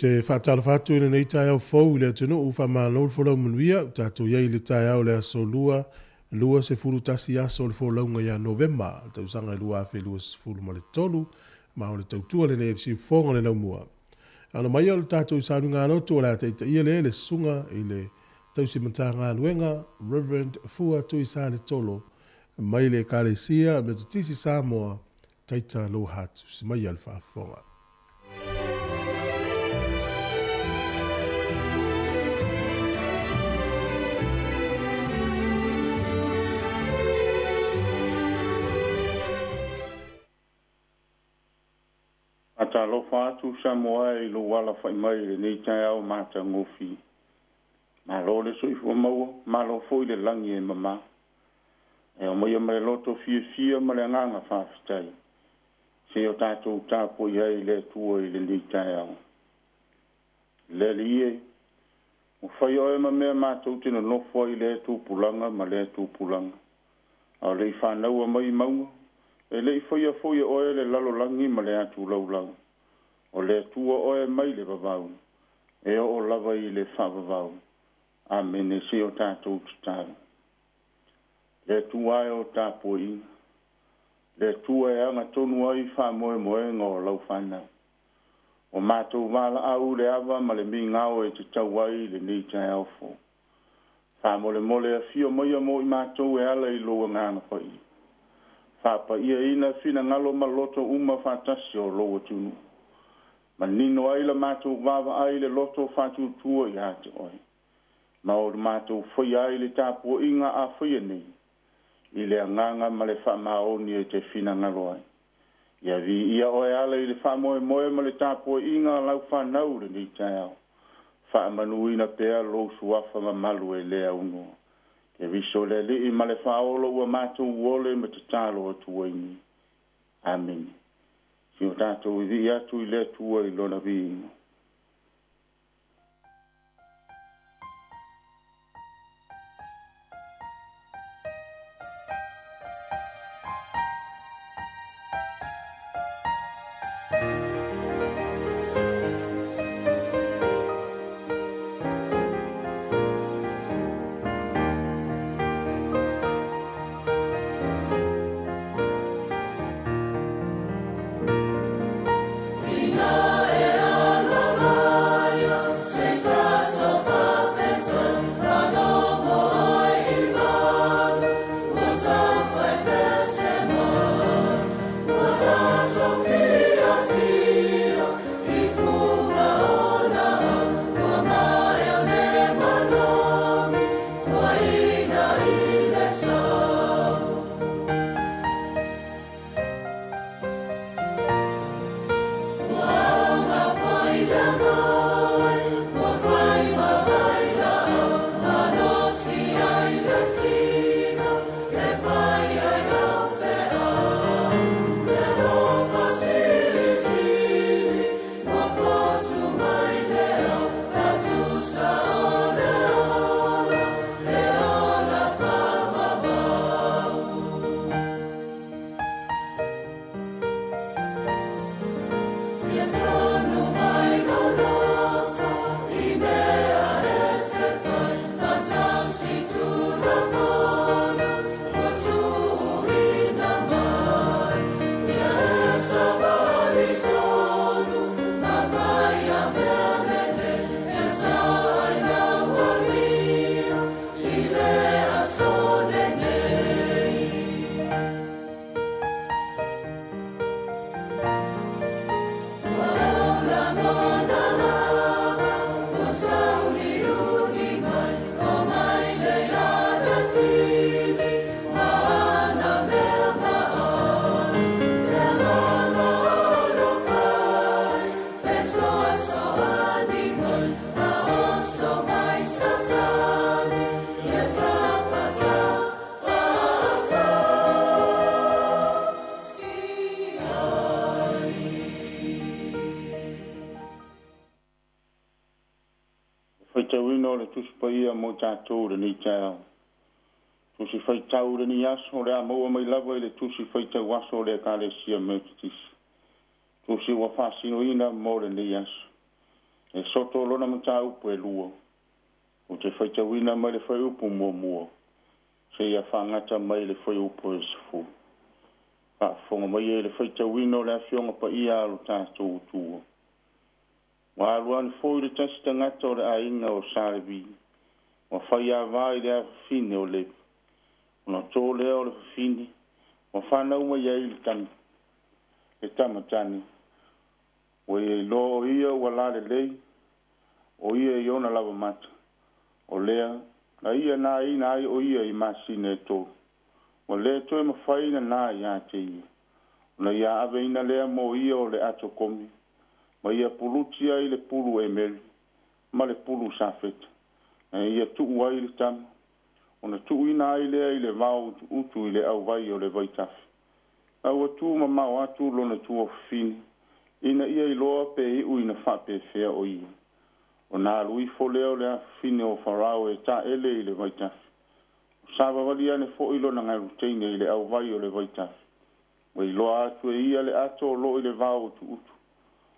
te faatalofa atu i lenei taeao fou i le atunuu, faamalo le folau manuia. Ua tatou i ai i le taeao o le aso Lua, 21 aso o le folauga ia Novema, le tausaga 2023, ma o le tautua lenei a le siufofoga o le laumua. Ano mai o le tatou sauniga lotu o le a taitaia lea le susuga i le tausi Matagaluega Reverend Fua Tuisaletolo mai le Ekalesia Metotisi Samoa, Taita Lower Hutt. Usi mai le faafofoga. Faatalofa atu Samoa e i lou alafai mai i lenei taeao matagofie. Malo le soifua maua, malo foi le lagi e mama. E aumaia ma le loto fiafia ma le agaga faafetai, se o tatou tapuai ai i le Atua i lenei taeao. Le Alii e, ua faia oe ma mea matou te nonofo ai i lea tupulaga ma lea tupulaga. A o le i fanaua mai mauga, e le i faia foi e oe le lalolagi ma le atu laulau. O le Atua oe mai le vavau, e oo lava i le faavavau. Amene. Se o tatou tatalo. Le Atua e o tapuaiga, le Atua e agatonu ai faamoemoega o lau fanau. O matou valaau le ava ma le migao e tatau ai lenei taeao fou. Faamolemole afio maia mo i matou e ala i lou agaga paia. Faapaiaina finagalo ma loto uma faatasi o lou atunuu. Manino ai la matou vaavaai i le loto faatuatua ia te oe. Ma o matou faia ai le tapuaiga a faia nei, i le agaga ma le faamaoni e te finagalo ai. Ia viia oe ala i le faamoemoe ma le tapuaiga a lau fanau lenei taeao. Faamanuina pea lou suafa mamalu e le aunoa. Keriso le Alii ma le Faaola ua matou ole ma tatalo atu ai nei. Amene. Si o tatou vivii atu i le Atua i lona viiga. Faitauina o le Tusi Paia mo tatou i lenei taeao. Tusi faitau i lenei aso o le a maua mai lava i le Tusi Faitau Aso o le Ekalesia Metotisi. Tusi ua faasinoina mo lenei aso. E soto lona mataupu e lua. Ou te faitauina mai le fuaiupu muamua seia faagata mai le fuaiupu e 10. Faafofoga mai e le faitauina o le Afioga Paia a lo tatou Atua. Ua alu ane foi le tasi tagata o le aiga o Sa Levi, ua faiava i le afafine o Levi. Ona to lea o le fafine, ua fanau mai ai le tama, le tama tane. Ua ia iloa o ia ua lalelei, o ia i ona lava mata. O lea, na ia nāina ai o ia i masina e tolu. Ua le toe mafai ona nā ia te ia. Ona ia aveina lea mo ia o le ato komi, ma ia puluti ai le pulu emeri ma le pulu safeta, na ia tuu ai le tama, ona tuuina ai lea i le vao utuutu i le auvai o le vaitafe. A ua tu mamao atu lona tuafafine, ina ia iloa pe iu ina faapefea o ia. Ona alu ifo lea o le afafine o Farao e taele i le vaitafe. Ua savavali ane foi lona galuteine i le auvai o le vaitafe. Ua iloa atu e ia le ato o lo o i le vao utuutu.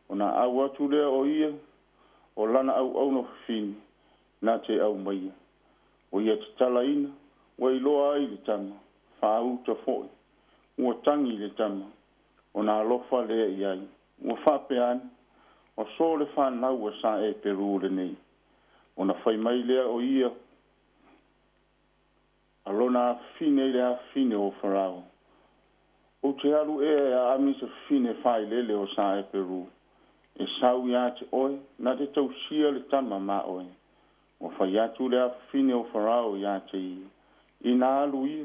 Ona au atu lea o ia, o lana auauna fafine, na te aumaia. Ua ia tatalaina, ua iloa ai le tama, faauta foi. Ua tagi le tama, ona alofa lea i ai. Ua faapea ane, o so le fanau a Sa Eperu lenei. Ona fai mai lea o ia a lona afafine i le afafine o Farao. Ou te alu ea e aami se fafine failele o Sa Eperu, e sau ia te oe, na te tausia le tama ma oe. Ua fai atu le afafine o Farao ia te ia, ina alu ia,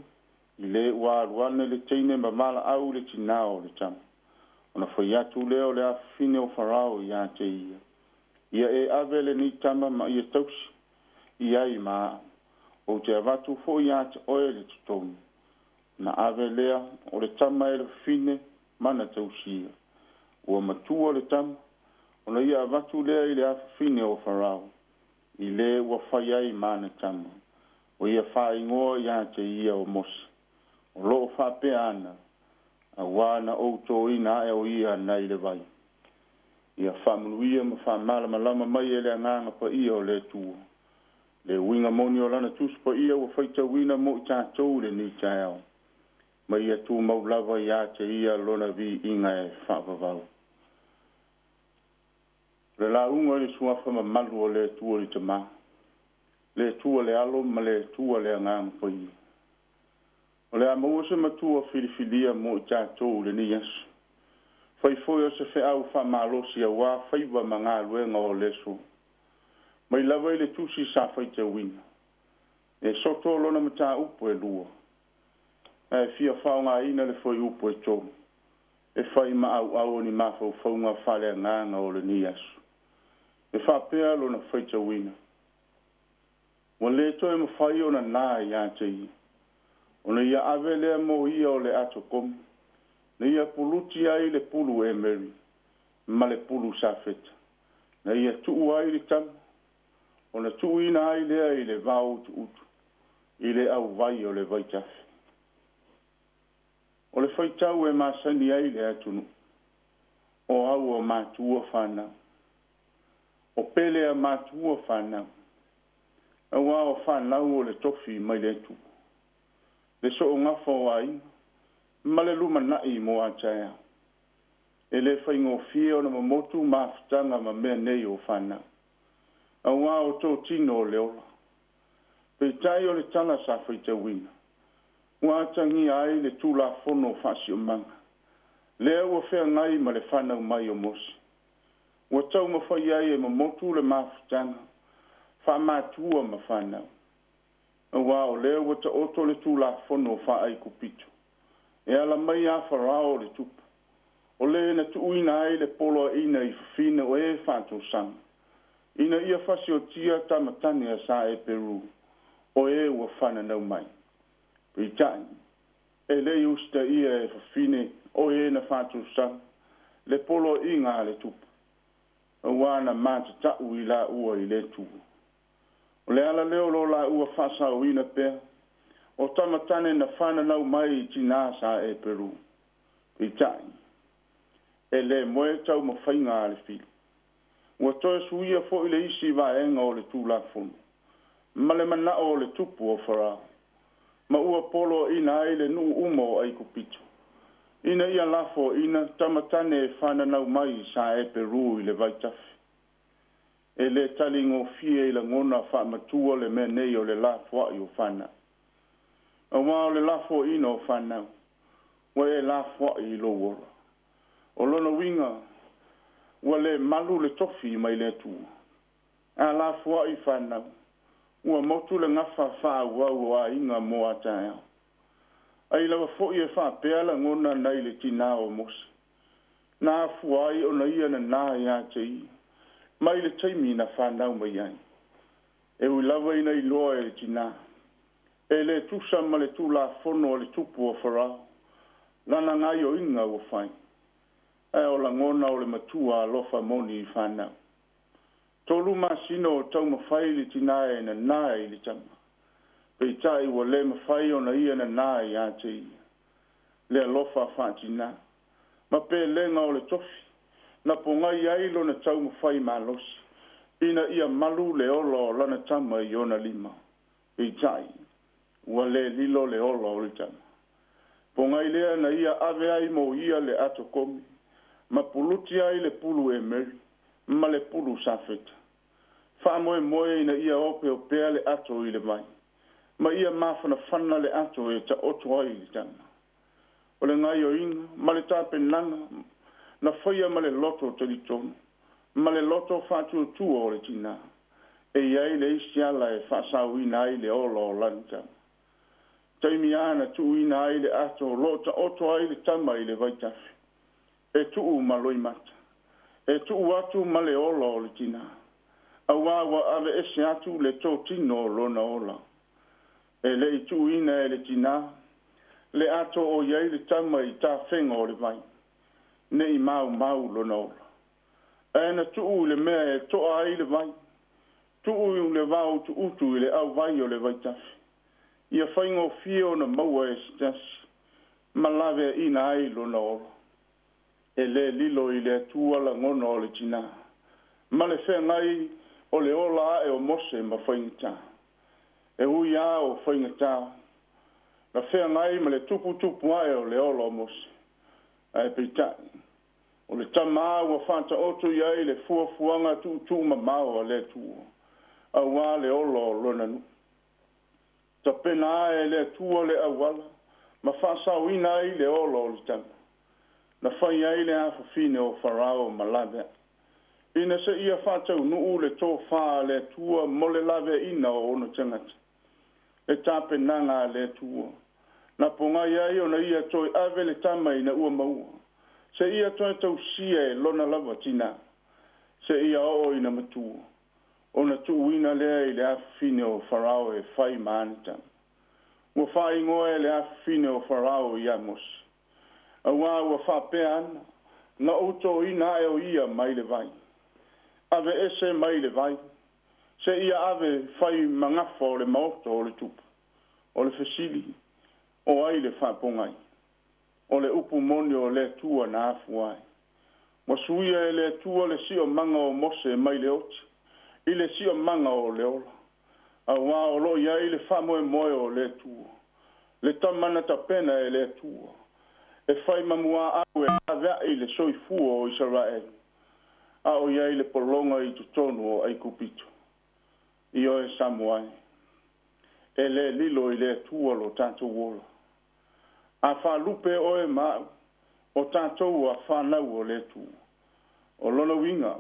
i le ua alu ane le teine ma valaau le tinā o le tama. Ona fai atu lea o le afafine o Farao ia te ia, Ia e ave lenei tama ma ia tausi i ai ma au. Ou te avatu foi ia te oe le totogi. Ona ave lea o le tama e le fafine ma na tausia. Ua matua le tama, ona ia avatu lea i le afafine o Farao, i le ua fai ai ma ana tama. Ua ia faaigoa ia te ia o Mose, o lo o faapea ana, auā na ou tōina ae o ia nai le vai. Ia faamanuia ma faamalamalama mai e le Agaga Paia o le Atua le uiga moni o Lana Tusi Paia ua faitauina mo i tatou i lenei taeao, ma ia tumau lava ia te Ia Lona viiga e faavavau. O le lauga i le Suafa mamalu o le Atua le Tama, le Atua le Alo ma le Atua le Agaga Paia. O le a maua se matua filifilia mo i tatou i lenei aso. Fai foi o se feau faamalosi auā faiva ma galuega o le aso. Mai lava i le tusi sa faitauina, e soto lona mataupu e lua, ae fia faaaogaina le fuaiupu e tolu e fai ma auau o ni mafaufauga faaleagaga o lenei aso. E faapea lona faitauina, Ua le toe mafai ona nā ia te ia, ona ia ave lea mo ia o le ato komi, na ia puluti ai le pulu emeri ma le pulu safeta, na ia tuu ai le tama, ona tuuina ai lea i le vao utuutu, i le auvai o le vaitafe. O le faitau e masani ai le atunuu, o au a matua fanau, o pele a matua fanau, auā o fanau o le tofi mai le Atua, le soogafa o aiga, ma le lumanai mo a taeao. E le faigofie ona momotu mafutaga ma mea nei o fanau, auā o totino o le ola. Peitai o le tala sa faitauina, ua atagia ai le Tulafono Faasiomaga, lea ua feagai ma le fanau mai o Mose. Ua taumafai ai e momotu le mafutaga faamatua ma fanau, auā o lea ua taoto le Tulafono Faa-Aikupito e ala mai iā Farao le tupu, o le na tuuina ai le poloaiina i fafine o e faatosaga, ina ia fasiotia tama tane a Sa Eperu, o e ua fananau mai. Peitai, e le i usitaia e fafine o e na faatosaga le poloaiga a le tupu, auā na matatau i laua i le Atua. O le ala lea o lo laua faasaoina pea o tama tane na fananau mai i tinā sa Eperu. Peitai, e le moe taumafaiga a le fili. Ua toe suia foi le isi vaega o le Tulafono ma le manao o le tupu o Farao, ma ua poloaiina ai le nuu uma o Aikupito, ina ia lafoaina tama tane e fananau mai sa Eperu i le vaitafe. E lē taligofie i lagona faamatua le mea nei o le lafoai o fanau. Auā o le lafoaiina o fanau, ua e lafoai i lou ola. O lona uiga, ua le malu le tofi mai le Atua. A lafoai fanau, ua motu le gafa faaauau o aiga mo a taeao. Ai lava foi e faapea lagona nai le tinā o Mose, na afua ai ona ia nanā iā te ia, mai le taimi na fanau mai ai. E ui lava ina iloa e le tinā, e le tusa ma le tulafono a le tupu o Farao, lana gaoioiga ua fai, ae o lagona o le matua alofa moni i fanau. 3 masina o taumafai le tinā e nanā i le tama, peitai ua le mafai ona ia nanā iā te ia. Le alofa faatinā, ma pelega o le tofi, na pogai ai lona taumafai malosi, ina ia malu le ola o lana tama i ona lima. Peitai, ua le lilo le ola o le tama. Pogai lea na ia ave ai mo ia le ato komi, ma puluti ai le pulu emeri, ma le pulu safeta. Faamoemoe ina ia opeopea le ato i le vai, ma ia mafanafana le ato e taoto ai le tama. O le gaoioiga ma le tapenaga na faia ma le loto talitonu, ma le loto faatuatua o le tinā, e i ai le isi ala e faasaoina ai le ola o lana tama. Taimi lava na tuuina ai le ato o lo o taoto ai le tama i le vaitafe, e tuu ma loimata, e tuu atu ma le ola o le tinā, auā ua aveese atu le totino o lona ola. E le i tuuina e le tinā le ato o i ai le tama i tafega o le vai, ne i maumau lona ola. Ae na tuu i le mea e toa ai le vai, tuu i le vaotuutu i le auvai o le vaitafe, ia faigofie ona maua e se tasi, ma laveaiina ai lona ola. E lē lilo i le Atua lagona o le tinā, ma le feagai o le ola ae o Mose ma faigata. E ui lava o faigata, na feagai ma le tuputupu ae o le ola o Mose. Ae peitai, o le tama ua faataoto i ai le fuafuaga tuutuumamao a le Atua, auā le ola o lona nuu. Tapena ae e le Atua le auala, ma faasaoina ai le ola o le tama. Na fai ai le afafine o Farao ma laveai, ina seia faataunuu le tofā a le Atua mo le laveaiina o ona tagata. Le tapenaga a le Atua, na pogai ai ona ia toe ave le tama ina ua maua, seia toe tausia e lona lava tinā, seia oo ina matua, ona tuuina lea i le afafine o Farao e fai ma ana tama. Ua faaigoa e le afafine o Farao ia Mose, auā ua faapea ana, na ou toina ae o ia mai le vai. Aveese mai le vai, seia ave fai ma gafa o le maota o le tupu. O le fesili, o ai le faapogai? O le upu moni o le Atua na afua ai. Ua suia e le Atua le siomaga o Mose mai le oti, i le siomaga o le ola. Auā o lo o i ai le faamoemoe o le Atua, le tama na tapena e le Atua, e fai ma muaau e laveai le soifua o Isaraelu, a o i ai le pologa i totonu o Aikupito. Ioe Samoa e, e lē lilo i le Atua lo tatou ola. A faalupe oe ma au, o tatou a fanau o le Atua. O lona uiga,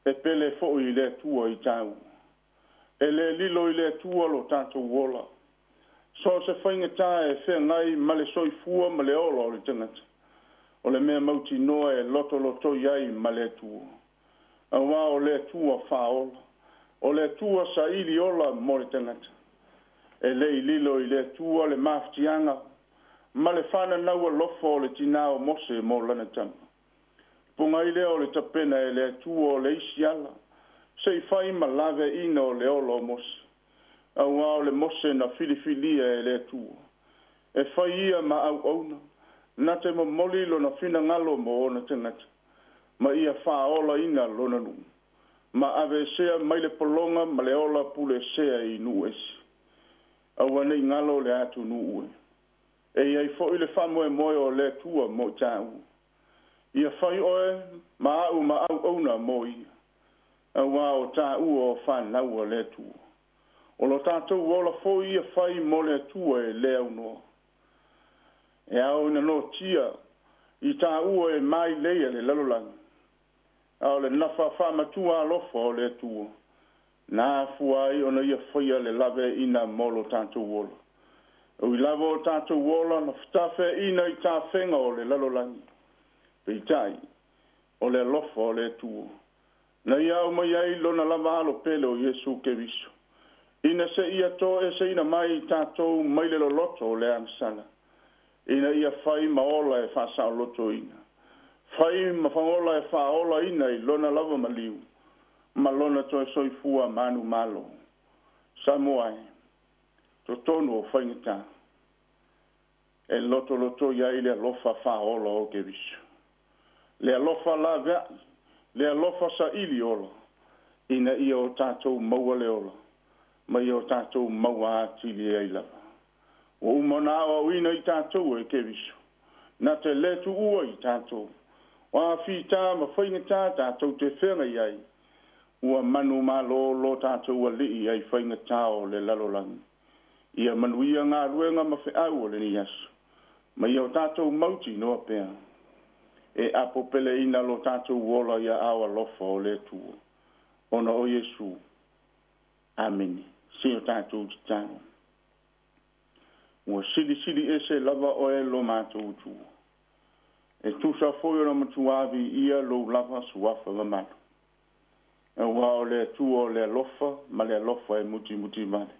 e pele foi i le Atua i tāua. E lē lilo i le Atua lo tatou ola. So o se faigata e feagai ma le soifua ma le ola o le tagata, o le mea mautinoa e lotolotoi ai ma le Atua. Auā o le Atua faaola, o le Atua saili ola mo le tagata. E le i lilo i le Atua le mafatiaga ma le fananau alofa o le tinā o Mose mo lana tama. Pogai lea o le tapena e le Atua o le isi ala, se i fai ma laveaiina o le ola o Mose. Auā o le Mose na filifilia e le Atua, e fai ia ma auauna, na te momoli lona finagalo mo ona tagata, ma ia faaolaina lona nuu. Ma aveesea mai le pologa ma le ola puleesea i nuu ese. Aua nei galo le atunuu e. E i ai foi le faamoemoe o le Atua mo i tāua. Ia fai oe ma au ma auauna mo ia. Auā o tāua o fanau a le Atua. O lo tatou ola foi ia fai mo le Atua e le aunoa. E ao ina noatia i tāua e mailei a le lalolagi. A o le nafa faamatua alofa o le Atua. Na afua ai ona ia faia le laveaiina mo lo tatou ola. Ui lava o tatou ola na fetafeaina i tafega o le lalolagi. Peitai, o le alofa o le Atua. Na ia aumaia ai lona lava alo pele o Iesu Keriso. Ina se ia toeseina mai i tatou mai le loloto o le agasala. Ina ia fai ma ola e faasaolotoina. Fai ma ola e faaolaina i lona lava maliu. Ma lona toe soifua manumalo. Samoa e, totonu o faigata. E lotoloto i ai le alofa faaola o Keriso. Le alofa laveai, le alofa saili ola, ina ia o tatou maua le ola, ma ia o tatou maua atili ai lava. Ua uma ona aoaoina i tatou e Keriso, na te le tuua i tatou, o a fita ma faigata tatou te feagai ai, ua manumalo lo tatou alii ai faigata o le lalolagi. Ia manuia galuega ma feau o lenei aso, ma ia o tatou mautinoa pea. E apopeleina lo tatou ola ia ao alofa o le Atua. Ona o Iesu. Amene. Se o tatou tatalo. Ua silisili ese lava oe lo matou Atua. E tusa foi ona matua viia lou lava suafa mamalu. Auā o le Atua o le alofa ma le alofa e mutimuti vale.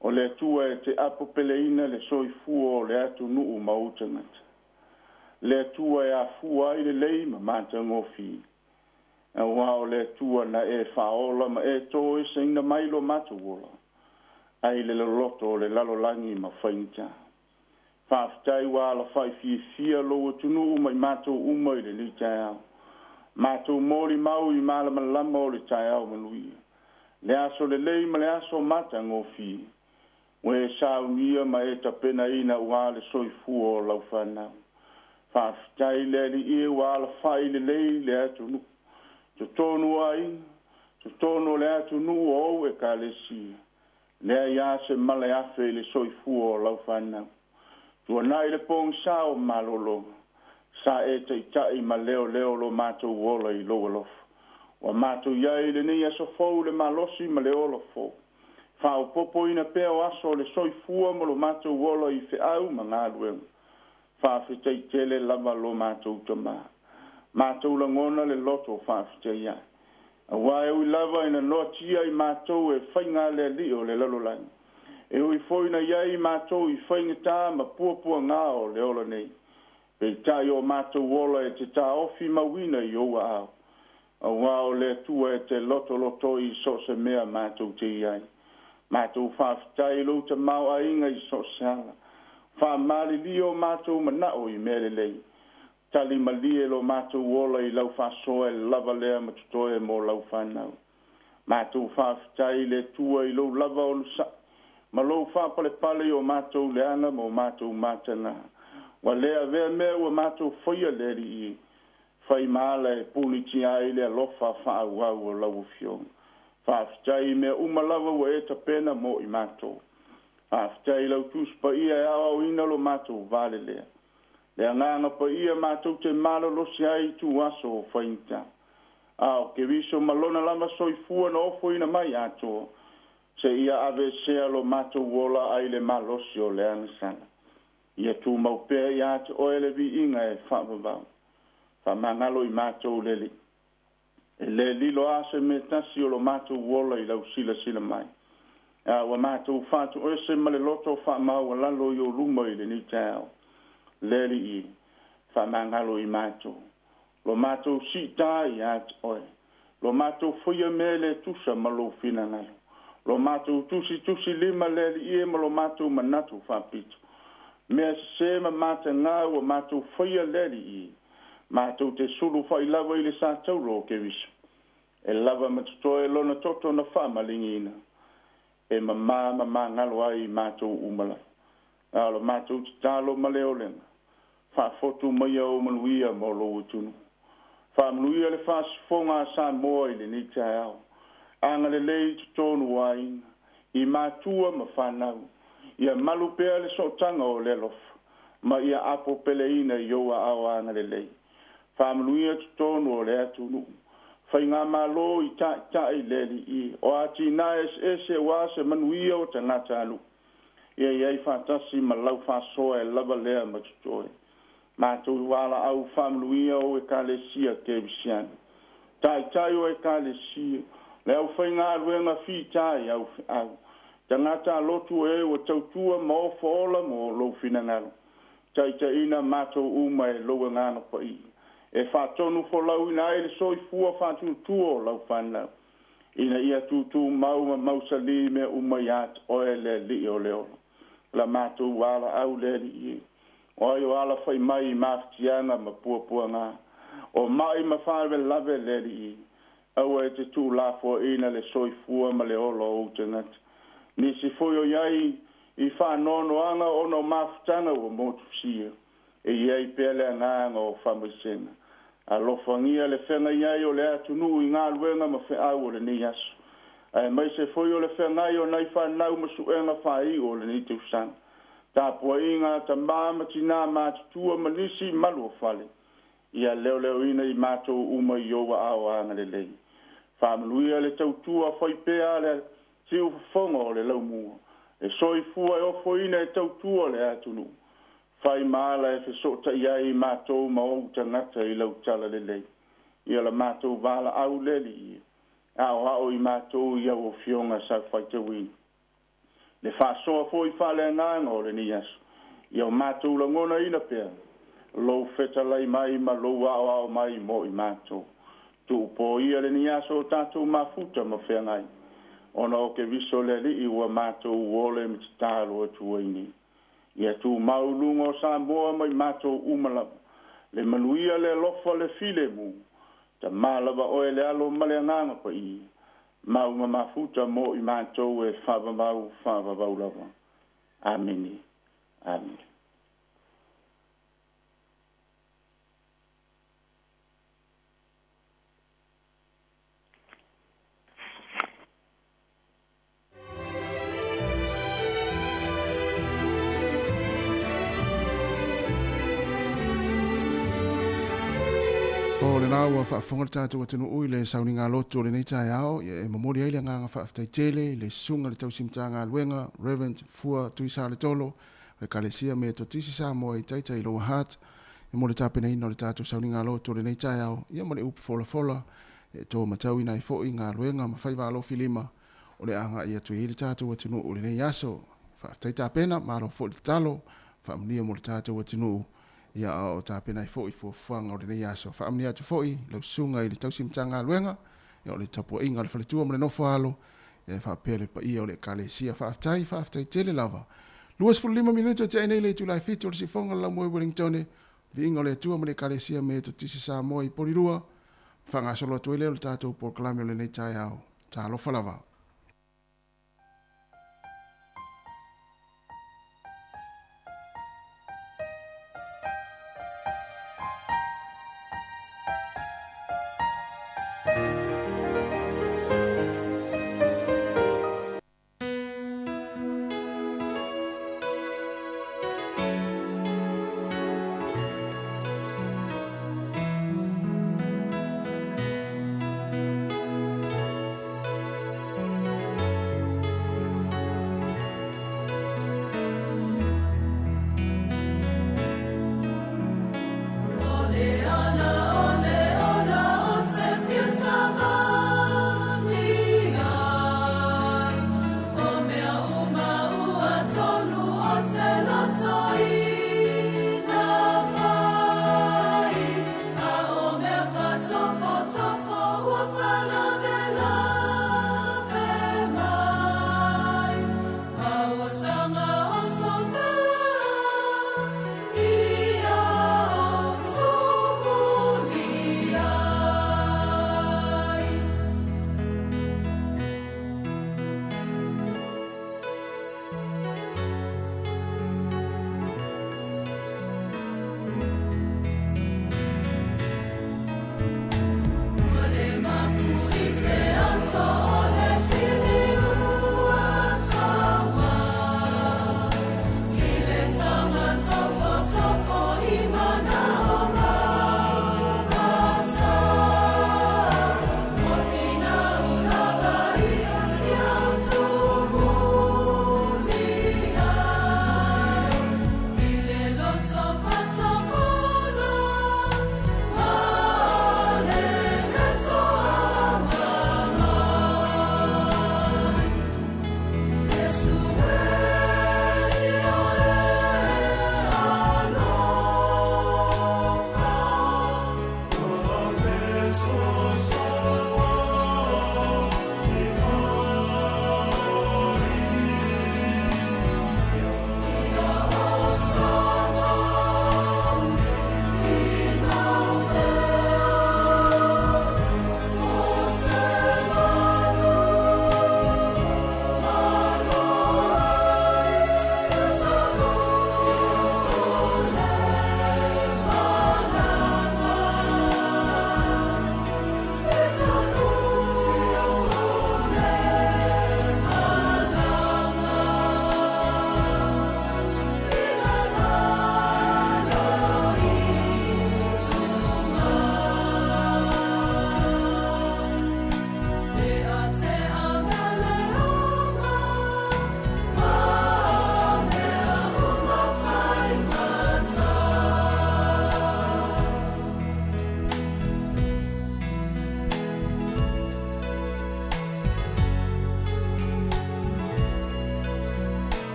O le Atua e te apopeleina le soifua o le atunuu ma ou tagata. Le Atua e afua ai lelei ma matagofie. Auā o le Atua na e faaola ma e toeseina mai lo matou ola. Ai le loloto o le lalolagi ma faigata. Faafetai ua alafai fiafia lou atunuu ma i matou uma i lenei taeao. Matou molimau i malamalama o le taeao manuia. Le aso lelei ma le aso matagofie. Ua e saunia ma e tapenaina auā le soifua o lau fanau. Faafetai le Alii e ua alafai lelei le atunuu. Totonu o aiga, totonu o le atunuu o ou ekalesia. Leai lava se mala e afe i le soifua o lau fanau. Tuanai le pogisa o malologa. Sa e taitai ma leoleo lo matou ola i lou alofa. Ua matou i ai i lenei aso fou le malosi ma le ola fou. Faaopoopoina pea o aso o le soifua ma lo matou ola i feau ma galuega. Faafetai tele lava lo matou Tamā. Matou lagona le loto faafetai ai. Auā e ui lava ina noatia i matou e faiga le alii o le lalolagi. E ui foi na i ai matou i faigata ma puapuaga o le ola nei. Peitai o matou ola e te taofi mauina i ou aao. Auā o le Atua e te lotoloto i so o se mea matou te i ai. Matou faafetai i lou tamaoaiga i so o se ala. Faamalilie o matou manao i mea lelei. Tali malie lo matou ola i lau faasoa e lava lea ma totoe mo lau fanau. Matou faafetai i le Atua i lou lava onosai. Ma lou faapalepale i o matou leaga ma o matou mataga. Ua le avea mea ua matou faia le Alii. Fai ma ala e punitia ai le alofa faaauau o lau Afioga. Faafetai i mea uma lava ua e tapena mo i matou. Faafetai i lau Tusi Paia e aoaoina lo matou valelea. Le agaga paia matou te malolosi ai i ituaso o faigata. A o Keriso ma lona lava soifua na ofoina mai atoa. Seia aveesea lo matou ola ai le malosi o le agasala. Ia tumau pea ia te oe le viiga e faavavau. Faamagalo i matou le Alii. E le lilo lava se mea tasi o lo matou ola i lau silasila mai. A ua matou faatoese ma le loto faamaualalo i ou luma i lenei taeao. Le Alii, faamagalo i matou. Lo matou siita ia te oe. Lo matou faia mea le tusa ma lou finagalo. Lo matou tusitusilima le Alii e ma lo matou manatu faapito. Mea sesē ma mataga ua matou faia le Alii. Matou te sulufa'i lava i le satauro o Keriso. E lava ma totoe lona toto na faamaligiina e mamā ma magalo ai i matou uma lava. A o le matou tatalo ma le olega, faafotu maia ou manuia mo lou atunuu. Faamanuia le faasofoga a Samoa i lenei taeao. Agalelei i totonu o aiga, i matua ma fanau. Ia malu pea le sootaga o le alofa, ma ia apopeleina i ou aao agalelei. Faamanuia totonu o le atunuu. Faigamalo i taitai le Alii, o atinae eseese aua se manuia o tagatanuu. Ia i ai faatasi ma lau faasoa e lava lea ma totoe. Matou valaau faamanuia o Ekalesia Kerisiano. Taitai o Ekalesia, le aufaigaluega fita i au feau. Tagata lotu e ua tautua ma ofo ola mo lou finagalo. Taitaiina matou uma e lou agaga paia. E faatonu folauina ai le soifua faatuatua o lau fanau. Ina ia tutumau ma mausali mea uma ia te oe le Alii o le ola. La matou valaau le Alii e. O ai o alafai mai i mafatiaga ma puapuaga. O mai ma faalavelave le Alii. Aua e te tuulafoaiina le soifua ma le ola o ou tagata. Nisi foi o i ai i faanoanoaga ona o mafutaga ua motusia. E i ai pea le agaga o faamaisega. Alofagia le feagai ai o le atunuu i galuega ma feau o lenei aso. Aemaise foi o le feagai o nai fanau ma suega faaiu o lenei tausaga. Tapuaiga a tamā ma tinā matutua ma nisi malu o fale. Ia leoleoina i matou uma i ou aao agalelei. Faamanuia le tautua faipea a le siufofoga o le laumua. E soifua e ofoina e tautua le atunuu. Fai ma ala e fesootai ai i matou ma ou tagata i lau talalelei. Ia la matou valaau le Alii. Aoao i matou i au afioga sa faitauina. Le faasoa foi faaleagaga o lenei aso. Ia o matou lagonaina pea lou fetalai mai ma lou aoao mai mo i matou. Tuupoia lenei aso o tatou mafuta ma feagai. Ona o Keriso le Alii ua matou ole ma tatalo atu ai nei. Ia tumau luga o Samoa ma i matou uma lava. Le manuia le alofa le filemu. Tama lava oe le Alo ma le Agaga Paia. Mau ma mafuta mo i matou e faavavau faavavau lava. Amene. Amene. O lena ua faafofoga le tatou atunuu i le sauniga lotu o lenei taeao, ia e momoli ai le agaga faafetai tele i le susuga i le tausi Matagaluega, Reverend Fua Tuisaletolo, o le Ekalesia Metotisi Samoa i Taita i Lower Hutt, mo le tapenaina o le tatou sauniga lotu o lenei taeao, ia ma le upu folafola e to matauina ai foi galuega ma faiva alofilima o le agai atu i ai le tatou atunuu i lenei aso. Faafetai tapena, malo foi le tatalo, faamanuia mo le tatou atunuu, ia a o tapena ai foi fuafuaga o lenei aso. Faamanuia atu foi lau susuga i le tausi Matagaluega, ia o le tapuaiga a le faletua ma le nofo alo, ia faapea le paia o le Ekalesia. Faafetai, faafetai tele lava. 25 minute o tea nei le itula e 7 o le sifoga o le laumua i Wellingtone, viiga o le Atua ma le Ekalesia Metotisi Samoa i Polirua. Faagasolo atu ai lea o le tatou polokalame o lenei taeao. Talofa lava.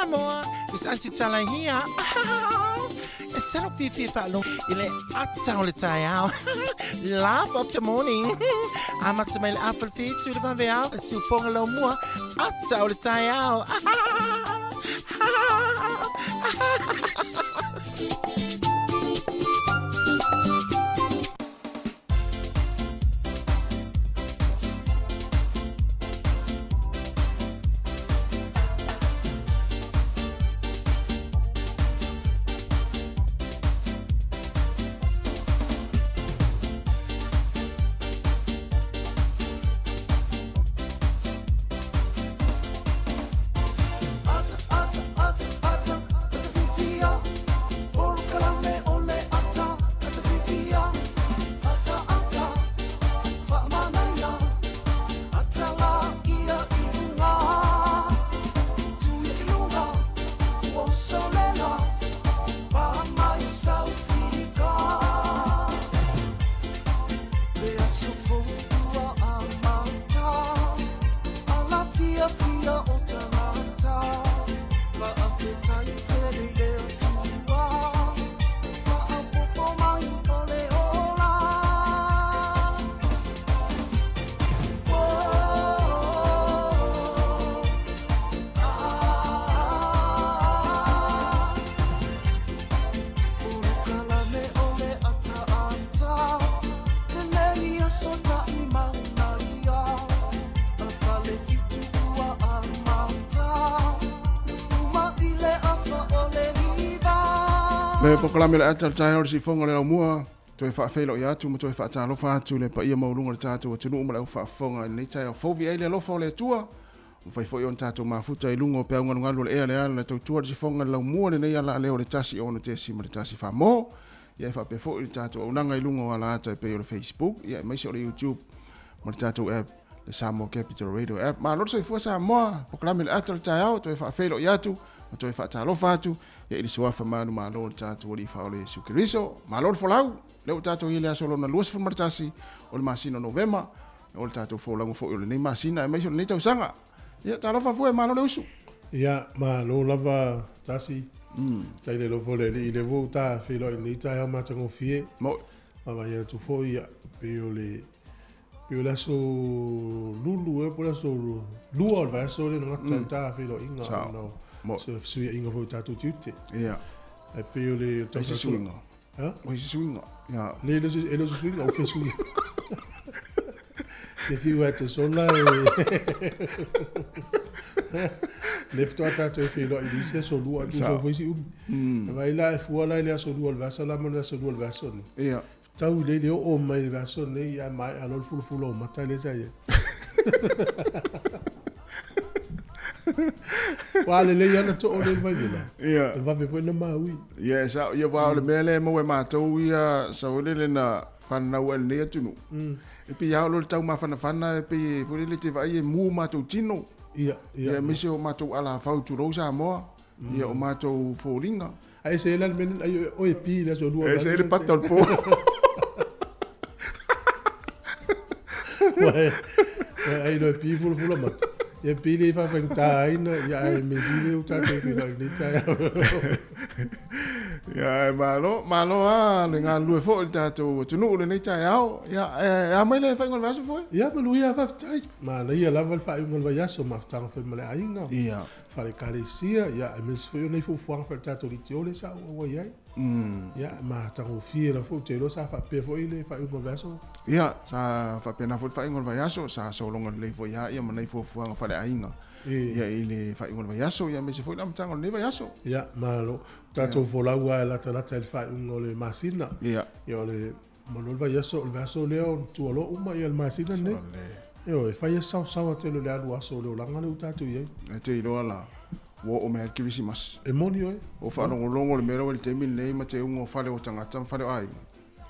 Samoa, it's Aunty Tala here. E salo fiafia faalogo i le ata o le taeao. Laugh of the morning. Amata mai le afa le fitu le vaveao, e siufoga laumua, ata o le taeao. Me polokalame le ata o le taeao le siufoga o le laumua, toe faafeiloai atu ma toe faatalofa atu le paia maualuga o le tatou atunuu ma le au faafofoga i lenei taeao fou. Viiai le alofa o le Atua, ua mafai foi ona tatou mafuta i luga o peau galugalu o le ea le ala le tautua le siufoga le laumua lenei ala lea o le 1 6 faa-mo. Ia e faapea foi le tatou auaunaga i luga o ala ata e pei o le Facebook, ia aemaise o le YouTube ma le tatou app le Samoa Capital Radio app. Malo le soifua Samoa, polokalame le ata o le taeao, toe faafeiloai atu ma toe faatalofa atu ia i le suafa manumalo o le tatou Alii Faaola Iesu Keriso. Malo le folau, lea ua tatou i ai le aso lona 21 o le masina o Novema, o le tatou folauga foi o lenei masina aemaise o lenei tausaga. Ia, talofa fue, malo le usu. Ia, malo lava Tasi. Tai le alofa o le Alii, lea foi ua ta feiloai i lenei taeao matagofie. Mo. Vaavaai atu foi, ia, pei o le pei o le aso lulu ea po o le aso lua o le vaiaso lea na gata ai ta feiloaiga ona o se fesuiaiga foi o tatou tiute. Ia. Ae pei o le Ai se suiga. Ha? Ua se suiga. Ia. Le le e le o se suiga, o fesuiga. Te fiu e te sola e. Le faatoa tatou feiloai i le isi aso lua atu foi foi si umi. Vai la e fua la i le aso lua o le vaiaso la ma le aso lua o le vaiaso nei. Ia. Tau i le oo mai le vaiaso nei ae maea loa le fulafula o mata lea sa i ai. Ua lelei lava na too lea i le vaivela. Ia. E vave foi na maui. Ia, e sao, ia, aua o le mea lea e maua e matou ia, sau foi lele na fananau ai i lenei atunuu. E pei lava o le tau mafanafana, e pei foi lele e te vaai e mu matou tino. Ia, ia. Ia, aemaise o matou alafau, tulou Samoa, ia, o matou foliga. Ae ese ai la le mea lea, ai oe e pi i le aso lua. E ese ai le pata o le po. Uae, ai loa e pi fulafula mata. Ia pi le faafaigata ai na, ia ae mea sili ua tatou feiloai i lenei taeao. Ia, ae malo, malo lava le galulue foi i le tatou atunuu i lenei taeao. Ia, e a mai le faaiuga o le vaiaso foi? Ia, manuia, faafetai. Manaia lava le faaiuga o le vaiaso, mafutaga foi ma le aiga. Ia. Faale-Ekalesia, ia, aemaise foi o nai fuafuaga faale-tatou litiole sa ou auai ai. Ia, matagofie lava foi, ou te iloa sa faapea foi le faaiuga o le vaiaso. Ia, sa faapena foi le faaiuga o le vaiaso, sa sologa lelei foi lava ia ma nai fuafuaga faaleaiga ia i le faaiuga o le vaiaso, ia aemaise foi le amataga o lenei vaiaso. Ia, malo. Tatou folau lava e latalata i le faaiuga o le masina. Ia. Ia, o le manu o le vaiaso, o le vaiaso lea o tua loa uma ia le masina lenei. Ioe, e fai lava si saosaoa tele o le alu aso o le olaga lea ua tatou i ai. E te iloa la, ua oo mai lava le Kerisimasi. E moni oe. O faalogologo le mea lea ua i le taimi lenei ma te uga o fale o tagata ma fale o aiga,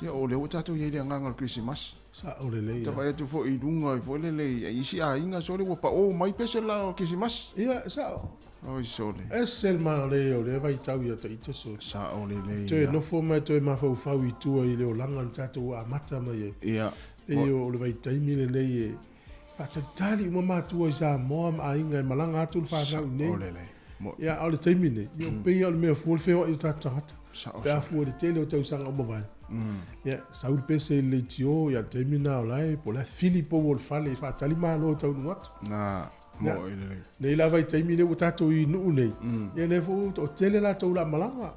ia o lea ua tatou i ai i le agaga o le Kerisimasi. Sao lelei lava. Ta vaai atu foi i luga foi lele i isi aiga sole ua pao mai pese la o Kerisimasi. Ia, sao. Oi sole. Ese le manaia o lea vaitau ia ita sole. Sao lelei. Toe nofo ma toe mafaufau i tua i le olaga na tatou amata mai ai. Ia. Pei o le vaitaimi lenei e faatalitali uma matua i Samoa ma aiga e malaga atu le fanau i inei. Sao lelei. Ia, a o le taimi lenei, ia, pei lava o le mea fua le feoai o tatou tagata. Pe a fua i le tele o tausaga ua mavae. Ia, sau le pese i le leitio, ia, o le taimi lena o la e, po o le a fili pou o le fale e faatali malo e taunuu atu. Ia, nei la vaitaimi lea ua tatou i nuu nei, ia lea foi ua toatele latou o le a malaga.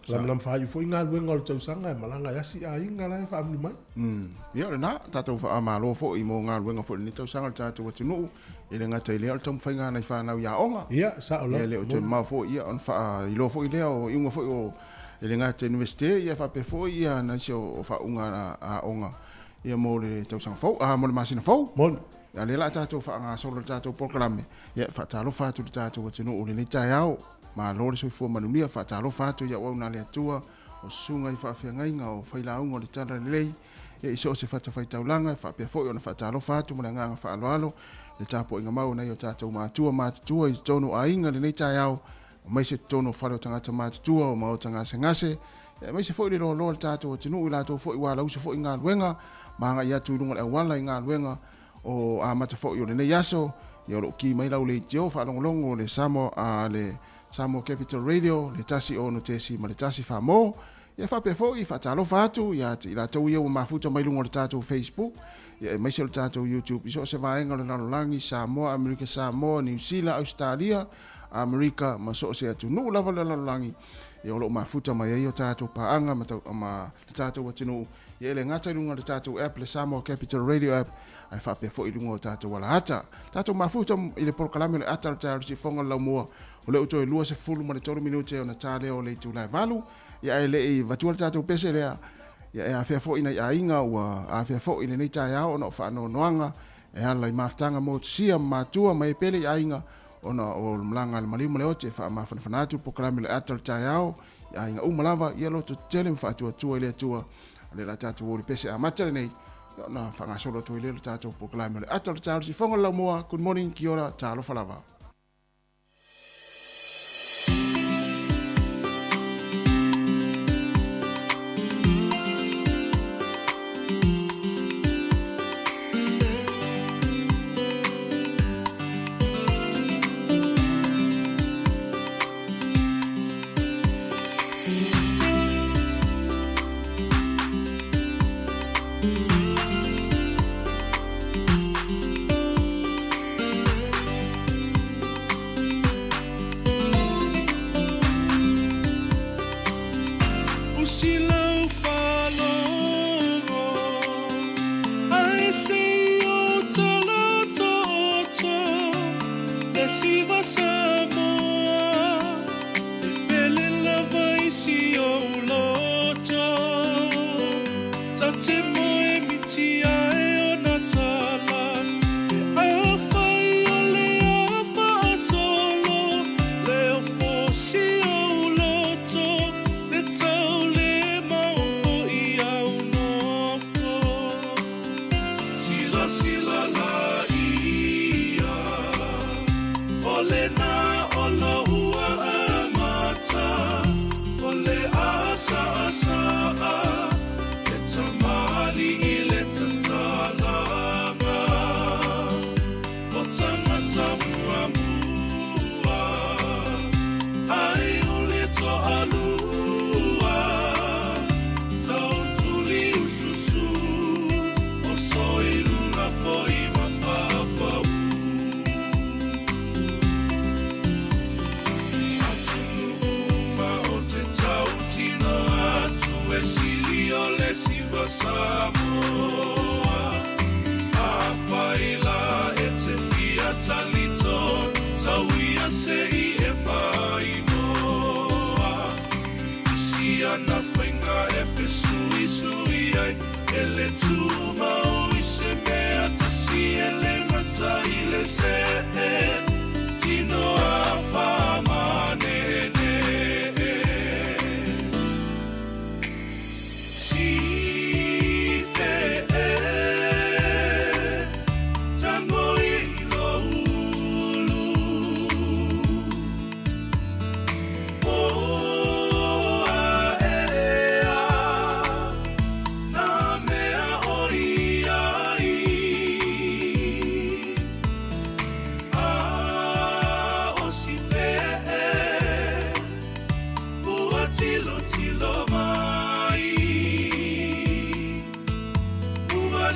Lamalama faaiu foi galuega o le tausaga e malaga e asi aiga la e faamuli mai. Ia o lena, tatou faamalo foi mo galuega foi i lenei tausaga o le tatou atunuu, e le gata i lea o le taumafaiga a nai fanau i aoga. Ia, sao lava. Ia e le o toe mamao foi ia ona faailoa foi lea o iuga foi o e le gata i Iunivesite ia faapea foi ia nisi o faauuga aoga ia mo le tausaga fou, mo le masina fou. Moni. A o lea la a tatou faagasolo le tatou polokalame, ia e faatalofa atu i le tatou atunuu i lenei taeao. Malo le soifua manuia, faatalofa atu i auauna a le Atua, o susuga i faafeagaiga, o failauga o le Talalelei, ia i so o se fatafaitaulaga, e faapea foi ona faatalofa atu ma le agaga faaaloalo i le tapuaiga mau a nai o tatou matua matutua i totonu o aiga i lenei taeao, aemaise totonu o fale o tagata matutua, o maota gasegase, aemaise foi le loaloa o le tatou atunuu i latou foi ua alausa foi i galuega ma agai atu i luga o le auala i galuega o amata foi o lenei aso. Ia o lo o ki mai lau leitio faalogologo le Samoa, a le Samoa Capital Radio le 106.1 Famo. Ia faapea foi faatalofa atu ia te i latou ia ua mafuta mai luga o le tatou Facebook, ia aemaise o le tatou YouTube i so o se vaega o le lalolagi, Samoa, Amerika Samoa, Niu Sila, Ausetalia, Amerika ma so o se atunuu lava o le lalolagi. Ia o lo o mafuta mai ai o tatou paaga ma, tau, ma le tatou atunuu. Ia e le gata i luga o le tatou app, le Samoa Capital Radio app, ae faapea foi i luga o tatou alaata. Tatou mafuta i le polokalame o le ata o le taeao i le siufofoga o le laumua, o lea ua toe 23 minute ona ta lea o le itula e 8. Ia ae le i vatua le tatou pese lea, ia e afea foi nai aiga ua afea foi i lenei taeao ona o faanoanoaga e ala i mafutaga motusia ma matua ma e pele i aiga ona o le malaga a le maliu ma le oti e faamafanafana atu le polokalame o le ata o le taeao i aiga uma lava, ia loto tetele ma faatuatua i le Atua. O lea la tatou o i le pese amata lenei, ia ona faagasolo atu ai lea o le tatou polokalame o le ata o le taeao i le siufofoga o le laumua. Good morning, kia ora, talofa lava.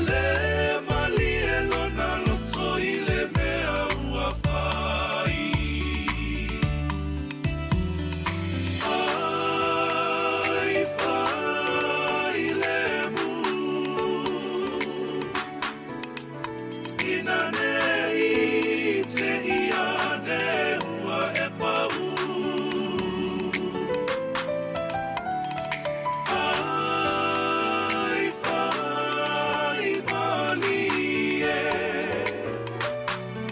le malie lona loto i le mea ua fai. Ai fai le mu. Ina ne i te ia ne ua e pau. Ai fai malie.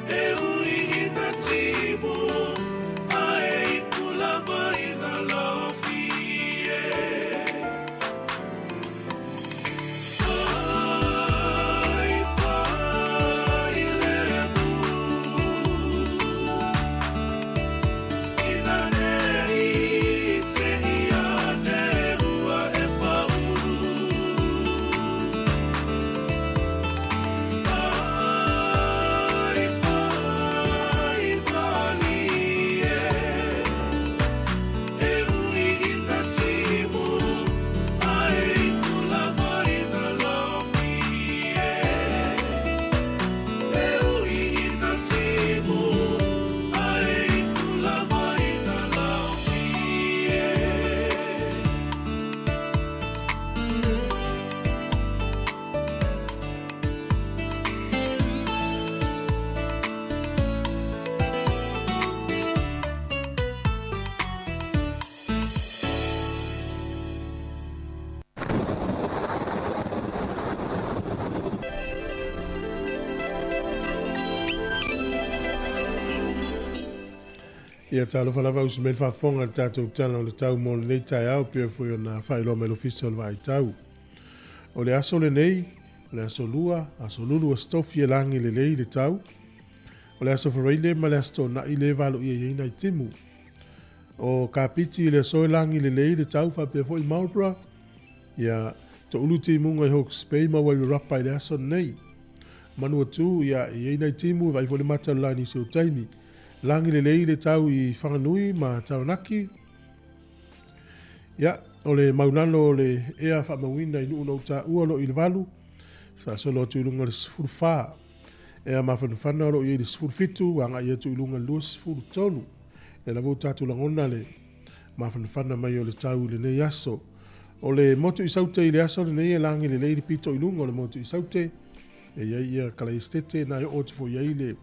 E ui ina timu a e iu lava ina laofi e. Ai fai le mu. Ina ne i te ia ne ua e pau. Ai fai malie. E ui ina timu a e iu lava ina laofi e. E ui ina timu a e iu lava ina laofi e. Ia talofa lava usi mai le faafofoga i le tatou Tala o le Tau mo lenei taeao pei foi ona faailoa mai le Ofisa o le Vaai Tau. O le aso lenei, o le aso Lua, aso Lulu aso Tofi e lagi lelei le tau. O le aso Faraile ma le aso Toonai lea e valoia i ai nai timu. O Kapiti i le aso e lagi lelei le tau faapea foi Marlborough, ia toulu timuga i Hawke's Bay ma Wairarapa i le aso lenei. Manuatu, ia e i ai nai timu e vaai foi le mata o le la i nisi o taimi. Lagi lelei le tau i Whanganui ma Taranaki. Ia, o le maulalo o le ea faamauina i Nuu na utaua o lo o i le 8, faasolo atu i luga o le 14. Ea mafanafana o lo o i ai le 17, agai atu i luga i le 23. Lea lava ua tatou lagona le mafanafana mai o le tau i lenei aso. O le motu i Saute i le aso lenei e lagi lelei le pito i luga o le motu i Saute. E i ai ia Kalaesetete na e oo atu foi i ai le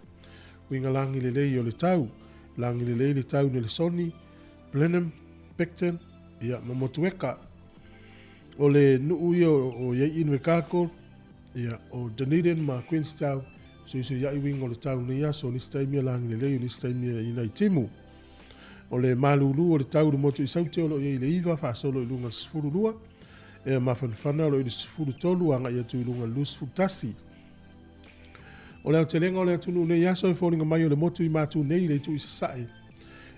uiga lagi lelei o le tau. Lagi lelei le tau Nelesoni, Blenheim, Picton, ia, ma Motueka. O le nuu ia o i ai Invercargill, ia, o Dunedin ma Queenstown, suisuiai uiga o le tau nei aso, o nisi taimi e lagi lelei, o nisi taimi e i nai timu. O le malulu o le tau i le motu i Saute o lo o i ai le 9 faasolo i luga i le 12, ea mafanafana o lo o i le 13 agai atu i luga i le 21. O le aotelega o le atunuu nei aso e foliga mai o le motu i Matu nei i le itu i sasae.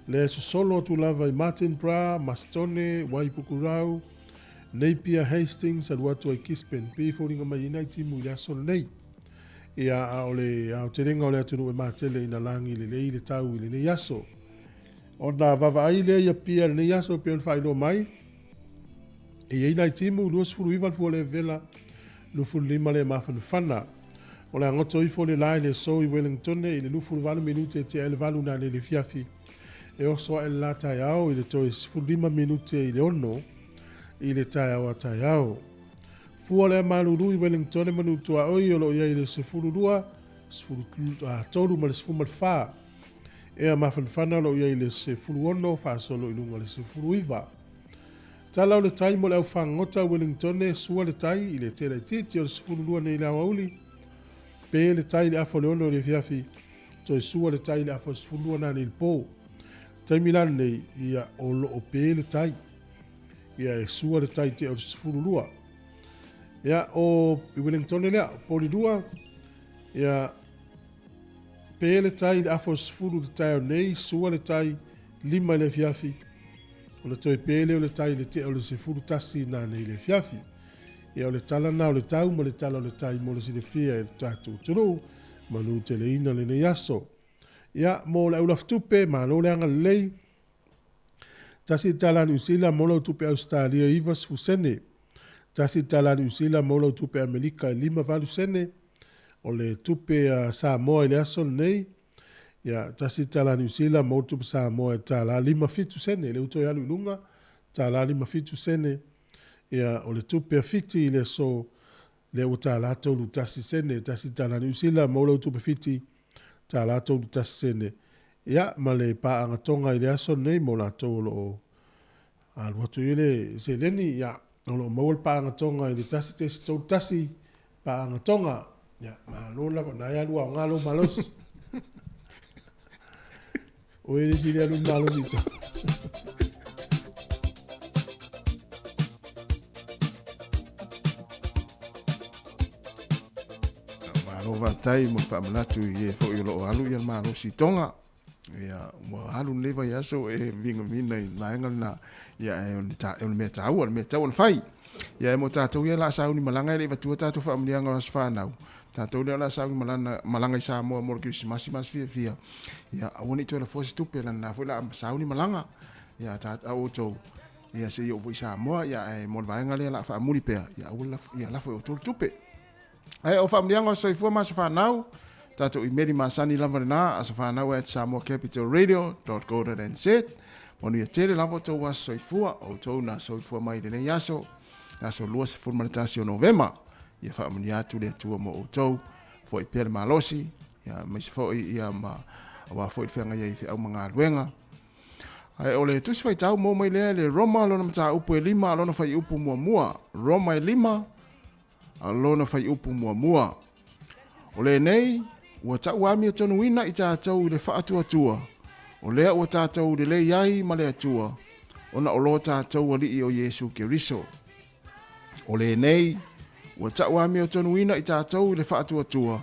Lea e sosolo atu lava i Martinborough, Masitone, Waipukurau, Napier, Hastings, alu atu ai Gisborne. Pei e foliga mai ai nai timu i le aso lenei. Ia, a o le aotelega o le atunuu e matele ina lagi lelei le tau i lenei aso. Ona vaavaai lea i Apia i lenei aso e pei ona faailoa mai, e i ai nai timu, 29 le fua levela, 25 le mafanafana. O le a goto ifo le la i le aso i Wellingtone i le 28 minute e tea ai le valu nanei i le afiafi. E oso ae le la taeao i le toe 15 minute i le 6 i le taeao a taeao. Fua lea malulu i Wellingtone manu tuaoi o lo o i ai i le 12, 13 ma le 14. Ea mafanafana o lo o i ai i le 16 faasolo i luga o le 19. Tala o le tai mo le au fagota Wellingtone sua le tai i le tele itiiti o le 12 nei i le aoauli. Pe le tai i le afa o le 6 i le afiafi, toe sua le tai i le afa o le 12 nanei i le po. Taimi la lenei, ia o lo o pe le tai. Ia e sua le tai tea o le 12. Ia o i Wellingtone lea, Polilua, ia pe le tai i le afa o le 10 i le taeao nei, sua le tai 5 i le afiafi, ona toe pe lea o le tai i le tea o le 11 nanei i le afiafi. Ia o le tala na o le tau ma le tala o le tai mo le silafia e le tatou atunuu, manuteleina lenei aso. Ia mo le aulafutupe, malo le agalelei. Tasi tala Niu Sila mo lau tupe Ausetalia 90 sene. Tasi tālā Niu Sila maua lau tupe Amerika e 58 sene. O le tupe a Samoa i le aso lenei, ia, tasi tālā Niu Sila maua le tupe Samoa e tālā 57 sene. Le uto e alu i luga, tālā 57 sene. Ia, o le tupe a Fiti i le aso, lea ua tālā 31 sene. Tasi tālā Niu Sila maua lau tupe Fiti, tālā 31 sene. Ia, ma le paaga Tonga i le aso lenei mo latou o lo o alu atu i le seleni, ia, o lo o maua le paaga Tonga i le 1.31 paaga Tonga. Ia, malo lava, na e alu aoga lou malosi. Oe le isi le alu malosi i Tonga. Malo faafetai mo le faamanatu i e foi o lo o alu ia le malosi i Tonga. Ia, ua alu lenei vaiaso e vigamina i vaega lena. Ia, ae o le, ta, o le mea taua, o le mea tatau ona fai. Ia, e mo tatou ia o le a sauni malaga e le i vatua tatou faamanuiaga o aso fanau. Tatou lea o le a sauni malana, malaga i Samoa mo le Kerisimasi ma aso fiafia. Ia, aua ne i toe lafoa se tupe, leaga na foi o le a sauni malaga. Ia, ta, a outou, ia se i oo foi i Samoa, ia, ae mo le vaega lea o le a faamuli pea, ia aua le lafo, ia lafo e outou le tupe. Ae o faamanuiaga o soifua ma aso fanau, tatou imeli masani lava lena, asofanau@samoacapitalradio.co.nz. Manuia tele lava outou aso soifua, o outou na soifua mai i lenei aso, aso 21 o Novema. Ia faamanuia atu le Atua mo outou, foi pea le malosi, ia aemaise foi ia ma aua foi le feagai ai i feau ma galuega. Ae o le tusi faitau maua mai lea i le Roma lona mataupu e 5 lona fuaiupu muamua. Roma e 5 lona fuaiupu muamua. O lenei, ua tauamiotonuina i tatou i le faatuatua, o lea ua tatou lelei ai ma le Atua, ona o lo tatou Alii o Iesu Keriso. O lenei, ua tauamiotonuina i tatou i le faatuatua,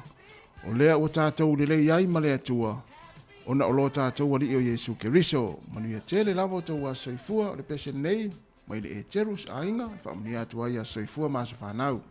o lea ua tatou lelei ai ma le Atua, ona o lo tatou Alii o Iesu Keriso. Manuia tele lava outou aso soifua o le pese lenei. Mai le Eterus aiga e faamanuia atu ai aso soifua ma aso fanau.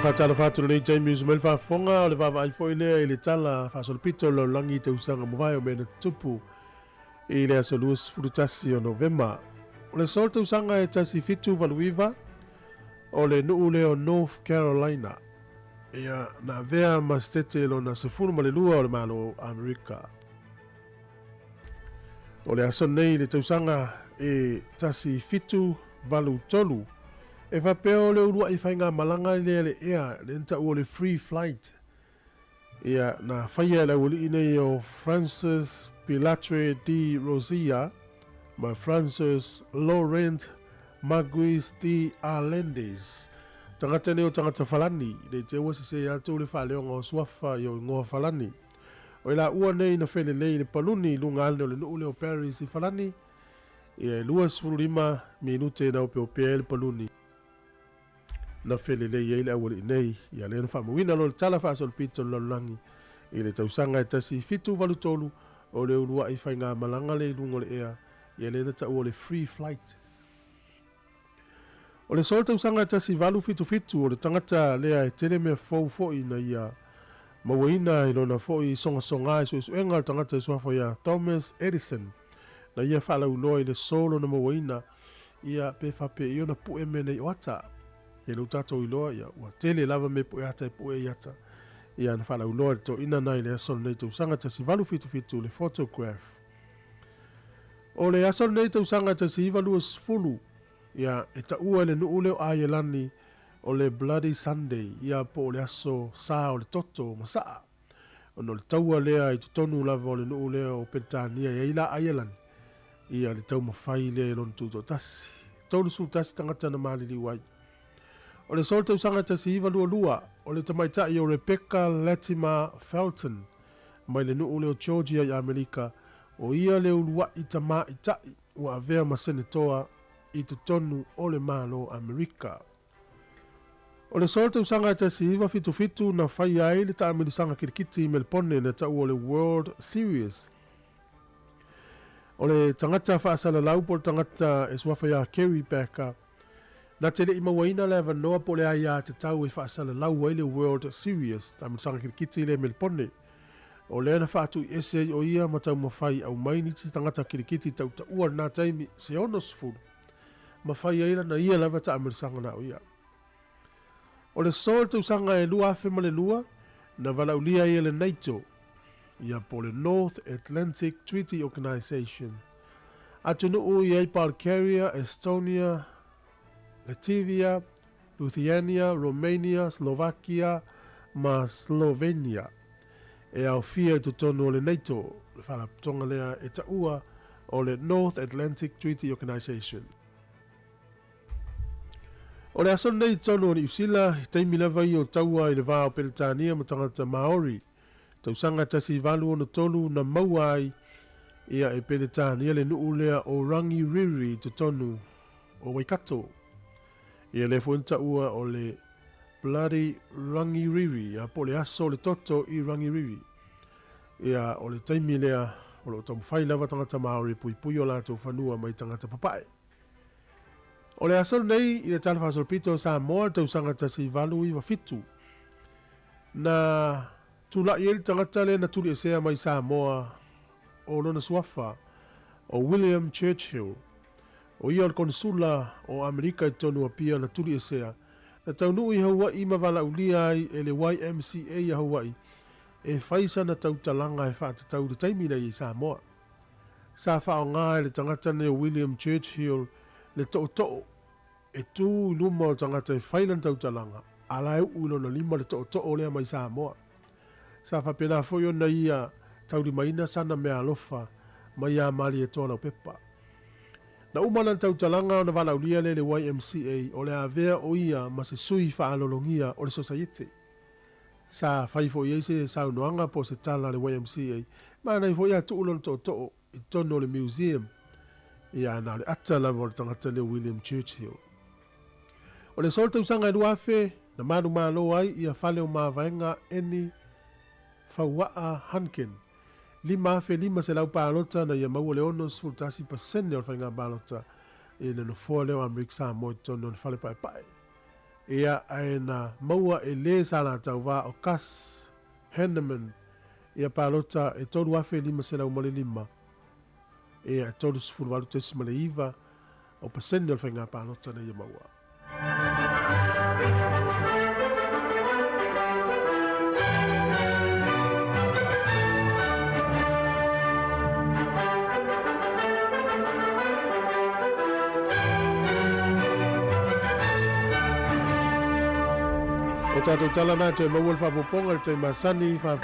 faatalofa atu lenei taimi usu mai le faafofoga o le vaavaai foi lea i le tala faasolopito o le lalolagi i tausaga mavae o mea na tutupu i le aso 21 o Novema. O le aso o le tausaga e 1789, o le nuu lea o North Carolina, ia, na avea ma setete lona 12 o le Malo o Amerika. O le aso nei i le tausaga e 1783, e faapea o le uluai faigamalaga lea i le ea, lea na taua o le Free Flight, ia, na faia e le aualii nei o Francis Pilatre de Rozier ma Francis Laurent Marguis de Arlandes. Tagata nei o tagata Falani, le te ua sese atu le faaleoga o suafa i o ingoa Falani. O i laua nei na felelei i le paluni i luga ane o le nuu lea o Paris i Falani, ia e 25 minute na opeopea ai le paluni na felelei ai le aualii nei. Ia lea na faamauina loa le tala faasolopito o le lalolagi i le tausaga e 1783 o le uluai faigamalaga lea i luga o le ea, ia lea na taua o le Free Flight. O le aso o le tausaga e 1877, o le tagata lea e tele mea fou foi na ia mauaina i lona foi sogasoga i suesuega o le tagata i suafa ia Thomas Edison, na ia faalauiloa i le aso lona mauaina, ia pe faapea ona pue mea nei o ata. Ia lea ua tatou iloa, ia ua tele lava mea pue ata e pue i ata. Ia na faalauiloa e le toeaina na i le aso lenei tausaga 1877 le photograph. O le aso lenei tausaga 1920, Ia, e taua e le nuu lea o Aielani o le Bloody Sunday, ia po o le aso sa o le toto ma saa. Ona o le taua lea i totonu lava o le nuu lea o Peretania e ai la Aielani, ia le taumafai lea i lona tutoatasi. 31 tagata na maliliu ai. O le aso o le tausaga 1922, o le tamaitai o Rebecca Latimer Felton mai le nuu lea o Georgia i Amerika, o ia le uluai tamaitai ua avea ma Senetoa i totonu o le Malo Amerika. O le aso o le tausaga e 1977 na faia ai le taamilisaga kirikiti i Melepone na taua o le World Series. O le tagata faasalalau po o le tagata e suafa ia Kerry Packer, na te le i mauaina le avanoa po o le aiatatau e faasalalau ai le World Series, taamilisaga kirikiti lea i Melepone. O lea na faatuiese ai o ia ma taumafai aumai nisi tagata kirikiti tautaua i lena taimi se 60, ma fai ai lana ia lava taamilisaga na o ia. O le aso o le tausaga e 2002, na valaaulia ai e le NATO, ia po o le North Atlantic Treaty Organization, atunuu i ai Bulgaria, Estonia, Latvia, Lithuania, Romania, Slovakia ma Slovenia e aofia i totonu o le NATO, le faalapotopotoga lea e taua o le North Atlantic Treaty Organization. O le aso lenei i totonu o Niu Sila, i taimi lava ia o taua i le va o Peretania ma tagata Maori, tausaga 1863 na maua ai ia e Peretania le nuu lea o Rangiriri i totonu o Waikato. Ia lea foi na taua o le Bloody Rangiriri, ia po o le aso o le toto i Rangiriri. Ia o le taimi lea o lo o taumafai lava tagata Maori e puipui o latou fanua mai tagata papae. O le aso lenei i le Tala Faasolopito o Samoa i le tausaga 1897, na tulai ai le tagata lea na tuliesea mai Samoa o lona suafa, o William Churchill. O ia o le Konesula o Amerika i totonu o Apia na tuliesea, na taunuu i Hauaʻi ma valaaulia ai e le YMCA a Hauaʻi e fai sana tautalaga e faatatau i le taimi na i ai Samoa. Sa faaaoga e le tagata nei o William Churchill le tootoo e tu i luma o tagata e fai lana tautalaga, a la e uu i lona lima le tootoo lea mai Samoa. Sa faapena foi ona ia taulimaina sana meaalofa mai iā Malietoa Laupepa. Na uma lana tautalaga ona valaaulia lea i le YMCA o le avea o ia ma se sui faalologia o le Sosaiete. Sa fai foi i ai se saunoaga po o se tala a le YMCA, manaia foi a tuu lona tootoo i totonu o le museum. Ia, na o le ata lava o le tagata lea o William Churchill. O le aso o le tausaga e 2000, na manumalo ai ia fale o mavaega Annie Fauaa Hunkin. 5,500 palota na ia maua le 61% o le faiga palota i le nofoa lea o Amerika Samoa i totonu o le fale paepae. Ia, ae na maua e lē sa la tauvā o Gus Hanneman ia palota e 3,505, ia e 38.9 o pasene o le faiga palota na ia maua. O tatou tala na toe maua le faaopoopoga i le taimi masani fa.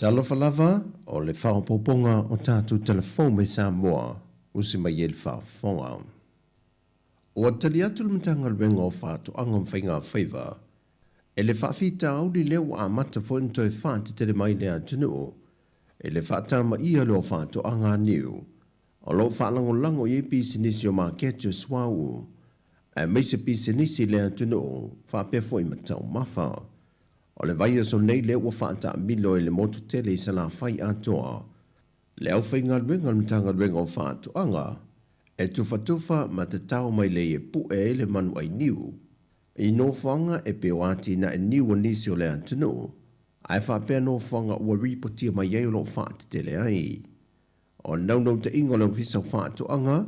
Talofa lava, o le faaopoopoga o tatou tala fou mai Samoa, usi mai ai le faafofoga. Ua tali atu le Matagaluega o Faatoaga ma Faiga Faiva e le faafitauli lea ua amata foi ona toe faatetele mai le atunuu i le faatamaia lea o faatoaga niu o lo o faalagolago i ai pisinisi o maketi o suauu aemaise pisinisi i le atunuu faapea foi ma taumafa. O le vaiaso nei lea ua faataamilo i le motu tele i Salafai atoa le aufaigaluega a le Matagaluega o Faatoaga e tufatufa ma tatao mai lei e pue ai le manu ai niu i nofoaga e pei o atinae niu o nisi o le atunuu ae faapea nofoaga ua ripotia mai ai o lo o faatetele ai. O le naunautaiga o le Ofisa o Faatoaga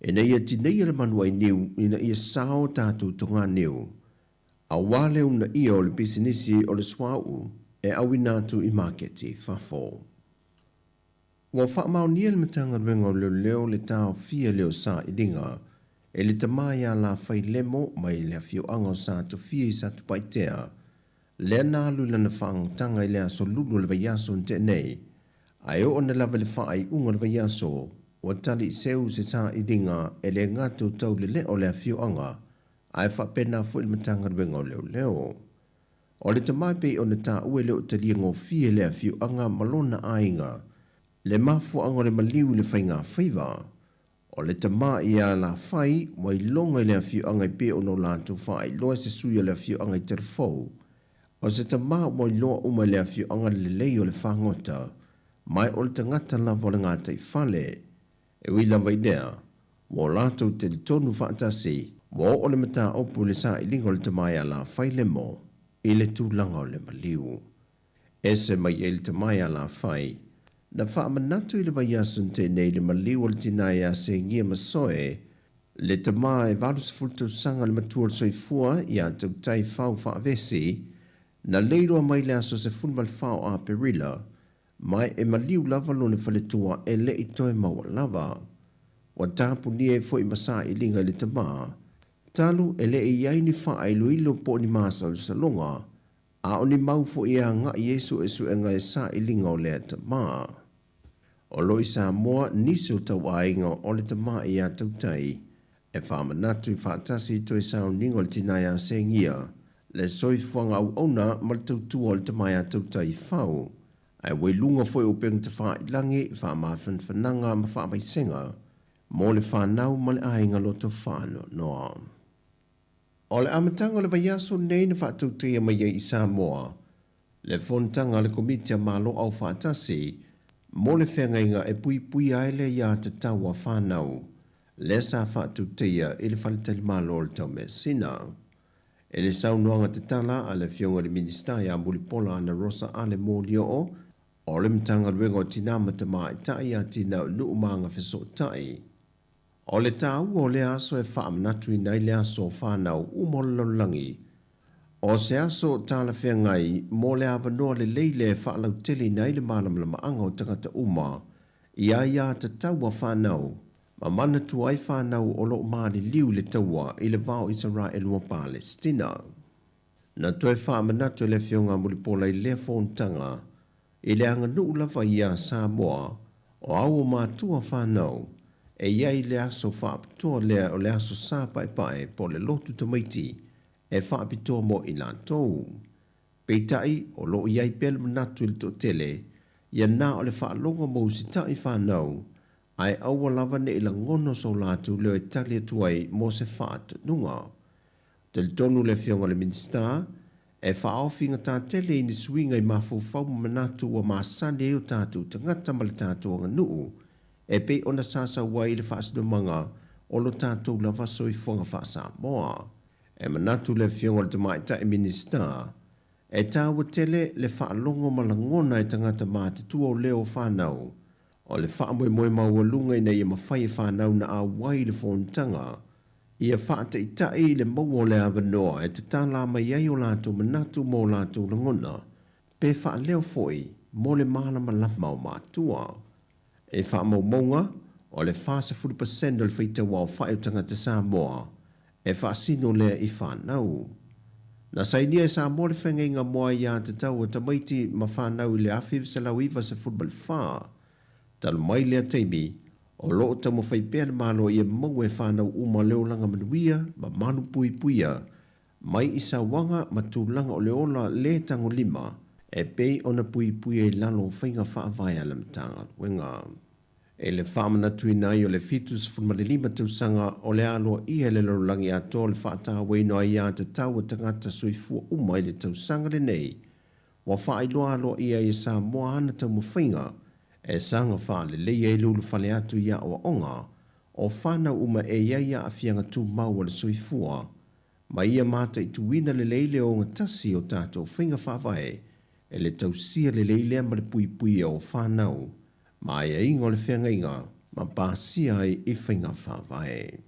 ina ia tineia le manu ai niu ina ia sao tatou toganiu aua le uunaia o le pisinisi o le suauu e auina atu i maketi i fafo. Ua faamaonia e le Matagaluega o Leoleo le taofia lea o sailiga e le tama ia Lafailemo mai le afioaga o Satofia i Satupaitea, lea na alu i lana faagotaga i le aso Lulu o le vaiaso na tea nei, ae oo ane lava i le faaiuga o le vaiaso, ua tali seu se sailiga e le gata o taulelea o le afioaga, ae faapena foi le Matagaluega o Leoleo. O le tama e pei ona taua e le o talia gofie le afioaga ma lona aiga, le mafuaaga o le maliu i le faigafaiva. O le tama ia Lafai ua iloga i le afioaga e pei ona o latou faailoa e se sui o le afioaga i Telefou. O se tama ua iloa uma i le afioaga le lelei o le fagota, ma o le tagata lava o le gataifale. E ui lava i lea, ua o latou talitonu faatasi, ua oo le mataupu i le sailiga o le tama ia Lafai Lemo i le tulaga o le maliu. Ese mai ai le tama ia Lafai, na faamanatu i le vaiaso na tea nei le maliu o le tina ia Segia Masoe, le tama e 80 tausaga le matua o le soifua ia Tautai Fau Faavesi, na leiloa mai le aso 14 o Aperila, ma e maliu lava lona faletua e le i toe maua lava. Ua tapunia ai foi ma sailiga i le tama, talu e le i i ai ni faailoilo po o ni masalosaloga, a o ni mau foi e agai i ai suesuega e sailiga o lea tama. O lo i Samoa nisi o tauaiga o le tama ia Tautai e faamanatu i faatasi i toe sauniga o le tina ia Segia, le soifuaga auauna ma le tautua o le tama ia Tautai Fau, ae ua i luga foi o upega tafailagi, faamafanafanaga ma faamaisega mo le fanau ma le aiga loto faanoanoa. O le amataga o le vaiaso lenei na faatautaia mai ai i Samoa le fonotaga a le Komiti a Malo Aufaatasi mo le Feagaiga e Puipuia ai le Aiatatau a Fanau, lea sa faatautaia i le Faletalimalo o le Taumeasina. I le saunoaga tatala a le Afioga i le Minisita ia Mulipola Anarosa Ale Molioo, o le Matagaluega o Tina ma Tamaitai, Atinae o Nuu ma Agafesootai, O le taua o lea aso e faamanatuina ai le aso o fanau uma o le lalolagi, o se aso talafeagai mo le avanoa lelei lea e faalauteleina ai le malamalamaaga o tagata uma i aiatatau a fanau ma manatua ai fanau o lo o maliliu i le taua i le va o Isaraelu ma Palesitina. Na toe faamanatu e le Afioga a Mulipola i lea fonotaga i le aganuu lava ia Samoa o au o matua fanau e i ai le aso faapitoa lea o le aso Sa Paepae po o le lotu tamaiti e faapitoa mo i latou. Peitai, o lo o i ai pea le manatu i le toatele, ia na o le faalogo mo usitai fanau, ae aua lava ne i lagona so latou leo e tali atu ai mo se faatonuga. Talitonu le Afioga i le Minisita, e faaofi gata tele i ni suiga i mafaufau ma manatu ua masani ai o tatou tagata ma le tatou aganuu, e pei ona sasau ai i le faasinomaga o lo tatou lava soifuaga faa-Samoa. E manatu le Afioga i le Tamaitai Minisita, e taua tele le faalogo ma lagona e tagata matutua o leo o fanau, o le faamoemoe maualuga ina ia mafai e fanau na auai i le fonotaga, ia faataitai i le maua o le avanoa e tatala mai ai o latou manatu ma o latou lagona, pe faaleo foi mo le malamalama o matua. I faamaumauga, o le 40 pasene o le faitauaofai o tagata Samoa e faasino lea i fanau. Na sainia e Samoa le feagaiga mo aiatatau a tamaiti ma fanau i le 1994. Talu mai lea taimi, o lo o taumafai pea le Malo ia maua e fanau uma le olaga manuia ma malupuipuia mai i sauaga ma tulaga o le ola lē tagolima e pei ona puipuia i lalo o faiga faavae a le Matagaluega. I le faamanatuina ai o le 75 tausaga o le aloaia e le lalolagi atoa o le faatauaina o aiatatau a tagata soifua uma i le tausaga lenei, ua faailoa aloaia ai e Samoa ana taumafaiga e saga faaleleia ai le ulufale atu i aoaoga o fanau uma e i ai aafiaga tumau o le soifua ma ia mataituina lelei le ogatasi o tatou faiga faavae e le tausia lelei lea ma le puipuia o fanau ma aiaiga o le feagaiga ma pasia ai i faiga faavae.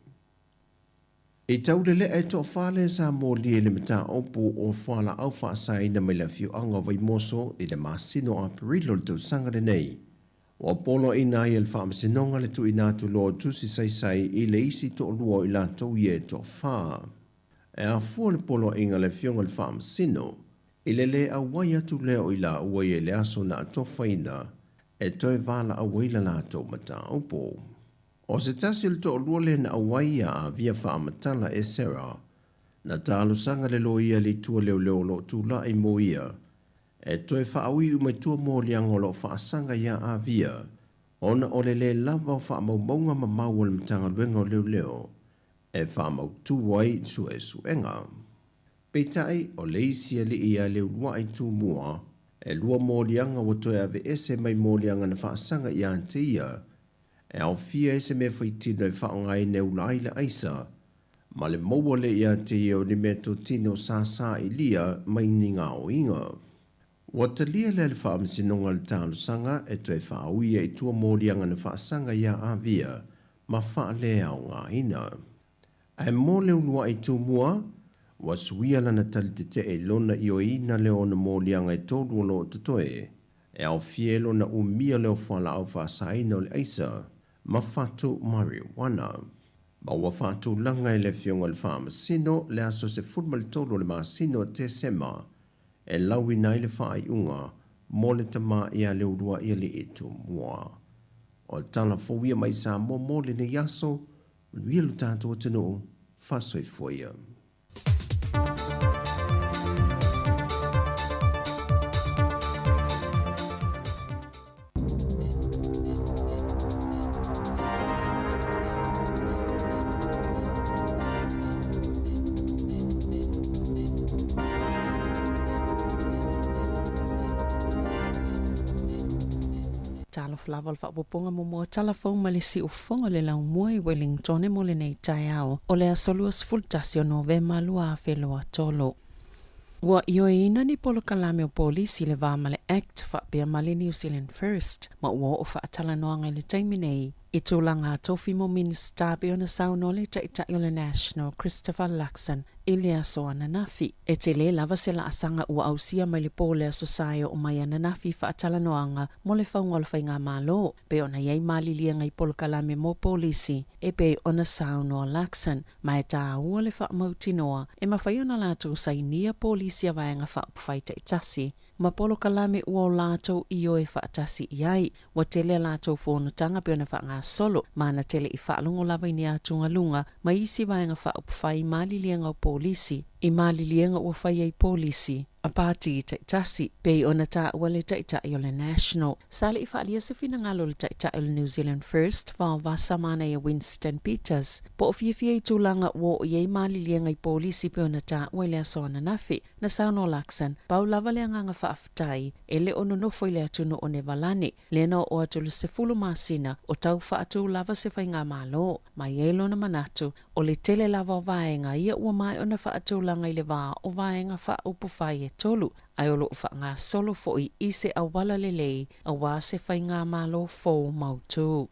I taulelea e toafa lea sa molia i le mataupu o fualaau faasaina mai le afioaga o Vaimoso i le masina o Aperila o le tausaga lenei. Ua poloaiina ai e le Faamasinoga le tuuina atu loa o tusi saisai i le isi toalua o i latou ia e toafa. E afua le poloaiga a le Afioga i le Faamasino i le le auai atu lea o i laua ia i le aso na atofaina e toe valaau ai la latou mataupu. O se tasi o le toalua lea na auai ia avia faamatala e Sarah, na talosaga le loia i le itu a leoleo o lo o tulai mo ia e toe faauiu mai tua moliaga o lo o faasaga iā Avia ona o le lē lava o faamaumauga mamau a le Matagaluega o Leoleo e faamautū ai suesuega. Peitai, o le isi alii ia Leulua'i Tumua, e lua moliaga ua toe aveese mai moliaga na faasaga iā te ia, e aofia ai se mea faitino e faaaogaina e ula ai le aisa, ma le maua lea iā te ia o ni meatotino sa sailia mai ni gaoiga. Ua talia lea le Faamasinoga o le Talosaga e toe faauia i tua moliaga na faasaga iā Avia ma faaleaogaina. Ae mo le ulua'i tumua, ua suia lana tali tete'e i lona ioeina lea o ona moliaga e tolu o lo o totoe, e aofia ai lona umia lea o fualaau faasaina o le aisa ma fatu marijuana. Ma ua faatulaga e le Afioga i le Faamasino le aso 13 o le masina o Tesema e lauina ai le faaiuga mo le tama ia Leulua'ialii Tumua. O tala fou ia mai Samoa mo lenei aso, manuia lo tatou atunuu, faasoifua ia. Talofa lava o le faaopoopoga muamua tala fou mai le siufofoga o le laumua i Wellingtone mo lenei taeao o le aso 21 o Novema 2023. Ua ioeina ni polokalame o polisi i le va ma le Act faapea ma le New Zealand First ma ua oo faatalanoaga i le taimi nei i tulaga tofi mo Minisita pei ona saunoa le Taitai o le National Christopher Luxon i le aso ananafi. E tele lava se laasaga ua ausia mai le po o le Aso Sa e oo mai ananafi i faatalanoaga mo le fauga o le Faigamalo, pei ona i ai maliliega i polokalame mo polisi e pei ona saunoa Luxon, ma e tāua le faamautinoa e mafai ona latou sainia polisi a Vaega Faaupufai taitasi ma polokalame ua o latou ioe faatasi i ai. Ua tele a latou fonotaga pei ona faagasolo, ma na tele i faalogo lava i ni atugaluga ma isi Vaega Faaupufai i maliliega o polisi, i maliliega ua fai ai polisi a pati taitasi, pei ona taua le Taitai o le National. Sa le i faaalia se finagalo o le Taitai o le New Zealand First, Vaovasa Manaia Winston Peters, po o fiafia i tulaga ua oo i ai maliliega i polisi pei ona taua i le aso ananafi. Na saunoa Luxon, pau lava le agaga faafetai, e le o nonofo i le atunuu o Nevalani, lea na oo atu i le 10 masina o tau faatu lava se faigamalo. Ma i ai lona manatu, o le tele lava o vaega ia ua maea ona faatulaga i le va o vaega faaupufai e tolu, ae o lo o faagasolo foi i se auala lelei aua se faigamalo fou mautū.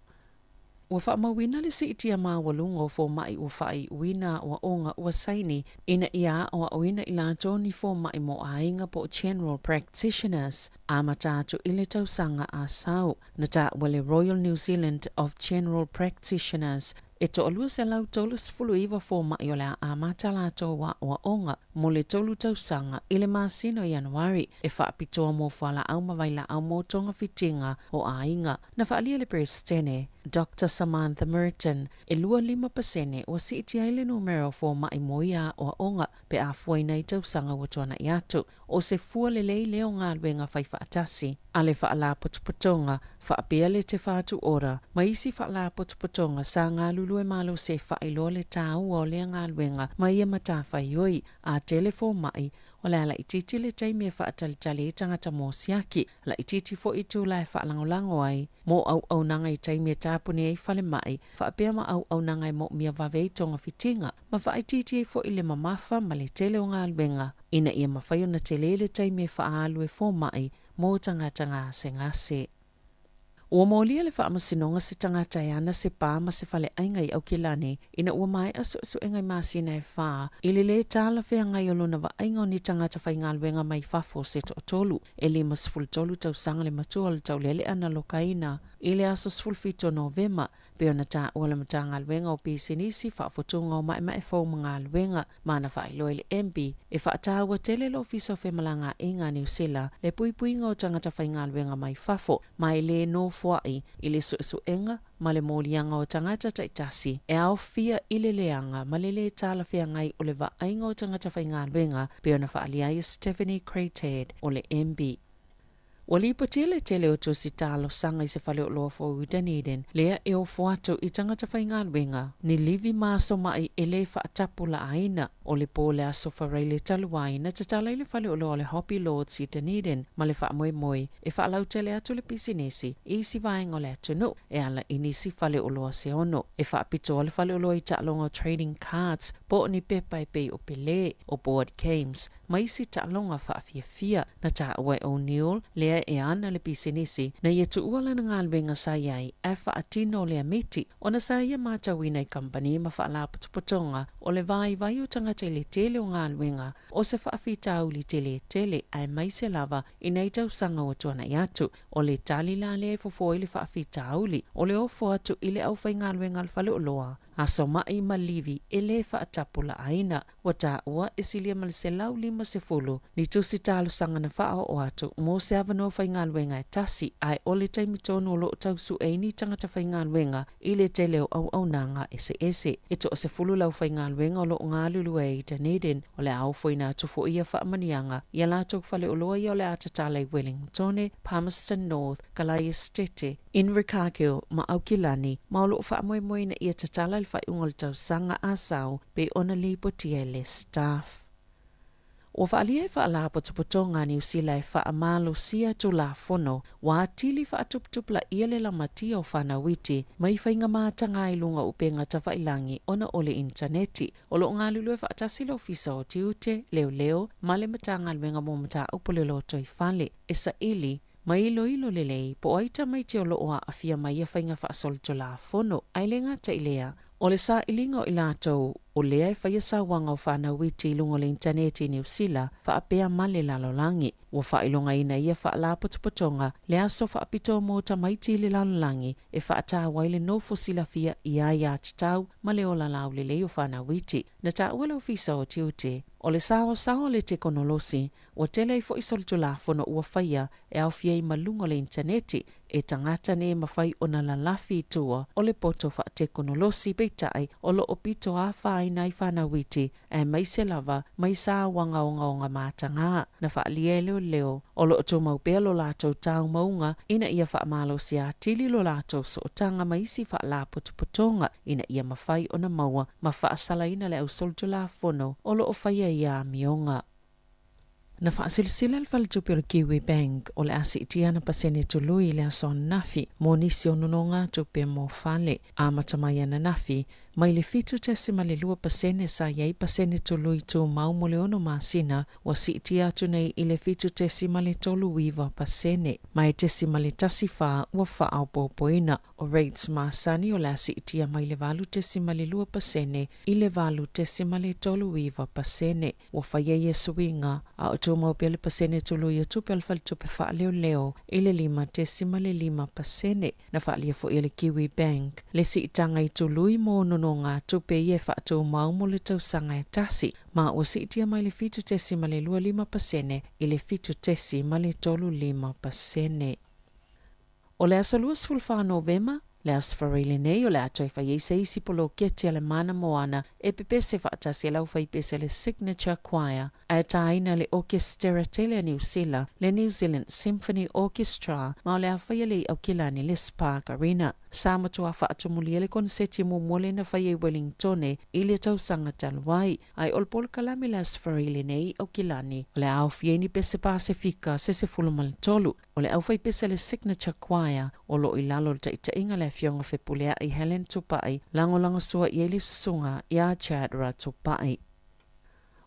Ua faamauina le siitia maualuga o fomaʻi ua faaiuina aoaoga ua saini ina ia aoaoina i latou ni fomaʻi mo aiga po o general practitioners amata atu i le tausaga a sau. Na taua le Royal New Zealand of General Practitioners e toalua 139 fomaʻi o le a amata latou aoaoga mo le tolu tausaga i le masina o Ianuari e faapitoa mo fualaau ma vailaau mo togafitiga o aiga. Na faaalia le Peresetene, Doctor Samantha Merton, e 25 pasene ua siitia ai le numera o fomaʻi mo ia aoaoga pe a fuaina i tausaga ua tuanaʻi atu. O se fua lelei lea o galuega faifaatasi a le Faalapotopotoga faapea le Te Whatu Ora ma isi faalapotopotoga sa galulue malosi e faailoa le tāua o lea galuega ma ia matafaioi a tele fomaʻi o le a laitiiti le taimi e faatalitali ai tagata mo siaki, laitiiti foi itula e faalagolago ai mo auaunaga i taimi e tapuni ai falemai, faapea ma auaunaga e moomia vave ai togafitiga, ma faaitiiti ai foi le mamafa ma le tele o galuega ina ia mafai ona tele le taimi e faaalu e fomaʻi mo tagata gasegase. Ua molia e le Faamasinoga se tagata e ana se pa ma se faleaiga i Aukilani ina ua maea suesuega i masina e fa i le lē talafeagai o lona vaaiga o ni tagata faigaluega mai fafo se toatolu. E 53 tausaga le matua o le taulealea na lokaina i le aso 17 o Novema, pei ona taua le Matagaluega o Pisinisi, Faafotuga o Maemae Fou ma Galuega, ma na faailoa i le MB e faataua tele le Ofisa o Femalagaaiga a Niu Sila le puipuiga o tagata faigaluega mai fafo ma e lē nofoaʻi i le suesuega ma le moliaga o tagata taitasi e aofia i le leaga ma le lē talafeagai o le vaaiga o tagata faigaluega, pei ona faaalia ai e Stephanie Cratead o le MB. Ua lipotia le tele o tusi talosaga i se faleoloa fou i Dunedin, lea e ofo atu i tagata faigaluega ni livi ma aso maʻi e lē faatapulaaina. O le pō le Aso Faraile talu ai, na tatala ai le faleoloa o le Hobby Lords i Dunedin ma le faamoemoe e faalautele atu le pisinisi i isi vaega o le atunuu e ala i nisi faleoloa se ono. E faapitoa le faleoloa i taaloga o trading cards po o ni pepa e pei o Pelé, o board games, ma isi taaloga faafiafia. Na taua e O'Neill lea e ana le pisinisi na ia tuua lana galuega sa i ai ae faatino lea miti ona sa ia matauina i kamupani ma faalapotopotoga o le vaivai o tagata i le tele o galuega o se faafitauli tele tele aemaise lava i nei tausaga ua tuanai atu. O le tali la lea e fofo ai le faafitauli o le ofo atu i le aufaigaluega a le faleoloa aso maʻi ma livi e lē faatapulaaina. Ua taua e silia ma le 150 ni tusi talosaga na faaoo atu mo se avanoa faigaluega e tasi, ae o le taimi tonu o lo o tau sue ai ni tagata faigaluega i le tele o auaunaga eseese. E toasefulu le aufaigaluega o lo o galulue ai i Dunedin, o le a ofoina atu foi ia faamanuiaga i a latou faleoloa ia o le a tatala i Wellingtone, Palmerston North, Kalae Esetete, Invercargill ma Aukilani, ma o lo o faamoemoe ina ia tatala i le faaiuga o le tausaga a sao pei ona lipotia e le Staff. Ua faaalia e Faalapotopotoga a Niu Sila e faamalosia Tulafono ua atili faatuputupulaia le lamatia o fanau iti mai faiga mataga i luga o upega tafailagi ona o le initaneti. O lo o galulue faatasi le Ofisa o Tiute, Leoleo ma le Matagaluega mo Mataupu o le Lotoifale e saili ma iloilo lelei po o ai tamaiti o lo o aafia mai ia faiga faasolitulafono. Ae le gata i lea, o le sailiga o i latou o lea e faia sauaga o fanau iti i luga o le initaneti i Niu Sila faapea ma le lalolagi. Ua faailogaina ia faalapotopotoga le aso faapitoa mo tamaiti i le lalolagi e faataua ai le nofo silafia i aiatatau ma le ola laulelei o fanau iti. Na taua le Ofisa o Tiute o le saoasaoa o le tekonolosi Ua tele ai foi solitulafono ua faia e aofia ai ma luga o le initaneti e tagata nei e mafai ona lalafi i tua o le poto faatekonolosi peitai o lo o pito afaina ai fanau iti aemaise lava mai sauaga ogaoga matagā na faaalia e leoleo o lo o tumau pea lo latou taumauga ina ia faamalosia atili lo latou sootaga ma isi faalapotopotoga ina ia mafai ona maua ma faasalaina le au solitulafono o lo o faia ia amioga. Na faasilasila le faletupe o le Kiwi Bank o le a siitia ana pasene tului i le aso ananafi mo nisi o nonogatupe mo fale. Amata mai ananafi, mai le 7.2% sa i ai pasene tului tumau mo le ono masina, ua siitia atu nei i le 7.39%, ma e 0.14 ua faaopoopoina. O rates masani o le a siitia mai le 8.2% i le 8.39%. Ua faia ia suiga, a o tumau pea le pasene tului o tupe a le Faletupe Faaleoleo i le 5.5%. Na faaalia foi e le Kiwi Bank le siitaga i tului mo nonogatupe ia e faatumau mo le tausaga e tasi, ma ua siitia mai le 7.25% i le 7.35%. O le aso 24 Novema, le Aso Faraile nei, o le a toe fai ai se isi poloketi a le Mana Moana e pepese faatasi e le aufaipese a le Signature Choir ae tāina le Okesitera tele a Niu Sila, le New Zealand Symphony Orchestra, ma o le a faia le i Aukilani le Spark Arena. Sa matua faatumulia le koneseti muamua lea na faia i Wellingtone i le tausaga talu ai. Ae o le polokalame le Aso Faraile nei i Aukilani, o le a aofia ai ni pese Pasefika se 13. O le aufaipese a le Signature Choir o lo o i lalo o le taitaiga a le Afioga Fepuleai Helen Tupai, lagolagosua i ai le susuga ia Chad Ratupai.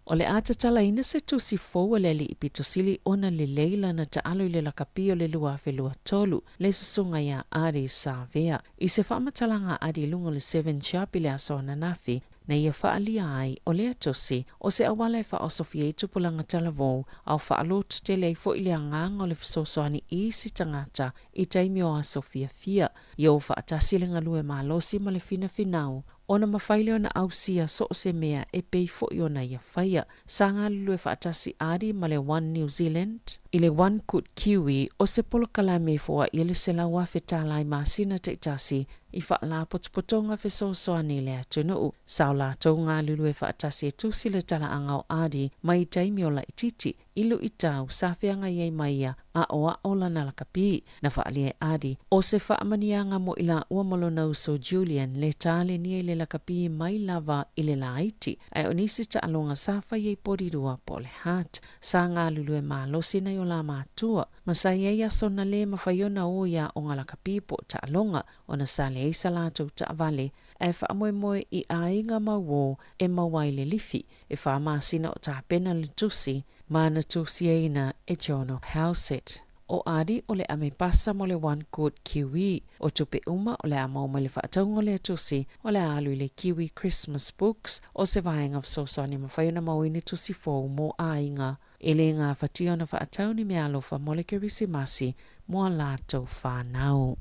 O le a tatalaina se tusi fou a le alii pito sili ona lelei lana taalo i le lakapi o le 2023, le susuga ia Ardie Savea. I se faamatalaga a Ardie i luga o le Seven Sharp i le aso ananafi, na ia faaalia ai o lea tusi o se auala e faaosofia ai tupulaga talavou a o faalototele ai foi le agaga o le fesoasoani i isi tagata i taimi o aso fiafia. Ia o faatasi le galue malosi ma le finafinau ona mafai lea ona ausia so o se mea e pei foi ona ia faia. Sa galulue faatasi Ardie ma le One New Zealand i le One Good Kiwi o se polokalame e foai ai le $100,000 i masina taitasi i faalapotopotoga fesoasoani i le atunuu. Sa o latou galulue faatasi e tusi le talaaga o Ardie mai i taimi o laitiiti i luitau sa feagai ai ma ia aʻoaʻo lana lakapi. Na faaalia e Ardie, o se faamaniaga mo i laua ma lona uso Julian le talenia i le lakapi mai lava i le laiti, ae o nisi taaloga sa fai ai polirua po o le heart. Sa galulue malosi nai o la matua, ma sa i ai aso na lē mafai ona o i aoga lakapi po o taaloga, ona sa leai sa latou taavale, ae faamoemoe i aiga mauō e maua ai le lifi. E whā masina o tapena le tusi, ma na tusiaina e Jono Howsett. O Ardie o le ame pasa mo le One Good Kiwi. O tupe uma o le a maua mai le faatauga o lea tusi, o le a alu i le Kiwi Christmas Books, o se vaega fesoasoani e mafai ona maua i ni tusi fou mō aiga. E le gafatia ona faatau ni meaalofa mo le Kerisimasi mo a latou whānau.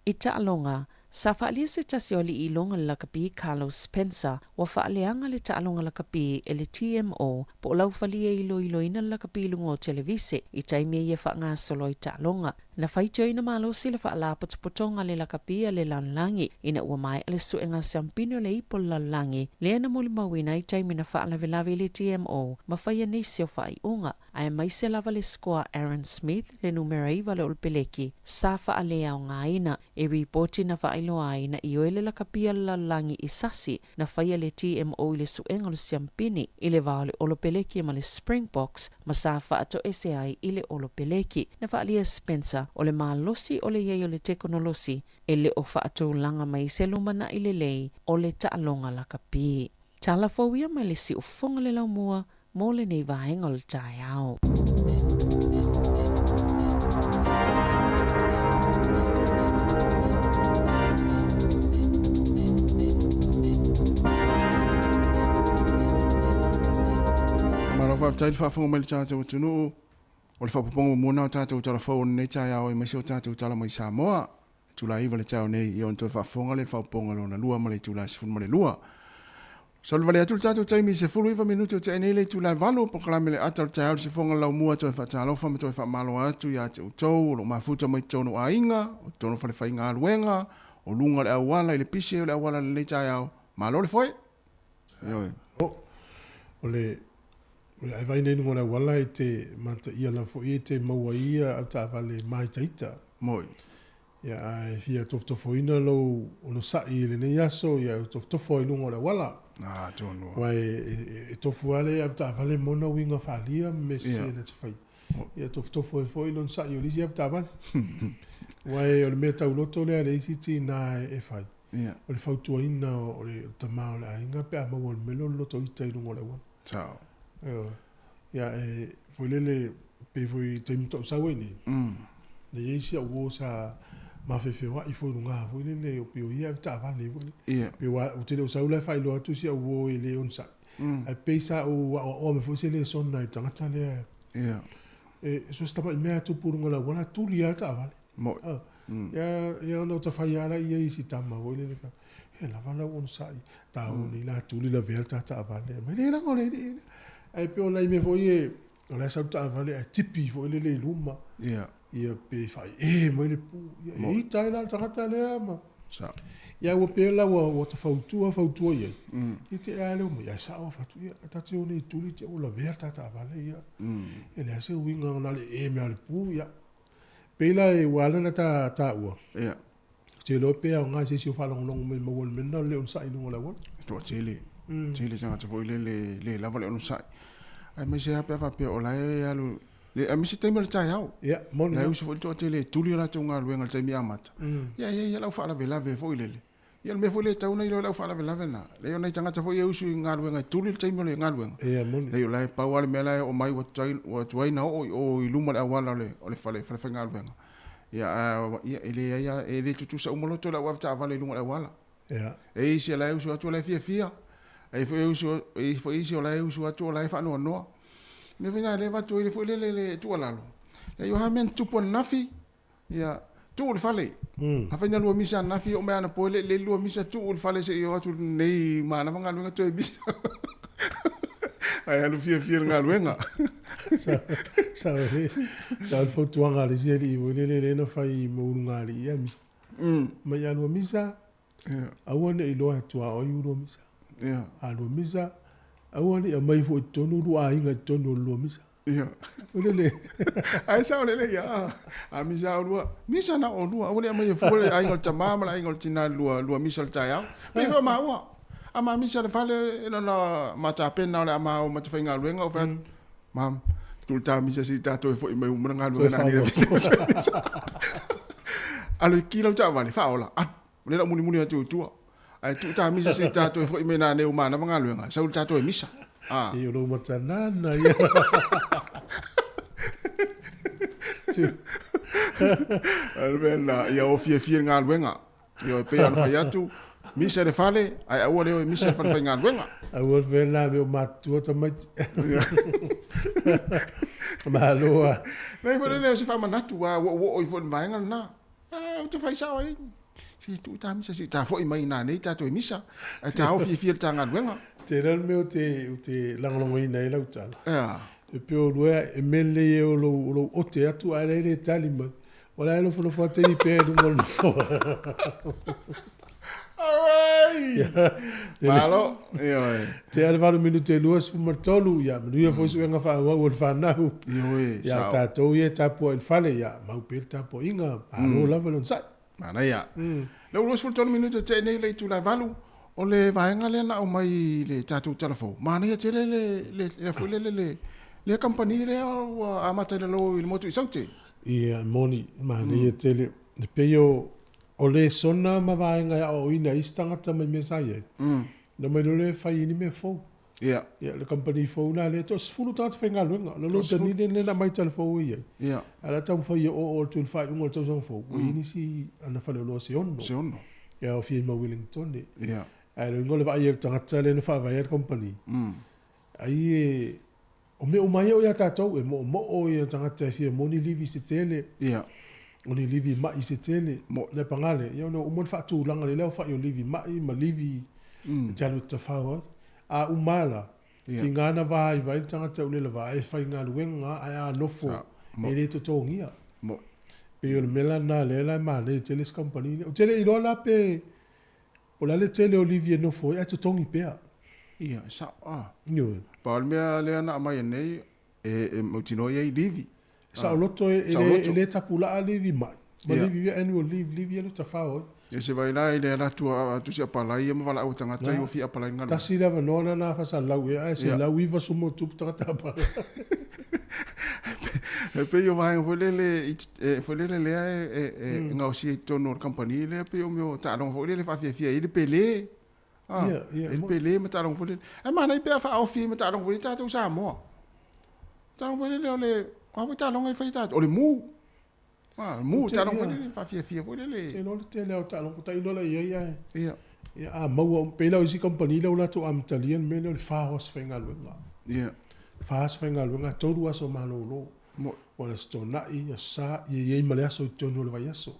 I taaloga, sa faaalia se tasi o alii iloga le lakapi Carlos Spencer, ua faaleaga le taaloga lakapi e le TMO po o laufalie e iloiloina le lakapi i luga o televise i taimi e ia faagasolo ai taaloga. Na faitioina malosi le faalapotopotoga a le lakapi a le lalolagi ina ua maea le suega siampini o le ipo o le lalolagi lea na molimauina ai taimi na faalavelave i le TMO ma faia nisi o faaiuga. Aemaise lava le scoa Aaron Smith, le numera 9 le Olopeleki, sa faaleaogaina. E ripoti na faailoa ai na ioe le lakapia le lalolagi i sasi na faia le TMO i le suega o le siampini i le va o le Olopeleki ma le Springboks ma sa faatoese ai i le Olopeleki. Na faaalia e Spencer o le malosi o le i ai o le tekonolosi e le o faatulaga mai se lumanai lelei o le taaloga lakapi. Tala fou ia mai le siufofoga le laumua mo lenei vaega o le taeao. Malo faafetai le faafofoga mai le tatou atunuu. O le faaopoopoga muamua lena o tatou tala fou o lenei taeao aemaise o tatou tala mai Samoa. Itula 9 le taeao nei, ia ona toe faafofoga lea i le faaopoopoga lona lua ma le itula 12. Solivale atu le tatou taimi i 19 minute o tea nei le itula e 8, polokalame le ata o le taeao i le sifoga o le laumua toe faatalofa ma toe faamalo atu ia te outou o lo o mafuta mai totonu o aiga, o totonu o falefaigaluega, o luga o le auala i le pisi ai o le auala i lenei taeao. Malo le foe! Ioe. O le o le vaai nei i luga o le auala e te mataia lava foi e te maua ai ia au taavale māitaita. Moi. Ia ae fia tofotofoina lou onosai i lenei aso, ia e tofotofo ai i luga o le auala. Ah, tonu. Aua e tofu lava le avetaavale ma ona uiga faaalia ma mea sese na te fai. Ia tofotofo ai foi le onosai o le isi avetaavale. Aua o le mea tauloto lea a le isi tinā e fai. O le fautuaina o le tama o le aiga pe a maua mai le loto ita i luga o le auala. Sao. Ioe. Ia e foi lele pei foi i taimi faatoa ou sau ai nei. Na i ai si au uo sa mafefeoai foi i luga foi lele o pei o ia e avetaavale foi lele. Ia. Pei ua ou te le o sau la e faailoa atu si au uo e le onosai. Ae pei sa ou aoaoa mai foi se lesona i le tagata lea. Ia. E so se tamai mea e tupu i luga o le auala, tuli lava le taavale. Moi. Ia, ia ona o tafai lava laia i si tama foi lele fa, he lava lau onosai, tāua nei la tuli lavea le ta taavale. Mai le laga o le alii lea. Ae pei o nai mea foi ia, o la e sau le taavale ae tipi foi lele i luma. Ia. Ia pe faaee mai le pu. Ia e ita ai la le tagata lea ma. Sao. Ia ua pei la ua ta fautua fautua i ai. Ia te ea lea mai, ae sao fatu, ia ta te o nei tuli te ua lavea le ta taavale ia. E leai se uiga ona le ee mea o le pu, ia. Pei la e ua ala ona ta taua. Ia. Ou te iloa pe aoga i se isi o faalogologo mai maua le mea lena o le le onosai i luga o le auala. E toatele. Tele tagata foi lele le lava le onosai. Aemaise lava pe a faapea o la e alu le aemaise taimi o le taeao. Ia, moni La e usu foi le toatele e tuli a latou galuega i le taimi amata. Ia e i ai lava lau faalavelave foi lele. Ia o le mea foi lea e tatau ona iloa e le au faalavelave lena. Leai o nai tagata foi ia e usu i galuega e tuli le taimi o le galuega. Ia e moni. Leai o la e pau lava le mea la e oo mai ua tuai, ua tuai ona oo i o i luma o le auala o le, o le fale, falefaigaluega. Ia a, ia e leai lava, e le tutusa uma loto le au avetaavale i luga o le auala. Ia. E i ai isi o la e usu atu o la e fiafia, e i ai foi usu, e i ai foi isi o la e usu atu o la e faanoanoa. O le mea foi lena o lea e avatu ai foi lele le tuualalo, leai o a mea na tutupu ananafi, Ia, tuu i le fale. Afai na lua misa ananafi, oo mai anapo e le i lelei le lua misa, tuu i le fale se i oo atu nei manava galuega toe misa. Ae alu fiafia i le galuega. Sao le, sao le fautuaga a le isi alii foi lele lea na fai mo ulugalii ia misa. Mai a lua misa, aua ne i iloa e tuaoi ulua misa. A lua misa, aua ne i aumai foi i totonu lua aiga i totonu o le lua misa. Ia. Lele. Ae sao lelei ia. A misa olua, misa na olua. Aua le aumaia fua le aiga o le tama ma le aiga o le tina i le lua, lua misa o le taeao. Pei foi o maua. A ma misa i le fale, na ona ma tapena o le a ma o ma te faigaluega, ou fai atu, Mum, tuu le ta misa se i ta toe foi mai uma na galuega na ni le Alu e ki lau taavale, faaola, alu. O lea la mulimuli atu i tua. Ae tuu ta misa se i ta toe foi mai nanei ua manava galuega, sau le ta toe misa. Ah. E o lou matanana ia. O le mea lena, ia o fiafia i le galuega. Ioe, e pei ona fai atu, misa i le fale, ae aua le o e misa i le fale faigaluega. Aua le fai la mea o matutua tamaiti. Malo lava. Leai foi lele o se faamanatu, aua ua ou oo ifo i le vaega lena. Ah, ou te fai sao ai. Se i tuu ta misa, se i ta foi mai nanei tatou e misa. Ae ta o fiafia i le ta galuega. Tele le mea ou te, ou te lagolagoina ai lau tala. Yeah. E pei o lua e mea lelei e o lou, o lou ote atu ae la e le tali mai. O la e nofonofo atu i pea i luga o le nofoa. Auai! Malo, ioe. Tea le 8 minute e 23, ia manuia foi suega faaauau a le fanau. Ioe, Ia sao. tatou ia e tapuai i le fale, ia mau pea le tapuaiga, malo lava le onosai. Manaia. Lea ua 23 minute tea nei le itula e 8, o le vaega lea na aumai i le tatou tala fou, manaia tele le, le, le foi lele le, lea kamupani lea ua amata i lalo i le motu i Saute. Ia, moni, manaia tele. E pei o, O lesona ma vaega e aoaoina ai isi tagata mai mea sa i ai, na omai loa lea e fai ai ni mea fou. Ia. Ia, le kamupani fou la lea, toa-10 tagata faigaluega. O le London lea na aumai tala fou e i ai. Ia. Ae o le a taumafai e oo atu i le faaiuga o le tausaga fou, ua i ai nisi ana faleoloa se 6. Se 6. E aofia ai ma Wellington. Ia. Ae o le uiga o le vaai a le tagata lea na faavaea le kamupani, ai e, O mea uma ia o ia tatou, e moomoo ia tagata e fia moni livi se tele, Ia. o ni livi ma'i se tele. Mo. Le pagale, ia ona ua uma ona faatulaga lelei aofai o livi ma'i ma livi e te alu e te tafao ai. A uma la, Ia. tiga na vaivai le tagata u le lava e faigaluega ae a nofo Sa. Mo. e le totogia. Mo. Pei o le mea la lena lea la e manaia tele si kamupani lea. Ou te le i iloa la pe o le a le tele o livi e nofo ai ae totogi pea. Ia, e sao, a. Ioe. Pau o le mea lea na aumai nei, e, e mautinoa e i ai livi. E saoloto e, e, le, Saoloto. e le tapulaa livi mai. Ma Ia. livi ia annual leave, livi ia le tafao ai. E se vai la i le ala atu a tusi apalai ia ma valaau tagata i ua fia apalai i le galuega. Tasi le avanoa lena na fasalau ea ae 190+ tagata apalai. E pei o vaega foi lele i e foi lele lea e e e gaosia i totonu o le kamupani lea pei o mea o taaloga foi lele e faafiafia ai le pele. A, Ia, ia, e le pele ma taaloga foi lele. Ae manaia pe a faaofi ai ma taaloga foi lele tatou Samoa. Taaloga foi lele o le, o a foi taaloga e fai e tatou? O le mu. A, mu, taaloga foi lele faafiafia foi lele. Te iloa le tele lava o taaloga, tailo la i ai ae. Ia. Ia, a maua, pei la o isi kamupani lea ua latou amatalia le mea lea o le fa aso faigaluega. Ia. Fa aso faigaluega, tolu aso malolo. Mo. Ua le Aso Toonai, Aso Sa, ia i ai ma le aso i totonu o le vaiaso.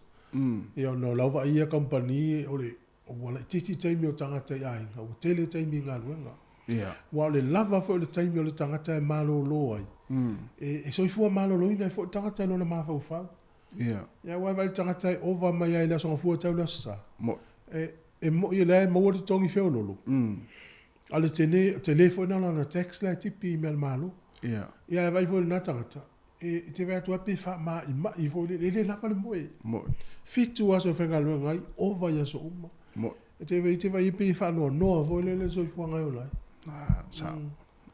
Ia ona o lau vaai ia kamupani o le ua laitiiti taimi o tagata i aiga, ua tele taimi i galuega. Ia. Aua o le lava foi o le taimi o le tagata e malolo ai, e soifua maloloina ai foi le tagata i lona mafaufau. Ia. Ia aua e vaai le tagata e ova mai lava i le Aso Gafua tau le Aso Sa. Mo. E moi o lea e maua le totogi feololo. A o le tele, tele foi na o lana tax la e tipi i mea a le Malo. Ia. Ia ae vaai foi i lena tagata, e te vaai atu lava pe faamaimai foi lele, e le lava le moe. Moe. Fitu aso e faigaluega ai, ova i aso uma. Moe. E te vaai, te vaai pei e faanoanoa foi lele le soifuaga e ola ai. Ah, sao.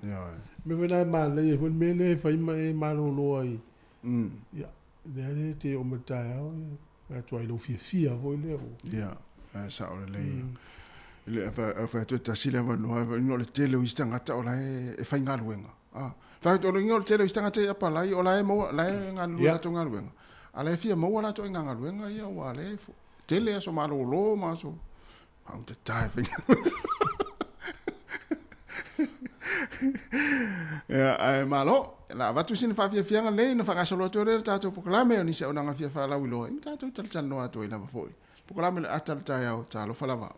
Ioe. Mea foi la e manaia foi le mea lea e fai ma e malolo ai. Ia, lea e te oo mai le taeao, ia, vaai atu ai i lou fiafia foi lea. Ia. Ae sao lelei. I le fai atu e tasi le avanoa, ina o le tele o isi tagata o la e faigaluega. Fai atu o le tele o isi tagata e apalai o la e maua, la e galulue i latou galuega, a o la e fia maua latou aiga galuega ia aua o lea e tele aso malolo ma aso faaugata e faigaluega. Ia, ae malo, o le a avatu sina faafiafiaga lenei ona faagasolo atu ai lea i le tatou polokalame o nisi auaunaga fia faalauiloa, ia ma tatou talatalanoa atu ai lava foi. Polokalame o le ata o le taeao, talofa lava.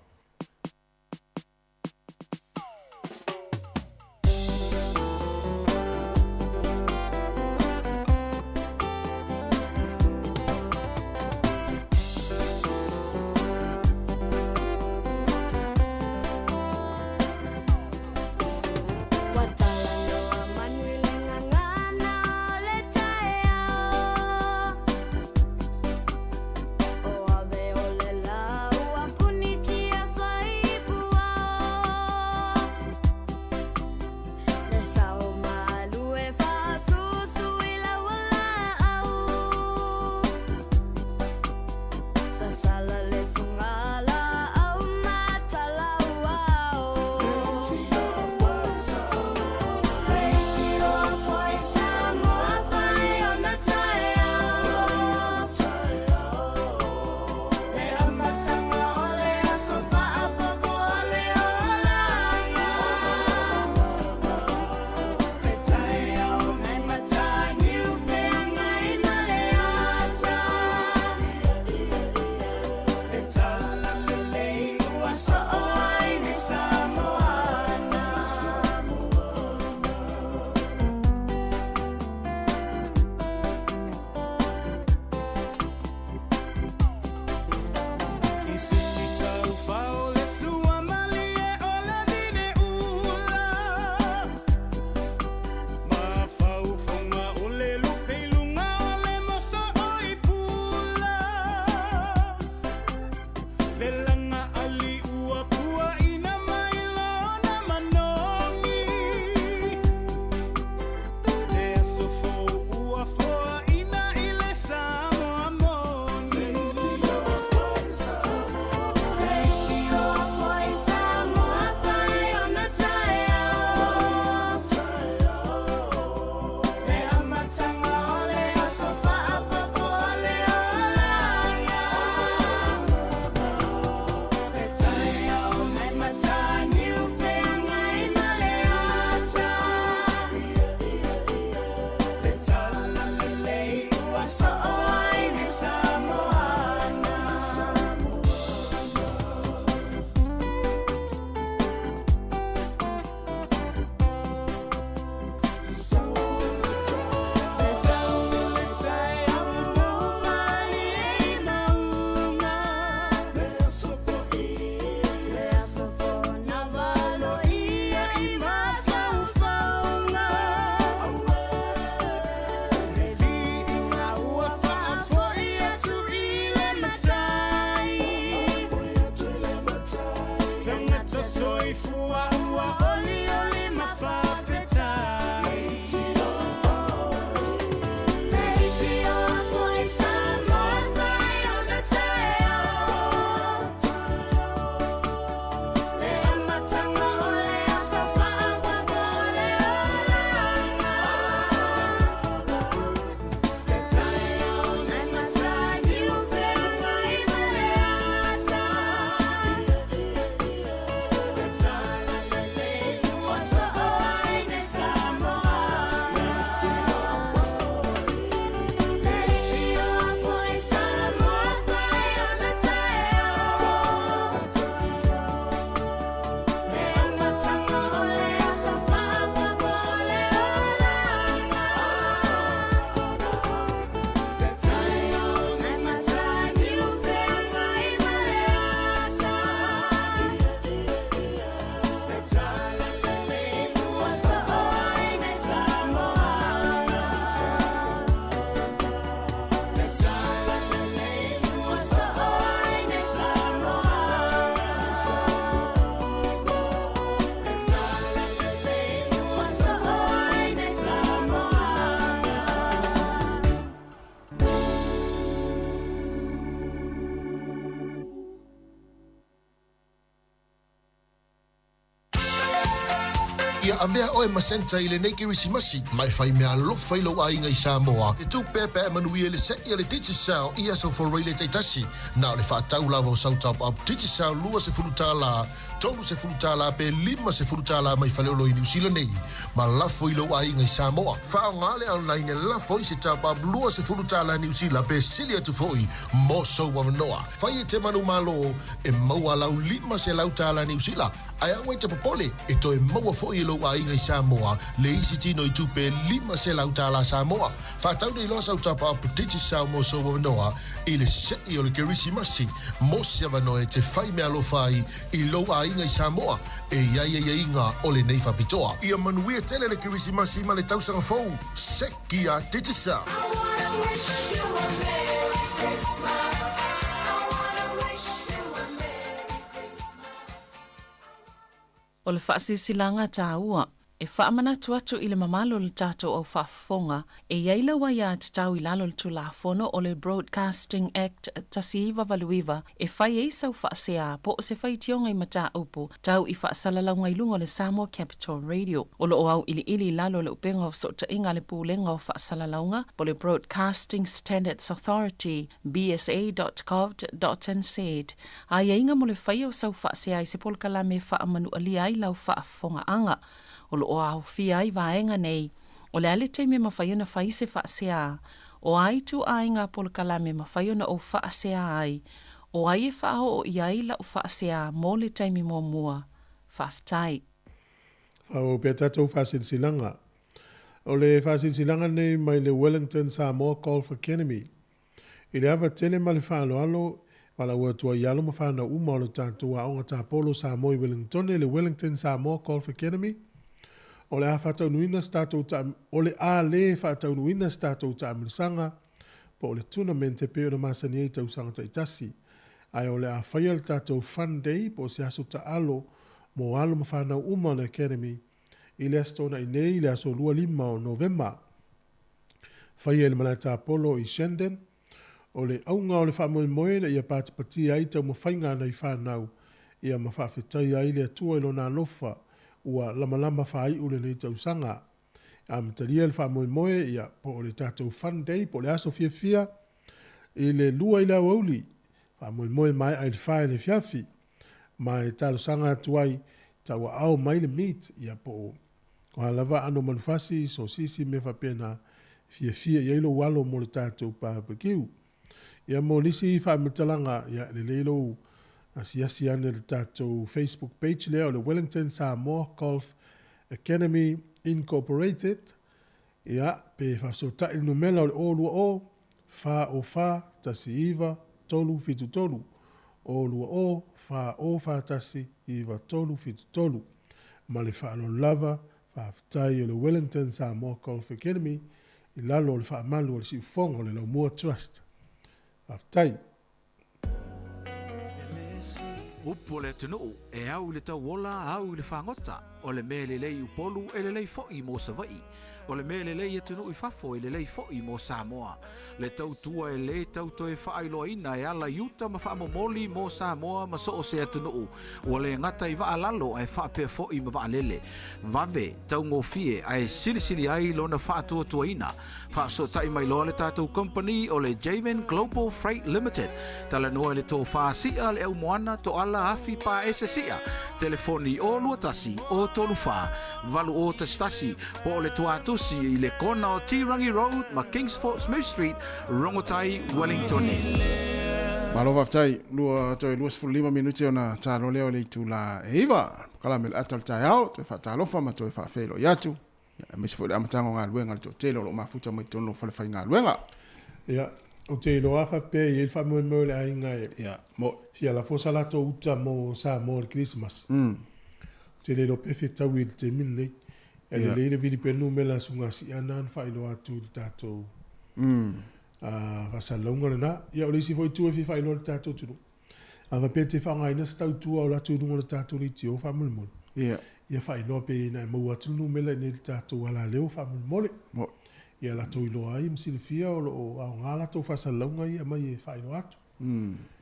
Ia avea oe ma Santa i lenei Kerisimasi, ma e fai meaalofa i lou aiga i Samoa. E tupe pe a e manuia i le se'i a le Digicel i aso Foraile taitasi. Na o le faatau lava o sau top up Digicel $20, $30 pe $50 mai Faleolo i Niu Sila nei, ma lafo i lou aiga i Samoa. Faaaoga le online e lafo ai se top up $20 Niu Sila pe sili atu foi mo sou avanoa. Fai e te manumalo e maua lau $500 Niu Sila. Ae aua e te popole, e toe maua foi e lou aiga i Samoa le isi tino i tupe $500 Samoa. Faatau nei loa sau top up Digicel mo sou avanoa i le se'i o le Kerisimasi mo se avanoa e te fai meaalofa ai i lou aiga i Samoa e i ai aiaiga o lenei faapitoa. Ia manuia tele le Kerisimasi ma le tausaga fou! Sekia Digicel! O le faasilasilaga taua, e faamanatu atu i le mamalu o le tatou au faafofoga, e i ai lau aiatatau i lalo o le Tulafono o le Broadcasting Act 1989 e fai ai sau faasea po o se faitioga i mataupu tau i faasalalauga i luga o le Samoa Capital Radio. O lo o auiliili i lalo o le upega o fesootaiga a le Pulega o Faasalalauga po o le Broadcasting Standards Authority, bsa.govt.nz, Aiaiga mo le faia o sau faasea i se polokalame e faamanualia ai lau faafofogaaga. O lo o aofia ai vaega nei, o le a le taimi e mafai ona fai se faasea, o a ituaiga polokalame e mafai ona ou faasea ai, o ai e faaoo i ai lau faasea mo le taimi muamua. Faafetai. Faaauau pea tatou faasilasilaga. O le faasilasilaga lenei mai le Wellington Samoa Golf Academy. I le ava tele ma le faaaloalo, valaau atu ai i alo ma fanau uma o le tatou aoga tapolo Samoa i Wellingtone, le Wellington Samoa Golf Academy, o le a faataunuuina se tatou ta, o le a le faataunuuina se tatou taamilosaga po o le tournament e pei ona masani ai i tausaga taitasi. Ae o le a faia le tatou Fun Day po o se aso taalo mo alo ma fanau uma o le Academy i le Aso Toonai nei i le aso 25 o Novema. Faia i le malae tapolo i Shandon, o le auga o le faamoemoe ina ia patipatia ai taumafaiga a nai fanau ia ma faafetaia ai le Atua i Lona alofa ua lamalama faaiu lenei tausaga. Amatalia le faamoemoe ia po o le tatou Fun Day po o le aso fiafia i le 2 i le aoauli, faamoemoe maea i le 4 i le afiafi. Ma e talosaga atu ai, tauaao mai le meat ia po o O a lava ʻano manufasi, sosisi, mea faapena, e fiafia i ai lou alo mo le tatou barbecue. Ia mo nisi faamatalaga, ia lelei lou asiasi ane i le tatou Facebook page lea o le Wellington Samoa Golf Academy Incorporated, ia pe faafesootai le numera o le 020 404 19 373, 020 404 19 373. Ma le faaaloalo lava, faafetai o le Wellington Samoa Golf Academy i lalo o le faamalu a le Siufofoga o le Laumua Trust. Faafetai. Upu o le atunuu, e au i le tauola, au i le fagota. O le mea e lelei i Upolu, e lelei foi mo Savaii. O le mea e lelei i atunuu i fafo, e lelei foi mo Samoa. Le tautua e lē tau toe faailoaina e ala i uta ma faamomoli mo Samoa ma so o se atunuu, ua le gata i vaa lalo ae faapea foi ma vaalele. Vave, taugofie ae silisili ai lona faatuatuaina. Faafesootai mai loa le tatou kamupani o le Javan Global Freight Limited. Talanoa i le tofa si'a le aumoana toala afi paese si'a, telefoni 021 034 8011 po o le tuatusi i le kona o Tirangi Road ma Kingsfort Smith Street, Rongotai, Wellingtone. Malo faafetai, lua toe 25 minute ona talo lea o le itula e 9. Polokalame le ata o le taeao, toe faatalofa ma toe faafeiloai atu. Aemaise foi le amataga o galuega a le toatele o lo o mafuta mai totonu o falefaigaluega. Ia, ou te iloa lava faapea e i ai le faamoemoe o le aiga e Ia, mo. fia lafo sa latou uta mo Samoa i le Kerisimasi. Ou te le iloa pe fetaui i le taimi lenei. E lelei le vili pea numera a Suga Si'a na na faailoa atu i le tatou faasalalauga lena. Ia, o le isi foi itu e fia faailoa i le tatou atunuu, a faapea e te faaaogaina se tautua o latou i luga o le tatou leitio faamolemole, ia faailoa pe ina e maua atu le numera i inei i le tatou alaleo faamolemole. Ia latou iloa ai ma silafia o lo o aoga latou faasalalauga ia aumai e faailoa atu.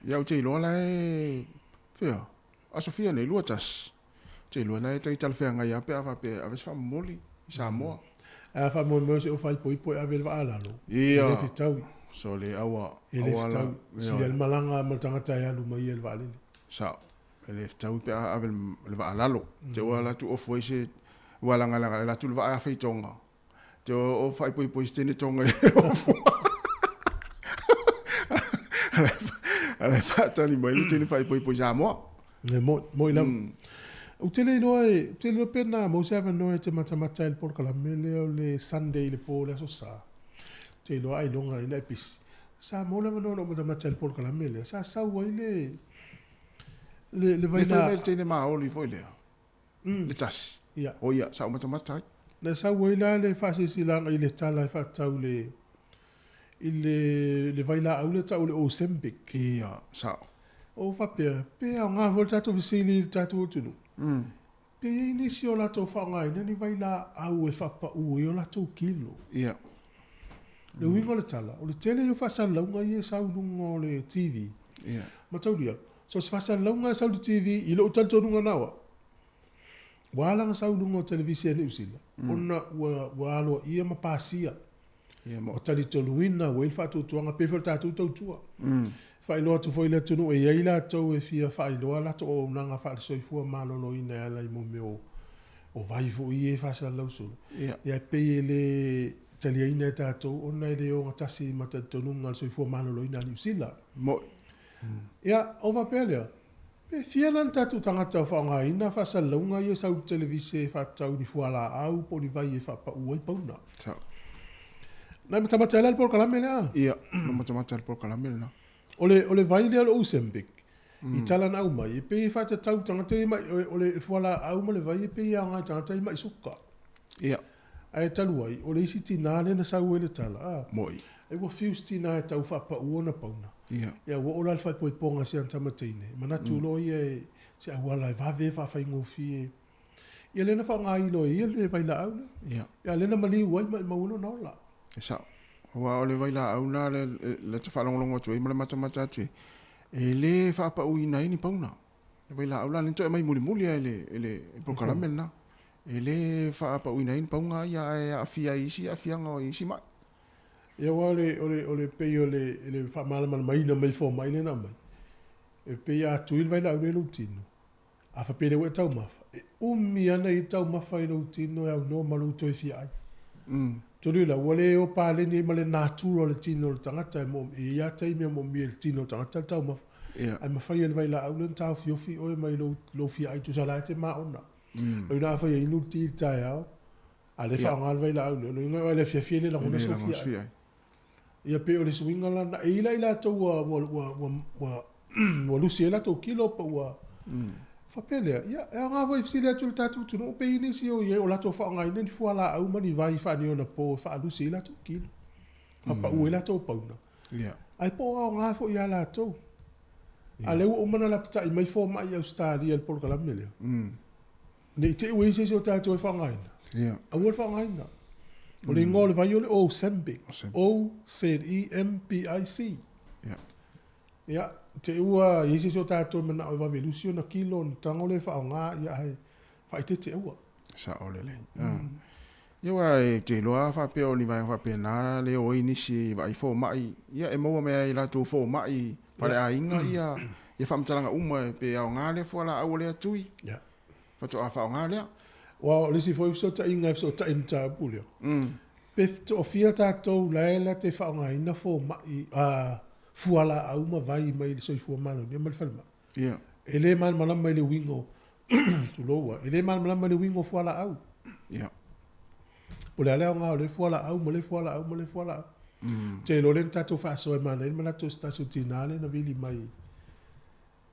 Ia ou te iloa la e, fea, aso fia nei, 21. Te iloa la e tai talafeagai lava pe a faapea e ave se faamomoli i Samoa. Ae a faamoemoe se faipoipo e ave le vaa lalo, e le fetaui. Sole, aua, E le fetaui. Sili lava le malaga ma le tagata e alu mai ia i le vaalele. Sao. E le fetaui pe a ave le vaa lalo. Te ua alu atu ofu ai se, ua lagalaga alu atu le vaa e afe i Tonga. Te o faaipoipo i se teine Tonga i le ofu. A la e faatali mai le teine faaipoipo i Samoa. E moi lava. Ou te le iloa e, ou te le iloa pe na maua se avanoa e te matamata ai i le polokalame lea o le Sunday i le po o le Aso Sa. Ou te iloa ailoga ina e pisi. Sa maua le avanoa na ou matamata ai i le polokalame lea, sa sau ai le le le vai. Le fai mai le teine maoli foi lea. Le tasi. Ia. O ia, sa ou matamata ai. Na sau ai la le faasilasilaga i le tala e faatatau i le i le le vailaau lea e tau o le Ozempic. Ia, sao. Ou faapea, pe aoga foi le tatou fesili i le tatou atunuu, pe i ai nisi o latou faaaogaina ni vailaau e faapau ai o latou kilo. Ia. Le uiga o le tala, o le tele ia o faasalalauga ia e sau i luga o le TV. Ia. Mataulia, so o se faasalalauga e sau i le TV i lou talitonuga na o au, ua ala ona sau i luga o televise a Niu Sila, ona ua, ua aloaia ma pasia. Ua talitonuina ua i ai le faatuatuaga pei foi o le tatou tautua. Faailoa atu foi i le atunuu e i ai latou e fia faailoa a latou auaunaga faale-soifua maloloina e ala i mo mea o vai foi ia e faasalalau solo. Ia e pei e le taliaina e tatou ona e le ogatasi ma talitonuga o le soifua maloloina a Niu Sila. Ia, ona faapea lea, Pe fia la ni tatou tagata o faaaogaina faasalalauga ia e sau i le televise e faatatau i ni fualaau po o ni vai e faapau ai pauna. Sao. Na e matamata ai la le polokalame lea? Ia, na matamata i le polokalame lena. O le, o le vai lea o le Ozempic, i tala na aumai, e pei e faatatau i tagata ia mai, o le fualaau ma le vai e pei e aoga i tagata ia mai suka. Ia. Ae talu ai, o le isi tinā lea na sau ai le tala, a. Moi. Ai ua fiu si tinā e tau faapau ona pauna. Ia. Ia ua oo la le faaipoipoga a si ana tama teine, manatu loa ia e se auala e vave e faafaigofie. Ia lea na faaaogaina e ia le vailaau lea. Ia. Ia lea na maliu ai ma e maua lona ola. E sao. Aua o le vailaau lena lea ta faalogologo atu ai ma le matamata atu ai, e le faapauina ai ni pauna. Le vailaau la lea na toe aumai mulimuli lava e le polokalame lena. E le faapauina ai ni pauga ia ae aafia ai isi aafiaga o isi mai. Ia aua o le, o le, o le pei o le, le faamalamalamaina mai e fomai lea na aumai, e pei a tui le vailaau lea i lou tino, a faapea lea ua e taumafa, e umi ana ia taumafa i lou tino e aunoa ma lou toe fia ai. Tolu la, ua le o paleni ai ma le natura o le tino o le tagata, e moomia, e i ai lava taimi e moomia e le tino o le tagata le taumafa. Ae mafai e le vailaau lea ona taofiofi oe mai lou, lou fia ai, tusa la e te maona. O ina afai e inu le ti i le taeao, a le faaaoga le vailaau lea, o lona uiga e le afiafi e le lagona sou fia ai. Ia pei o le suiga lana, e i ai latou ua, ua, ua, ua, ua, ua lusi ai latou kilo pa ua faapea lea, ia, e aoga foi e fesili atu i le tatou atunuu pe i ai nisi o i ai o latou faaaogaina ni fualaau ma ni vai faaneionapo e faalusi ai latou kilo, faapau ai latou pauna. Ae po o aoga foi ia latou. A lea ua uma ona lapatai mai fomai i Ausetalia i le polokalame lea. Ne i te i ua i ai se isi o tatou e faaaogaina. Aua le faaaogaina. O le igoa o le vai o le Ozempic. O-Z-E-M-P-I-C. Ia, te i ua i ai se isi o tatou e manao e vave lusi ona kilo ona tago lea e faaaoga, ia ae faaeteete aua. Sao lelei. Ia aua e te iloa a faapea o ni vaega faapena le o ai nisi e vaai fomai, ia e maua mai lava i latou fomai faleaiga ia ia faamatalaga uma pe aoga lea fualaau a lea tui, faatoa faaaoga lea. Aua o le isi foi fesootaiga e fesootai i le mataupu lea, pe toafia tatou la e la te faaaogaina fomai, fualaau ma vai mai le soifua maloloina ma le falemai. E le malamalama i le uiga o, tulou a, e le malamalama i le uiga o fualaau. Po o le a le aoga o lea fualaau ma lea fualaau ma lea fualaau. Ou te iloa lea na tatou faasoa e manaia le manatu o se tasi o tina lea na vili mai,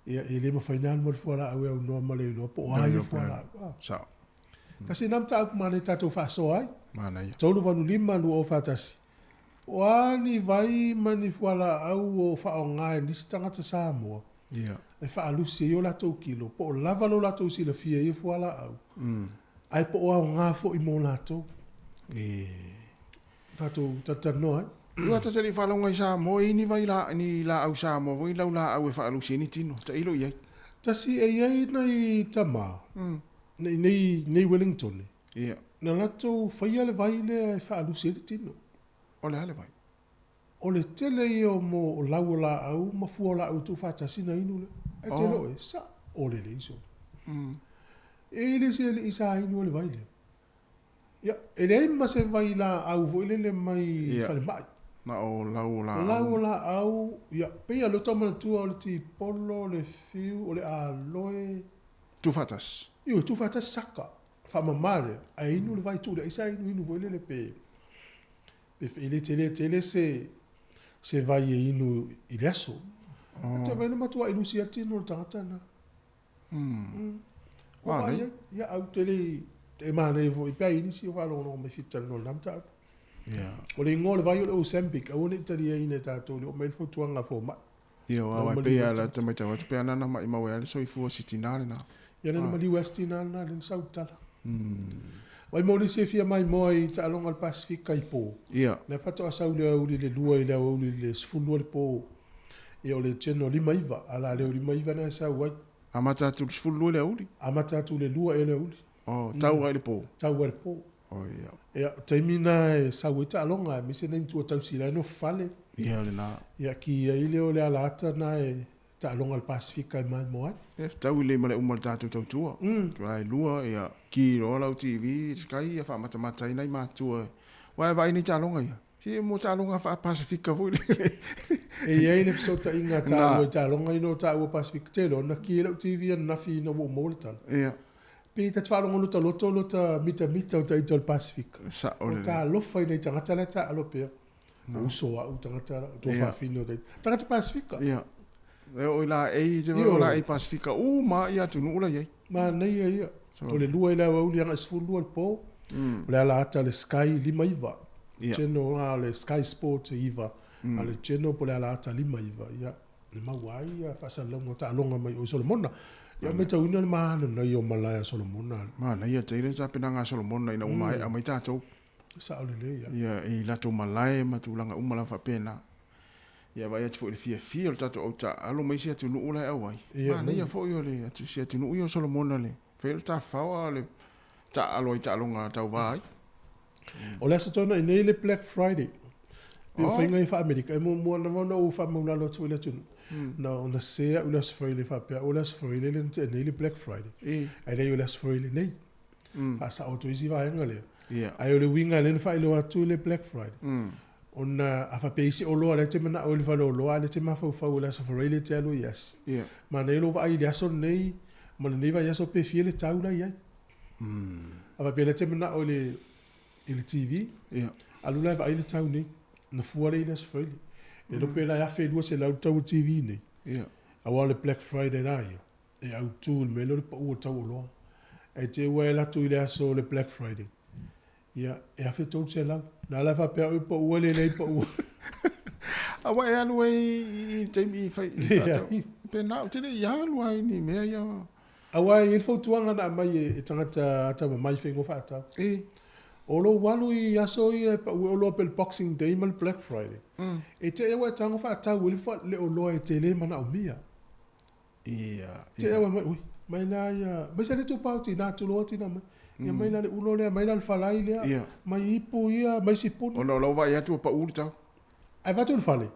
ia, e le mafai ona alu ma le fualaau e aunoa ma le iloa po o a ia fualaau. Sao. Tasi lena mataupu manaia tatou faasoa ai. Manaia. 385 2041. O a ni vai ma ni fualaau o faaaoga e nisi tagata Samoa e faalusi ai o latou kilo, po o lava lo latou silafia i ia fualaau, ae po o aoga foi mo latou. Tatou talatalanoa ai. Ua ta te le i faalogo i Samoa e i ai ni vai la, ni laau Samoa foi, ni laulaau e faalusi ai ni tino. Tailo i ai. Tasi, e i ai nai tama. Nei, nei, nei Wellington, Ia. na latou faia le vai lea e faalusi ai le tino. O le a le vai? O le tele ia o mo o lau o laau ma fua o laau e tuufaatasi na inu lea. Ae te iloa oe, sao lelei solo. E i ai le isi alii sa inu ai le vai lea. Ia, e leai ma se vai laau foi lele mai falemai. Na o lau o laau. Lau o laau, ia, pei lava o lea ou tau manatua o le tipolo, o le fiu, o le aloe. Tuufaatasi. Ioe, tuufaatasi saka, faamama lea, ae inu le vai, tuu i le aisa inuinu foi lele pe e le tele tele se se vai e inu i le aso. Oh. Te vai na matua i lusi ati no le tagata na. Ua vaai ai, ia au te le e manaia foi pe a i ai nisi o faalogologo mai fia talanoa i lena mataupu. O le igoa o le vai o le Ozempic, aua ne i taliaina e tatou i le oo mai le fautuaga a fomai. Ia, aua e pei lava te matau atu pe ana na maimau ai lava le soifua o si tina lena. Ia lea na maliu ai si tina lena lea na sau i tala. Vai mo nisi e fia maimoa i taaloga o le Pasefika i po. Ia. Lea faatoa sau i le aoauli i le 2 i le aoauli i le 12 le po. Ia o le Channel 59, a la leo 59 lena e sau ai. Amata atu i le 12 i le aoauli? Amata atu i le 2 ea i le aoauli. Oh, tau ai i le po. Tau ai i le po. Oh, ia. Ia, o taimi na e sau ai taaloga, aemaise nai matua tausi la e nofo fale. Ia, lena. Ia, ki ai lea o le ala ata na e taaloga a le Pasefika e maimoa ai. Ia, fetau lelei ma le uma o le tatou tautua. Tua e lua, ia, ki loa lau TV, Sky, ia faamatamata ai nai matua. Aua e vaai nei taaloga ia. Si mo taaloga faa-Pasefika foi lele. E i ai le fesootaiga a taua i taaloga ina o taua Pasefika. Te iloa, na ki ai lau TV ananafi ina ua ou maua le tala. Ia. Pe ta te faalogo lota loto lota mitamita o taita o le Pasefika. Sao lelei. O talofa i nai tagata la e taaalo pea. O uso o au tagata la, o tuafafine o taita. Tagata Pasefika. Ia. E oo i laei, te o laei Pasefika uma ia atunuu la i ai. Manaia ia. O le 2 i le aoauli agai 12 le po. O le ala ata le Sky 59. Channel la o le Sky Sports e 9. A le channel po o le ala ata 59. Ia, e maua ai ia faasalalauga o taaloga mai o i Solomona. Ia matauina le mananaia o malae a Solomona. Manaia tele tapenaga a Solomona ina ua maea mai tatou. Sao lelei ia. Ia, i latou malae ma tulaga uma lava faapena. Ia vaai atu foi i le fiafia o le tatou au taaalo ma isi atunuu la e auai. Manaia foi o le atu si atunuu ia o Solomona le fai o le tafafao a o le taaalo ai taaloga tauva ai. O le aso taunai nei le Black Friday. Pei o faiga ia faa-Amerika, e muamua lava ona ou faamaulalo atu i le atunuu. Na ona sē au i le Aso Faraile faapea, o le Aso Faraile lea na tea nei le Black Friday. Ae leai o le Aso Faraile nei. Faasao atu ai isi vaega lea. Ae o le uiga lea na faailoa atu le Black Friday. Ona a faapea i se oloa lea e te manao i le fale oloa a lea e te mafaufau o le Aso Faraile e te alu ai asi. Manaia lou vaai i le aso lenei ma lenei vaiaso pe fia le tau la i ai. A faapea lea e te manao i le i le TV, alu la e vaai le tau nei. Na fua lea i le Aso Faraile. Le iloa pe la e $1,200 le tau o le TV nei. Aua o le Black Friday la ia, e autu i le mea lea o le pau o le tau oloa. Ae te i ua e alu atu i le aso o le Black Friday, Ia, e $1,300. Na ala faapea oi pau ua lelei pau. Aua e alu ai i le taimi i fai i faatau. Pe na ou te le i alu ai ni mea ia. Aua e i ai le fautuaga na aumai e tagata atamamai faiga faatau. E. O lou alu i aso ia e pau ai oloa pei o le Boxing Day ma le Black Friday. E te i aua e tago faatau ai le oloa e te le manaomia. Ia. Te aua mai, ui, mai la ia, mai sa le tupau tina atu loa tina mai. Ia mai la le ulo lea, mai la le falai lea, Ia. mai ipu ia, mai sipuni. Ona o lau vaai atu ua pau le tau. Ae vaai atu i le fale.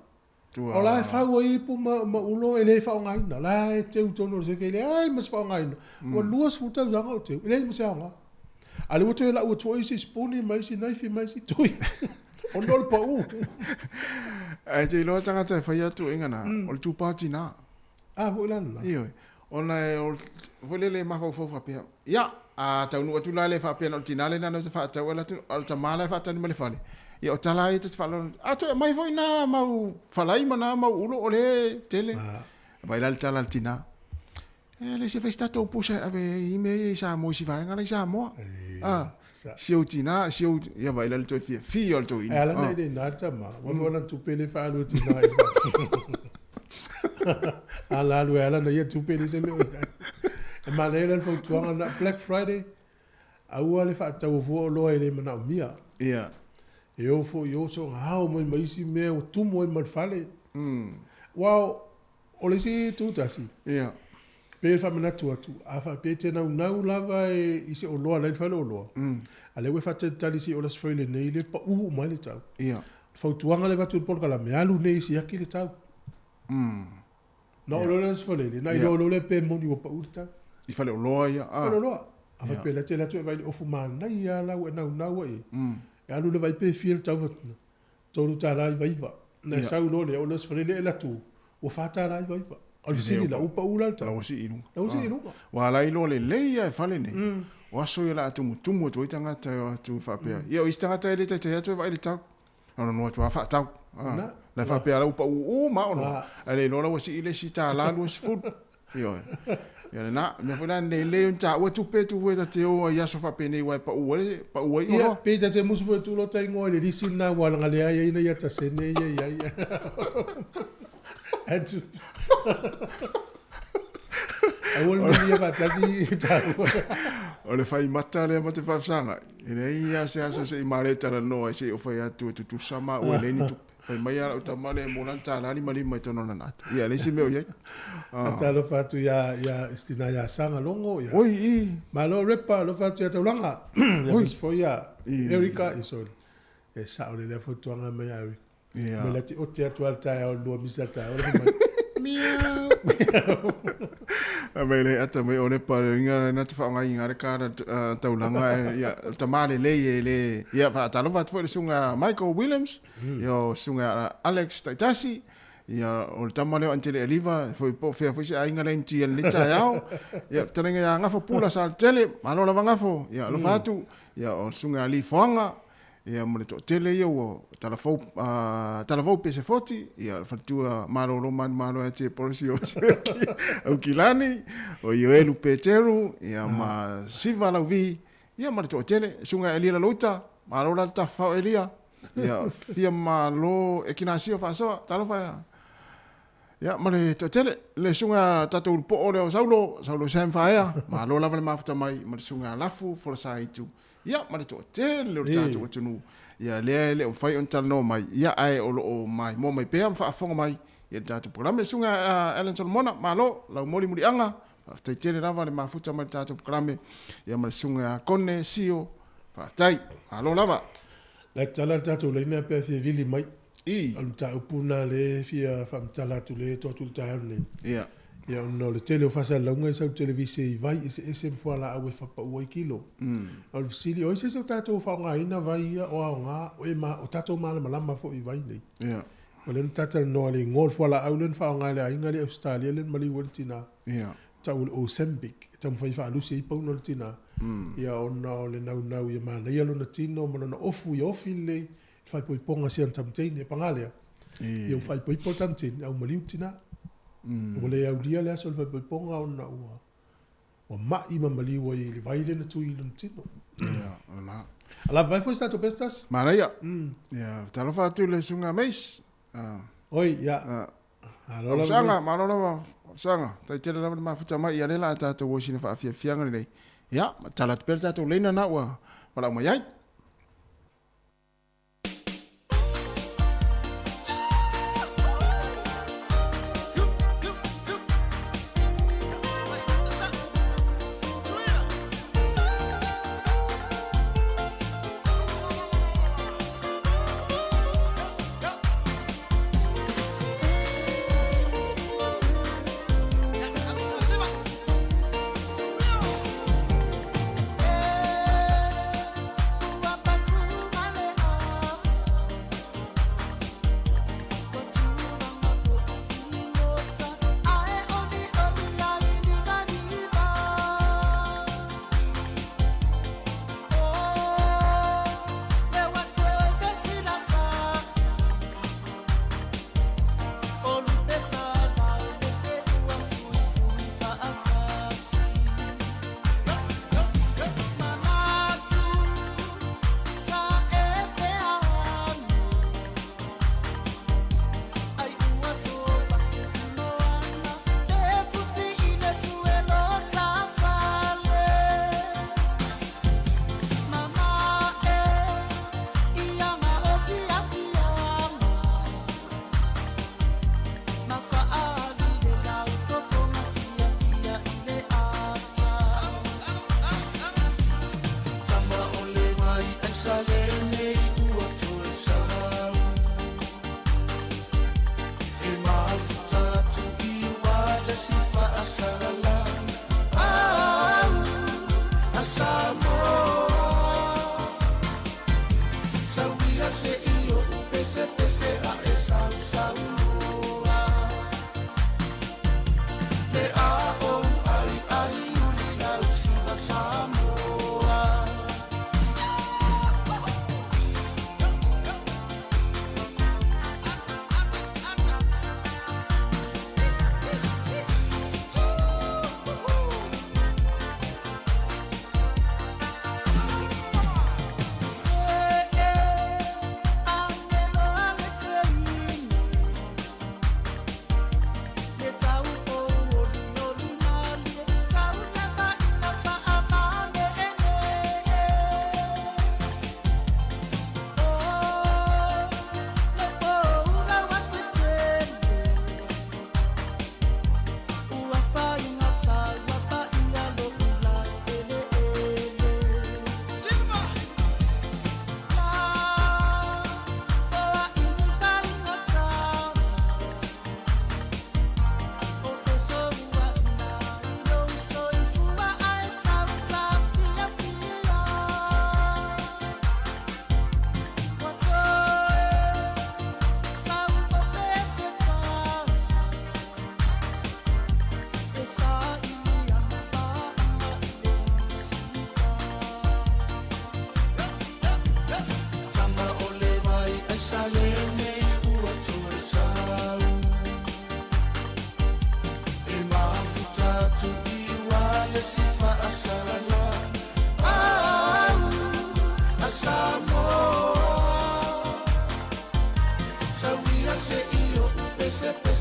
Tua. O la e fau ai ipu ma, ma ulo e le faaaogaina. O la e teu i totonu o le sefe, e leai ma se faaaogaina. Ua 20 tausaga o teu, e leai ma se aoga. A o lea ua toe lau atu ai isi sipuni ma isi naifi ma isi tui. Ona o le pau. Ae te iloa tagata e fai atu ega na, o le tupa tina. A foi la lena. Ioe. Ona e, o, foi lele e mafaufau faapea, ia, a taunuu atu la le faapea na o le tina lena na te faatau ala atu, a o le tama la e faatali mai le fale. Ia o tala ai ta te faaloalo, a toe aumai foi na mau falai ma na mau ulo o le tele. Vai la le tala a le tina. E le se fai se tatou pusa e ave ai i mea ia i Samoa i si vaega la i Samoa. A, si ou tina, si ou, ia vai la le toe fiafia o le toeaina. E ala nei lena le tama, ua lua lana tupe le faalu e tina i faatau. Ala alu e ala na ia tupe le se mea o i ai. E manaia la le fautuaga na Black Friday, aua le faataua fua oloa e le manaomia. Ia. E o foi i o soga ao mai ma isi mea ua tumu ai ma le fale. Aua o le isi itu tasi. Ia. Pei e faamanatu atu, a faapea e te naunau lava e, i se oloa la e i le faleoloa, a lea ua e faatalitali se i ola se lenei, lea e pau uma ai le tau. Ia. Fautuaga lea e avatu i le polokalame, alu nei e siaki le tau. Na oo loa le aso Faraile, na iloa loa lea pe moni ua pau le tau. I faleoloa ia, a. Faleoloa. A faapea la e te alu atu e vaai i le ofu manaia lava la ua e naunau ai i ai, e alu le vaai pe fia le tau avatu, $3.99. Na e sau loa lea, o le aso Faraile e alu atu, ua $4.99. O le fesili la, ua pau la le tau? La ua sii i luga. La ua sii i luga. Ua ala ai loa lelei lava e fale nei, o aso ia o le a tumutumu atu ai tagata e o atu faapea, ia o isi tagata e le taitai atu e vaai i le tau. Na ona atu lava faatau. La e faapea la ua pau uma oloa, ae le iloa la ua sii le isi $1.20. Ioe. Ia lena, o le mea foi la lenei lelei ona taua tupe tuu e ta te o ai i aso faapenei aua e pau ai, pau ai oloa. Ia, pe ta te musu foi e tuu lota igoa i le lisi lena aua leaga lea e i ai nai ata sene ia e i ai. Atu. Aua le manuia faatasi taua. O le fai mata lea ma te faafesagai. E leai lava se aso se i male talanoa ai se i ou fai atu e tutusa maua e leai ni tupe. Fai mai lava lau tama lea e mo lana $1.55 i totonu o lana ata. Ia, e leai se mea o i ai. Faatalofa atu ia ia Stina ia Saga Logo ia. Oi, i. Malo Repa, alofa atu ia Taulaga. Ia aemaise foi ia Erica, ia sorry. E sao lelei lea fautuaga mai ia Erica. Ia. Mai la te ote atu lava le taeao i le lua misa le taeao, le fai mai, Miau. A mai le ata mai o Repa, inga na te whaonga le kara taulanga, ia, tama lelei e le, ia, whaatalofa atu foi le sunga Michael Williams, ia o sunga Alex Taitasi, ia o le tama lea o Antele Aliva, foi po fea foi se aiga lea i le taeao, ia talenga ia Gafo Pula sa tele, malo lava Gafo, ia alofa atu, ia o sunga Ali Foanga, ia ma le toatele ia ua talafou talavou pe se foti, ia le faletua malolo manumalo ia te polisi o Aukilani, o Ioelu Peteru, ia ma Siva Lauvi, ia ma le toatele, susuga Elia Lalouta, malo la le tafafao Elia, ia fia malo Ekinasio faasoa, talofa ia. Ia ma le toatele, le susuga tatou poo lea o Saulo, Saulo Sam Faea, malo lava le mafuta mai ma le susuga Lafu Folasaitu. Ia, ma le toatele o le tatou atunuu, ia lea e le o mafai ona talanoa mai, ia ae o lo o maimoa mai pea ma faafofoga mai i le tatou polokalame. Le Susuga Allan Solomona, malo lau molimuliaga, faafetai tele lava le mafuta mai le tatou polokalame, ia ma le Susuga Kone Sio, faafetai, malo lava. La e tatala le tatou laina pe a fia vili mai. I. O le mataupu lena lea e fia faamatala atu lea e to atu i le taeao lenei. Ia. Ia ona o le tele o faasalalauga e sau i le televise i vai eseese ma fualaau e faapau ai kilo. O le fesili, o ai se isi o tatou o faaaogaina vai ia o aoga, o e ma, o tatou malamalama foi i vai nei. Ia. O lea na talatalanoa i le igoa o le fualaau lea na faaaoga e le aiga lea i Ausetalia lea na maliu ai le tina. Ia. Tau o le Ozempic, e taumafai e faalusi ai pauna o le tina. Ia ona o le naunau ia manaia lona tino ma lona ofu ia ofi lelei. Le faaipoipoga si ana tamateine, paga lea, ia ua faaipoipo le tamateine, a ua maliu le tina. Ua le aulia le aso o le faaipoipoga ona ua ua mai ma maliu ai i le vai lea na tui i lona tino. Ia, o lena. A lava ai foi se tatou pese tasi? Manaia. Ia, talofa atu i le susuga Mace. Oi, ia. Malo lava. Saga, malo lava. Saga, tai tele lava le mafuta mai ia le la tatou o sina faafiafiaga lenei. Ia, tala atu pea le tatou leina na ua valaau mai ai.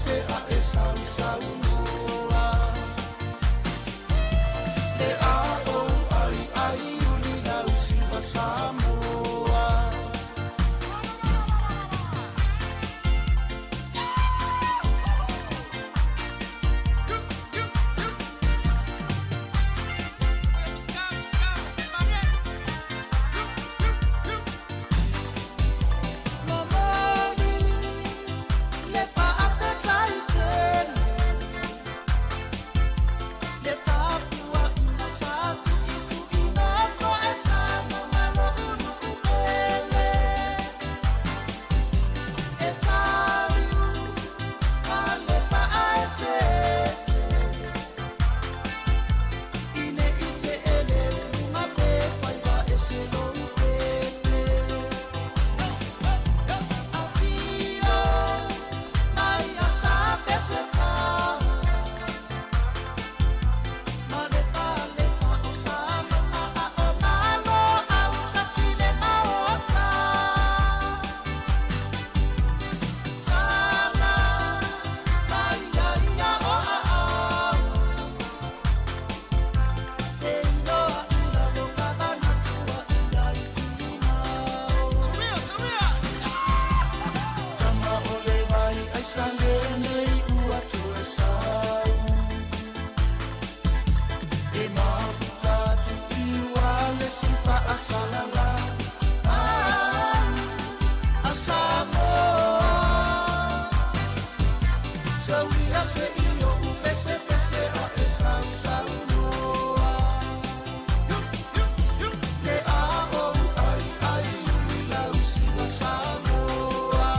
pese a e sausaunoa. Le a ou ai ai uli lausi wa Samoa. Momoli le faafetai tele le tapuaʻiga sa tuʻituʻina foe sa maumalo uluʻu pele e taliu ma le faaeteete i ne i teʻele luga pe faiva e se lou pepe afio mai a sa peseta ma le falefa o sa mauga a o malo autasi le maota tala mai ia ia o aao feiloa i lalo manatua ia i finao. Tama o le vai ai sa lenei ua toe sau. E mafuta atu i ua le sifa a salala. Ah, a Samoa. Sauia se i o u pese pese a e sau sau noa. Le a o ai ai uli lausi wa Samoa.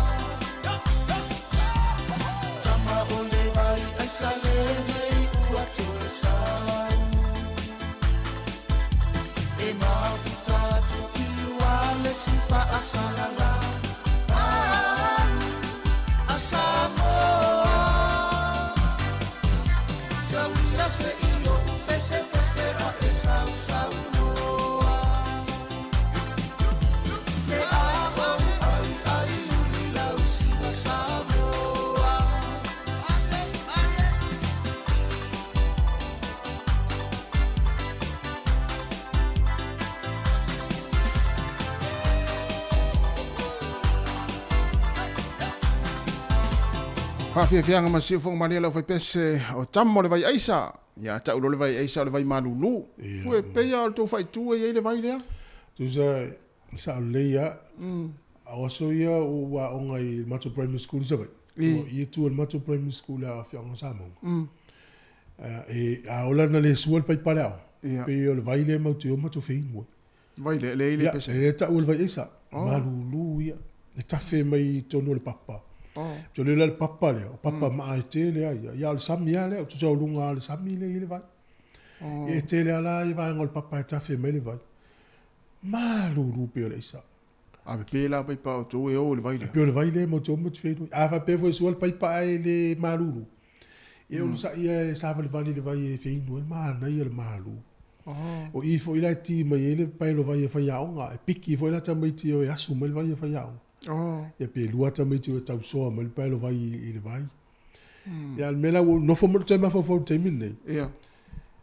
Tama o le vai ai sa lenei ua toe sau. E mafuta atu i ua le sifa a salala. Ah, a Samoa. Sauia se i o u pese pese a e sau sau noa. Le a o ai ai uli lausi wa Samoa. Faafiafiaga ma siufoga malie lau faipese o tama o le vai aisa. Ia tau lo le vai aisa o le vai malulu. Fue peia o le tou faaitu e iai le vai lea. Tusa sa o lelei a. A o aso ia o ua aoga i le matou primary school i Savaii. Ua ia tu o le matou primary school a afioaga o Samauga. E a ola na le sua le paipa le aoga. Pei o le vai lea matou te o matou feinu ai. Vai lea, leai le pese. Ia, e tau o le vai aisa. Malulu ia. E tafe mai i totonu o le papa. Te le la le papa lea, o papa maa e tele ai ia. Ia o le sami lava lea, tusa o luga o le sami lea i ai le vai. Ia e tele lava la ia vaega o le papa e tafe mai le vai. Malulu pei o le aisa. A pepe la paipa o tou e o i le vai lea. E pei o le vai lea matou te o matou te feiloai. A faapea foi e sua le paipa ae le malulu, ia onosai ia e savalivali i le vai e feinu ai, manaia le malu. O i foi la e ti mai ai le paelo vai e faiaoga, e piki foi la tamaiti e o e asu mai le vai e faiaoga. Ia pe lua tamaiti o e tausoa mai le paelo vai i le vai. Ia o le mea la ua nofo ma lou toe mafaufau i le taimi lenei.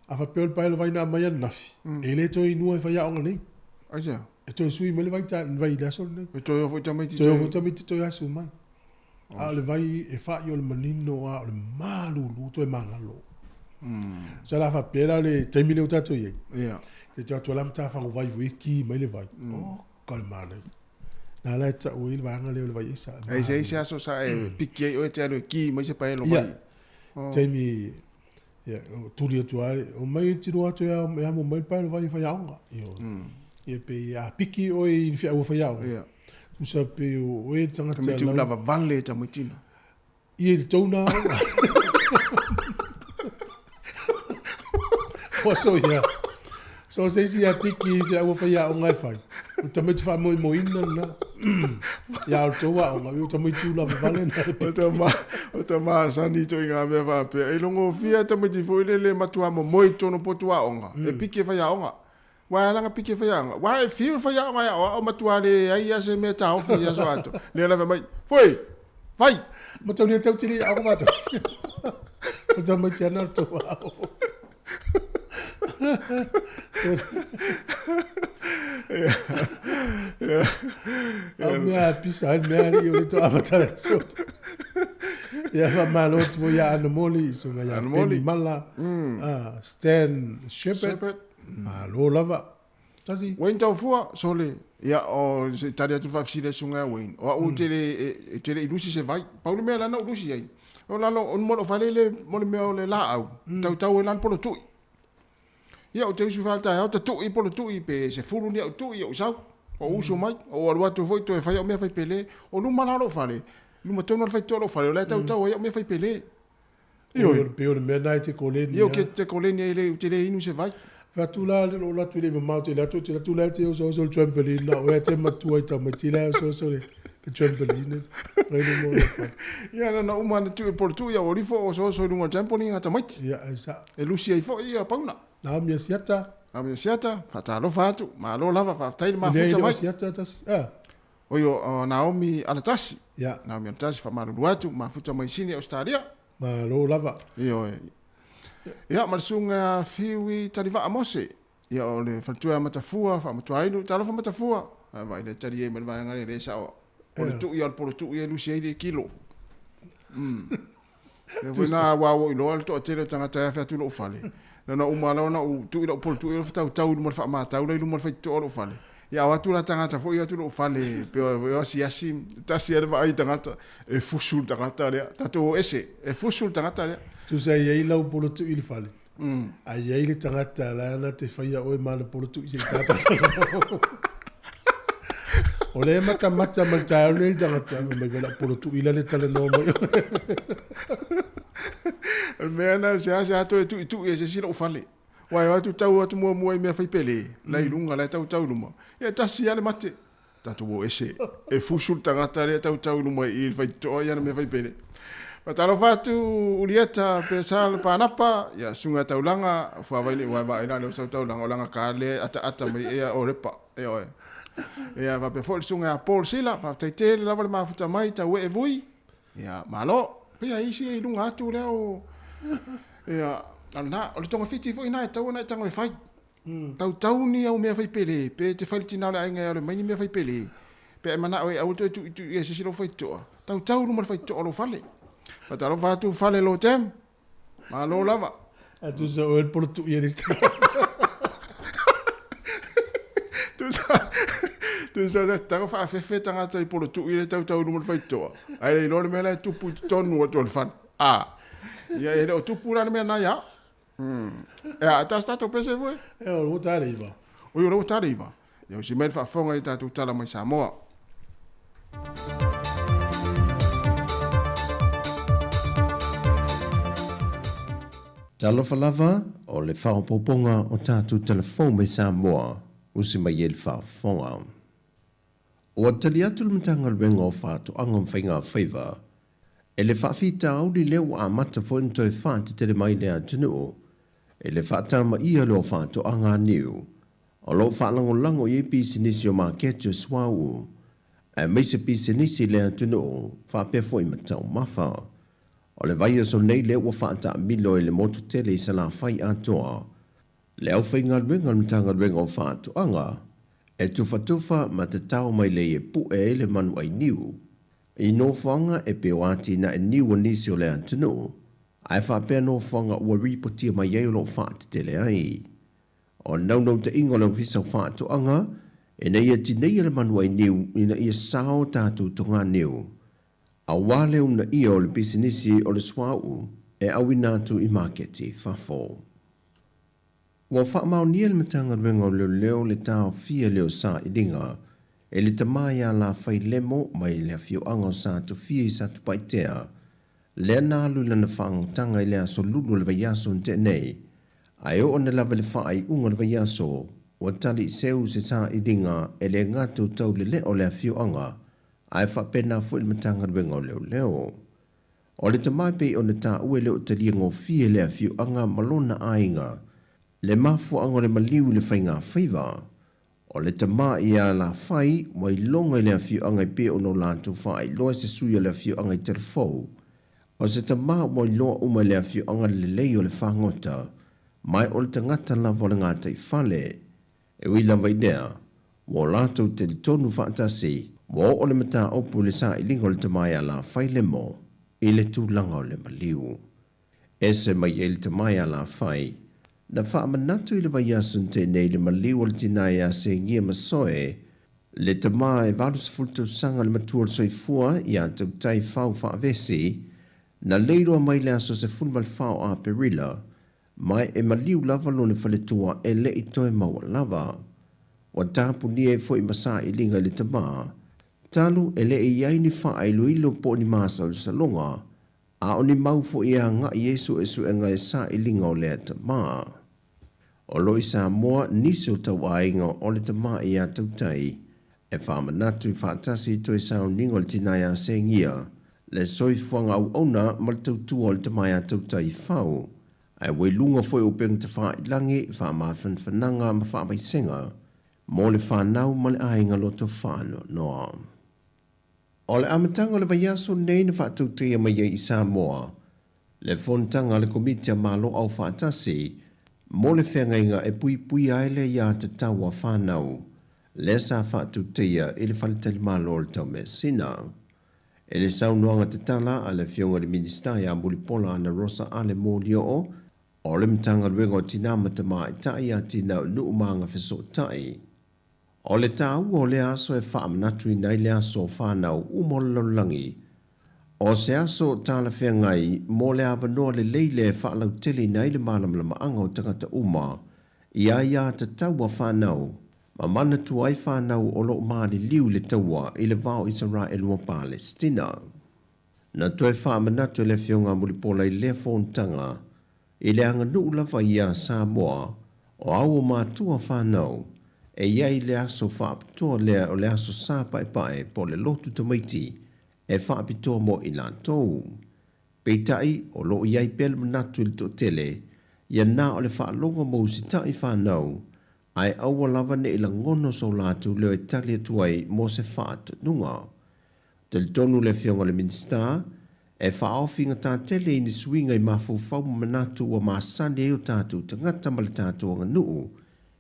A faapea o le paelo vai na aumai ananafi, e le toe inua e faiaoga nei. Aisea? E toe sui mai le vai, vai i le aso lenei. E toe o foi tamaiti toe. Toe o foi tamaiti toe asu mai. A o le vai e fa'i o le manino a o le malulu toe magalo. Sa la faapea la le taimi lea ua tatou i ai. Te te atu la matafago vai foi e ki mai le vai. Oh, ka le manaia. Na la e tau ai le vaega lea o le vai esa. Ai se isi aso sa e piki ai oe te alu e ki mai se paelo vai. Ia. Taimi ia tuli atu ai o mai tiro atu ia e amo mai le paelo vai e faiaoga. Ia. Ia pe a piki oe i whiaua faiaoga. Ia. Tusa pe o oe tangata Tamaiti lava vale tamaitina. Ia i le tou na aoga. Ua so ia. So se isi ia piki i whiaua faiaoga e fai. O tamaiti faamoemoeina lena. Ia o le tou aoga, o tamaiti lava vale na e piki. O tama sani toi ngā mea faapea. E longofia tamaiti foi lele matua momoe i tonu potu aoga. E piki e faiaoga. Ua ala nga piki e faiaoga. Ua e fiu le faiaoga e aoao matua le ai ia se mea taofi i aso ato. Lea lava mai, Foi! Vai! Mataulia tau tele i aoga faatasi. O tamaiti ana o le tou ao. Au mea a pisa ai mea ali o le to amata le aso. Ia faamalo atu foi ia Ana Moli, susuga ia Penny Mala, Stan Shepherd. Malo lava. Tasi. Wayne Taufua, sole, ia, o, se i tali atu le faafesili a le susuga ia Wayne, o au ou te le, e te le i lusi se vai. Pau le mea la na ou lusi ai, o lalo, o luma o lou fale le, mo le mea o le laau, tautau ai la le polotui. Ia, ou te usu faale-taeao, tatu'i polotui, pe 10 ni au tui, ou sau, ou usu mai, ou alu atu foi toe fai au mea fai pele. O luma la o lou fale, luma tonu lava le faitotoa o lou fale, o la e tautau ai au mea fai pele. Ioe. Pei o le mea lena e te koleni Ioe, ke te koleni ai le, ou te le inu se vai. Fai atu la le lou atu le mamao tele atu, te atu la e te osooso le trampoline na oe te matua i tamaiti la e osooso le trampoline. Rei le mo le fai. Ia, na na uma na tuu e polo tuu ia ua lifo o osooso i luga o le trampoline a tamaiti. Ia, ai sa. E lusi ai foi ia pauna. Naomi Asiata. Naomi Asiata, faatalofa atu, malo lava, faafetai le mafuta mai. Asiata tasi. Ah. Oi o Naomi Alatasi. Ia. Naomi Alatasi, faamalulu atu, mafuta mai Sini, Ausetalia. Malo lava. Ioe. Ia, ma le susuga Fiui Talivaa Mose. Ia, o le faletua ia Matafua, Faamatuainu, talofa Matafua. A vaai le tali ai ma le vaega lea, le sao. O le tui, o le polo tui e lusi ai le kilo. Lea foi na ua ou iloa le toatele o tagata e afe atu i lou fale. Na ona uma lava ona ou tui lau polo tui o tautau i luma o le faamatau la i luma o le faitotoa o lou fale. Ia o atu la tagata foi atu lou fale pe o asiasi tasi le vaai tagata e fusu le tagata lea. Tatou o ese e fusu le tagata lea. Tusa e i ai lau polo tui i le fale. A i ai le tagata la na te faia oe ma ana polo tui se i tata. O lea e matamata ma le taeao nei le tagata, fai mai vela polo tui la le talanoa mai. O le mea na se ase ato e tui tui e se isi lou fale. Wai o atu tau atu muamua i mea fai pele, la i luga, la e tau tau i luma. Ia tasi lava le mate. Tatou o ese, e fusu le tagata lea e tautau i luma i i le faitotoa i ana mea fai pele. Faatalofa atu Ulieta Pesa le Panapa, ia Susuga Taulaga, fuavai nei ua vaai la leo sau taulaga o laga ka le ataata mai ea o Repa. Ioe. Ia faapea foi le Susuga ia Paul Sila, faafetai tele lava le mafuta mai tau ee vui. Ia malo. Pei isi e i luga atu lea o ia na o le togafiti foi na e tatau ona e tago e fai. Tautau ni au mea fai pele, pe te fai le tina o le aiga e alu mai ni mea fai pele, pe a e manao e aua toe tuitui ia se isi lou faitotoa, tautau i luma le faitotoa o lou fale. Faatalofa atu fale lo tem, malo lava. A tusa oe le polotui e le Tusa, tusa tago faafefe tagata i polotui le tautau i luma le faitotoa, ae le iloa le mea la e tupu i totonu atu o le fale. A, ia e le o tupu la le mea na ia. Ea, a tasi tatou pese foi? E, o ua tale iva. Oi, o ua tale iva. Ia, o si mai le faafofoga i tatou tala mai Samoa. Talofa lava, o le faaopoopoga o tatou tala fou mai Samoa, usi mai ai le faafofoga. Ua tali atu le Matagaluega o Faatoaga ma Faiga Faiva e le faafitauli lea ua amata foi ona toe faatetele mai le atunuu i le faatamaia lea o faatoaga niu o lo o faalagolago i ai pisinisi o maketi o suauu aemaise pisinisi i le atunuu faapea foi ma taumafa. O le vaiaso nei lea ua faataamilo i le motu tele i Salafai atoa Le aufaigaluega a le Matagaluega o Faatoaga e tufatufa ma tatao mai lei e pu'e ai le manu ai niu i nofoaga e pei o atinae niu o nisi o le atunuu, ae faapea nofoaga ua ripotia mai ai o lo o faatetele ai. O le naunautaiga o le Ofisa o Faatoaga ina ia tineia le manu ai niu ina ia sao tatou toganiu aua le uunaia o le pisinisi o le suauu e auina atu i maketi i fafo. Ua faamaonia e le Matagaluega o Leoleo le taofia lea o sailiga e le tama ia Lafailemo mai le afioaga o Satofia i Satupaitea, lea na alu i lana faagotaga i le aso Lulu o le vaiaso na tea nei, ae oo ane lava i le faaiuga o le vaiaso, ua tali i seu se sailiga e le gata o taulelea o le afioaga, ae faapena foi le Matagaluega o Leoleo. O le tama e pei ona taua e le o talia gofie le afioaga ma lona aiga, le mafuaaga o le maliu i le faiga faiva. O le tama ia Lafai ua iloga i le afioaga e pei ona o latou faailoa e se sui o le afioaga i Talafou. O se tama ua iloa uma i le afioaga le lelei o le fagota, ma o le tagata lava o le gataifale. E ui lava i lea, ua o latou talitonu faatasi, ua oo le mataupu i le sailiga o le tama ia Lafailemo i le tulaga o le maliu. Ese mai ai le tama ia Lafai, na faamanatu i le vaiaso na tea nei le maliu o le tina ia Segia Masoe, le tama e 80 tausaga le matua o le soifua ia Tautai Fau Faavesi, na leiloa mai le aso 14 o Aperila, ma e maliu lava lona faletua e le i toe maua lava. Ua tapunia ai foi ma sailiga i le tama, talu e le i i ai ni faailoilo po o ni masalosaloga, a o ni mau foi e agai i ai suesuega e sailiga o lea tama. O lo o i Samoa nisi o tauaiga o le tama ia Tautai e faamanatu i faatasi i toe sauniga o le tina ia Segia, le soifuaga auauna ma le tautua o le tama ia Tautai Fau, ae ua i luga foi o upega tafailagi, faamafanafanaga ma faamaisega mo le fanau ma le aiga loto faanoanoa. O le amataga o le vaiaso lenei na faatautaia mai ai i Samoa le fonotaga a le Komiti a Malo Aufaatasi mo le Feagaiga e Puipuia ai le Aiatatau a Fanau, lea sa faatautaia i le Faletalimalo o le Taumeasina. I le saunoaga tatala a le Afioga i le Minisita ia Mulipola Anarosa Ale Molioo, o le Matagaluega o Tina ma Tamaitai, Atinae o Nuu ma Agafesootai, O le taua o lea aso e faamanatuina ai le aso o fanau uma o le lalolagi, o se aso talafeagai mo le avanoa lelei lea e faalauteleina ai le malamalamaaga o tagata uma i aiatatau a fanau ma manatua ai fanau o lo o maliliu i le taua i le va o Isaraelu ma Palesitina. Na toe faamanatu e le Afioga a Mulipola i lea fonotaga I le aganuu lava ia a Samoa, o au o matua whanau, e i ai le aso faapitoa lea o le aso Sa Paepae po o le lotu tamaiti e faapitoa mo i latou. Peitai, o lo o i ai pea le manatu i le toatele, ia na o le faalogo mo usitai whanau, ae aua lava ne i lagona so latou leo e tali atu ai mo se faatonuga. Talitonu le Afioga i le Minisita, e faaofi gata tele i ni suiga i mafaufau ma manatu ua masani ai o tatou tagata ma le tatou aganuu,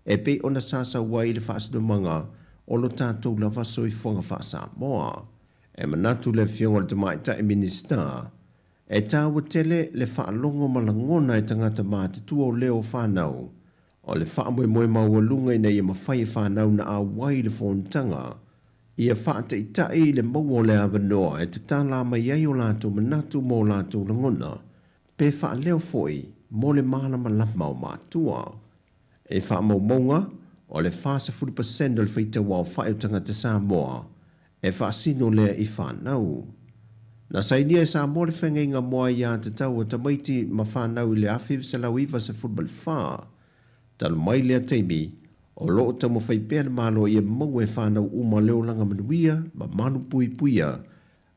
e pei ona sasau ai i le faasinomaga o lo tatou lava soifuaga faa-Samoa. E manatu le Afioga i le Tamaitai Minisita, e taua tele le faalogo ma lagona e tagata matutua o leo o fanau, o le faamoemoe maualuga ina ia mafai e fanau na auai i le fonotaga, Ia faataitai i le maua o le avanoa e tatala mai ai o latou manatu ma o latou lagona, pe faaleo foi mo le malamalama o matua. I faamaumauga, o le 40 pasene o le faitauaofai o tagata Samoa e faasino lea i fanau. Na sainia e Samoa le feagaiga mo aiatatau a tamaiti ma fanau i le 1994. Talu mai lea taimi, o lo o taumafai pea le Malo ia maua e fanau uma le olaga manuia ma malupuipuia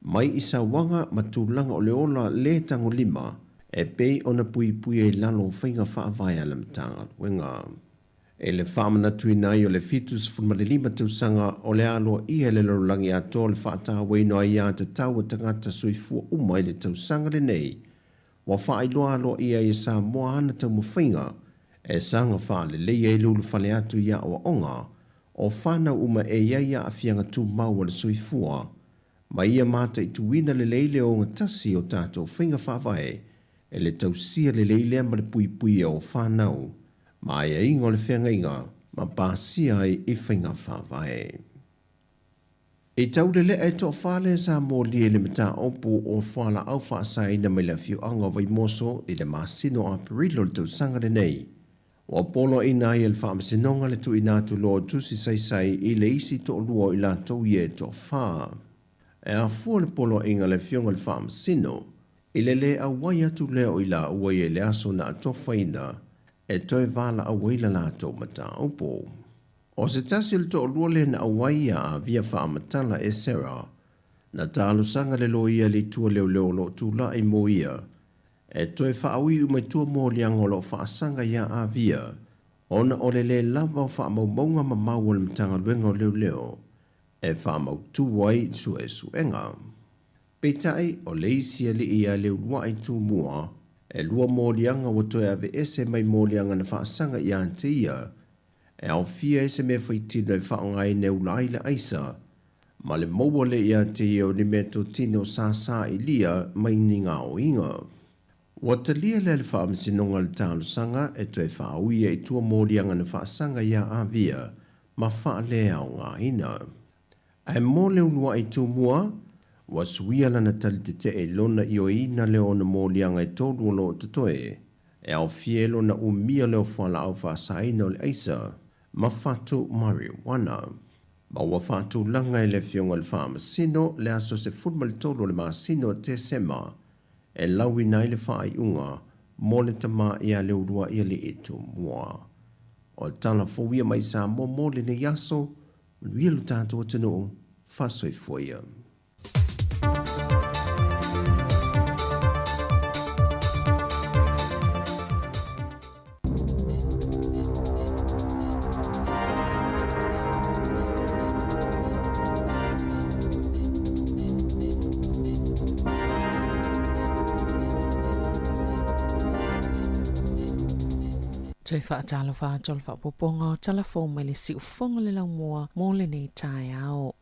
mai i sauaga ma tulaga o le ola le tagolima e pei ona puipuia i lalo o faiga faavae a le Matagaluega. I le faamanatuina ai o le 75 tausaga o le aloaia e le lalolagi atoa o le faatauaina o aiatatau a tagata soifua uma i le tausaga lenei, Ua faailoa aloaia ai e Samoa ana taumafaiga e saga faalelei ai le ulufale atu i aoaoga o fanau uma e i ai aafiaga tumau o le soifua, ma ia mataituina lelei le ogatasi o tatou faiga faavae e le tausia lelei lea ma le puipuia o fanau ma aiaiga o le feagaiga ma pasia ai i faiga faavae. I taulelea e toafa lea sa molia i le mataupu o fualaau faasaina mai le afioaga o Vaimoso i le masina o Aperila o le tausaga lenei. Ua poloaiina ai e le Faamasinoga le tuuina atu loa o tusi saisai i le isi toalua o i latou ia e toafa. E afua le poloaiga a le Afioga i le Faamasino i le le auai atu lea o i laua ia i le aso na atofaina e toe valaau ai le latou mataupu. O se tasi o le toalua lea na auai ia Avia faamatala e Sarah, na talosaga le loia i le itu a leoleo o lo o tulai mo ia e toe faauiu mai tua moliaga o lo o faasaga iā Avia. ona o le lē lava o faamaumauga ma mau a le Matagaluega o Leoleo e faamautu ai suesuega. Peitai, o le isi alii ia Leuluai Tumua, e lua moliaga ua toe aveese mai moliaga na faasaga ia te ia, e aofia ai se mea faitino e faaaogaina e ula ai le aisa, ma le maua lea ia te ia o ni meatotino sa sailia mai ni gaoiga. Ua talia lea e le Faamasinoga le talosaga e toe faaui ai i tua moliaga na faasaga ia Avia ma faaleaogaina. Ae mo le uluai tumua, ua suia lana tali tetee i lona ioeina lea o ona moliaga e tolu o lo o totoe, e aofia ai lona umia lea o fualaau faasaina o le aisa ma fatu marijuana. Ma ua faatulaga e le Afioga i le Faamasino le aso 13 o le masina o Tesema e lauina ai le faaiuga mo le tama ia Leuluaialii Tumua. O tala fou ia mai Samoa mo lenei aso, manuia lo tatou atunuu, faasoifua ia. Toe faatalofa atu o le faaopoopoga o tala fou mai le siufofoga o le laumua mo lenei taeao.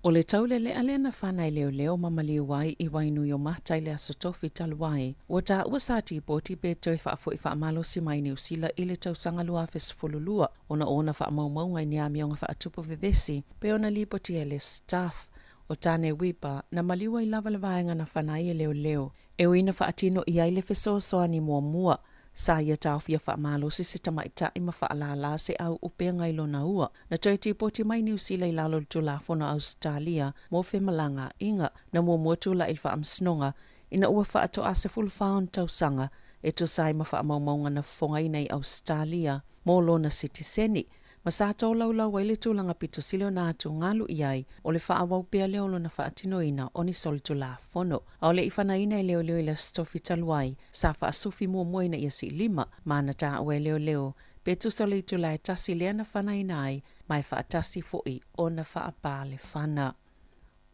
O le taulelea lea na fana e leoleo ma maliu ai i Wainuiomata i le Aso Tofi talu ai, ua taua sa tipoti pe toe faafoi faamalosi mai Niu Sila i le tausaga 2012 ona o ona faamaumauga i ni amioga faatupu vevesi pei ona lipotia e le Stuff. O Tane Wipa, na maliu ai lava le vaega na fana ai e leoleo e ui na faatino i ai le fesoasoani muamua. Sa ia taofia faamalosi se tamaitai ma faalālā se au upega i lona ua. Na toe tipoti mai Niu Sila i lalo o le Tulafono a Ausetalia mo Femalagaaiga. Na muamua tulai i le Faamasinoga ina ua faatoa 14 ona tausaga e tusa ai ma faamaumauga na fofogaina i Ausetalia mo lona sitiseni, ma sa tolaulau ai le tulaga pito sili ona atugalu i ai o le faaauau pea lea o lona faatinoina o ni solitulafono. A o le i fanaina e leoleo i le Aso Tofi talu ai, sa faasufi muamua ina ia siilima, ma na taua e leoleo pe tusa o le itula e tasi lea na fanaina ai ma e faatasi foi ona faapā le fana.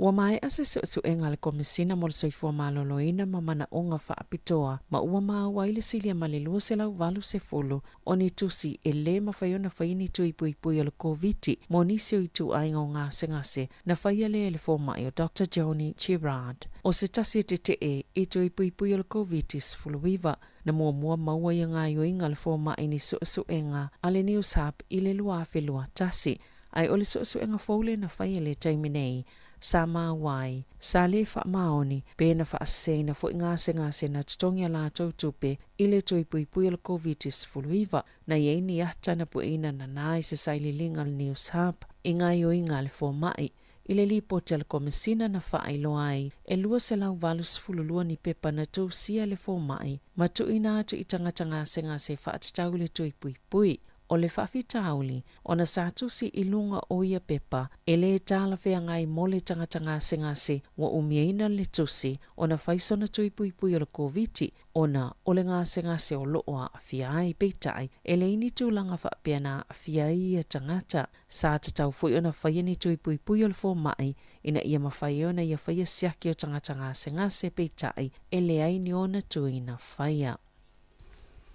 Ua maea se suesuega a le Komesina mo le Soifua Maloloina ma Manaoga Faapitoa ma ua maua ai le silia ma le 280 o ni tusi e lē mafai ona faia ni tui puipui o le Koviti mo nisi o ituaiga o gasegase na faia lea e le fomai o Doctor Joni Gerrard. O se tasi e tetee i tui puipui o le Koviti-19 na muamua maua ia gaoioiga a le fomai ni suesuega a le Newshub i le 2021. Ae o le suesuega fou lea na fai i le taimi nei, sa maua ai, sa le faamaoni, pe na faaseseina foi gasegase na totogi a latou tupe i le tui puipui o le Koviti-19, na i ai ni ata na pueina nana i se sailiiliga a le News Hub i gaoioiga a le fomai. I le lipoti a le Komesina na faailoa ai, e 282 ni pepa na tusia e le fomai ma tuuina atu i tagata gasegase faatatau i le tui puipui. O le faafitauli, ona sa tusi i luga o ia pepa, e lē talafeagai mo le tagata gasegase ua umiaina le tusi ona fai sona tui puipui o le Koviti ona o le gasegase o loo aafia ai. Peitai, e leai ni tulaga faapea na aafia ai ia tagata. Sa tatau foi ona faia ni tui puipui o le fomai ina ia mafai ai ona ia faia siaki o tagata gasegase, peitai, e leai ni ona tui na faia.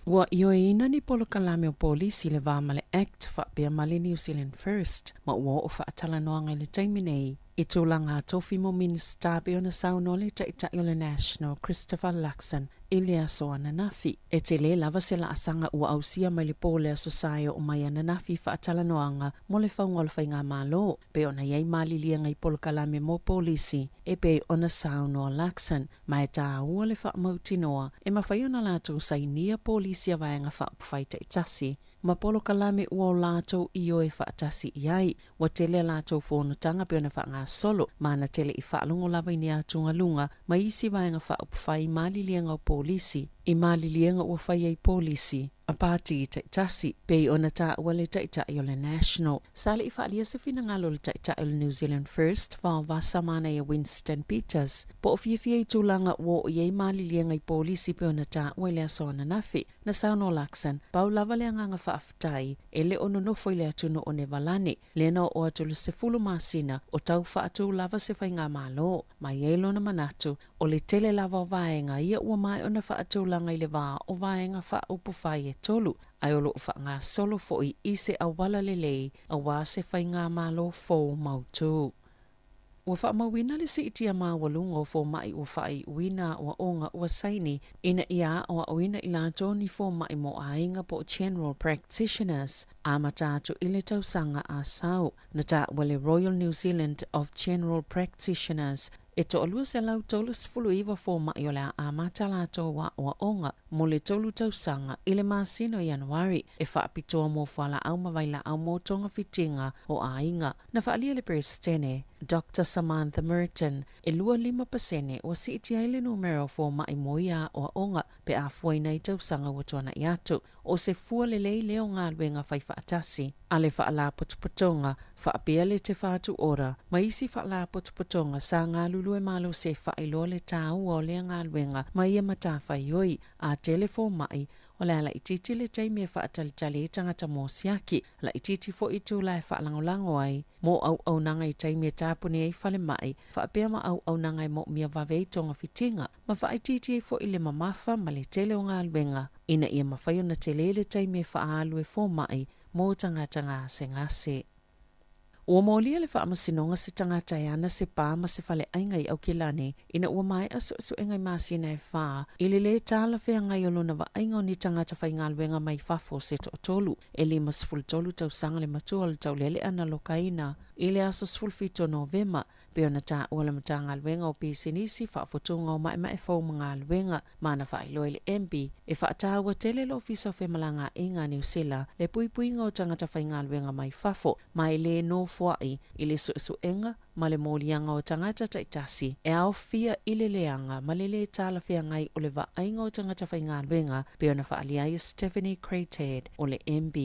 Ua ioeina ni polokalame o polisi i le va ma le Act faapea ma le New Zealand First ma ua oo faatalanoaga i le taimi nei i tulaga tofi mo Minisita pei ona saunoa le Taitai o le National Christopher Luxon i le aso ananafi. E tele lava se laasaga ua ausia mai le po o le Aso Sa e oo mai ananafi i faatalanoaga mo le fauga o le Faigamalo pei ona i ai maliliega i polokalame mo polisi e pei ona saunoa Luxon Ma e tāua le faamautinoa e mafai ona latou sainia polisi a Vaega Faaupufai taitasi ma polokalame ua o latou ioe faatasi i ai. Ua tele a latou fonotaga pei ona faagasolo, ma na tele i faalogo lava i ni atugaluga ma isi Vaega Faaupufai i maliliega o polisi. i maliliega ua faia i polisi a pati taitasi, pei ona taua le Taitai o le National. Sa le i faaalia se finagalo o le Taitai o le New Zealand First, Vaovasa Manaia Winston Peters, po o fiafia i tulaga ua oo i ai maliliega i polisi pei ona taua i le aso ananafi. Na saunoa Luxon, pau lava le agaga faafetai e le o nonofo i le atunuu o Nevalani, lea na oo atu i le 10 masina o tau faatu lava se faigamalo, ma i ai lona manatu, o le tele lava o vaega ia ua maea ona faatulaga i le va o vaega faaupufai e tolu, ae o lo o faagasolo foi i se auala lelei aua se faigamalo fou mautu. Ua faamauina le siitia maualuga o fomai ua faaiuina aoaoga ua saini ina ia aoaoina i latou ni fomai mo aiga po o general practitioners amata atu i le tausaga a sau. Na taua le Royal New Zealand of General Practitioners e toalua 139 fomai o le a amata latou aoaoga mo le tolu tausaga i le masina o Ianuari e faapitoa mo fualaau ma vailaau mo togafitiga o aiga. Na faaalia le Peresetene, Doctor Samantha Merton, e 25 pasene ua siitia ai le numera o fomai mo ia aoaoga pe a fuaina i tausaga ua tuanai atu. O se fua lelei lea o galuega faifaatasi a le Faalapotopotoga faapea le Te Whatu Ora ma isi faalapotopotoga sa galulue malosi e faailoa le taua o lea galuega ma ia matafaioi a tele fomai o le a laitiiti le taimi e faatalitali ai tagata mo siaki, laitiiti foi itula e faalagolago ai mo auaunaga i taimi e tapuni ai falemai, faapea ma auaunaga e moomia vave ai togafitiga, ma faaitiiti ai foi le mamafa ma le tele o galuega ina ia mafai ona tele le taimi e faaalu e fomai mo tagata gasegase. Ua molia le Faamasinoga se tagata e ana se pā ma se faleaiga i Aukilani ina ua maea suesuega i masina e fa i le lē talafeagai o lona vaaiga o ni tagata faigaluega mai fafo se toatolu e 53 tausaga le matua o le taulealea na lokaina i le aso 17 o Novema pei ona taua le Matagaluega o Pisinisi, Faafotuga o Maemae Fou ma Galuega ma na faailoa i le MB e faataua tele le Ofisa o Femalagaaiga a Niu Sila le puipuiga o tagata faigaluega mai fafo ma e lē nofoaʻi i le suesuega ma le moliaga o tagata taitasi e aofia i le leaga ma le lē talafeagai o le vaaiga o tagata faigaluega pei ona faaalia ai e Stephanie Cratead o le MB.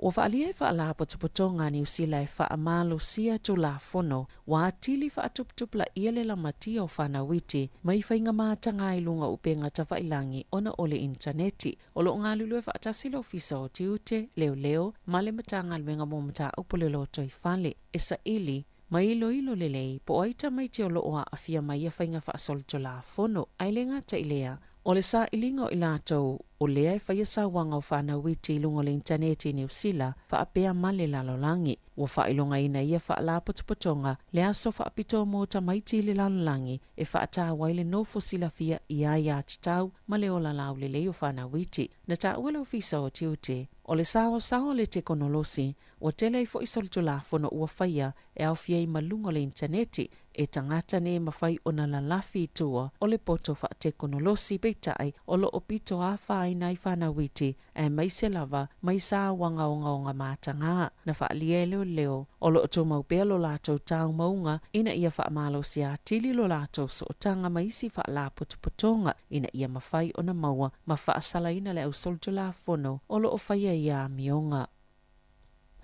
Ua faaalia e Faalapotopotoga a Niu Sila e faamalosia Tulafono ua atili faatuputupulaia le lamatia o fanau iti mai faiga mataga i luga o upega tafailagi ona o le initaneti. O lo o galulue faatasi le Ofisa o Tiute, Leoleo ma le Matagaluega mo Mataupu o le Lotoifale e saili ma iloilo lelei po o ai tamaiti o lo o aafia mai ia faiga faasolitulafono. Ae le gata i lea, o le sailiga o i latou o lea e faia sauaga o fanau iti i luga o le initaneti i Niu Sila faapea ma le lalolagi. Ua faailogaina ia faalapotopotoga le aso faapitoa mo tamaiti i le lalolagi e faataua ai le nofo silafia i aiatatau ma le ola laulelei o fanau iti. Na taua le Ofisa o Tiute o le saoasaoa o le tekonolosi Ua tele ai foi solitulafono ua faia e aofia ai ma luga o le initaneti e tagata nei e mafai ona lalafi i tua o le poto faatekonolosi peitai o lo o pito afaina ai fanau iti aemaise lava mai sauaga ogaoga matagā na faaalia e leoleo o lo o tumau pea lo latou taumauga ina ia faamalosia atili lo latou sootaga ma isi faalapotopotoga ina ia mafai ona maua ma faasalaina le au solitulafono o lo o faia ia amioga.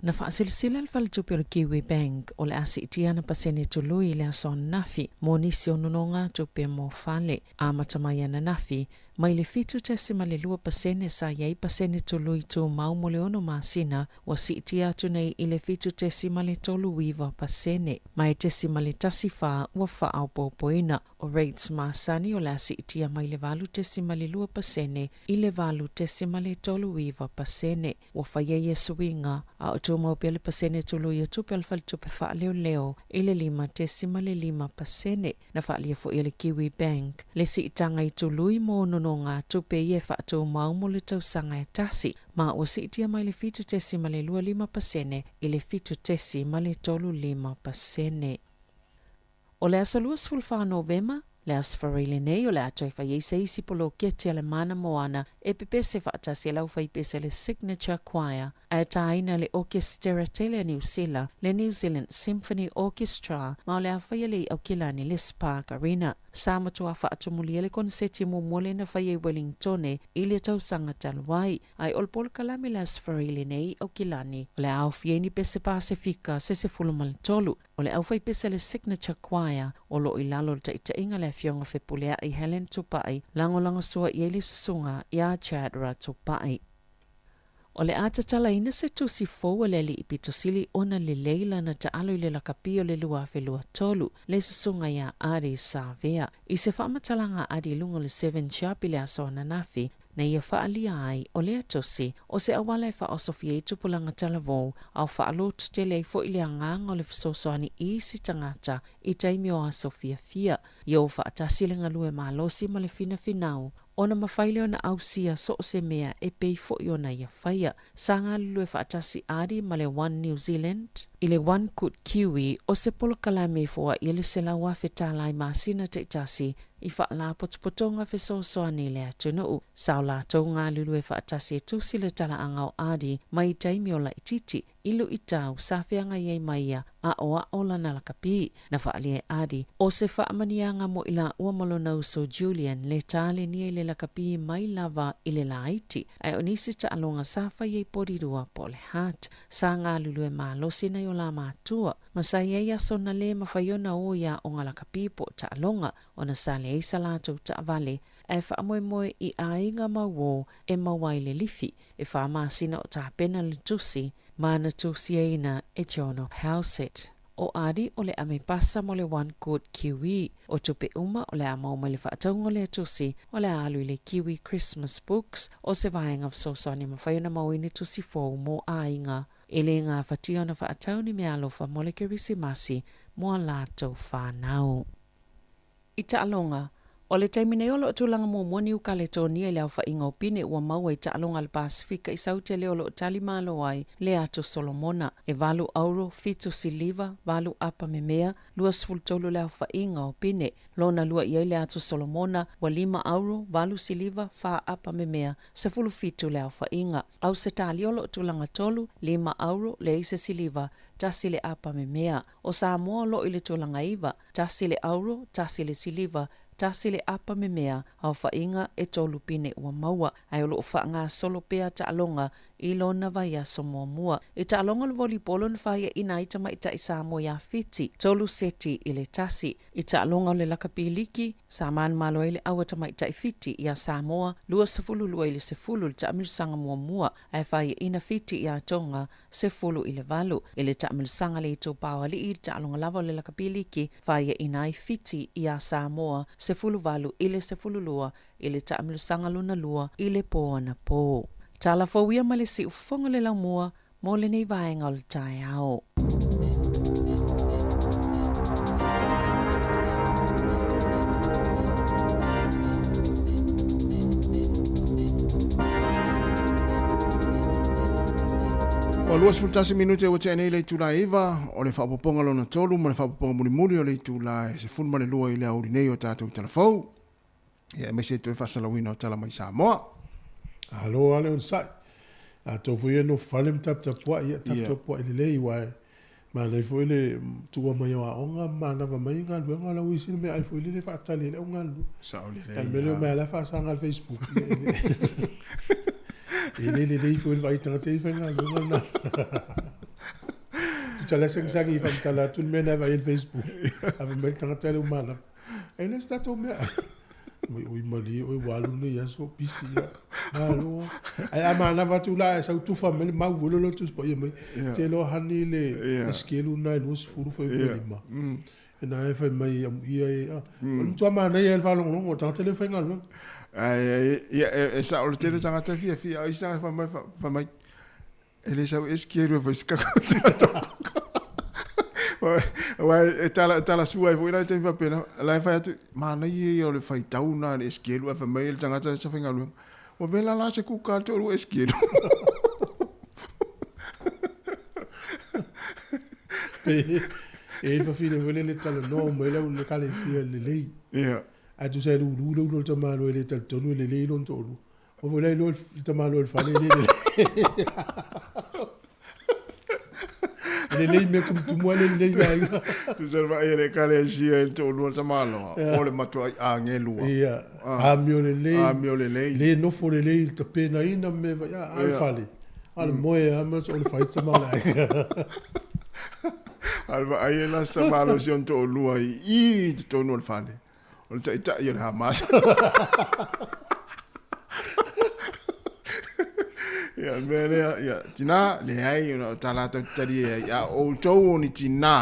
Na faasilasila le faletupe o le Kiwi Bank o le a siitia ana pasene tului i le aso ananafi mo nisi o nonogatupe mo fale. Amata mai ananafi, mai le 7.2% sa i ai pasene tului tumau mo le ono masina, ua siitia atu nei i le 7.39%, ma e 0.14 ua faaopoopoina. O rates masani o le a siitia mai le 8.2% i le 8.39%. Ua faia ia suiga, a o tumau pea le pasene tului o tupe a le faletupe faaleoleo i le 5.5%. Na faaalia foi e le Kiwi Bank le siitaga i tului mo nonogatupe ia e faatumau mo le tausaga e tasi, ma ua siitia mai le 7.25% i le 7.35%. O le aso 24 Novema, le Aso Faraile lenei, o le a toe fai ai se isi poloketi a le Mana Moana e pepese faatasi e le aufaipese a le Signature Choir. Ae tāina e le Okesitera tele a Niu Sila, le New Zealand Symphony Orchestra, ma o le a faia lea i Aukilani i le Spark Arena. Sa matua faatumulia le koneseti muamua lea na faia i Wellingtone i le tausaga talu ai. Ae o le polokalame le Aso Faraile nei i Aukilani, o le a aofia ai ni pese Pasefika se 13. O le aufaipese a le Signature Choir o lo o i lalo o le taitaiga a le Afioga Fepuleai Helen Tupai, lagolagosua i ai le Susuga ia Chad Ratupai. O le a tatalaina se tusi fou a le Alii pito sili ona lelei lana taalo i le lakapi o le 2023, le Susuga ia Adi Savea. I se faamatalaga a Adi i luga o le Seven Sharp i le aso ananafi, na ia faaalia ai o lea tusi o se auala e faaosofia ai tupulaga talavou, a o faalototele ai foi le agaga o le fesoasoani i isi tagata i taimi o aso fiafia. Ia o faatasi le galue malosi ma le finafinau ona mafai lea ona ausia so o se mea e pei foi ona ia faia. Sa galulue faatasi Adi ma le One New Zealand i le One Good Kiwi o se polokalame e foai ai le $100,000 i masina taitasi i faalapotopotoga fesoasoani i le atunuu. Sa o latou galulue faatasi e tusi le talaaga o Adi mai i taimi o laitiiti i luitau sa feagai ai ma ia aʻoaʻo lana lakapi. Na faaalia e Adi, o se faamaniaga mo i laua ma lona uso Julian le talenia i le lakapi mai lava i le laiti, ae o nisi taaloga sa fai ai polirua po o le heart. Sa galulue malosi nai o la matua, ma sa i ai aso na lē mafai ona o i aoga lakapi po o taaloga, ona sa leai sa latou taavale, ae faamoemoe i aiga mauō e maua ai le lifi. E whā masina o tapena le tusi, ma na tusiaina e Jono Howsett. O Adi o le ame pasa mo le One Good Kiwi. O tupe uma o le a maua mai le faatauga o lea tusi, o le a alu i le Kiwi Christmas Books, o se vaega fesoasoani e mafai ona maua ai ni tusi fou mō aiga. E le gafatia ona faatau ni meaalofa mo le Kerisimasi mo a latou whānau. I taaloga, O le taimi nei o lo o tulaga muamua Niu Kaletonia i le aofaiga o pine ua maua i taaloga a le Pasefika i Sautele o lo o tali malo ai le Ato Solomona. E valu auro, fitu siliva, valu apa memea, 23 le aofaiga o pine. Lona lua i ai le Ato Solomona, ua lima auro, valu siliva, fa apa memea, 17 le aofaiga. Ausetalia o lo o tulaga tolu, lima auro, leai se siliva, tasi le apa memea. O Samoa o lo o i le tulaga iva, tasi le auro, tasi le siliva, tasi le apa memea, aofaiga e tolu pine ua maua, ae o lo o faagasolo pea taaloga i lona vaiaso muamua. I taaloga o le volipolo na faiaina ai tamaitai Samoa iā Fiti, tolu seti i le tasi. I taaloga o le lakapi liki, sa manumalo ai le aua tamaitai Fiti iā Samoa, 22 i le 10 i le taamilosaga muamua, ae faiaina Fiti iā Tonga, 18. I le taamilosaga le itupa o alii i le taaloga lava o le lakapi liki, faiaina ai Fiti iā Samoa, 18 i le 12 i le taamilosaga lona lua i le pō anapō. Tala fou ia mai le siufofoga o le laumua mo lenei vaega o le taeao. Ua 21 minute ua tea nei le itula e iva o le faaopoopoga lona tolu ma le faaopoopoga mulimuli o le itula e 12 i le aoauli nei o tatou talafou. Ia, aemaise e toe faasalauina o tala mai Samoa. Alo lava le onosai. A tou foi ia nofo fale ma taputapuai, ia taputapuai lelei aua e manaia foi le tuua mai o aoga ma manava mai galuega la ua isi le meaai foi lele e faatali ai le au galulue. Sao lelei. A o le mea lea omai lava la e faasaga i le Facebook. E le lelei foi le vaai i tagata ia e faigaluega lena. Tusa la e sagisagi i faamatala atu le mea lena e vaai ai i le Facebook. Ae fai mai le tagata lea ua manava. E le se tatou mea. Mai oi malie oi ua alu nei aso pisi ia. Malo. Ai a manava atu la e sau tufa mai le mau foi lea o le Tusi Paia mai. Te iloa hani le sikelu lena e 20 fai mai lima. E na e fai mai amuia e a. O le matua manaia e le faalogologo o le tagata lea e faigaluega. Ai ia e sao le tele tagata fiafia ai sa fai mai fai mai E le sau e sikelu e fai se Aua e tala, tala sua ai foi la i taimi faapena. La e fai atu, manaia ia o le faitau na le esikelu ae fai mai le tagata sa faigaluega. Ua vela la se kuka a le toalua esikelu. E i ai le fafine foi lele e talanoa uma ai le au ekalesia lelei. Ia. Ae tusa e lulu le ulu o le tamaloa e le talitonu e lelei lona toalua. Ua foi la iloa le tamaloa i le fale e le lelei. Lelei mea tumutumu ai le lelei le aiga. Tusa le vaai a le Ekalesia i le toalua o le tamaloa, o le matuai agelua. Ia, amio lelei. Amio lelei. Le nofo lelei i le tapenaina ma mea fai, a le fale, a le moe lava ma o le faita ma le aiga. A o le vaai e la se tamaloa i si ona toalua i i totonu o le fale, o le taitai o le Hamas. Ia, o le mea lea, ia, tinā, leai, ona o tā latou te talie ai, a o outou o ni tinā,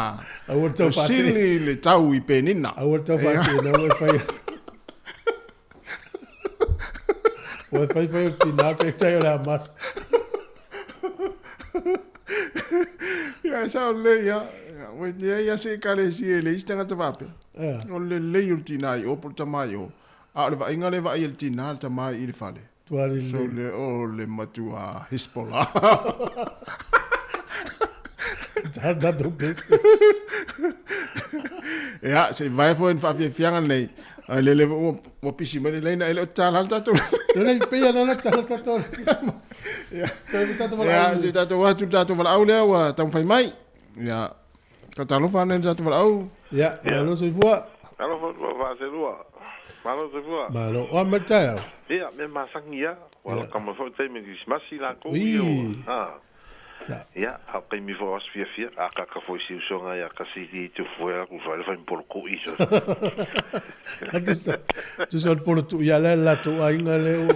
Aua le tau o sili le tau i Penina. Aua le tau faasee, ua e fai. Ua e fai fai o le tinā, o le taitai o le Hamas. Ia, e sao lelei, ia. Ua leai lava se Ekalesia e leai se tagata faapea. O le lelei o le tinā i o po o le tama i o. A o le vaaiga lea e vaai e le tinā le tama i le fale. Tua lelei. So le, o le matua Hezbollah. Tatou pese. Ia, se i vae foi ni faafiafiaga nei. Ai lele ua, ua pisi mai le laina e le o tatala le tatou. Lele i pei ana tatala tatou. Ia, ia se i tatou atu le tatou valaau lea ua taumafai mai. Ia, Talofa ane i le tatou valaau. Ia, malo soifua. Talofa atu faaselua. Malo soifua. Malo. O a mai le taeao? Ia, mea masani lava. Ua laka mai foi taimi o Kerisimasi lakou ia ua, a. Ia, a o taimi foi o aso fiafia, a akaka foi si usoga ia Kasili i te ufu ai lakou fale fai ma polotu'i so. Tusa, tusa o le polotu'i lava lea le latou aiga lea ua.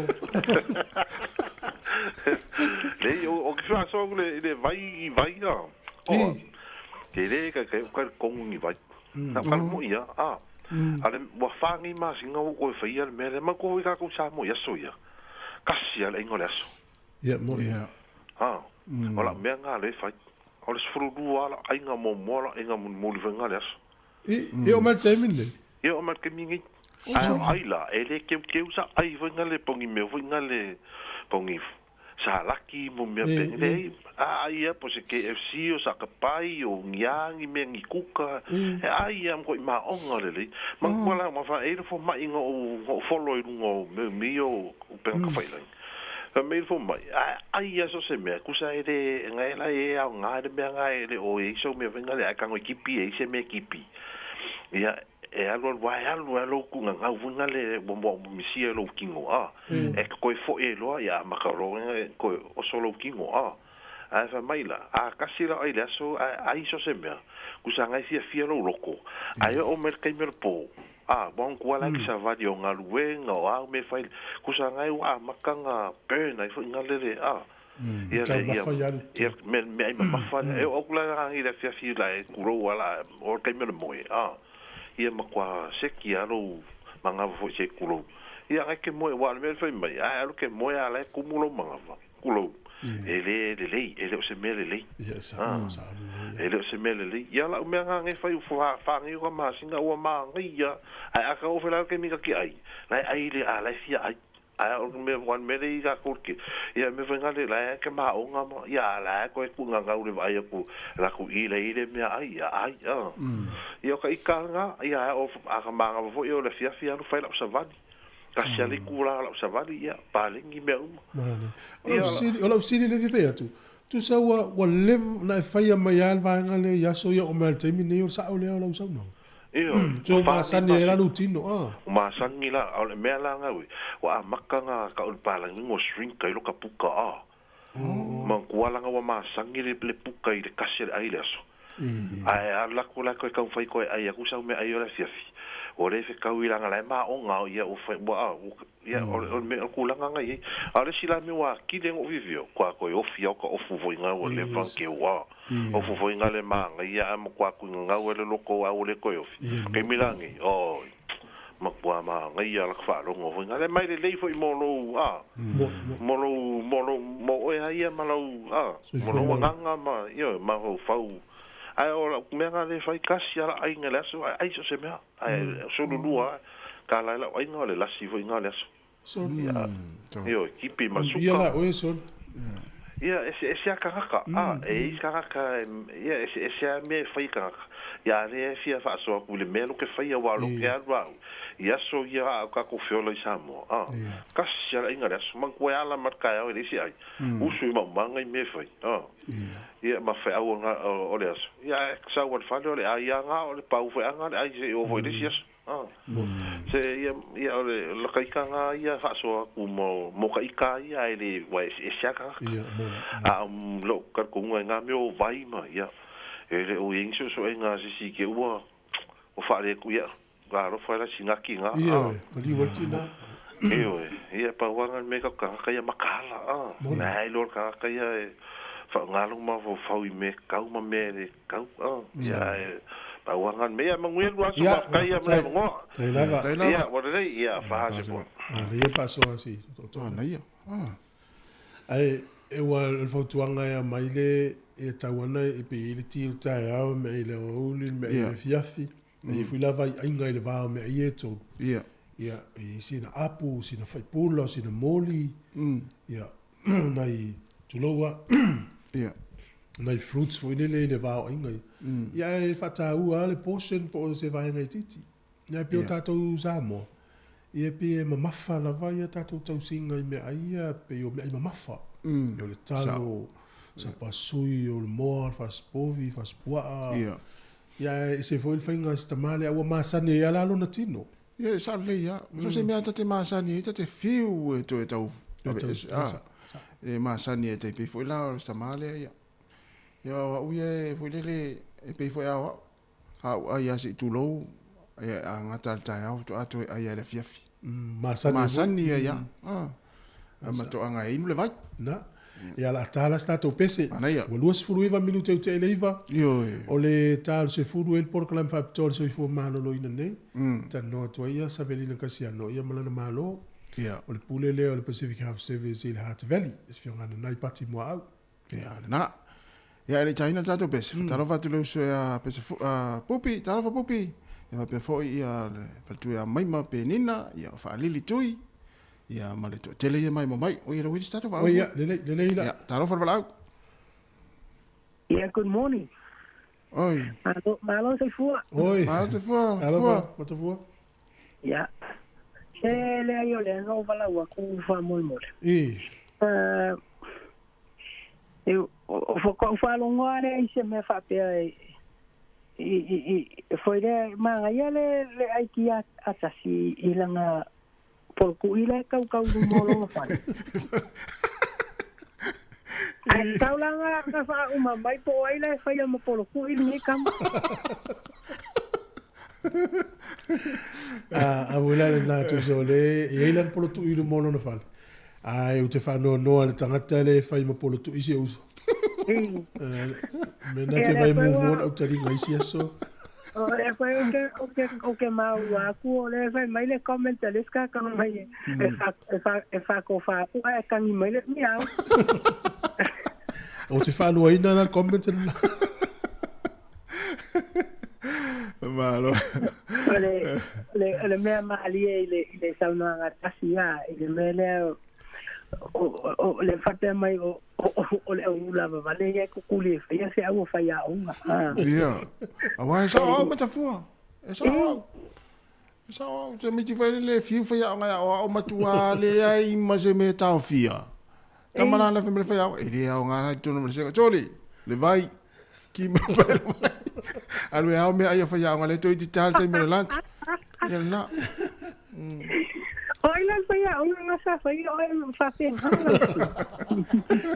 Leai, o ke faasoa atu i le vai i vai a. Oa, ke lē kai kai o kai le kongu ni vai. Na o mo ia, a. A le, ua wha nei masina ua koe whaia le mea lea, mau koe kākou Samoa i aso ia. Kasi a le aiga o le aso. Ia, mo. Ia. A, o lau mea ngā le whai. O le 12 ala, aiga muamua la, aiga mulimuli whai ngā le aso. I, i o mai le taimi lenei? I o mai le taimi nei. Ai, o ai la, e le keukeu sa ai whai ngā le pongi mea, whai ngā le pongi sa laki mo mea pēnei. Leai, a ai ia po se KFC o sa kapai o ngi a ngi mea ngi kuka, e ai ia ma koʻi maʻoga lelei. Ma kua la ma fa e le fomai nga o nga o folo i lunga o meu mi o upenga kafailangi. Fa mei le fomai, a ai ia so se mea, kusa e le nga e la e ao nga le mea nga e le o e iso mea venga le ai kango i kipi e ise mea kipi. Ia, e alu alu ai alu ai lou kuga gau foi le ua ua misia lou tino a e koe foi e loa ia maka lo e koe oso lou tino a ae fai mai la a kasi la ai le aso a ai so se mea kusa ngai fia fia lou loko ae oo mai le taimi o le po a ua kua la ki savali o galuega o a mea fai kusa ngai ua amata ga burn ai foi lele a ia le ia ia me me ai mamafa e o kula ngi le afiafi la e kulou ala o le taimi o le moe a ia matua seki a lou manava foi se kulou. Ia ngai ke moe wa le mea fai mai a alu ke moe ala e kumu lou manava kulou. E le lelei, e le o se mea lelei. Ia, sa, sa lelei. E le o se mea lelei. Ia lau mea ngā nge fai ufo wha ngi o ka masinga ua maa ngai ia. Ai aka o whela ke mika ki ai. Lai ai le a lai fia ai. Ai o me wan me le i ka kurki. Ia me whai ngale lai ke maa o ngā ma. Ia lai koe ku ngā ngau le vai aku la ku i le i le mea ai ia ai. Ia. Ia o ka ika ngā. Ia o a ka maa ngā fo ia o le fia fia alu whai lau savali. Ka sia le kula lau savali ia palengi mea uma. Mane. O lau sili, o lau sili le fia atu. Tusa ua, ua leva na e whaia mai a le vaega lea i aso ia o mai le taimi nei o le sao lea o lau saunoaga. Io, So masani ai la lou tino, a. O masani la, o le mea la ngau e, ua amaka ngā ka o le palangi ngo shrink ai lo ka puka a. Ma kua langa ua masani le, le puka i le kasi le ai le aso. Ai a la ku la koe kau whai koe ai aku sau me ai o le fiafi. O le fe kau i langa lai ma o ngā ia o whai, ua a, o, ia, o, o, me, o kulanga ngai ei. A le sila me wā kile ngo vivio, kua koe ofi au ka ofu foi ngā o le whanke wā. Ofu foi ngā le maa ngai ia ama kua kui ngā ngau ele loko au le koe ofi. Kei milangi, oi, ma kua maa ngai ia laka whaarongo foi ngā le mai le lei foi mō lou, a. Mō lou, mō lou, mō oe ha ia ma lau, a. Mō lou anganga ma, ia, ma hou whau. Ai o la mea ngā le whai kasi ala ai ngā le aso, ai ai so se mea. Ai sulu lua, ka lai lau ai ngā le lasi foi ngā le aso. So, Ia, io, kipi ma ia suka. la oe sol. Ia, e se, e se a kangaka. A, e i kangaka, ia, e se, e se a mea e whai kangaka. Ia, le e fia whaasoa ku le mea lo ke whai a wā lo ke alu au. Ia so ia a ka ko whiola i Samoa. A, kasi ala inga le aso, mang kue ala mat kai au e le isi ai. Usu i maumanga i mea whai. A, Ia ma feau o le aso. Ia ae sau i le fale o le ai lava na o le pau foi lava na le ai seia oo foi i le isi aso. Se ia ia o le laka ika na ia faasoa atu mo mo ka ika ia ae le ua eseese lava tagata. A o lou talitonuga i na mea o vai ma ia e le o i ai ni suesuega a se isi te ua ua faale atu ia alofa e la sinaki na. Ioe, maliu ai le tina. Ioe, ia pau lava na le mea tatou tagata ia mataala a. Na ai loa le tagata ia e faaaoga lou mafaufau i mea tatau ma mea e le tatau a. Ia ae pau lava na le mea. Ia manuia le aso, faafetai ia mo le avanoa. Faafetai lava. Ia ua lelei, ia faa se. Manaia le faasoa si tootoo. Manaia. Ae e ua o le fautuaga e aumai le e tatau ana e pei e i ai le ti o le taeao, mea i le aoauli, le mea i le afiafi. E i ai foi lava aiaiga i le va o mea ia e tolu. Ia, e i ai sina apu, sina faipula, sina moli, ia, nai, tulou a, nai fruits foi lele i le va o aiga ia. Ia ae faataua lava le portion po o se vaega itiiti. Ia e pei o tatou Samoa, ia e pei e mamafa lava ia tatou tausiga i meaai ia, pei o meaai mamafa. Ia o le talo, sapasui, o le moa, le fasipovi, fasipuaa. Ia ae ese foi le faiga a si tama lea ua masani ai lava la lona tino. Ia e sao lelei lava. So o se mea ta te masani ai ta te fiu e toe tau aveese a. E masani ai tai pei foi la o le tama lea ia. Ia o au ia e foi lele e pei foi a o au. A ou ai lava se i tulou ia a gata i le taeao faatoa toe ai lava i le afiafi. Masani. Masani ai lava. A matoaga e inu le vai. Na. Ia o le a ta la se tatou pese. Manaia. Ua 29 minute ua tea i le 9. Ioe. O le ta o le 10 ai le polokalame faapitoa o le soifua maloloina nei. Talanoa atu ai ia Savelina Kasiano ia ma lana malo. Ia. O le pule lea o le Pacific Health Service i le Hutt Valley, le afioga Nanai Pati Muaau. Ia, lena. Ia, e le i taina le tatou pese, fatalofa atu le uso ia Pese Pupi, talofa Pupi. Ia faapea foi ia le faletua ia Maima Penina, ia o Faalili Tui, ia ma le toatele ia maimoa mai. Oi, e le ui se tatou faalofa. Oi, ia, lelei, lelei la. Ia, talofa le valaau. Yeah, good morning. Oi. Malo, malo soifua. Oi. Malo soifua. Talofa, Matafua. Ia. Se leai o lea na ou valaau atu faamolemole. I. E, o koʻu faalogo lava lea i se mea faapea e, i, i, i, foi lea, manaia le, le aiki a, a tasi i lana polokuʻi la e kaukau i luma o lona fale. Ae tatau la na, na faauma mai po o ai la e faia ma polokuʻi lenei tama. A, a ua lena tusa o le, e i ai lana polotuʻi i luma o lona fale. Ae ou te faanoanoa i le tagata lea e fai ma polotuʻi si ou uso. Me na te vai muamua ona autaliga i isi aso. O lea foi ou te, ou te, ou te maua atu, o lea fai mai le comment a le isi tagata fai mai e, fa, e, fa, e faatofa atu ae tagi mai le miau. Ou te faaluaina la le comment lena. Malo. O le, le, o le mea malie i le, i le saunoaga tasi a, i le mea lea o, o, o le faapea mai o, o, o le au ula vavale ia e kukuli e faia se au o faiaoga. Ah. Ia. Aua e sao au matafua. E sao au. E sao au. Te miti fai le fiu faiaoga ia o au matua leai ma se mea taofia. Tama la le fai faiaoga. E le aoga la i tonu ma le sega. Soli, le vai. Ki me pai le vai. Alu e ao mea ai a faiaoga le toi ti tal taimi o le lunch. Ia lena. O ai la le faiaoga nga sa faia oe faapena.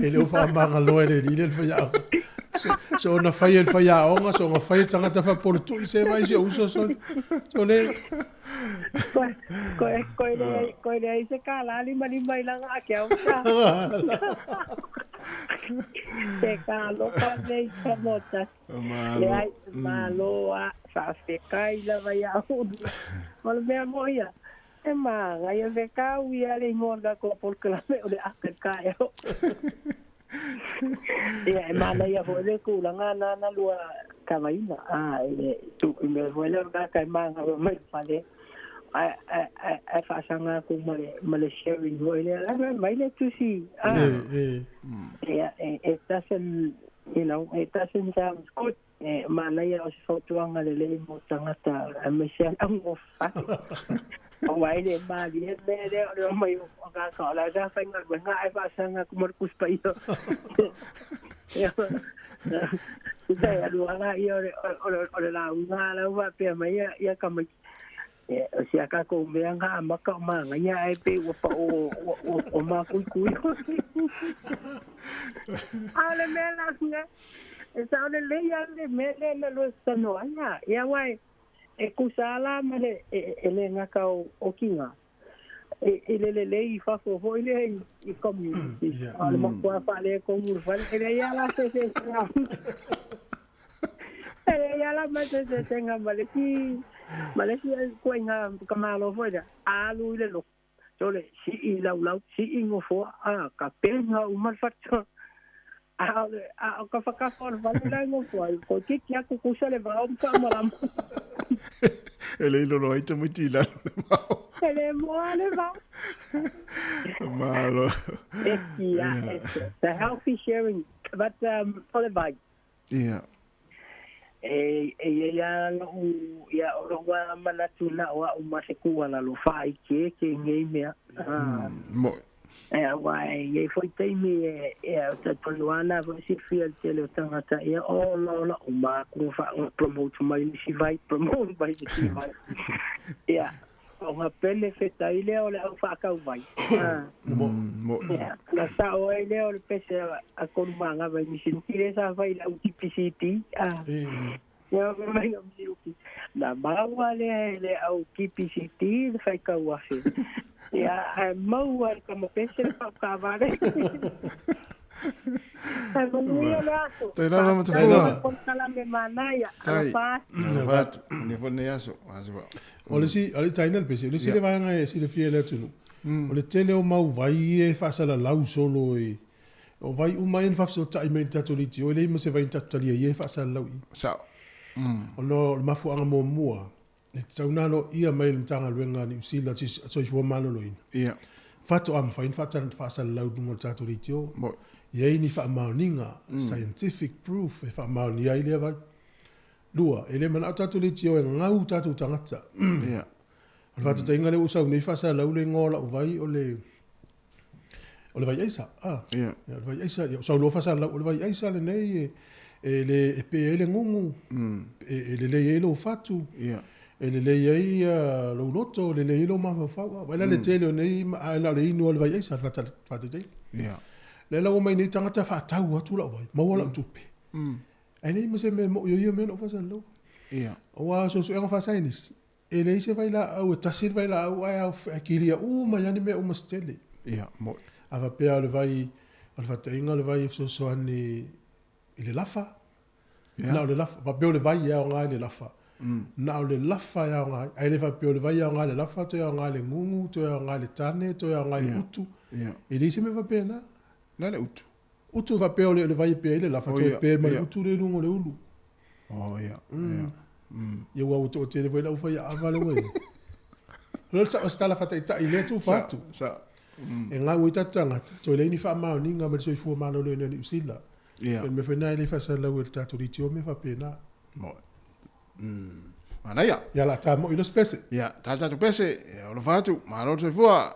E le o faamagaloa e le alii lea le faiaoga. So, so ona fai e le faiaoga, so ona fai e tagata faapolotui se vai si ou uso soli. Sole. Koe, koe, koe leai, koe leai se kālā limalima i langa ake au sa. Te kālofa nei ka mota. Malo. Leai, malo a, faafetai lava ia au. O le mea mo ia, e māngai e whekau ia le ingoa o le tatou polokalame o le aka i le taeao. Ia, e manaia foi le tulaga na na lua kavaina, a, i le tu, i mea foi lea o le tagata e magalo mai le fale, ae, ae, ae, ae faasaga atu ma le, ma le sharing foi lea, la e mai le tusi, a, ia, it doesn't, you know, it doesn't sound good. E manaia o se fautuaga lelei mo tagata aemaise a le augofale. Aua e le malie le mea lea o le omai o tagata o la e sa faigaluega ae faasaga atu ma le Tusi Paia. Tusa e alu ala ia o le lauga la ua faapea mai ia tamaiti, o si a tatou mea na amata o manaia ae pei ua pao o makuikui. A o le mea la e sao lelei lava le mea lea na lua talanoa ai. Ia aua e tusa lava la ma le e le gata o tiga i le lelei i fafo foi lea i community. A o le matua faaletonu o le fale, e leai lava la se eseesega. E leai lava la ma se eseesega ma le isi ma le isi ituaiga tamaloa foi lea, a alu i le lotu, sole, sii laulau, sii nofoa, a, tapena uma le faletua. A o le a o tafatafa o le fale la e nofo ai, toeitiiti lava tutusa le vao ma faamalama. E le i lolo ai tamaiti i lalo o le vao. E le moa le vao. Malo. Yeah, it's the healthy sharing. But o le vai. Yeah. E e i ai lava lo'u, ia, o lo'u lava manatu na o a'u ma se tuualalo faaikeeke i nei mea. Mo'i. E auā e i ai foi taimi e, ia, o talitonu lava na foi silafia e le tele o tagata, ia, o la o la'u maku na faa, na promote mai le isi vai, promote mai le isi vai. Ia, Ona benefit ai lea o le au faatau vai. Ona sao ai lea o le pese a tolu manava i Misiluki lea sa fai i le au TPCT. Ia mai o Misiluki. Na maua lea e le au TPCT le faitau afe. Ia, ae maua e le tama pese le pau taavale. Ae manuia le aso. Tai lava ma Faafetai tafua. mo le konekarame manaia. Tai. Alofa atu. Alofa atu. Manuia foi lenei aso. Aso fa. O le isi, a le taina le pese, o le isi le vaega e silafia e le atunuu, o le tele o mau vai ia e faasalalau solo i, o vai uma ia na faafesootai mai i le tatou leitio, e leai ma se vai na tatou talia ia e faasalalau i i. Sao. Ona o le mafuaaga muamua, e tatau ona aloaia mai e le Matagaluega a Niu Sila le Soifua Maloloina, faatoa mafai ona faasalalau i luga o le tatou leitio. E i ai ni faamaoniga, scientific proof, e faamaonia ai lea vai. Lua, e le manao tatou leitio e gau tatou tagata. O le faataitaiga lea ua ou sau nei faasalalau le igoa o lau vai o le o le vai aisa. Ah, yeah. O le vai aisa, ia, sau loa faasalalau, o le vai aisa lenei e, e, le, e pe ai le gugu, e, e lelei ai lou fatu, e lelei ai lou loto, e lelei ai lou mafaufau. Ah, vai la le tele o nei, ae na o le inu o le vai aisa, le faataitaiga. Lea la ua mai nei tagata faatau atu lau vai, maua lau tupe. Ae leai ma se mea e moi o ia mea na ou faasalalaua. Aua o suesuega faasaienisi, E leai se vailaau, e tasi le vailaau ae ae kilia uma ai lava ni mea uma se tele. Ia, mo'i. A faapea o le vai, o le faataitaiga o le vai e fesoasoani i le lafa, na o le lafa, faapea o le vai e aoga i le lafa, na o le lafa e aoga ai, ae le faapea o le vai e aoga i le lafa, toe aoga i le gugu, toe aoga i le tane, toe aoga i le utu. E leai se mea faapena. Le a le utu? Utu faapea o le vai e pe ai le lafa, toe pe ma le utu lea i luga o le ulu. Oh, ia, ia. Ia ua toatele foi lau fai ava le ua. O le sao se tala faataitai i lea tufa atu. Sao. E gau ai tatou tagata, toe leai ni faamaoniga mai le soifua maloloina o Niu Sila. Ia. O le mea foi lena e le faasalalau e le tatou leitio mea faapena. Moe. Manaia. Ia la ta moi lo se pese. Ia, ta le tatou pese, ia alofa atu, malo le soifua,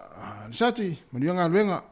Lisati, manuia galuega.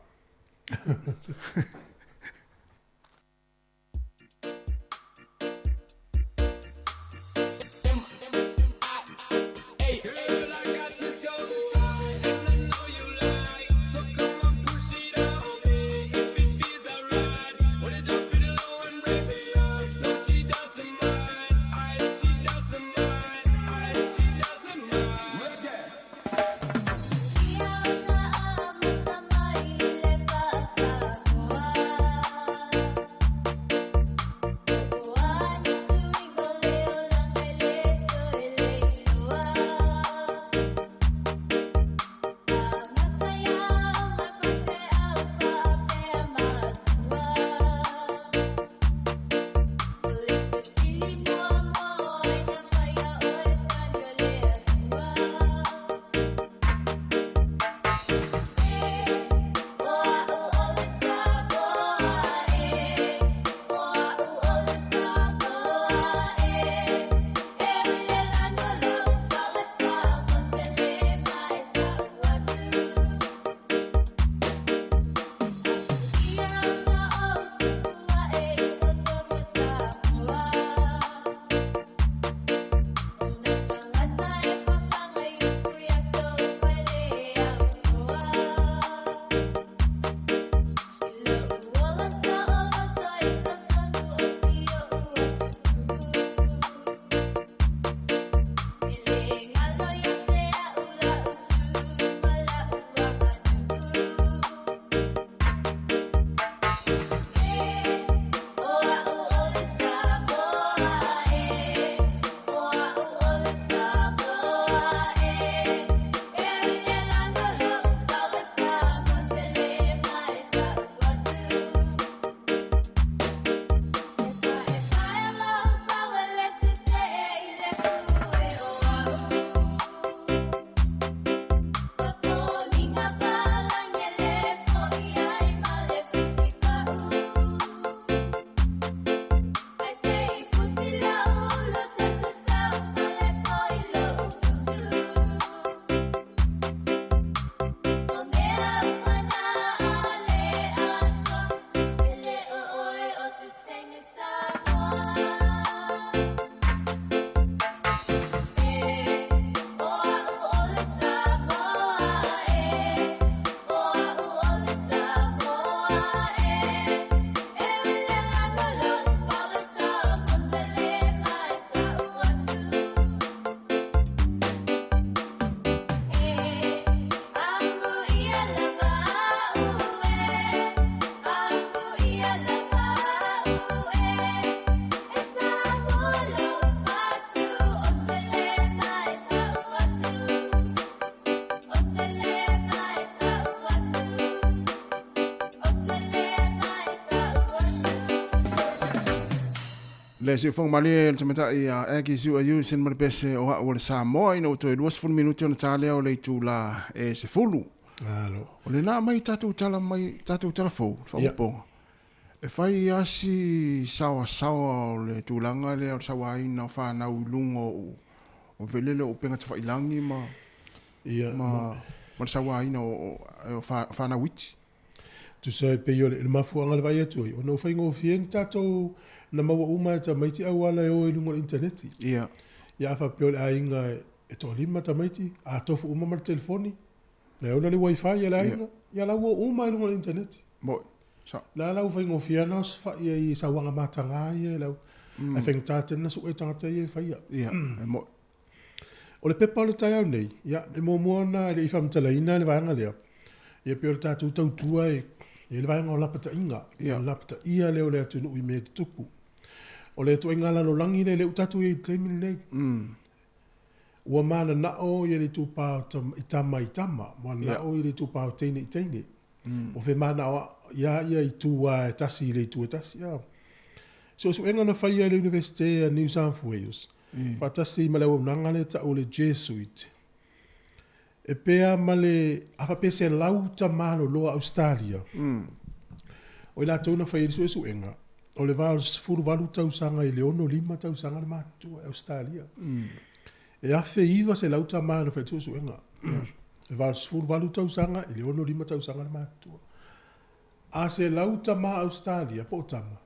Le siufoga malie le tamaitai a Aggie Siuaiu i sene ma le pese o a'u o le Samoa ina ua toe 20 minute ona ta lea o le itula e 10. Malo. O le la mai tatou tala mai tatou tala fou, le faaopoopoga. E fai lava si saoasaoa o le tulaga lea o le sauaina o fanau i luga o o velele o upega tafailagi ma ma ma le sauaina o o fanau iti. Tusa e pei o le mafuaaga o le vaai atu ai, ona ua faigofie ni tatou na maua uma e tamaiti auala e o i luga o le initaneti. Ia. Ia a faapea o le aiga e toalima tamaiti, a tofu uma ma le telefoni, le ona le wifi a le aiga, ia la ua o uma i luga o le initaneti. Moi. Sa. La la ua faigofie lava ona osofai ai i sauaga mataga ia i lau. Ae faigata tele ona sue tagata ia e faia. Ia, e moi. O le pepa o le taeao nei, ia, e muamua ona e le i faamatalaina le vaega lea, ia pei o le tatou tautua e i ai le vaega o lapataiga, Ia. o le lapataia lea o le atunuu i mea e tutupu. O le ituaiga lalolagi lea, lea ua tatou i ai i le taimi lenei. Ua mananao ia le itupa o tam, i tama i tama, mananao ia le itupa o teine i teine. Ua femanao ia ia itu lava e tasi i le itu e tasi. A. Suesuega na faia e le Iunivesite a New South Wales, faatasi ma le auaunaga lea e tau o le Jesuit, e pea ma le, a faapea 100 tamāloloa Ausetalia, o i latou na faia i le suesuega, o le va o le 18 tausaga i le 65 tausaga le matutua i Ausetalia. E 1,900 tama na fai i le suesuega. E 88 tausaga i le 65 tausaga le matutua. A 100 tama Ausetalia po o tama,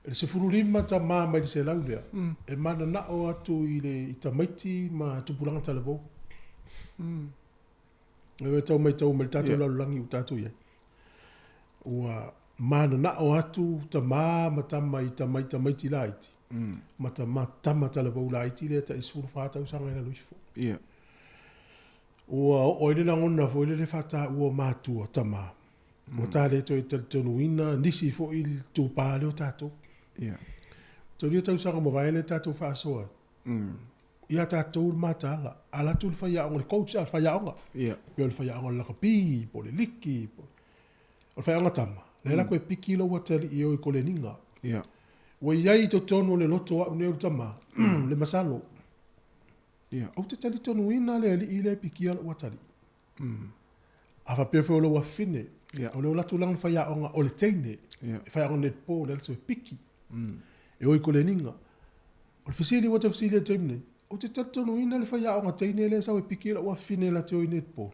e le 15 tama mai le 100 lea, e mananao atu i le i tamaiti ma tupulaga talavou. E tau maitau mai le tatou lalolagi ua tatou i ai. Ua mananao atu tama ma tama i tama i tamaiti laiti, ma tama, tama talavou laiti lea tai 14 tausaga i lalo ifo. Ua oo ai le lagona foi lele faataua o matua, tama. Ua ta le toe talitonuina nisi foi i le itupa lea o tatou. Taulia tausaga mavae lea tatou faasoa ai. Ia tatou le mataala, ala atu le faiaoga, le coach a le faiaoga. Pe o le faiaoga o le lakapi, po o le liki, po o le faiaoga tama. Lea la koe piki lou atalii e o i koleniga. Ua i ai i totonu o le loto o au nei o le tama, le masalo. Ou te talitonuina le alii lea e pikia lou atalii. A faapea foi o lou afafine, o le ola atu lana faiaoga o le teine, e faiaoga netball, le ala atu e piki, e o i koleniga. O le fesili ua tau fesili ai i le taimi nei, ou te talitonuina le faiaoga teine lea e sau e piki lou afafine e latou o i netball?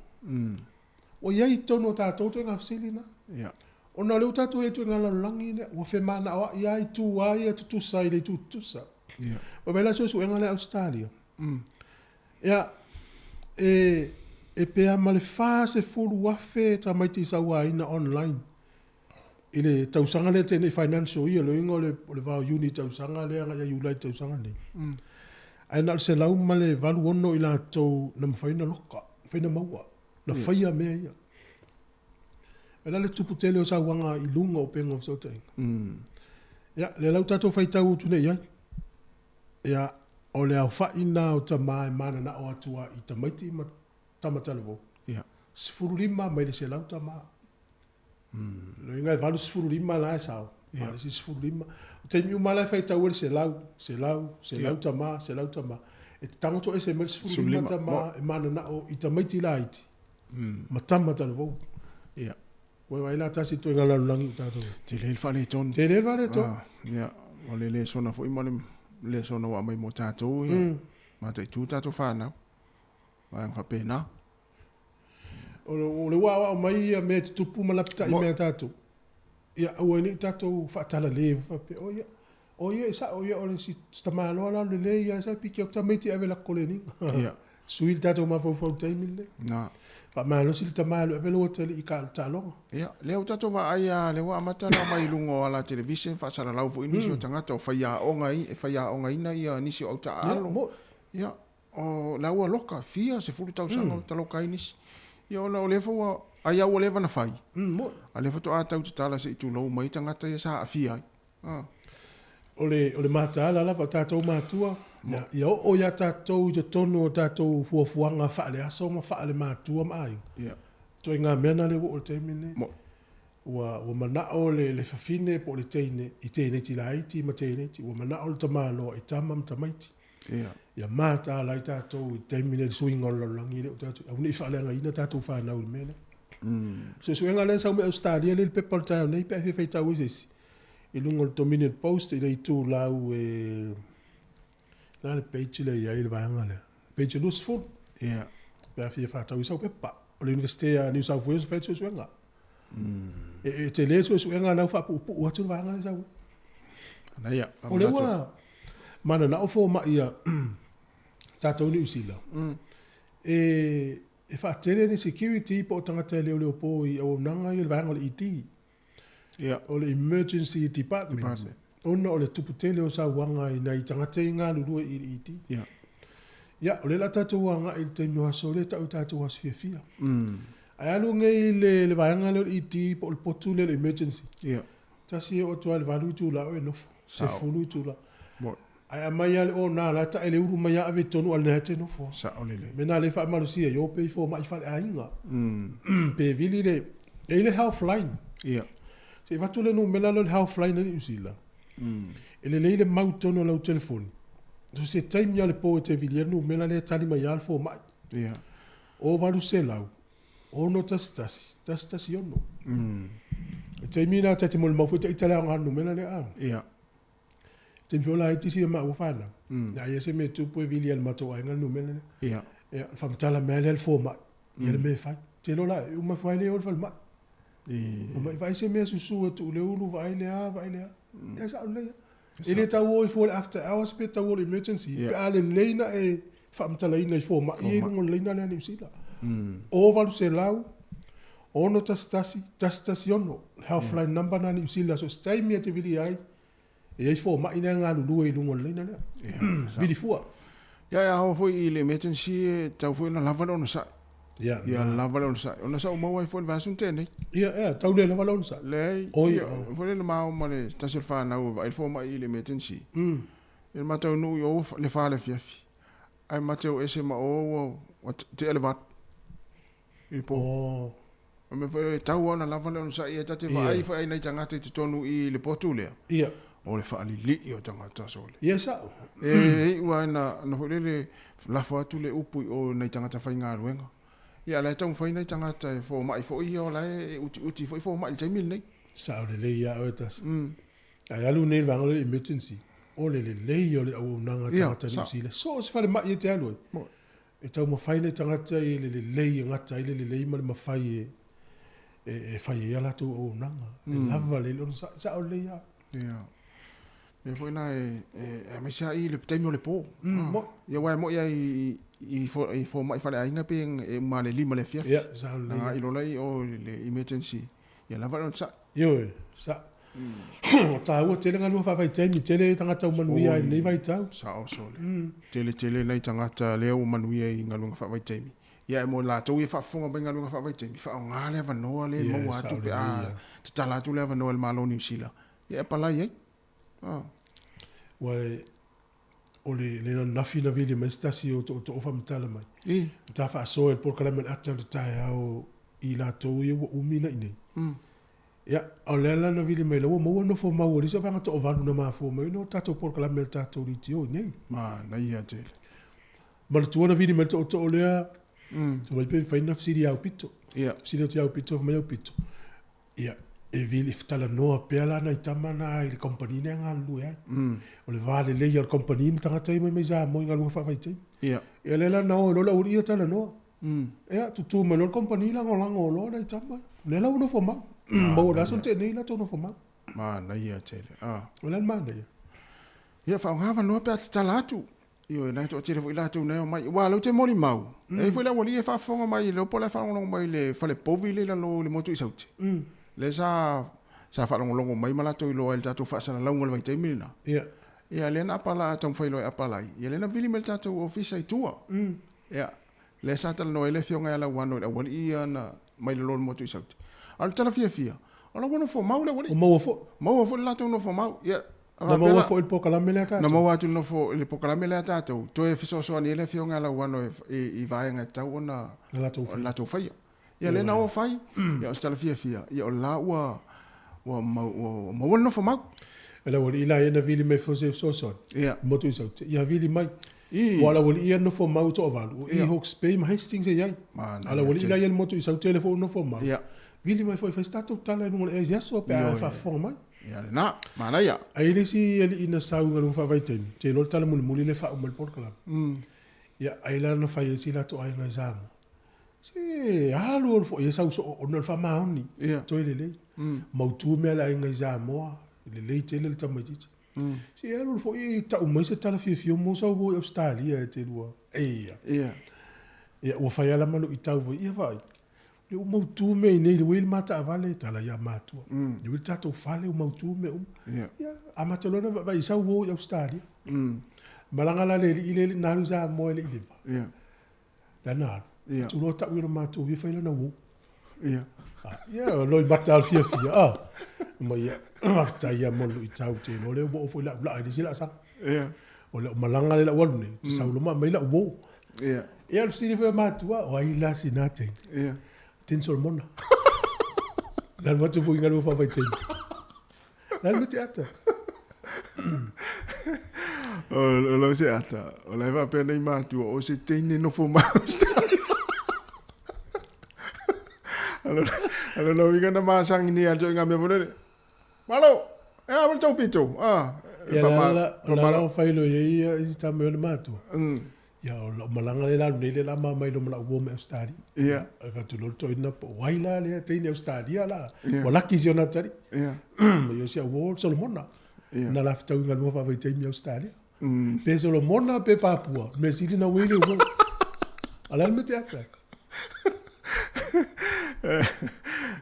Ua i ai i totonu o tatou ituaiga fesili na. Ona o lea ua tatou i ai i ituaiga lalolagi lea, ua femanaoai lava itu lava ia tutusa i le itu tutusa. Ua vaai la suesuega lea a Ausetalia. Ia, e, e pea ma le 40,000 tamaiti sauaina online i le tausaga lea tenei financial year, le uiga o le, o le va o Iuni tausaga lea agai ia Iulai le tausaga lenei. Ae na o le 186 i latou na mafai ona loka, mafai ona maua, na faia mea ia. O le a le tupu tele o sauaga i luga o upega o fesootaiga. Ia, lea la ua tatou faitau atu nei i ai. Ia, o le aofa'i lena o tama e manana'o atu a i tamaiti ma tama talavou. Ia. 15 mai le 100 tama. Mm. Lona uiga e 85 la e sao. Ia. A o le isi 15. O taimi uma la e faitau ai le 100, 100, 100 tama, 100 tama. E te tago toese mai le 15 tama e manana'o i tamaiti laiti ma tama talavou. Ia. Ua vaai la tasi ituaiga lalolagi o tatou. Tele le faaletonu. Tele le faaletonu. Ah, ia, o le lesona foi ma le lesona ua aumai mo tatou, ia, mm. mataitu tatou whanau. Vaega faapena. O le ua aoao mai ia mea tutupu ma lapitai mea tatou. Ia aua nei tatou faatalale faapea, o ia, o ia e sao ia o le si tamaloa la o le lelei ia sa piki atu tamaiti ave la koleniga. Ia. Sui le tatou mafaufau i le taimi lenei. Na. Faamalosi le tama e ave lou atalii i taaloga. Ia, lea ua tatou vaai lava, lea ua amata ona aumai i luga o ala televise, faasalalau foi nisi o tagata o faiaoga, e faiaogaina ia nisi o au taaalo. Ia, Ia, o la ua loka, fia 10 tausaga o taloka ai nisi. Ia ona o lea foi ua, ai lava ua leva ona fai. A o lea faatoa tau tatala se i tulou mai tagata ia sa aafia ai. Ah. O le, o le mataala lava o tatou matua, ia, ia oo ia tatou i totonu o tatou fuafuaga faale-aso ma faale-matua ma aiga. Ia. Ituaiga mea na lea ua oo i le taimi lenei. Mo. Ua ua mana'o le le fafine po o le teine i teineiti laiti ma teineiti, ua mana'o le tamaloa i tama ma tamaiti. Ia. Ia mataala ai tatou i le taimi lenei i le suiga o le lalolagi e le o tatou, aua ne i faaleagaina tatou fanau i le mea lea. Suesuega lea e sau mai Ausetalia lea i le pepa o le taeao nei pe a fia faitau ai se isi i luga o le Dominion Post i le itulau e, o le a le page lea e i ai le vaega lea? Page 20. Ia. Pe a fia faatau ai sau pepa. O le Iunivesite a New South Wales na fai ai le suesuega. E tele le suesuega na ua faapuupuu atu le vaega lea sau ai. Ana ia. O lea ua mananao fomai a tatou i Niu Sila e faatele ni security po o tagata e leoleo po i auaunaga ia i le vaega o le ED. O le Emergency Department. Ona o le tupu tele o sauaga i nai tagata ia e galulue i le ED. Ia, o lea o le a tatou agai i le taimi o aso lea e tau e tatou aso fiafia. Ae alu nei i le vaega lea o le ED po o le potu lea o le emergency. Tasi e oo atu lava i le 8 itula o e nofo, 10 itula. Ae aumai lava le ona la e tae le ulu mai lava ave i totonu a o lena e te nofo lava. Sao lelei. Mea na lea e faamalosia ai, o pea i fomai faleaiga. Pe vili le, e i ai le health line. Se i avatu le numera lea o le health line a Niu Sila. E lelei le mau i totonu o lau telefoni. So se taimi lava o le po e te vili ai le numera lea e tali mai lava le fomai. O 800 611 116. I taimi la ta te molimau foi ita le aoga numera lea a. Taimi foi o laiti si e maua fanau. Ia ia se mea tupu e vili ai le matou aiga le numera lea. Ia faamatala mai lea le fomai. Ia le mea e fai. Te lola e uma foi le o le falemai. Uma vaai se mea susu e tuu le ulu vaai le a vaai le a. Ia sao lelei. E le tau o i fua le after hours pe tau o le emergency pe a lelei na e faamatalaina i fomai ia i luga o le laina lea a Niu Sila. O 800 611 116 healthline number na a Niu Sila so se taimi e te vili ai e i ai fomai na e galulue i luga o le laina lea. Vili fua. Ia e ao foi i le emergency e tau foi ona lava le onosai. Ia, Ia lava le onosai. Ona sa ou maua ai foi le vaiaso na tea nei. Ia, ea, tau le lava le onosai. Leai, Oi, ia, foi lele ma ao ma le tasi o le fanau e vaai le fomai i le emergency. Ia le matou nuu i o ua le fa le afiafi. Ae ma te o ese ma o ua, ua tea le valu i le po. Oh. O mea foi e tau lava ona lava le onosai, ia ta te vaai foi ai nai tagata i totonu i le potu lea. Ia. O le faalilii o tagata sole. Ia sao. E iu lava ina, na foi lele lafo atu le upu i o nai tagata faigaluega. Ia la e taumafai nai tagata e fomai foi ia o la e utiuti foi fomai i le taimi lenei. Sao lelei ia oe tasi. Ae alu nei i le vaega lea o le emergency, o le lelei o le auaunaga a tagata Niu Sila. So o se falemai e te alu ai. E taumafai nai tagata i le lelei e gata ai le lelei ma le mafai e e fai ai a latou auaunaga. E lava lelei ona sao lelei lava. Ia. Mea foi na e aemaise lava i le taimi o le po. Ia aua e moi lava i fomai faleaiga pe e uma le 5 le afiafi. Ia, sao lelei. Agai loa la i o i le emergency, ia lava le onosai. Ioe, sao. O taua tele galue faavaitaimi, tele tagata ua manuia ai i lenei vaitau. Sao sole. Tele tele nai tagata lea ua manuia i galuega faavaitaimi. Ia e mo latou ia e faafofoga mai i galuega faavaitaimi, faaaoga le avanoa lea e maua atu pe a tatala atu le avanoa e le Malo o Niu Sila, ia e apalai ai. Ua o le le ananafi na vili mai se tasi o tootoo faamatala mai. Na ta faasoa i le polokalame o le ata o le taeao i latou ia ua umi na i inei. Ia, o le ala na vili mai la ua maua nofo mau o le isi vaega toavalu na mafua mai ona o le tatou polokalame a le tatou DTO i inei. Manaia tele. Manatua na vili mai le tootoo lea, fai mai pe mafai ona fesili ia Aupito. Fesili atu ia Aupito, fai mai Aupito, Ia, e vili, e talanoa pea la nai tama na i le kamupani lea e galulue ai. O le va lelei o le kamupani ma tagata ia mai mai Samoa i galuega faavaitaimi. Ia lea la na o ai loa le aualii ia talanoa. Ia, tutu mai loa le kamupani lagolago loa nai tama ia. O lea la ua nofo mau. Maua i le aso na tea nei latou nofo mau. Manaia tele. O le a le manaia? Ia, faaaoga avanoa pe a tatala atu. Ioe, na e toatele foi latou na e omai. Aua o lea ou te molimau, e i ai foi le aualii e faafofoga mai, le iloa po o la e faalogologo mai i le fale povi lea i lalo i le motu i Saute. Lea sa sa faalogologo mai ma latou iloa ai i le tatou faasalalauga i le vaitaimi lena. Ia, lea na apala, taumafai loa e apalai, ia lea na vili mai i le tatou ofisa i tua. Ia, lea sa talanoa ai le afioga ia Lauano i le aualii ia na mai lalo i le motu i Saute. A o le tala fiafia, o la ua nofo mau le aualii. Ua maua foi. Maua foi le latou nofo mau. Ia, Na maua foi i le polokalame lea a tatou. Na maua atu nofo i le polokalame lea a tatou, toe fesoasoani ai le afioga ia Lauano i vaega e tatau ona latou faia. Ia lea na o fai, ia o se tala fiafia, ia o la ua ua mau ua maua le nofo mau. E le aualii la ia na vili mai foi se fesoasoani. Ia. Motu i Saute. Ia vili mai. I. Ua le aualii ia nofo mau i toavalu, o i Hawke's Bay ma Hastings e i ai. Manaia A le aualii tele. la ia le motu i Saute lea foi ua nofo mau. Ia. Vili mai foi e fai se tatou tala i luga o le ea i se aso pe a Ioe. faafofoga mai. Ia lena, manaia. Ae i le isi alii na sau i galuega faavaitaimi, ou te iloa le tala mulimuli lea e faauma ai le polokalame. Ia, ai la na fai ai si latou aiga i Samoa. Se alu alu foi e sau soo ona o le faamaoni. Ia. Toe lelei. Mautu mea a le aiga i Samoa, lelei tele le tamaitiiti. Se alu alu foi e tau mai se tala fiafia mo sau uo i Ausetalia e te lua. Eia. Ia. Ia, ua fai lava ma luitau foi. Ia vaai, le ua mautu mea i inei, le ua i ai le ma taavale, tala ia matua. Le ua i le tatou fale ua mautu mea uma. Ia. Ia, amata loa ona vaavaai i sau uo i Ausetalia. Malaga la le alii lea na alu i Samoa e le i leva. Ia. Lea na alu. Ia. Tuloa tau i ona matou ia fai lana uo. Ia. Ia, loimata o le fiafia. Ah. Ma ia, faafetai ia mo le luitau te iloa lea ua oo foi lau laa i le isi laasaga. Ia. O lau malaga lea lau alu nei, te sau loa ma aumai lau uo. Ia. Ia, o le fesili foi a matua, o ai la sina teine? Ia. Teine Solomona. Na alu atu foi i galuega faavaitaimi. Na alu te ata. O lau se ata, o la e faapea nei matua, o se teine nofo ma Australia. Alo lau uiga na masangi ni a ngā mea foi lele. Malo, e a mo le tau pito. Ah, Ia, la la, la la o failo ia ia i tama i ona matua. Ia, o lau malaga lea la alu nei lea la ma mai lo ma lau uo mai Australia. Ia. Ai fatu lo toina po wai la lea teine Australia la. Ia. Ua laki si ona tali. Ia. Ma ia si au uo Solomona. Ia. Na la fetau i galuega faavaitaimi Australia. Pe Solomona pe Papua. Mea sili na uei le uo. A la le mea te ata.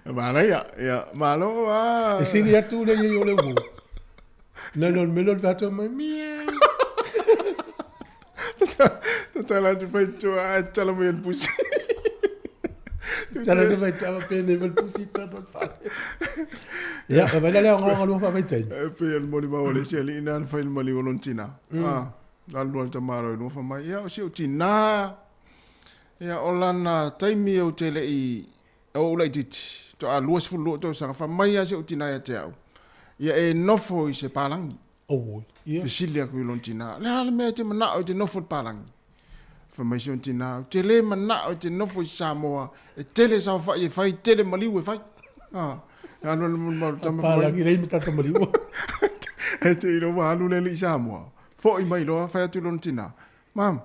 Manaia, ia, malo a. E sili atu le iei o le uo. Na no me lo fatu mai miau. Tatala atu fai tua, ai tala mai el pusi. Tala atu fai tua pene vel pusi tano le fale. Ia, ka vai la lea o ngā ngalua whaavaitaimi. E pe el moli mau le si ali ina fai le mali o lon tina. Ah, la lua le tamaro i lua fa mai. Ia, o si o tina. Ia, o lana taimi o te le i o ula i titi. To a 22 tausaga fa mai a si o tina ia te au. Ia e nofo i se palangi. Oi, ia. Fesili aku i lona tina, le a le mea e te manao i te nofo i le palangi? Fai mai si ona tina, ou te le manao i te nofo i Samoa, e tele saofai e fai, tele maliu e fai. Ah, e alu alu ma le tama fai mai. Palangi lei ma tata maliu. E te ilo ua alu le alii Samoa. Foi mai loa, fai atu i lona tina, Mam,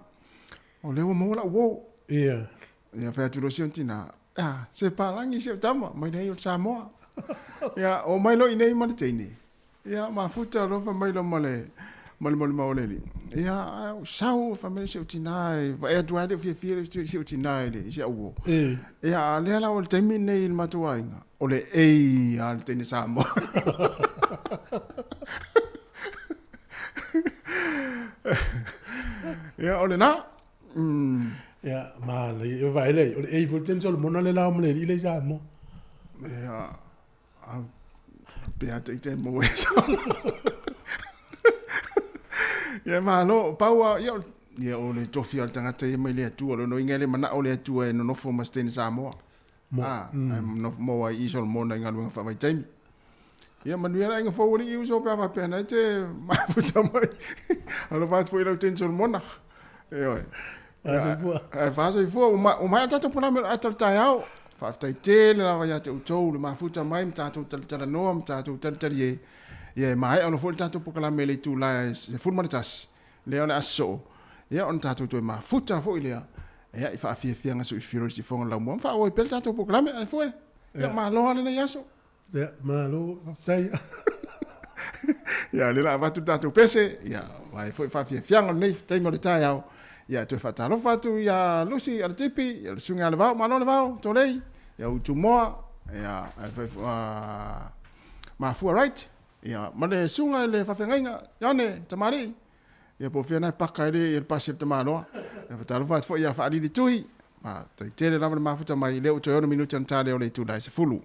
o lea ua maua lau uo. Ia. Ia, fai atu loa si ona tina, Ah, se palangi si au tama, mai nei o le Samoa. Ia, o mai loa i nei ma le teine. Ia, mafuta alofa mai loa ma le ma le molimau o le Alii. Ia, ae o sau fai mai si ou tina e vaai atu lava e le o fiafia le si ou tina i le i si au uo. Ia, a o lea la o le taimi lenei i le matou aiga, o le ei lava le teine Samoa. Ia, o lena. Ia, manaia. Ia, vaai lea, o le ei foi le teine Solomona le lao ma le alii lea i Samoa. Ia, A pe a te te mo e sa. Ia malo, pau a, ia, ia o le tofi al tangata ia mai le Atua, lono inga le mana o le Atua e nonofo ma se teine Samoa. Mo, A, ai mo ai i Solomona i galuega faavaitaimi. Ia manuia le aiga fou alii uso pe a faapea na e te mafuta mai. Alofa atu foi i lau teine Solomona. Ioe. Faasoifua. Ae faasoifua, ua maea tatou polokalame o le ata o le taeao. Faafetai tele lava ia te outou le mafuta mai ma tatou talatalanoa ma tatou talitalie. Ia e maea loa foi le tatou polokalame i le itula e 11, lea o le aso soo. Ia ona tatou toe mafuta foi lea ia i faafiafiaga soifilo i le sifoga o le laumua ma faaauau ai pea le tatou polokalame. Ae fue, ia malo lava lenei aso. Ia, malo, faafetai. Ia, lea o le a avatu le tatou pese, ia, aua e foi faafiafiaga o lenei taimi o le taeao. Ia, toe faatalofa atu ia Lucy Alatipi, ia le Susuga ia Levao, malo Levao, Tolei, ia Utumoa, ia, ae fai, Mafua Wright, ia, ma le Susuga i le Faafeagaiga, Ione Tamalii, ia po o fea na e paka ai le, ia le pasi a le tamaloa. Ia, faatalofa atu foi ia Faalili Tui, ma tai tele lava le mafuta mai, lea ua toe 6 minute ona ta lea o le itula e 10.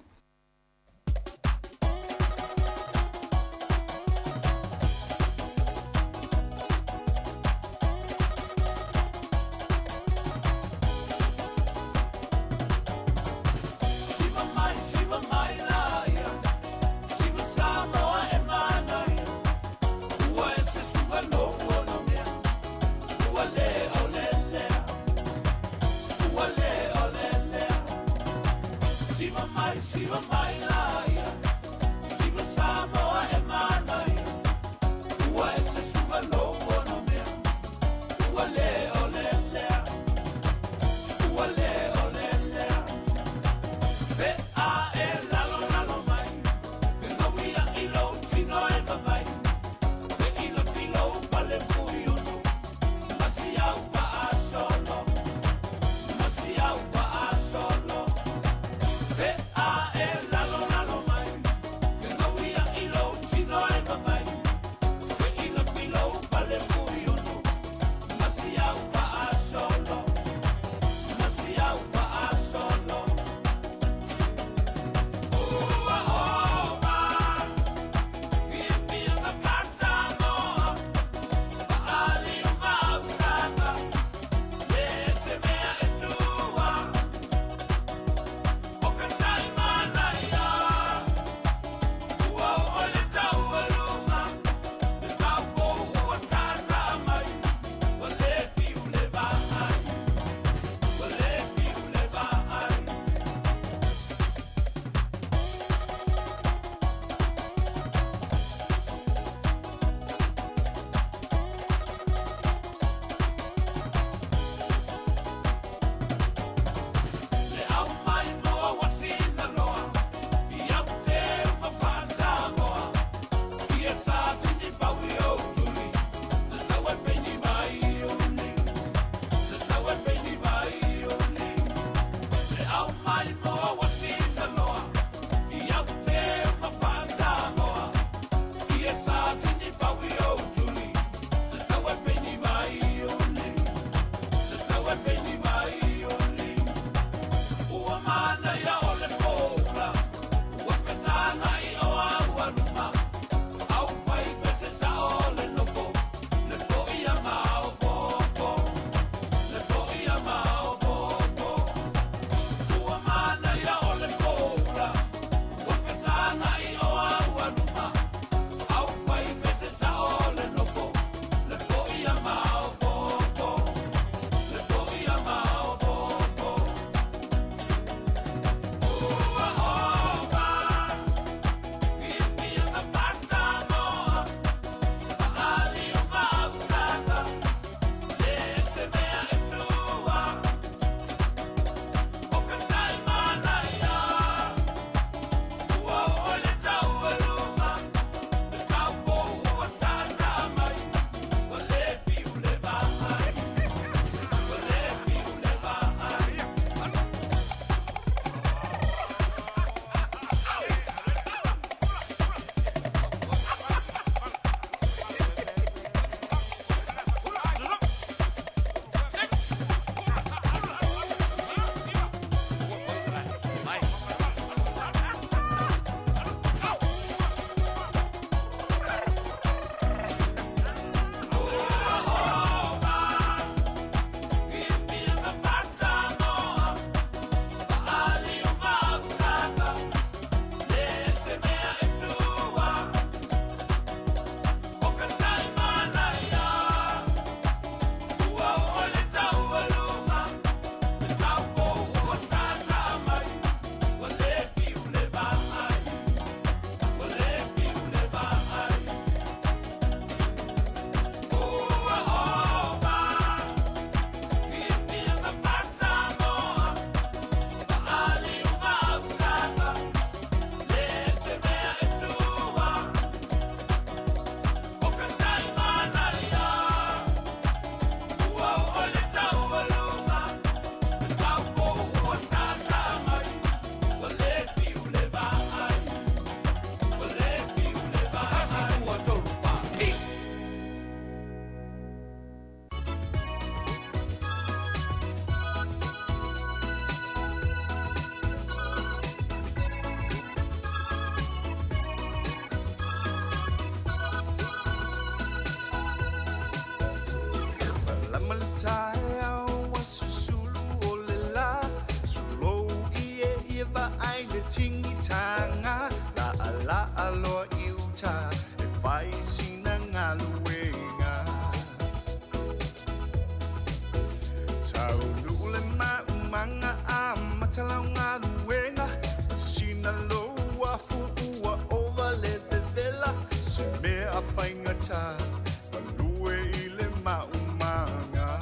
maumaga.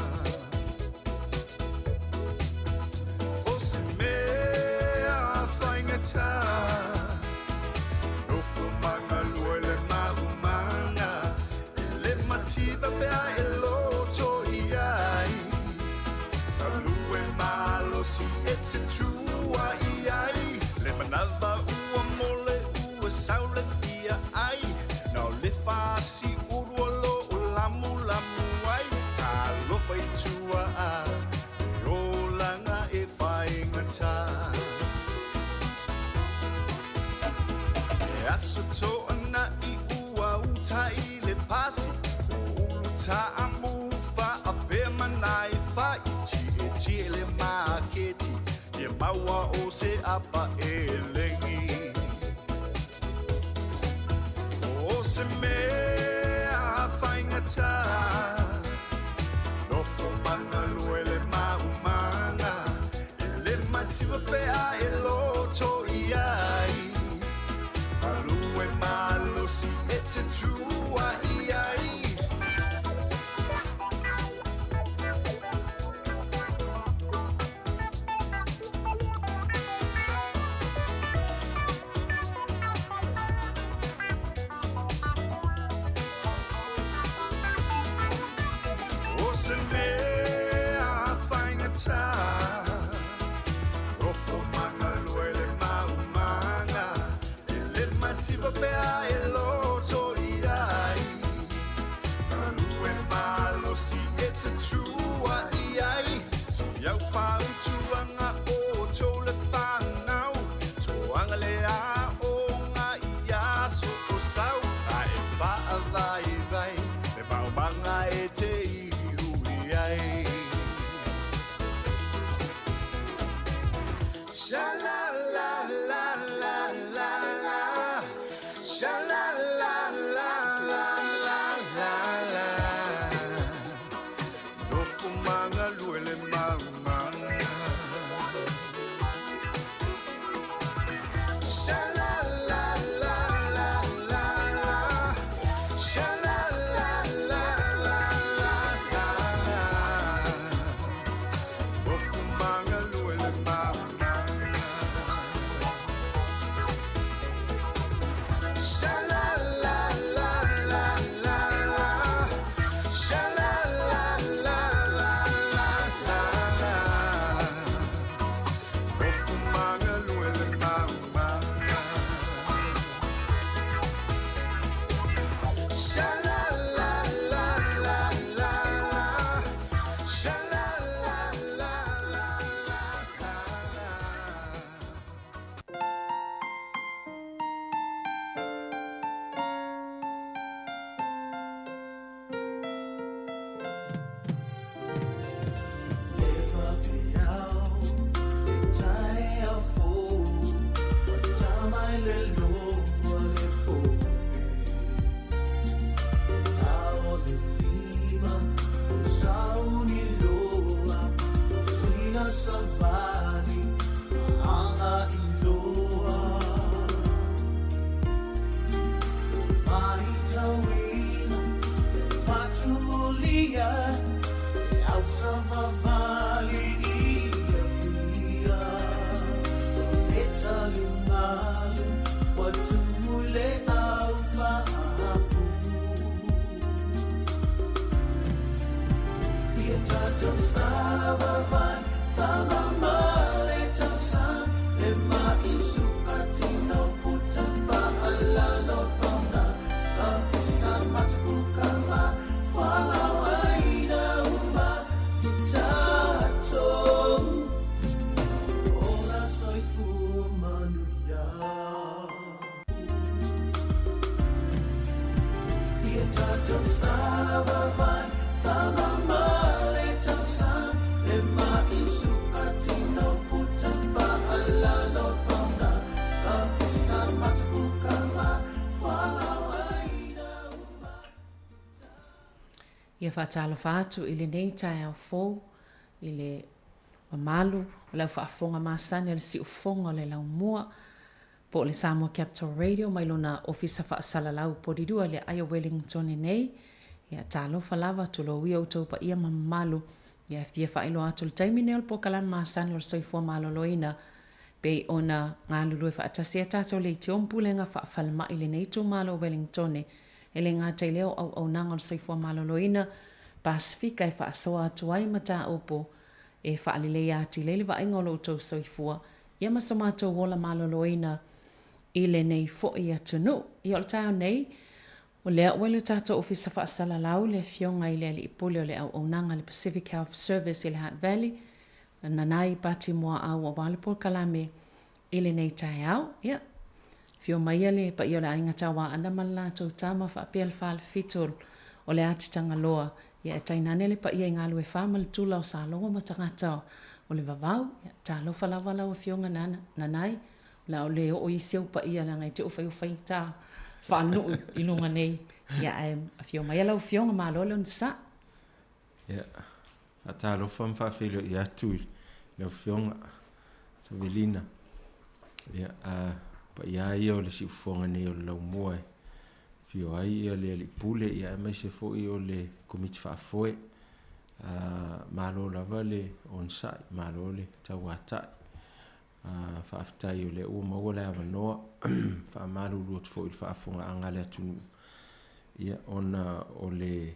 O se mea faigata, nofo magalue le maumaga, e le mativa pea e loto i ai. Galue malosi e te tua i ai, le manava ua mole ua sau le fia ai, na o le fasi uru o lo o lamu lamu ai, talofa i tua a, le olaga e faigata. E aso to'a i ua uta i le pasi, o ulu taamu faapea manai fai, tietie le maketi, ia maua o se apa e legi. O se mea faigata, nofo magalue le maumaga, e le mativa pea e loto i ai. Galue malosi e te tua i ai. O se mea faigata, nofo magalue le maumaga, e le mativa pea e loto i ai. Galue malosi e te tua i ai, si au fautuaga o tou le fanau, toaga le aoga i aso o sau, ae faavaivai le maumaga e te iu i ai. Sha la la la la la la, sha la la la la la la la. Nofo magalue le maumaga. Sha la la la la la la, sha la la la la la la la. Nofo magalue le maumaga. Sha la la la la la la, sha la la la la la la la. Nofo magalue le maumaga. Sha la la la la la la, sha la la la la la la la. Savali, anga iloa. Mahitawina, fatumulia, au savavali ia pia. Etalumalu, watumule au faafu. Ia tatou savavali, famamale tausa, le maisukatina puta faalalo pauna. Ka matakukama, falauaina uma i tatou. Ola soifua manuia. Ia tatou savavali, famamale tausa, le maisukatina puta faalalo pauna. Ka matakukama, falauaina uma. Ia faatalofa atu i lenei taeao fou i le mamalu o le aufaafofoga masani o le siufofoga o le laumua po o le Samoa Capital Radio mai lona ofisa faasalalau polidua le aia Wellington nei. Ia, talofa lava, tulou ia outou paia ma mamalu. Ia, e fia faailoa atu le taimi nei o le polokalame masani o le soifua maloloina, pei ona galulue faatasi ai tatou leitio ma pulega faa-falemai i lenei itumalo o Wellingtone. E le gata i lea o auaunaga o le soifua maloloina Pasefika e faasoa atu ai mataupu e faaleleia atili ai le vaaiga o lo outou soifua, ia ma so matou ola maloloina i lenei foi atunuu. Ia o le taeao nei, o lea ua i le tatou Ofisa Faasalalau le Afioga i le Alii Pule o le Auaunaga a le Pacific Health Service i le Hutt Valley, Nanai Pati Muaau aua le polokalame i lenei taeao. Ia, afio maia le paia o le Aiga Tauaana ma le latou tama faapea le Falefitu o le Atitagaloa. Ia, e tainane le paia i Galuefa ma le Tula o Salogo ma tagata o le Vavau. Ia, talofa lava lau Afioga Nanai, o le a ou le oo i isi ou paia leaga e te i ua fai ta faanuu i luga nei. Ia, ae afio maia lau Afioga, malo le onosai. Ia, faatalofa ma faafeiloai atu i lau Afioga Savelina. Ia, a paia ia o le siufofoga nei o le laumua e afio ai ia le Alii Pule, ia aemaise foi o le Komiti Faafoe. A, malo lava le onosai, malo le tauatai. A, faafetai o lea ua maua le avanoa, faamalulu atu foi i le faafofogaaga a le atunuu, ia, ona o le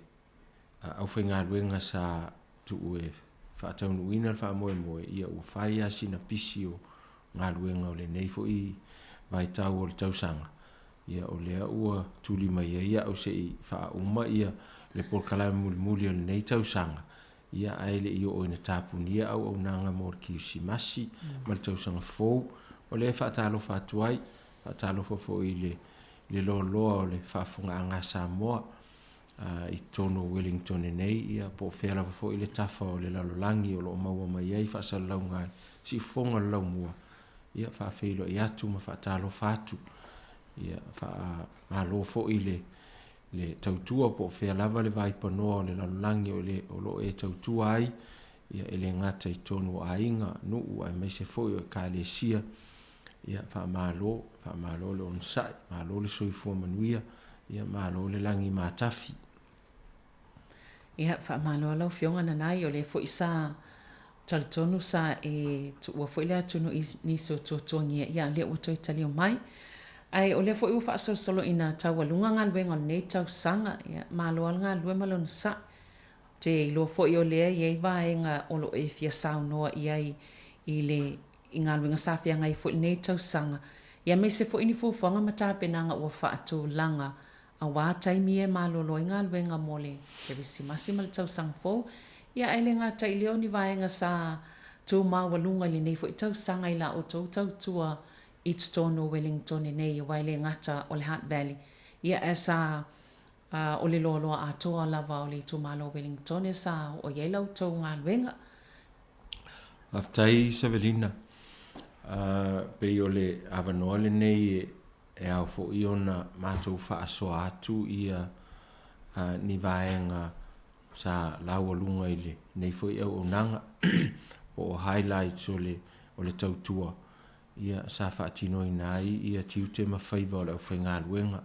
aufaigaluega sa tuu e faataunuuina le faamoemoe, ia ua fai lava sina pisi o galuega o lenei foi vaitau o le tausaga, ia o lea ua tuli mai ai au se i faauma ia le polokalame mulimuli o lenei tausaga, ia ae le i oo ina tapunia auaunaga mo le Kirisimasi ma le tausaga fou. O lea e faatalofa atu ai, faatalofa foi i le loaloa o le faafofogaaga a Samoa, i totonu o Wellington nei, ia, po o fea lava foi le tafa o le lalolagi o lo o maua mai ai faasalalauga a le siufofoga o le laumua, ia, faafeiloai atu ma faatalofa atu. Ia, faamalo foi le, le tautua po o fea lava le vaipanoa o le lalolagi o, le, o lo o e tautua ai, ia, e le gata i totonu o aiga, nuu, aemaise foi o ekalesia. Ia, faamalo, faamalo le onosai, malo le soifua manuia, ia, malo le lagi matafi. Ia, faamalo lau Afioga Nanai, o lea foi sa talitonu sa e tuua foi le atunuu i nisi o tuatuagia, ia, lea ua toe talio mai. Ae o lea foi ua faasolosolo ina taualuga galuega o lenei tausaga, ia, malo lava le galulue ma le onosai. Ou te iloa foi o lea e i ai vaega o lo o e fia saunoa i ai i le i galuega sa feagai foi i lenei tausaga, ia aemaise foi ni fuafuaga ma tapenaga ua faatulaga aua taimi e malolo ai galuega mo le Kerisimasi ma le tausaga fou, ia ae le gata i lea o ni vaega sa tu maualuga i lenei foi tausaga i la outou tautua i totonu o Wellingtone nei aua e le gata o le Hutt Valley, ia ae sa o le loaloa atoa lava o le itumalo o Wellingtone sa oo i ai la outou galuega. Faafetai Savelina. Pei o le avanoa lenei e ao foi ona matou faasoa atu ia ni vaega sa laualuga i lenei foi auaunaga po o highlights o le o le tautua ia sa faatinoina ai ia tiute ma faiva o le aufaigaluega.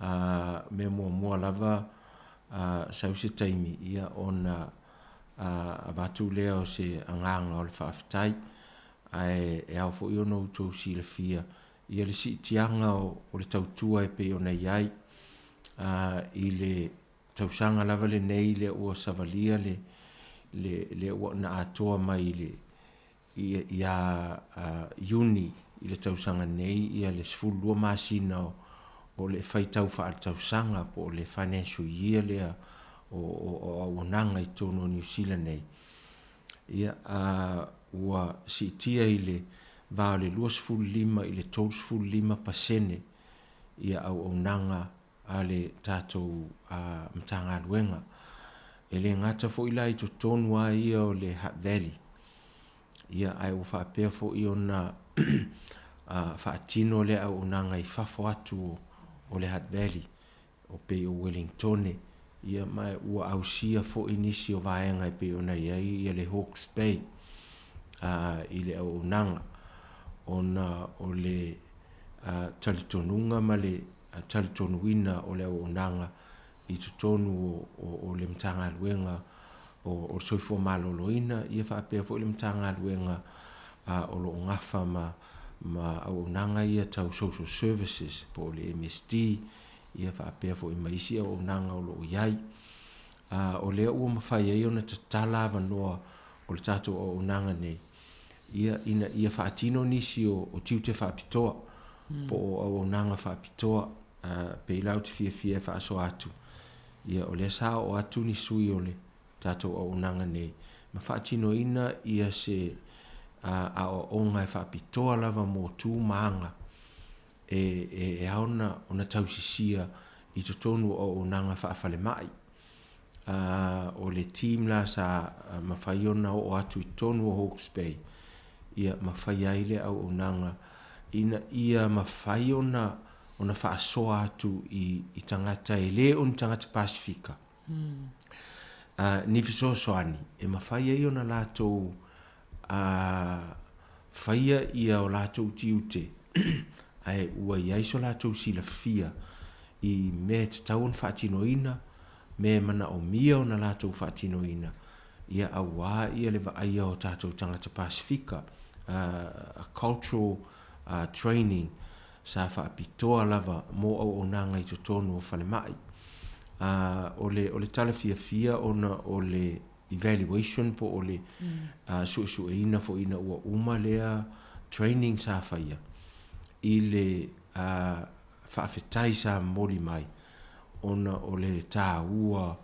A mea muamua lava sau se taimi ia ona avatu lea o se agaga o le faafetai, ae e ao foi ona outou silafia ia le siitiaga o le tautua e pei ona i ai i le tausaga lava lenei lea ua savalia le lea ua na atoa mai i le ia Iuni i le tausaga nei ia le 12 masina o le faitau faaletausaga po o le financial year lea o auaunaga i totonu o Niu Sila nei, ia, ua siitia i le va o le 25 i le 35% ia auaunaga a le tatou Matagaluega. E le gata foi la i totonu lava ia o le Hutt Valley, ia ae ua faapea foi ona faatino lea auaunaga i fafo atu o le Hutt Valley, o pei o Wellingtone, ia ma ua ausia foi nisi o vaega e pei ona i ai ia le Hawke's Bay i le auaunaga, ona o le talitonuga ma le talitonuina o le auaunaga. i totonu o, o, o le Matagaluega o, o le Soifua Maloloina, ia faapea foi le Matagaluega a, o lo o gafa ma, ma auaunaga ia tau social services po o le MSD, ia faapea foi ma isi auaunaga o lo o i ai. A, o lea ua mafai ai ona tatala avanoa o le tatou auaunaga nei, ia, ina ia faatino nisi o, o tiute faapitoa, mm. po o auaunaga faapitoa, uh, pei la ou te fiafia e faasoa atu, ia, o lea sa oo atu ni sui o le tatou auaunaga nei, ma faatinoina ia se uh, aoaoga e faapitoa lava mo tu ma aga e, e, e ao ona, ona tausisia i totonu o auaunaga faafalemai. Ā, o le team la sa mafai ona oo atu i totonu o Hawke's Bay, ia, ma fai ai le auaunaga ina ia mafai ona, ona faasoa atu i, i tagata e le o ni tagata Pasifika. Ā, ni fesoasoani e mafai ai ona latou, ā, faia ia o latou tiute, ae ua i ai so latou silafia i mea e tatau ona faatinoina, mea e manaomia ona latou faatinoina, ia auā ia le vaaia o tatou tagata Pasifika, a cultural training sa faapitoa lava mo auaunaga i totonu o falemai. O le, o le tala fiafia ona o le evaluation po o le suesueina foi ina ua uma lea training sa faia i le faafetai sa momoli mai ona o le tāua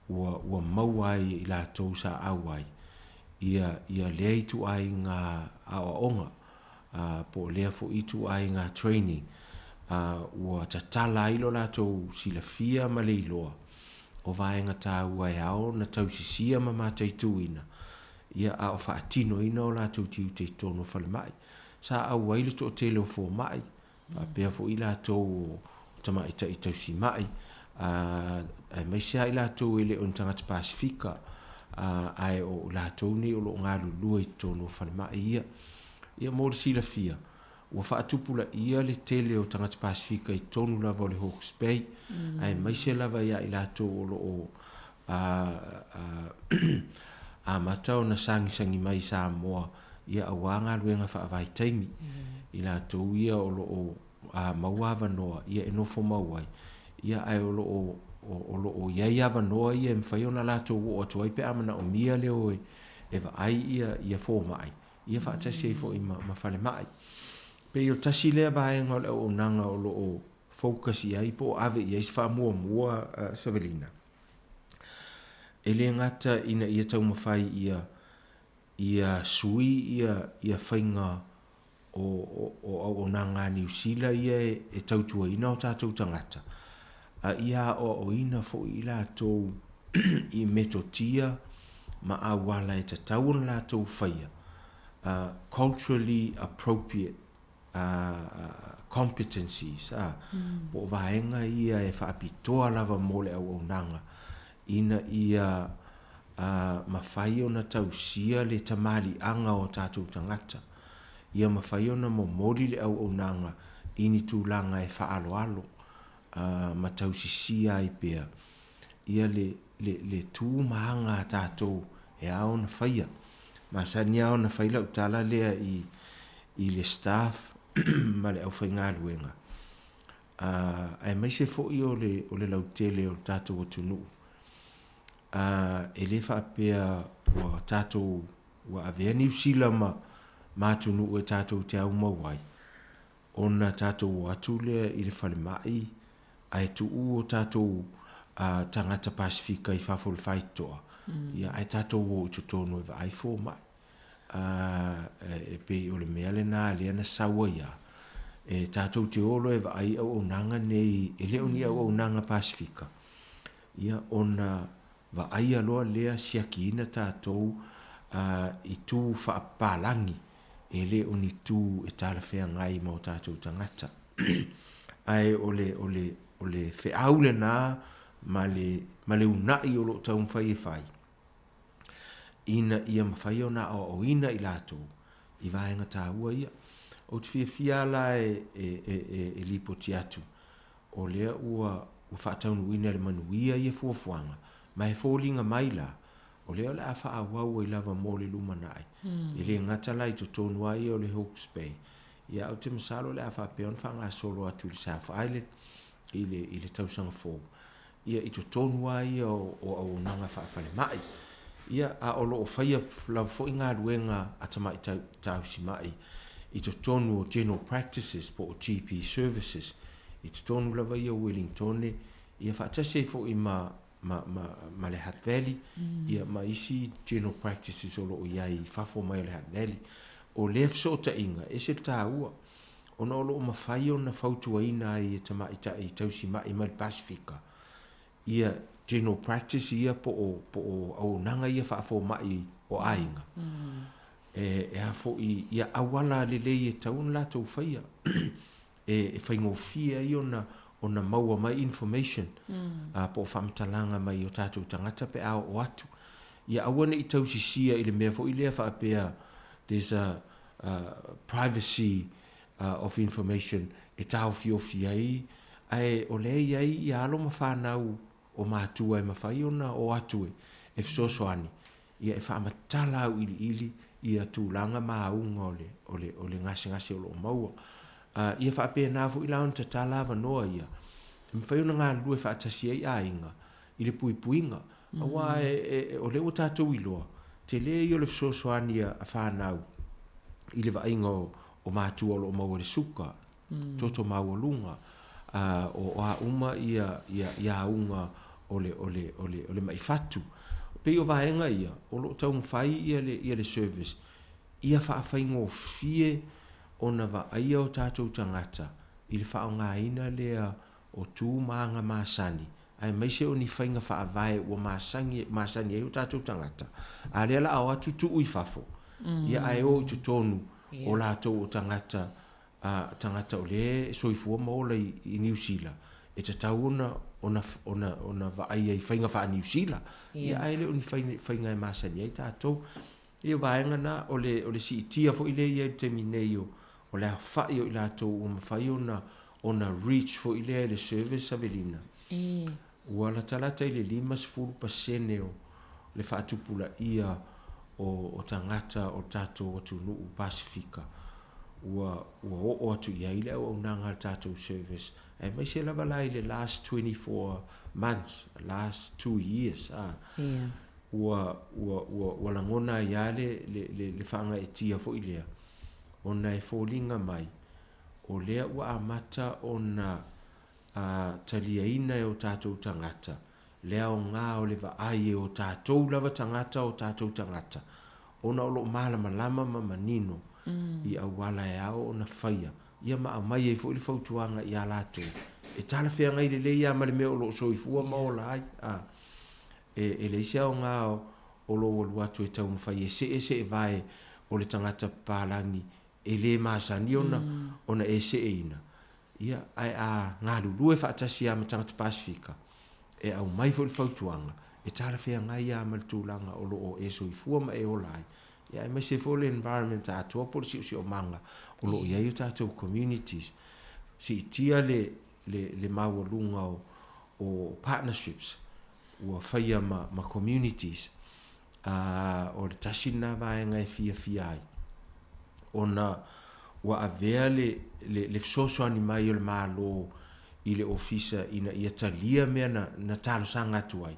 ua, ua maua ai e i latou sa auai ia, ia lea ituaiga aoaoga, ā, po o lea foi ituaiga training, ā, ua tatala ai lo latou silafia ma le iloa o vaega tāua e ao ona tausisia ma mataituina, ia, a o faatinoina o latou tiute i totonu o falemai. Sa auai le toatele o fomai, faapea foi i latou o tamaitai tausimai, ā, aemaise lava i latou e le o ni tagata Pasifika, ā, ae o i latou nei o lo o galulue i totonu o falemai ia. Ia mo le silafia, ua faatupulaia le tele o tagata Pasifika i totonu lava o le Hawke's Bay, aemaise lava ia i latou o lo o ā, ā, amata ona sagisagi mai i Samoa, ia auā galuega faavaitaimi, i latou ia o lo o maua avanoa ia e nofo mau ai, ia ae o lo o, o lo o i ai avanoa ia e mafai ona latou oo atu ai pe a manaomia le o e vaai ia, ia fomai, ia faatasi ai foi ma, ma falemai. Pei o tasi lea vaega o le auaunaga o lo o focus i ai po o ave i ai se faamuamua, Savelina. E le gata ina ia taumafai ia ia sui ia ia faiga o o o auaunaga a Niu Sila ia e e tautuaina o tatou tagata, a ia aoaoina foi i latou i metotia ma auala e tatau ona latou faia, culturally appropriate competencies, a, po o vaega ia e faapitoa lava mo le auaunaga ina ia mafai ona tausia le tamaliiaga o tatou tagata, ia mafai ona momoli le auaunaga i ni tulaga e faaaloalo ma tausisia ai pea ia le, le, le tu ma aga a tatou e ao ona faia. Masani lava ona fai lau tala lea i, i le staff ma le aufaigaluega, ā, aemaise foi o le, o le lautele o le tatou atunuu, ā, e le faapea ua tatou, ua avea Niu Sila ma, ma atunuu e tatou te aumau ai, ona tatou o atu lea i le falemai ae tuu o tatou tagata Pasifika i fafo i le faitotoa, ia ae tatou o i totonu e vaai fomai. E pei o le mea lena lea na sau ai lava, e tatou te o loa e vaai auaunaga nei, e le o ni auaunaga Pasifika, ia ona vaaia loa lea siakiina tatou i tū faapapalagi e le o ni tū e talafeagai ma o tatou tagata. Ae o le, o le, o le feau lena ma le, ma le uunai o lo o taumafai e fai, ina ia mafai ona aoaoina i latou i vaega taua ia. Ou te fiafia lava la e, e, e, e, e lipoti atu, o lea ua, ua faataunuuina i le manuia ia fuafuaga, ma e foliga mai la, o lea o le a faaauau ai lava mo le lumanai, e le gata la i totonu lava ia o le Hawke's Bay, ia ae ou te masalo o le a faapea ona faagasolo atu i le South Island i le, i le tausaga fou, ia i totonu lava ia o, o auaunaga faafalemai. Ia, a o lo o faia lava foi galuega a tamaitai tausimai i totonu o general practices po o GP services i totonu lava ia o Wellingtone, ia faatasi ai foi ma, ma, ma, ma le Hutt Valley, mm. ia ma isi general practices o lo o i ai i fafo mai o le Hutt Valley. O lea fesootaiga, e ese le taua, ona o lo o mafai ona fautuaina ai e tamaitai tausimai mai le Pasifika, ia general practice ia po o, po o auaunaga ia faafomai o aiga. Mm. E, e a foi, ia auala lelei e tatau ona latou faia. e faigofie ai ona ona maua mai information po o faamatalaga mai o tatou tagata pe a oo atu. Ia aua ne i tausisia i le mea foi lea faapea there's a privacy of information e taofiofi ai, ae o lea e i ai ia alo ma fanau o matua e mafai ona o atu e fesoasoani ia e faamatala auiliili ia tulaga ma auga o le, o le, o le gasegase o lo o maua. Uh, ia faapena foi la ona tatala avanoa ia, e mafai ona galulue faatasi ai aiga i le puipuiga. Mm. Aua e, e, o lea ua tatou iloa, tele ia o le fesoasoani a fanau i le vaaiga o, o matua o lo o maua i le suka, toto maualuga, a, o a uma ia, ia, ia auga o le, o le, o le, o le ma'i fatu. Pei o vaega ia, o lo o taumafai ia le, ia le service, ia faafaigofie ona vaaia o tatou tagata i le faaaogaina lea o tu ma aga masani, aemaise o ni faiga faavae ua masani, masani ai o tatou tagata, a lea la a o atu tuu i fafo, ia ae o i totonu o latou o tagata a tagata o lea e soifua ma ola i, i Niu Sila, e tatau ona, ona, ona, ona vaaia i faiga faa-Niu Sila. Yeah. Ia, ae le o ni faiga, faiga e masani ai tatou. Ia, vaega na, o le, o le siitia foi lea i ai i le taimi nei o, o le aofai o i latou ua mafai ona, ona reach foi lea e le service Avelina. Mm. Ua latalata i le 50% o le faatupulaia o, o tagata o le tatou atunuu Pasifika ua, ua oo atu i ai le auaunaga a le tatou service, aemaise lava la i le last 24 months, last 2 years, a. Yeah. Ua, ua, ua, ua lagona ai lava le, le, le, le faagaeetia foi lea, ona e foliga mai, o lea ua amata ona a taliaina e o tatou tagata le aoga o le vaai e o tatou lava tagata o tatou tagata, ona o lo o malamalama ma manino i auala e ao ona faia, ia ma aumai ai foi le fautuaga i a latou e talafeagai lelei lava ma le mea o lo o soifua ma ola ai. A, e, e leai se aoga o, o lou alu atu e taumafai e see se evae o le tagata papalagi e le masani ona, ona e seeina, Ia, ae a galulue faatasi lava ma tagata Pasifika, e aumai foi le fautuaga, e talafeagai lava ma le tulaga o lo o e soifua ma e ola ai, ia aemaise foi o le environment atoa po o le siosiomaga o lo o i ai o tatou communities. Siitia le, le, le maualuga o, o partnerships ua faia ma, ma communities, ā, o le tasi lena vaega e fiafia ai, ona ua avea le, le, le fesoasoani mai o le Malo i le Ofisa ina ia talia mea na, na talosaga atu ai,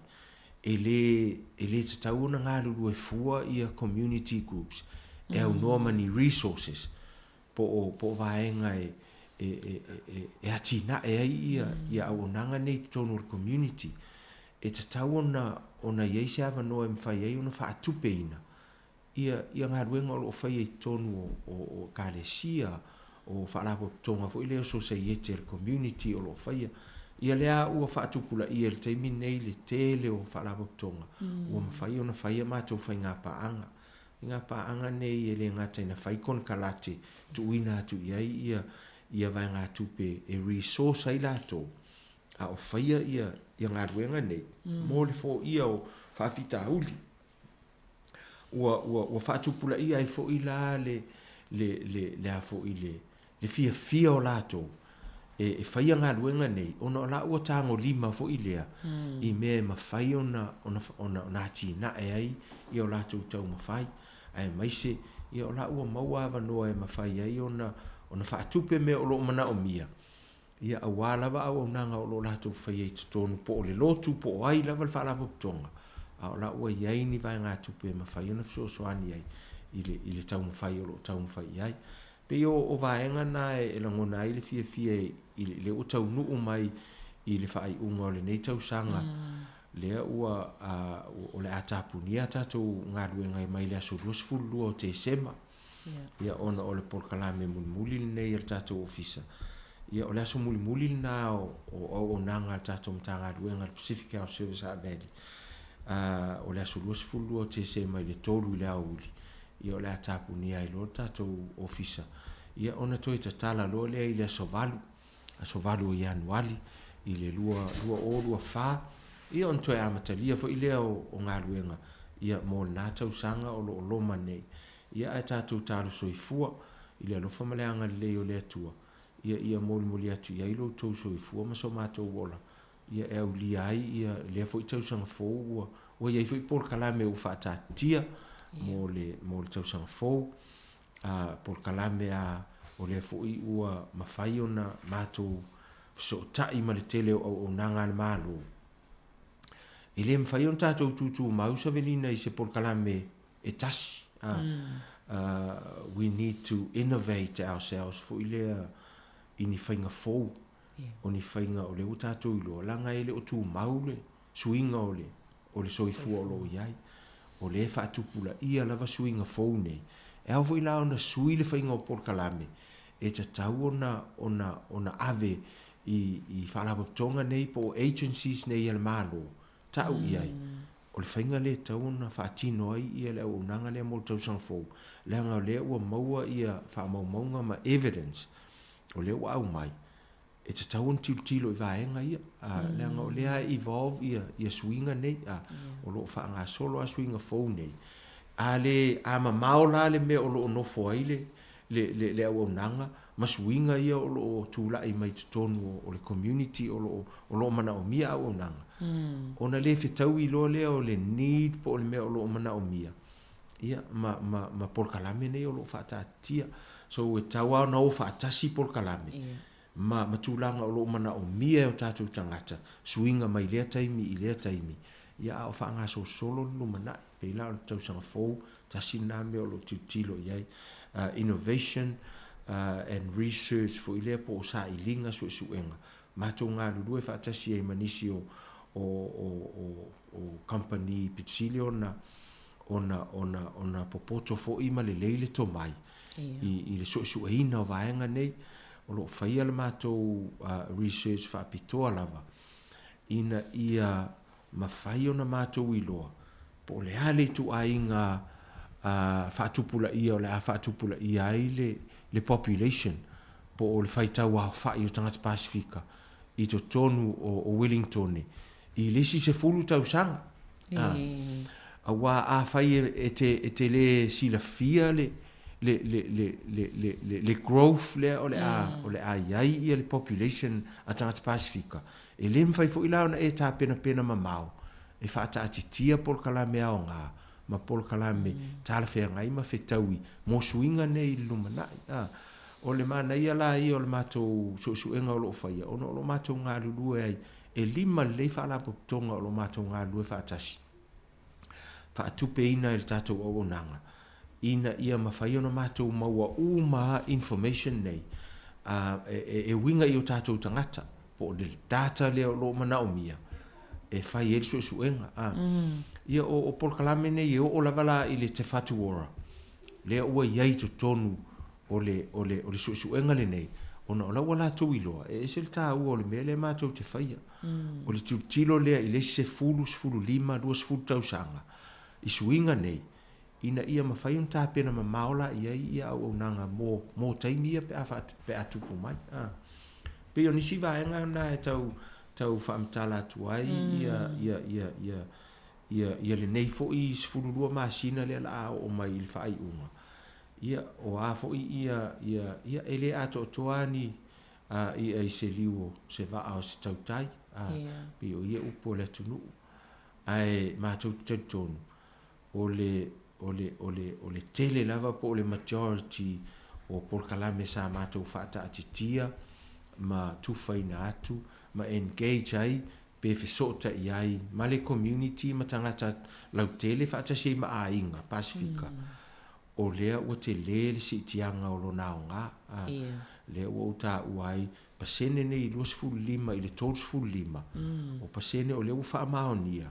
e lē, e lē tatau ona galulue fua ia community groups e aunoa ma ni resources po o, po o vaega e, e, e, e, e atinae ai ia, ia auaunaga nei i totonu o le community. E tatau ona, ona i ai se avanoa e mafai ai ona faatupeina ia, ia galuega o lo o faia i totonu o, o, o Ekalesia, o faalapotopotoga foi lea o sosaiete a le community o lo o faia. Ia lea ua faatupulaia i le taimi lenei le tele o faalapotopotoga ua mafai ona fai a matou faigapaaga. Faigapaaga nei e le gata ina fai konekarate tuuina atu i ai ia, ia vaegatupe e resource ai latou, a o faia ia, ia galuega nei mo le foia o faafitauli. Ua, ua, ua faatupulaia ai foi la le, le, le, le a foi le, le fiafia o latou e, e faia galuega nei, ona o la ua tagolima foi lea i mea e mafai ona, ona, ona, ona atinae ai ia o latou taumafai, aemaise ia o la ua maua avanoa e mafai ai ona, ona faatupe mea o lo o manaomia, ia auā lava auaunaga o lo o latou faia i totonu po o le lotu po o ai lava le faalapotopotoga, a o la ua i ai ni vaegatupe e mafai ona fesoasoani ai i le, i le taumafai o lo o taumafai i ai. Pei o, o vaega na e, e lagona ai le fiafia i le, lea ua taunuu mai i le faaiuga o lenei tausaga, lea ua, a, o le a tapunia a tatou galuega e mai le aso 22 o Tesema. Ia, ona o le polokalame mulimuli lenei a le tatou ofisa. Ia, o le aso mulimuli lena o, o auaunaga a le tatou Matagaluega, le Pacific Health Service Hutt Valley, o le aso 22 o Tesema i le 3 i le aoauli, ia o le a tapunia ai loa le tatou ofisa. Ia, ona toe tatala loa lea i le aso 8, aso 8 o Ianuali i le 2024, ia ona toe amatalia foi lea o, o galuega ia mo lena tausaga o lo o loma nei. Ia ae tatou talo soifua i le alofa ma le agalelei o le Atua, ia ia molimoli atu i ai lo outou soifua ma so matou ola, ia e aulia ai ia lea foi tausaga fou ua ua i ai foi polokalame ua faataatitia mo le mo le tausaga fou, a polokalame a o lea foi ua mafai ona matou fesootai ma le tele o auaunaga a le Malo. E le mafai ona tatou tutumau Savelina i se polokalame e tasi. We need to innovate ourselves foi lea i ni faiga fou, o ni faiga o lea ua tatou iloa, leaga e le o tumau le suiga o le, o le soifua o lo o i ai. O lea e faatupulaia lava suiga fou nei. E ao foi la ona sui le faiga o polokalame e tatau ona, ona, ona ave i, i faalapotopotoga nei po o agencies nei a le Malo, tau i ai, o le faiga lea e tatau ona faatino ai ia le auaunaga lea mo le tausaga fou, leaga o lea ua maua ia faamaumauga ma evidence o lea ua aumai, e tatau ona tilotilo i vaega ia, leaga o lea e evolve ia, ia suiga nei, o lo o faagasolo lava suiga fou nei. A le, a mamao la le mea o lo o nofo ai le, le, le, le auaunaga ma suiga ia o lo o tulai mai totonu o, o le community o lo o, o lo o manaomia auaunaga, ona le fetaui loa lea o le need po o le mea o lo o manaomia, ia, ma, ma, ma polokalame nei o lo o faataatitia. So, e tatau lava ona o faatasi polokalame, ma, ma tulaga o lo o manaomia e o tatou tagata, suiga mai lea taimi i lea taimi, ia, a o faagasolosolo le lumanai. Pei la o le tausaga fou, tasi lena mea o lo o tilotilo i ai. Innovation and research foi lea po o sailiga suesuega. Matou galulue faatasi ai ma nisi o, o, o, o, o kamupani pitisili ona, ona, ona, ona popoto foi ma lelei le tomai i, i le suesueina o vaega nei. O lo o faia le matou research faapitoa lava ina ia mafai ona matou iloa po o le a le ituaiga faatupulaia o le a faatupulaia ai le, le population po o le faitau aofai o tagata Pasefika i totonu o, o Wellingtone i le isi 10 tausaga. Aua afai e, e, te, e te le silafia le, le, le, le, le, le, le, le growth lea o le a, o le a i ai ia le population a tagata Pasefika, E le mafai foi la ona e tapenapena mamao e faataatitia polokalame aoga ma polokalame talafeagai ma fetaui mo suiga nei i le lumanai. A, o le manaia la ia o le matou suesuega o lo o faia, ona o lo o matou galulue ai, e lima lelei faalapotopotoga o lo o matou galulue faatasi. faatupeina e le tatou auaunaga ina ia mafai ona matou maua uma information nei e uiga i o tatou tagata po o le data lea o lo o manaomia e fai ai le suesuega. Ia o polokalame nei e oo lava la i le Te Whatu Ora lea ua i ai i totonu o le, o le, o le suesuega lenei, ona o la ua latou iloa, e ese le taua o le mea lea matou te faia. O le tilotilo lea i le isi 10, 15, 20 tausaga i suiga nei, ina ia mafai ona tapena mamao la i ai ia auaunaga mo, mo taimi ia pe a, pe a tupu mai. A. Pei o nisi vaega na e tau, tau faamatala atu ai ia, ia, ia, ia, ia, ia lenei foi 12 masina lea la a oo mai i le faaiuga. Ia, o a foi ia, ia, ia e le atoatoa ni, i'a i se liu o se vaa o se tautai, a, pei o ia upu o le atunuu. Ae matou te talitonu, o le, o le, o le, o le tele lava po o le majority o polokalame sa matou faataatitia ma tufaina atu ma engage ai pe fesootai ai ma le community ma tagata lautele faatasi ai ma aiga Pasifika, o lea ua tele le siitiaga o lona aoga, a, lea ua ou taua ai pasene nei 25 i le 35, o pasene o lea ua faamaonia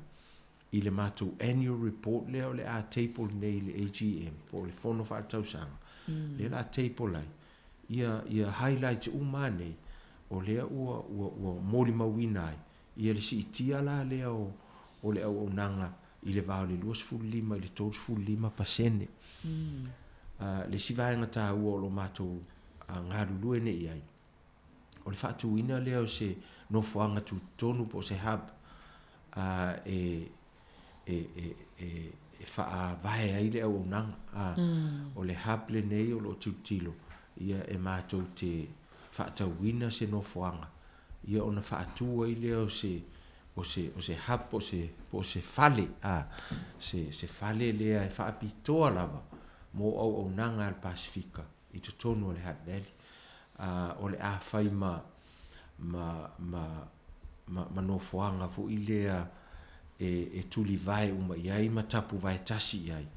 i le matou annual report lea o le a table nei i le AGM po o le fono faaletausaga, lea o le a table ai ia, ia highlights uma lava nei o lea ua, ua, ua molimauina ai ia le siitia la lea o, o le auaunaga i le va o le 25 i le 35 pasene. Le isi vaega taua o lo o matou galulue nei i ai, o le faatuina lea o se nofoaga tutotonu po o se hub e, e, e, e, e faavae ai le auaunaga. A, O le hub lenei o lo o tilotilo ia e matou te faatauina se nofoaga ia ona faatu ai lea o se o se o se hub po o se po o se fale a se se fale lea e faapitoa lava mo auaunaga a le Pasefika i totonu o le Hutt Valley. A o le a fai ma ma ma ma ma nofoaga foi lea e e tulivae uma i ai ma tapuvae tasi i ai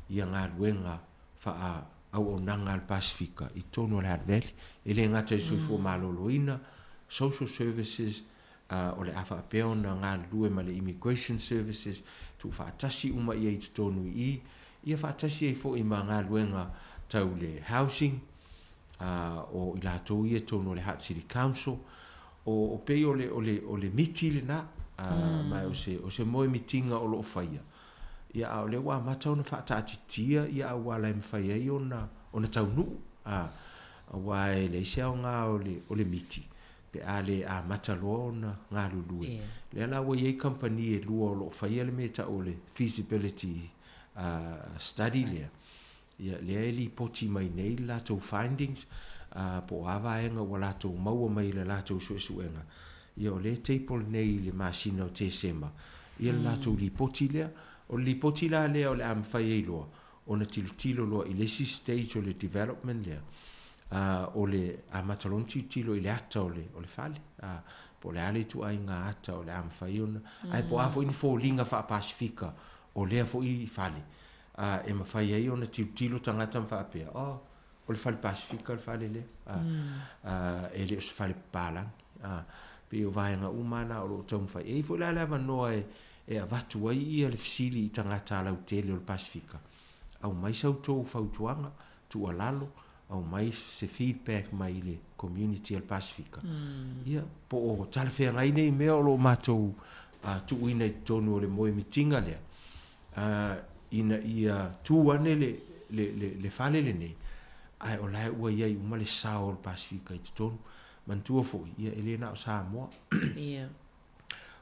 ia galuega faa auaunaga a le Pasefika i totonu o le Hutt Valley. E le gata i le soifua maloloina, social services, a o le a faapea ona galulue ma le Immigration Services, tuufaatasi uma ia i totonu i i, ia faatasi ai foi ma galuega tau le housing, a o i latou ia i totonu o le Hutt City Council, o, o pei o le, o le, o le miti lena, a, ma o se, o se moemitiga o lo o faia, ia a o lea ua amata ona faataatitia ia auala e mafai ai ona, ona taunuu, a, aua e leai se aoga o le, o le miti, pe a le amata loa ona galulue. Lea la ua i ai kamupani e lua o lo o faia le mea e tau o le feasibility study lea, ia lea e lipoti mai nei le latou findings po o a vaega ua latou maua mai i le latou suesuega, ia o lea e table nei i le masina o Tesema ia le latou lipoti lea. O le lipoti la lea o le a mafai ai loa ona tilotilo loa i le isi stage o le development lea, ā, o le amata loa ona tilotilo i le ata o le, o le fale, ā, po o le a le ituaiga ata o le a mafai ona, ae po o a foi ni foliga faa-Pasefika o lea foi fale, ā, e mafai ai ona tilotilo tagata ma faapea, oh, o le fale Pasefika le fale lea, ā, ā, e le o se fale papalagi, ā, pei o vaega uma lava na o lo o taumafai. E i ai foi la le avanoa e, e avatu ai ia le fesili i tagata lautele o le Pasefika, aumai sa outou fautuaga, tuualalo, aumai se feedback mai le community a le Pasefika, ia, po o talafeagai nei mea o lo o matou tuuina i totonu o le moemitiga lea, ina ia tu ane le, le, le, le fale lenei, ae o la e ua i ai uma le sao o le Pasefika i totonu. Manatua foi, ia, e le na o Samoa.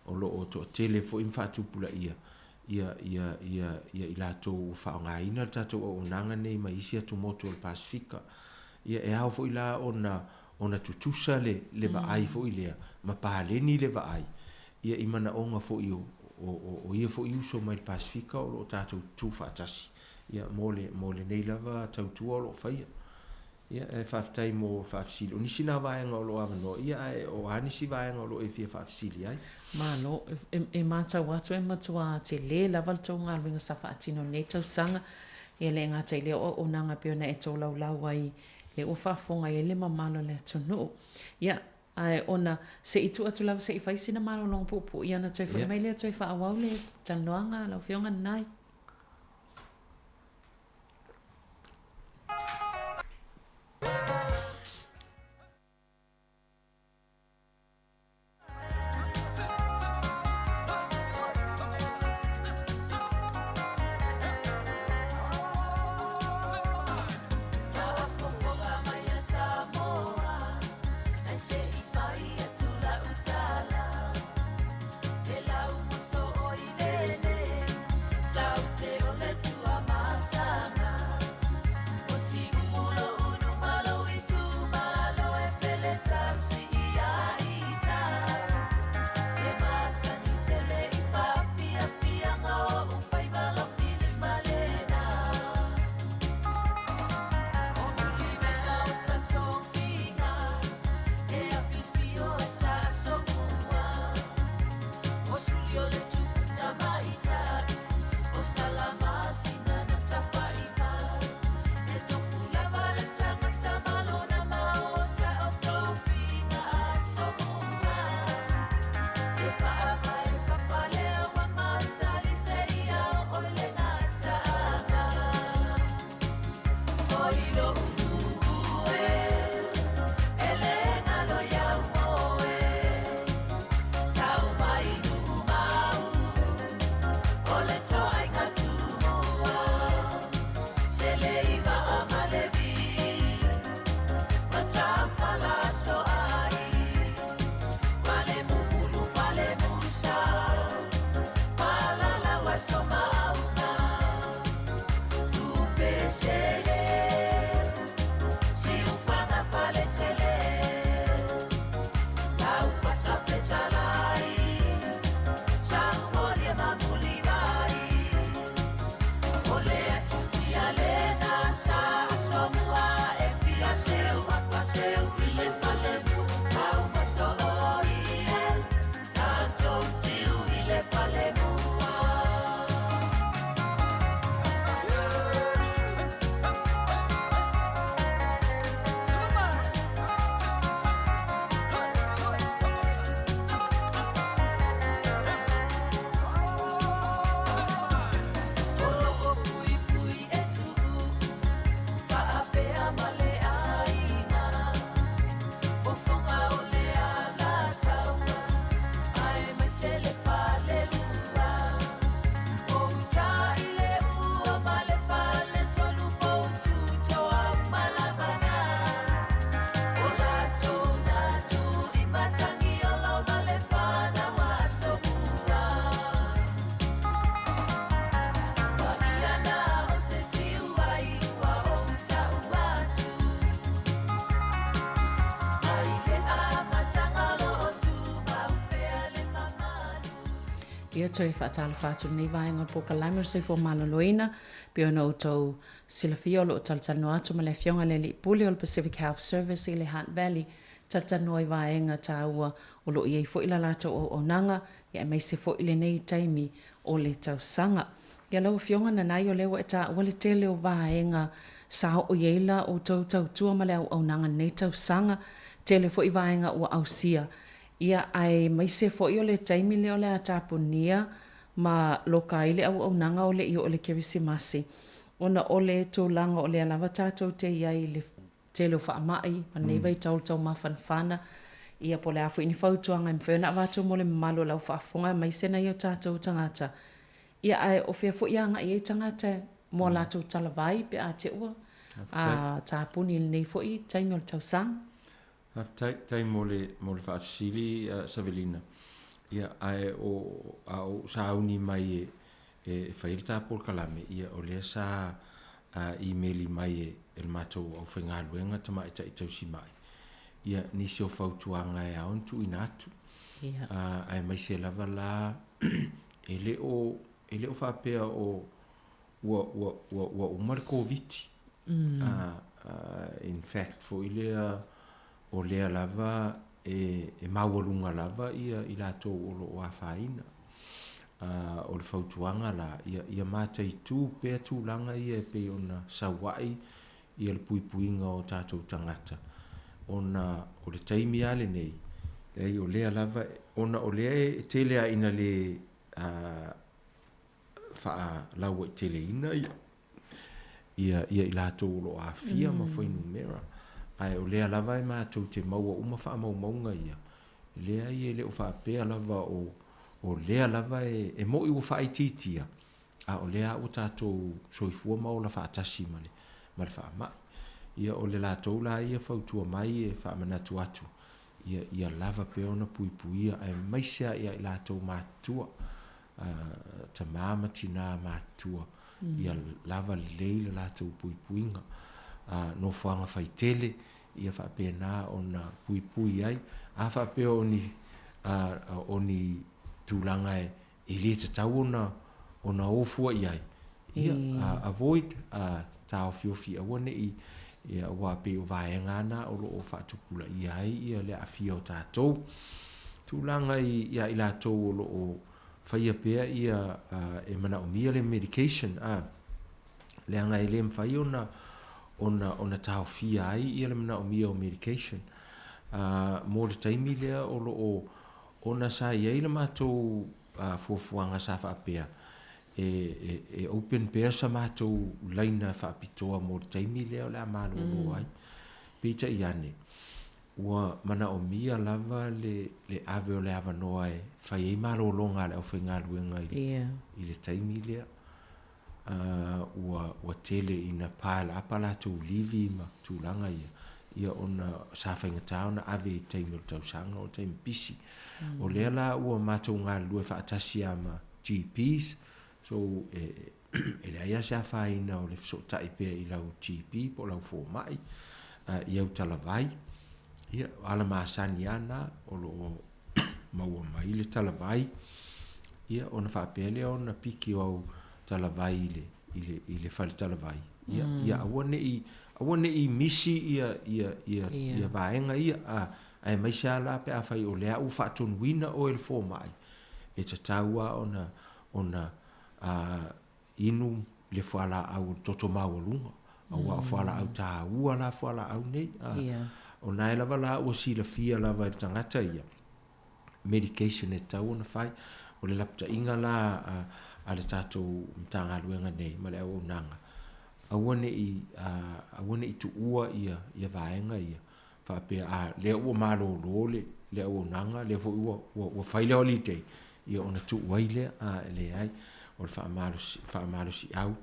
O lo o toatele foi ma faatupulaia ia, ia, ia, ia i latou ua faaaogaina le tatou auaunaga nei mai isi atumotu o le Pasefika. Ia, e ao foi la ona, ona tutusa le, le vaai foi lea, ma paleni le vaai, ia i manaoga foi o, o, o, o ia foi uso mai le Pasefika o lo o tatou tutu faatasi, ia, mo le, mo lenei lava tautua o lo o faia. Ia, e faafetai mo faafesili. O nisi na vaega o lo o avanoa, ia, ae o a nisi vaega o lo o e fia faafesili ai? Malo. E, e matau atu e matua tele lava le tou galuega sa faatino i lenei tausaga. Ia le gata i lea o auaunaga e pei ona e tolaulau ai, lea ua faafofoga i ai le mamalu o le atunuu. Ia, ae ona se i tuu atu lava se i fai sina malologa puupuu, ia ona toe foi mai lea toe faaauau le talanoaga lau Afioga Nanai. Ia toe faatalofa atu lenei vaega o le polokalame o le soifua maloloina pei ona outou silafia o lo o talatalanoa atu ma le Afioga i le Alii Pule o le Pacific Health Service i le Hutt Valley talatalanoa i vaega taua o lo o i ai foi la latou auaunaga ia aemaise foi lenei taimi o le tausaga. Ia lau Afioga Nanai o lea ua e taua le tele o vaega sa oo i ai la outou tautua ma le auaunaga i lenei tausaga, tele foi vaega ua ausia Ia, aemaise foi o le taimi lea o le a tapunia ma loka ai le auaunaga o le i oo i le Kerisimasi, ona o le tulaga o lea lava tatou te i ai i le tele o faamai ma lenei vaitau o le taumafanafana, ia po o le a foi ni fautuaga e mafai ona avatu mo le mamalu o le au faafofoga aemaise nai o tatou tagata. Ia, ae o fea foi e agai ai tagata mo a latou talavai pe a te ua tapuni i lenei foi taimi o le tausaga? Faafetai, faafetai mo le, mo le faafesili Savelina. Ia, ae o, a ou sauni mai e, e fai ai le ta polokalame, ia, o lea sa imeli mai e, e le matou aufaigaluega tamaitai tausimai, ia, nisi o fautuaga e ao ona tuuina atu. Ia. Aemaise lava la, e le o, e le o faapea o, ua, ua, ua, ua uma le Koviti. In fact foi lea, o lea lava e, e maualuga lava ia i latou o lo o afaina. O le fautuaga la, ia, ia mataitu pea tulaga ia e pei ona sau ai ia le puipuiga o tatou tagata, ona o le taimi lava lenei, leai o lea lava, ona o lea e tele lava ina le faalauaiteleina ia ia ia i latou o lo o aafia ma fuainumera, ae o lea lava e matou te maua uma faamaumauga ia, leai e le o faapea lava o o lea lava e e mo'i ua faaitiitia, a o lea ua tatou soifua ma ola faatasi ma le ma le faamai. Ia o le latou la ia fautua mai e faamanatu atu ia ia lava pea ona puipuia aemaise lava ia i latou matutua tama ma tina matutua ia lava lelei le latou puipuiga. Nofoaga faitele ia faapena ona puipui ai. A faapea o ni, o ni tulaga e le tatau ona, ona o fua i ai, ia avoid, taofiofi aua ne i, aua pei o vaega lava na o lo o faatupulaia ai le aafia o tatou. Tulaga ia i latou o lo o faia pea ia e manaomia le medication a, leaga e le mafai ona ona ona taofia ai ia le manaomia o medication. A, mo le taimi lea o lo o ona sa i ai le matou fuafuaga sa faapea e e e open pea sa matou laina faapitoa mo le taimi lea o le a malolo ai. Peitai ane, Ua manaomia lava le le ave o le avanoa e fai ai malologa a le aufaigaluega i i le taimi lea. Ua ua tele ina pile up a latou livi ma tulaga ia, ia ona sa faigata ona ave i taimi o le tausaga o le taimi pisi. O lea la ua matou galulue faatasi lava ma GPs, so e e leai lava se afaina o le fesootai pea i lau GP po o lau fomai i au talavai. Ia, o ala masani lava na o lo o maua mai le talavai, ia ona faapea lea ona piki o au talavai i le, i le, i le fale talavai. Ia, ia aua ne i, aua ne i misi ia, ia, ia, ia vaega ia, a, aemaise lava la pe afai o lea ua faatonuina oe e le fomai, e tatau lava ona, ona a inu le fualaau o le toto maualuga, aua o fualaau taua la fualaau nei. A, o na lava la ua silafia lava e le tagata ia, medication e tatau ona fai. O le lapataiga la a, a le tatou Matagaluega nei ma le auaunaga, aua ne i, a, aua ne i tuua ia, ia vaega ia, faapea, a, lea ua malolo le, le auaunaga, lea foi ua, ua, ua fai le holiday, ia ona tuu ai lea, a, e leai, o le faamalosi, faamalosiau,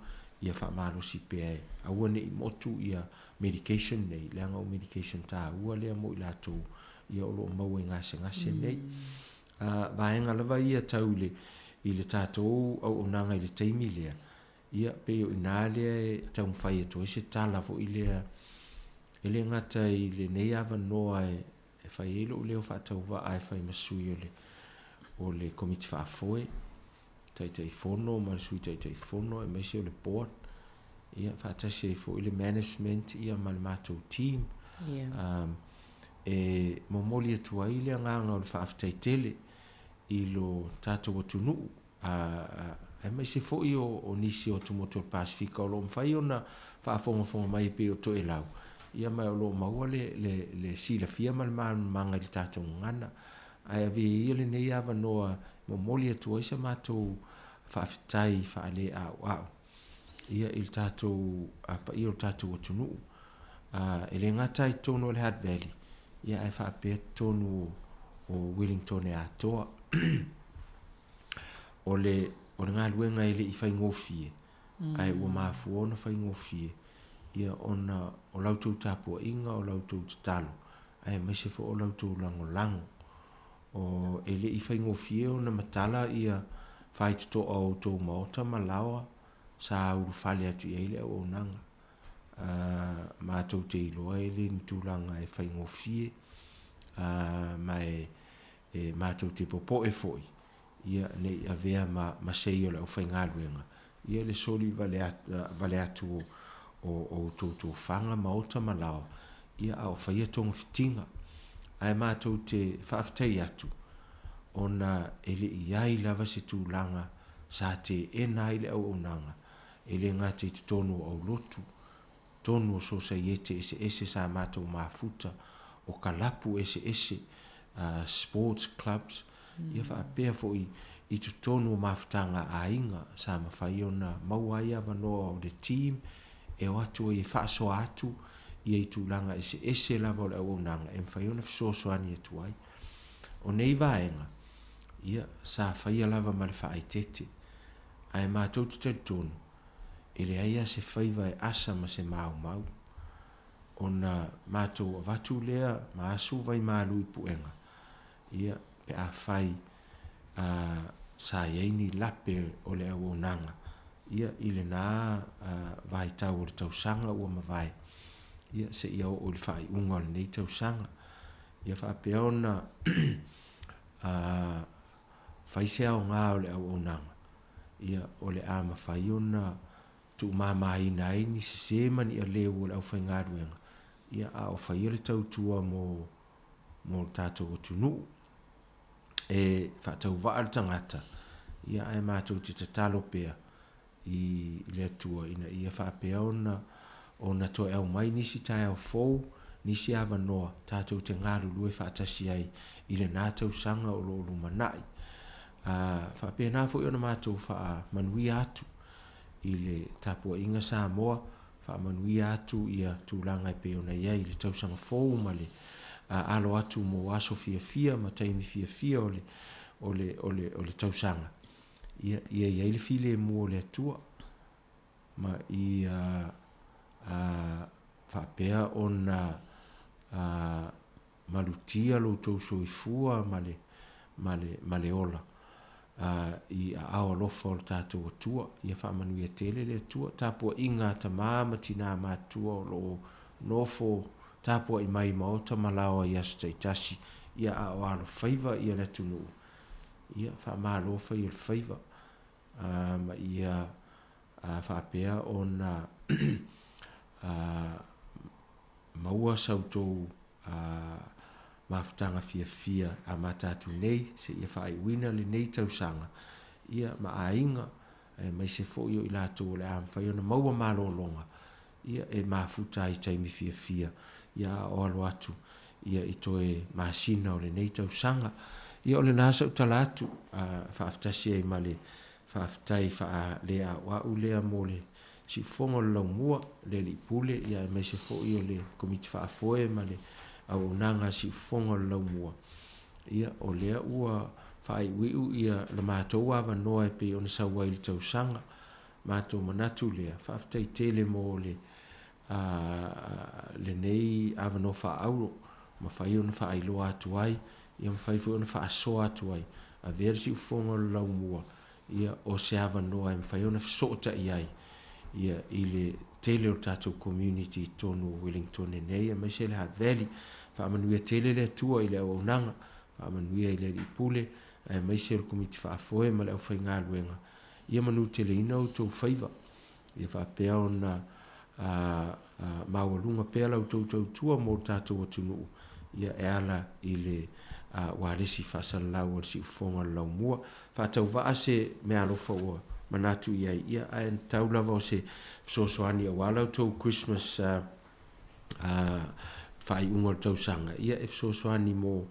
ia faamalosi pea e aua ne i motu ia medication nei, leaga o medication taua lea mo i latou, ia o lo o maua i gasegase nei. A, vaega lava ia tau i le, i le tatou auaunaga i le taimi lea, ia, pei o i ina lea e taumafai atu ai se tala foi lea, E le gata i lenei avanoa e fai ai lou leo faatauvaa e fai ma sui o le, o le Komiti Faafoe. Taitaifono ma le Sui Taitaifono aemaise o le Board, ia, faatasi ai foi le Management ia ma le matou team. Ia. E momoli atu ai le agaga o le faafetai tele i lo tatou atunuu, aemaise foi o nisi o atumotu o le Pasefika o lo o mafai ona faafogafoga mai e pei o Toelau, ia ma o lo o maua le silafia ma le malamalamaga i le tatou gagana. Ae avea ia lenei avanoa e momoli atu ai sa matou faafetai faaleaauau ia i le tatou paia o le tatou atunuu, e le gata i totonu o le Hutt Valley, ia ae faapea totonu o Wellington atoa. O le o le galuega e le i faigofie, ae ua mafua ona faigofie, ia ona o la outou tapuaiga, o la outou tatalo, aemaise foi o la outou lagolago. O, e le i faigofie ona matala ia faitotoa o outou maota ma laoa sa ulufale atu i ai le auaunaga. A, matou te iloa e le ni tulaga e faigofie, a, ma e, e matou te popoe foi, ia, ne i avea ma, ma sei o le aufaigaluega, ia le soli vale, vale atu o, o, o outou tofaga, maota ma laoa, ia, a o faia togafitiga. Ae matou te faafetai atu, ona e le i i ai lava se tulaga sa teena ai le auaunaga, e le gata i totonu o aulotu, totonu o sosaiete eseese sa matou mafuta, o kalapu eseese, sports clubs, ia faapea foi i totonu o mafutaga a aiga sa mafai ona maua ai avanoa o le team e o atu ai e faasoa atu ia i tulaga eseese lava o le auaunaga e mafai ona fesoasoani atu ai. O nei vaega, ia, sa faia lava ma le faaeteete, ae matou te talitonu, e leai lava se faiva e asa ma se maumau. Ona matou avatu lea ma asu vaimalu i puega, ia, pe afai, a, sa i ai ni lape o le auaunaga, ia, i lena, a, vaitau o le tausaga ua mavae, ia, seia oo i le faaiuga o lenei tausaga. Ia faapea ona, a, fai se aoga o le auaunaga, ia, o le a mafai ona tuumamaina ai ni sese ma ni aleu o le aufaigaluega, ia, a o faia le tautua mo, mo le tatou atunuu. E faatauvaa le tagata, ia, ae matou te tatalo pea, i le Atua ina ia faapea ona ona toe aumai nisi taeao fou, nisi avanoa tatou te galulue faatasi ai i lena tausaga o lo o lumanai. A faapena foi ona matou faamanuia atu i le tapuaiga Samoa, faamanuia atu ia tulaga e pei ona i ai i le tausaga fou ma le alo atu mo aso fiafia ma taimi fiafia o le o le o le o le tausaga. Ia, ia i ai le filemu o le Atua, ma ia a, faapea ona a, malutia lo outou soifua ma le, ma le, ma le ola a, i aao alofa o le tatou Atua. Ia faamanuia tele le Atua. Tapuaiga a tama ma tinā matutua o lo o nofo tapuai mai i maota ma laoa i aso taitasi, ia a o alofaiva ia le atunuu. Ia, faamalo fai o le faiva, a, ma ia a, faapea ona a, maua sa outou a, mafutaga fiafia amata atu nei seia faaiuina lenei tausaga, ia, ma aiga, aemaise foi o i latou o le a mafai ona maua malologa, ia, e mafuta ai i taimi fiafia, ia, a o alo atu, ia, i toe masina o lenei tausaga. Ia, o lena sau tala atu, a, faafetasi ai ma le faafetai faaleaauau lea mo le siufofoga o le laumua, le Alii Pule, ia, aemaise foi o le Komiti Faafoe ma le auaunaga a siufofoga o le laumua. Ia, o lea ua faaiuiu ia le matou avanoa e pei ona sau ai i le tausaga, matou manatu lea, faafetai tele mo le a, lenei avanoa faaauro, mafai ona faailoa atu ai, ia mafai foi ona faasoa atu ai, avea le siufofoga o le laumua, ia, o se avanoa e mafai ona fesootai ai, ia, i le tele o le tatou community i totonu o Wellington nei, aemaise le Hutt Valley. Faamanuia tele le Atua i le auaunaga, faamanuia i le Alii Pule, aemaise o le Komiti Faafoe ma le aufaigaluega, ia manuteleina outou faiva, ia faapea ona maualuga pea la outou tautua mo le tatou atunuu, ia e ala i le ualesi faasalalau a le siufofoga o le laumua. Faatauvaa se meaalofa ua manatu i ai, ia ae tau lava o se fesoasoani aua la outou Christmas faaiuga o le tausaga, ia e fesoasoani mo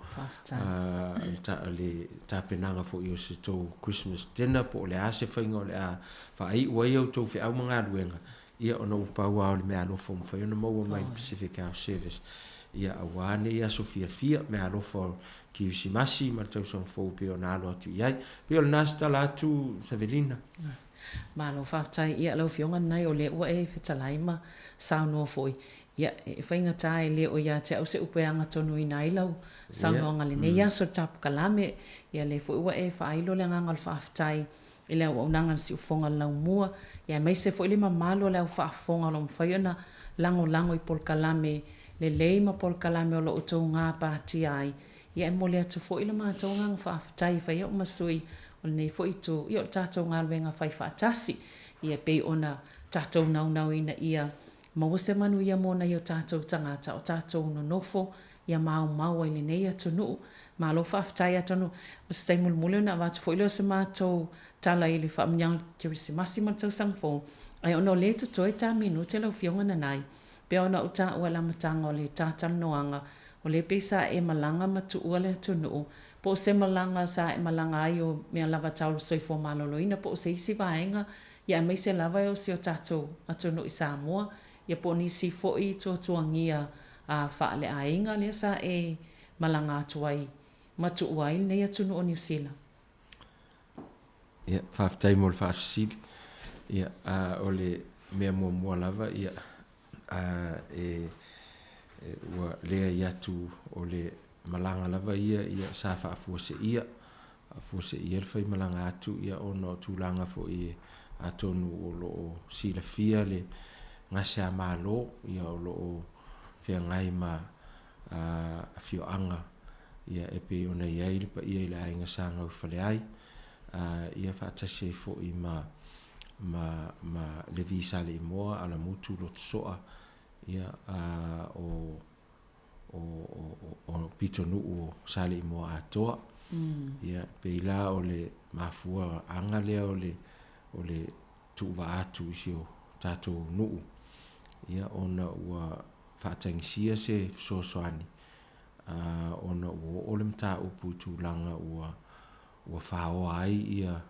le tapenaga foi o se tou Christmas dinner po o le a se faiga o le a faaiu ai a outou feau ma galuega, ia ona ua pau lava o le meaalofa ua mafai ona maua mai le Pacific Health Service, ia aua nei aso fiafia, meaalofa o Kerisimasi ma le tausaga fou e pei ona alo atu i ai. Pei o lena se tala atu Savelina. Malo faafetai ia lau afioga Nanai o lea ua e fetalai ma saunoa foi ia e faigata e le o ia te au se upu e agatonuina ai lau saunoaga lenei aso le tapukalame ia lea foi ua e faailo le agaga o le faafetai i le auaunaga a le siufofoga o le laumua ia aemaise foi le mamalu o le au faafofoga o lo o mafai ona lagolago i polokalame lelei ma polokalame o lo o outou gapatia ai Ia e momoli atu foi le matou agaga faafetai e fai au ma sui o lenei foi itu, ia o le tatou galuega fai faatasi, ia e pei ona tatou naunau ina ia maua se manuia mo nai o tatou tagata o tatou nonofo ia maumau ai lenei atunuu. Malo faafetai atonu o se taimi mulimuli ona avatu foi lea o se matou tala i le faamanuiaga o le Kerisimasi ma le tausaga fou, ae ona o lea e totoe ta minute lau Afioga Nanai, pei ona ou taua i le amataga o le talatalanoaga, O lea pei sa e malaga ma tuua le atunuu, po o se malaga sa e malaga ai o mea lava tau le soifua maloloina po o se isi vaega, ia aemaise lava o si o tatou atunuu i Samoa, ia po o nisi foi tuatuagia faaleaiga lea sa e malaga atu ai ma tuua ai lenei atunuu o Niu Sila. Ia, faafetai mo le faafesili. Ia, o le mea muamua lava, ia, e, ua leai atu o le malaga lava ia, ia sa faafuaseia, faafuaseia le faimalaga atu, ia ona o tulaga foi e atonu o lo o silafia le gaseamalo, ia o lo o feagai ma afioaga, ia e pei ona i ai le paia i le aiga sa Gauifaleai, ia faatasi ai foi ma ma ma Levi Saleimoa, Alamutu Lotosoa, ia, a, o, o, o, o pitonuu o Saleimoa atoa. Ia, pei la o le mafuaaga lea o le, o le tuuvaa atu i si o tatou nuu, ia, ona ua faatagisia se fesoasoani, a, ona ua oo le mataupu i tulaga ua, ua faoa ai ia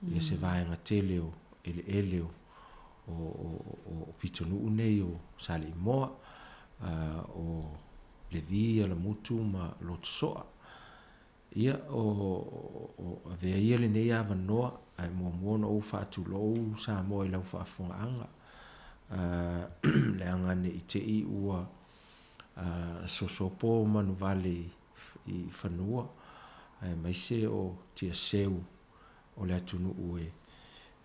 ia se vaega tele o eleele o o pitonuu nei o Saleimoa, o Levi, Alamutu ma Lotosoa. Ia, o avea ia lenei avanoa, ae muamua ona ou faatulou Samoa i lau faafofogaaga, leaga ne i te i ua sosopo manuvale i fanua, aemaise o tiaseu o le atunuu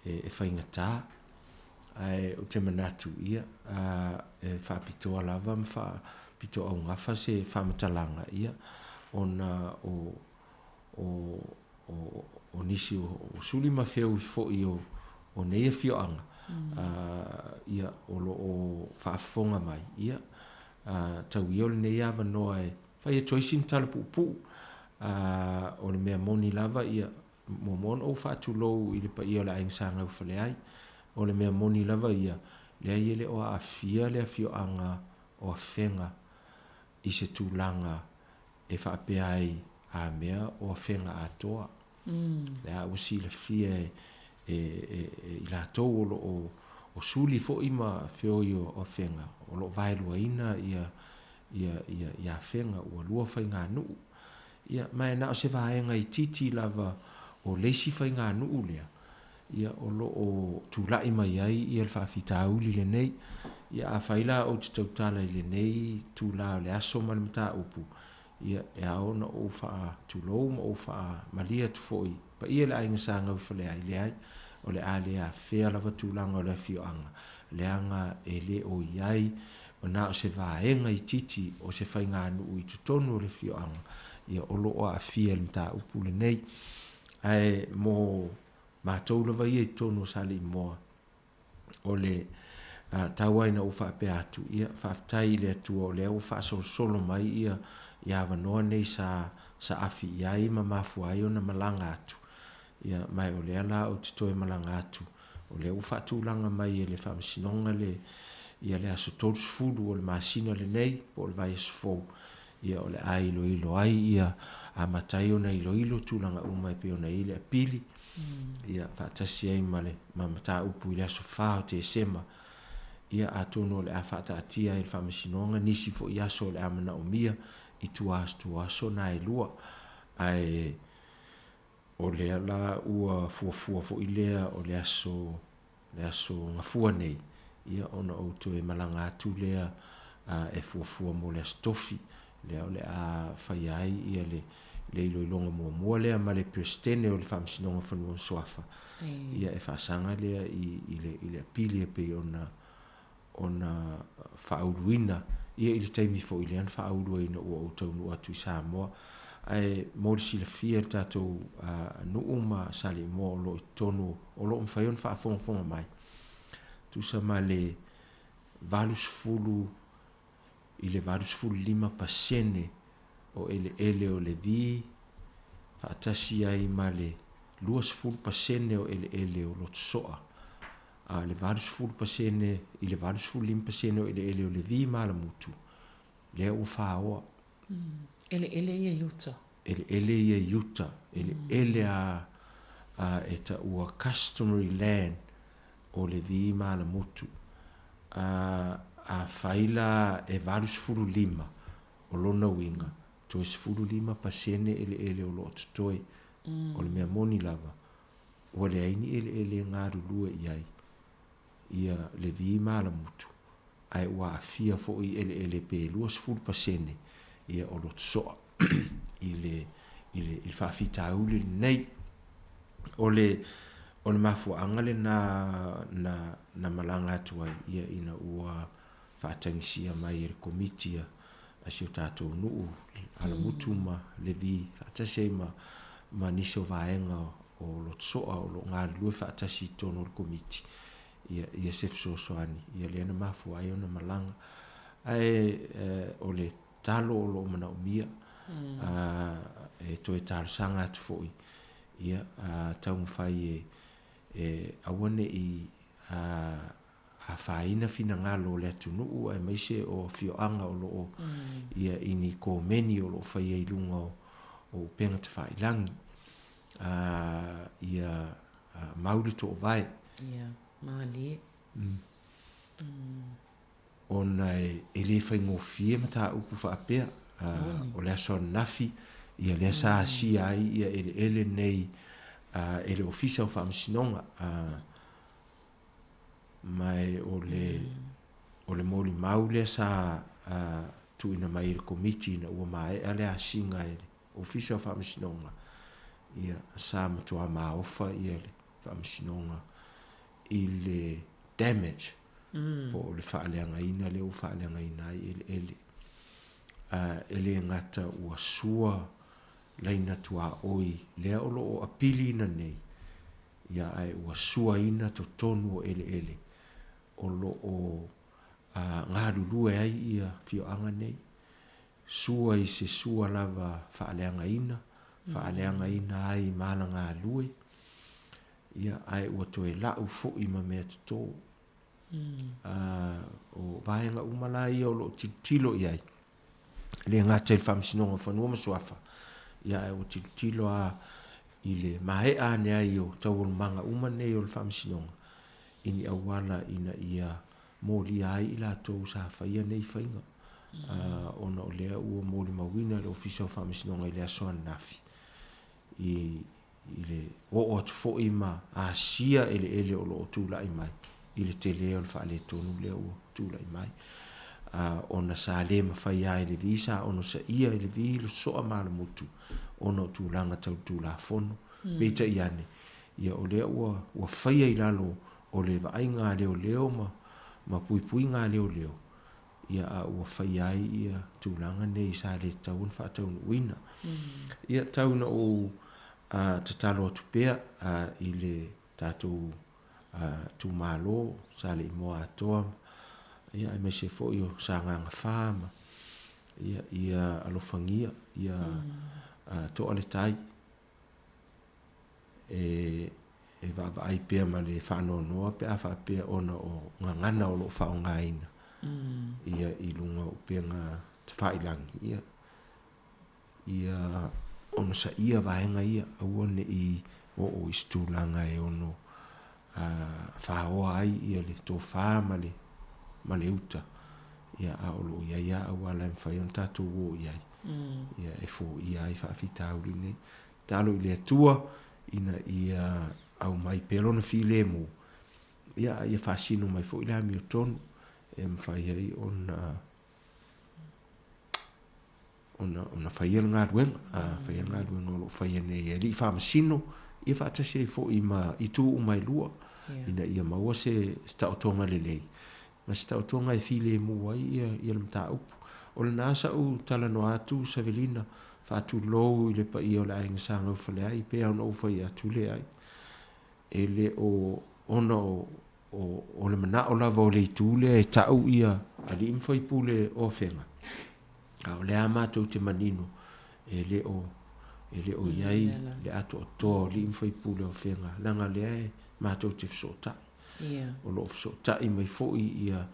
e faigata. Ae ou te manatu, ia, e faapitoa lava ma faapitoaugafa se faamatalaga, ia, ona o, o, o, o nisi o suli ma feoi foi o, o nei afioaga, ia, o lo o faafofoga mai, ia, tau ia o lenei avanoa e fai atu ai sina tala puupuu, o le mea moni lava, ia, muamua ona ou faatulou i le paia o le Aiga Sa Gaufaleai. O le mea moni lava ia, leai e le o aafia le afioaga o Afega i se tulaga e faapea ai a mea o Afega atoa. Lea ua silafia e, e, e, e i latou o lo o o suli foi ma feoi o Afega, o lo o vaeluaina ia, ia, ia, ia Afega, ua lua faiganuu. Ia, ma e na o se vaega itiiti lava o le isi faiganuu lea, ia, o lo o tulai mai ai ia le faafitauli lenei. Ia, afai la ou te tautala i lenei itula o le aso ma le mataupu, ia, e ao ona ou faatulou ma ou faamalie atu foi paia i le aiga Sa Gauifaleai, leai, o le a le afea lava tulaga o le afioaga, leaga e le o i ai na o se vaega itiiti o se faiganuu i totonu o le afioaga, ia o lo o aafia i le mataupu lenei. Ae mo matou lava ia i totonu o Saleimoa, o le tau ai na ou faapea atu, ia faafetai i le Atua o lea ua faasolosolo mai ia ia avanoa nei sa saafi i ai ma mafua ai ona malaga atu. Ia ma o lea la ou te toe malaga atu, o lea ua faatulaga mai e le Faamasinoga le ia le aso 30 o le masina lenei po o le vaiaso fou, ia o le a iloilo ai ia amata ai ona iloilo tulaga uma e pei ona i ai le apili, ia faatasi ai ma le ma mataupu i le aso 4 o Tesema. Ia atonu o le a faataatia ai e le Faamasinoga nisi foi aso o le a manaomia i tua atu o aso na e lua. Ae o lea la ua fuafua foi lea o le aso le aso Gafua nei, ia ona ou toe malaga atu lea e fuafua mo le Aso Tofi, lea o le a faia ai ia le le iloiloga muamua lea ma le Peresetene o le Faamasinoga o Fanua ma Suafa, ia e faasaga lea i i le i le apili e pei ona ona faauluina ia i le taimi foi lea na faaulu ai ina ua ou taunuu atu i Samoa. Ae mo le silafia e le tatou nuu ma Saleimoa o lo o i totonu o lo o mafai ona faafogafoga mai, tusa ma le 80 i le 85% o eleele o Levi faatasi ai ma le 20% o eleele o Lotosoa, a o le 80% i le 85% o eleele o Levi ma Alamutu, lea ua faoa. Eleele ia i uta. Eleele ia i uta, eleele a a e taua customary land o Levi ma Alamutu. A afai la e 85 o lona uiga, toe 15% eleele o lo o totoe. O le mea moni lava, ua leai ni eleele e galulue i ai ia Levi ma Alamutu, ae ua aafia foi eleele pe 20% ia o Lotosoa i le i le i le faafitauli lenei. O le o le mafuaaga lena na na malaga atu ai ia ina ua faatagisia mai e le Komiti a si o tatou nuu Alamutu ma Levi faatasi ai ma ma nisi o vaega o Lotosoa o lo o galulue faatasi i totonu o le Komiti ia ia se fesoasoani ia lea na mafua ai ona malaga. Ae o le talo o lo o manaomia e toe talosaga atu foi ia taumafai e e aua ne i afaina finagalo o le atunuu aemaise o afioaga o lo o ia i ni komeni o lo o faia i luga o upega tafailagi ia mau le toovae. Ia, malie. Ona e le faigofie mataupu faapea. O le aso ananafi, ia lea sa asia ai ia eleele nei e le Ofisa o Faamasinoga. Ma o le, o le molimau lea sa tuuina mai e le Komiti ina ua maea le asiga e le Ofisa o Faamasinoga, ia sa matua maofa ia le Faamasinoga i le damage po o le faaleagaina lea ua faaleagaina ai eleele. E le gata ua sua laina tuaoi lea o lo o apiliina nei, ia ae ua suaina totonu o eleele o lo o galulue ai ia afioaga nei. Sua i se sua lava faaleagaina, faaleagaina ai ma ala galue, ia ae ua toe lau foi ma mea toto. O vaega uma la ia o lo o tilotilo i ai, e le gata i le Faamasinoga o Fanua ma Suafa, ia ae ua tilotilo lava i le maea ane ai o taualumaga uma nei o le Faamasinoga i ni auala ina ia molia ai i latou sa faia nei faiga, ona o lea ua molimauina e le Ofisa o Faamasinoga i le aso ananafi i i le oo atu foi ma asia eleele o lo o tulai mai i le tele o le faaletonu lea ua tulai mai, ona sa le mafai lava e Levi, sa onosaia e Levi le soa malamutu ona o tulaga tau Tulafono. Peitai ane, ia o lea ua ua faia i lalo o le vaaiga a leoleo ma ma puipuiga a leoleo. Ia, a ua faia ai ia tulaga nei sa le tatau ona faataunuuina. Ia, tau ina ou tatalo atu pea i le tatou itumalo sa le i moa atoa, ia, aemaise foi o Sagaga 4 ma, ia, ia alofagia, ia toa le tai. E e vaavaai pea ma le faanoanoa pe a faapea ona o gagana o lo o faaaogaina ia i luga o upega tafailagi, ia ia onosaia vaega ia, aua ne i oo i se tulaga e ono faoa ai ia le tofa ma le ma le uta, ia a o lo o i ai lava auala e mafai ona tatou o i ai, ia e foia ai faafitauli nei. Tatalo i le Atua ina ia aumai pea Lona filemu, ia, a ia faasino mai foi le amiotonu e mafai ai ona ona ona faia le galuega, a faia le galuega o lo o faia nei e alii faamasino, ia faatasi ai foi ma itu uma e lua, ina ia maua se taotoga lelei ma se taotoga e filemu ai ia ia le mataupu. O lena sa'u talanoa atu Savelina, faatulou i le paia o le aiga Sa Gaufaleai, pei lava ona ou fai atu, leai, e le o ona o o o le manao lava o le itu lea e ta'u ia alii ma faipule o Afega, a o lea matou te manino e le o e le o i ai le atoatoa o alii ma faipule o Afega, leaga lea e matou te fesootai. O lo o fesootai mai foi ia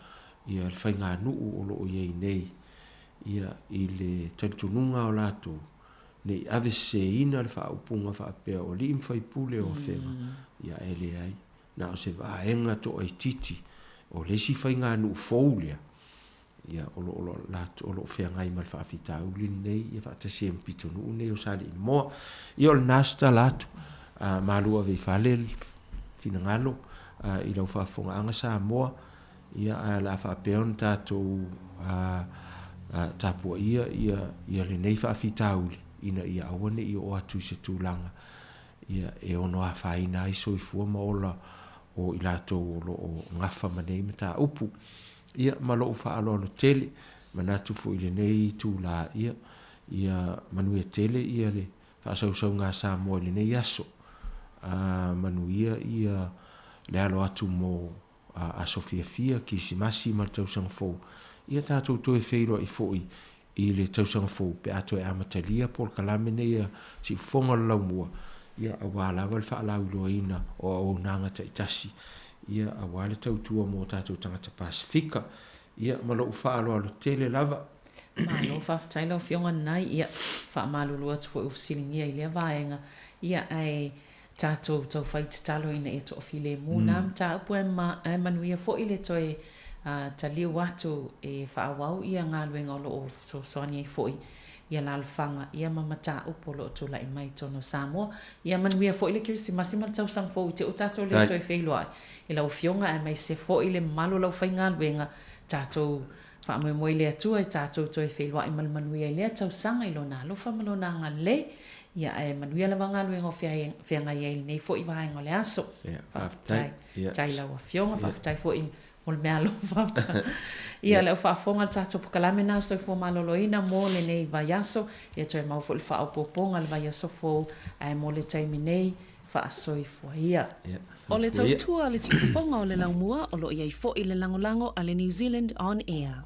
ia le faiganuu o lo o i ai nei ia i le talitonuga o latou ne i aveseseina le faaupuga faapea o alii ma faipule o Afega, ia e leai, na o se vaega toaitiiti o le isi faiganuu fou lea ia o lo o latou o lo o feagai ma le faafitauli lenei ia faatasi ai ma pitonuu nei o Saleimoa. Ia o lena se tala atu, a malu ave i fale le finagalo a, i lau faafofogaaga Samoa, ia ae o le a faapea ona tatou a, a, tapuaia ia, ia lenei faafitauli ina ia aua ne i oo atu i se tulaga ia e ono afaina ai soifua ma ola o i latou o lo o gafa ma nei mataupu. Ia, ma lou faaaloalo tele, manatu foi i lenei itula, ia, ia manuia tele ia le faasausauga a Samoa i lenei aso. A, manuia ia le alo atu mo a, aso fiafia, Kirisimasi ma le tausaga fou. Ia tatou toe feiloai foi i le tausaga fou pe a toe amatalia polokalame nei a Siufofoga o le Laumua, ia, aua lava le faalauiloaina o auaunaga taitasi, ia, aua le tautua mo tatou tagata Pasefika. Ia, ma lou faaaloalo tele lava. Malo faafetai lau Afioga Nanai, ia, faamalulu atu foi ua fesiligia i lea vaega, ia, ae tatou taufai tatalo ina ia toafilemu na mataupu ae manuia foi le toe taliu atu e faaauau ia galuega o lo o fesoasoani ai foi i alalafaga ia ma mataupu o lo o tulai mai i totonu o Samoa. Ia manuia foi le Kerisimasi ma le tausaga fou i te i ua tatou le toe feiloai i lau Afioga aemaise foi le mamalu o le aufaigaluega tatou Faamoemoe i le Atua e tatou toe feiloai ma le manuia i lea tausaga i Lona alofa ma Lona agalelei. Ia, ae manuia lava galuega o feagai ai i lenei foi vaega o le aso. Faafetai. Faafetai i lau Afioga, faafetai foi mo le meaalofa. Ia, le au faafofoga le tatou polokalame lena Soifua Maloloina mo lenei vaiaso. Ia toe maua foi le faaopoopoga i le vaiaso fou, ae mo le taimi nei, faasoifua ia. O le tautua a le siufofoga o le laumua o lo o i ai foi le lagolago a le New Zealand On Air.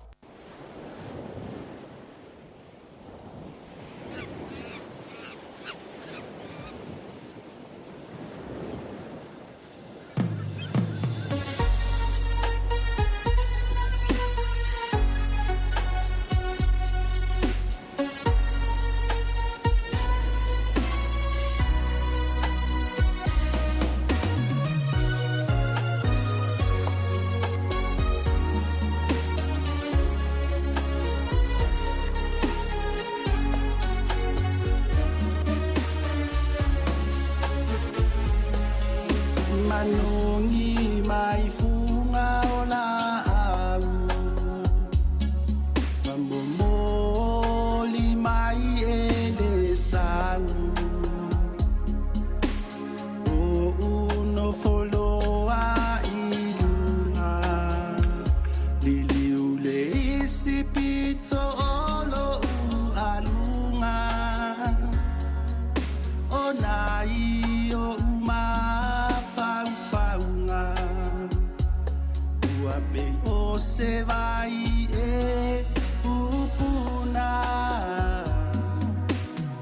Ua pei o se vai e pupuna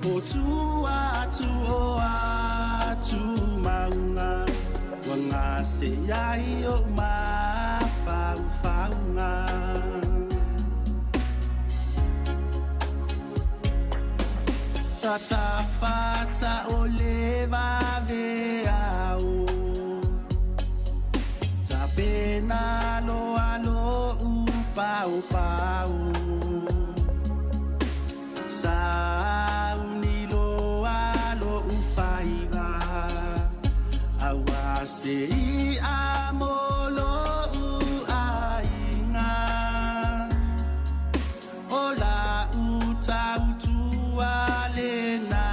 O tua atu o atu maunga Ua ngase ai o mafaufaunga Tatafata o le vave ao Tapena lo alo upau pau Sauni lo alo ufaiva Awa se i a molo u aiga O la u tautua lena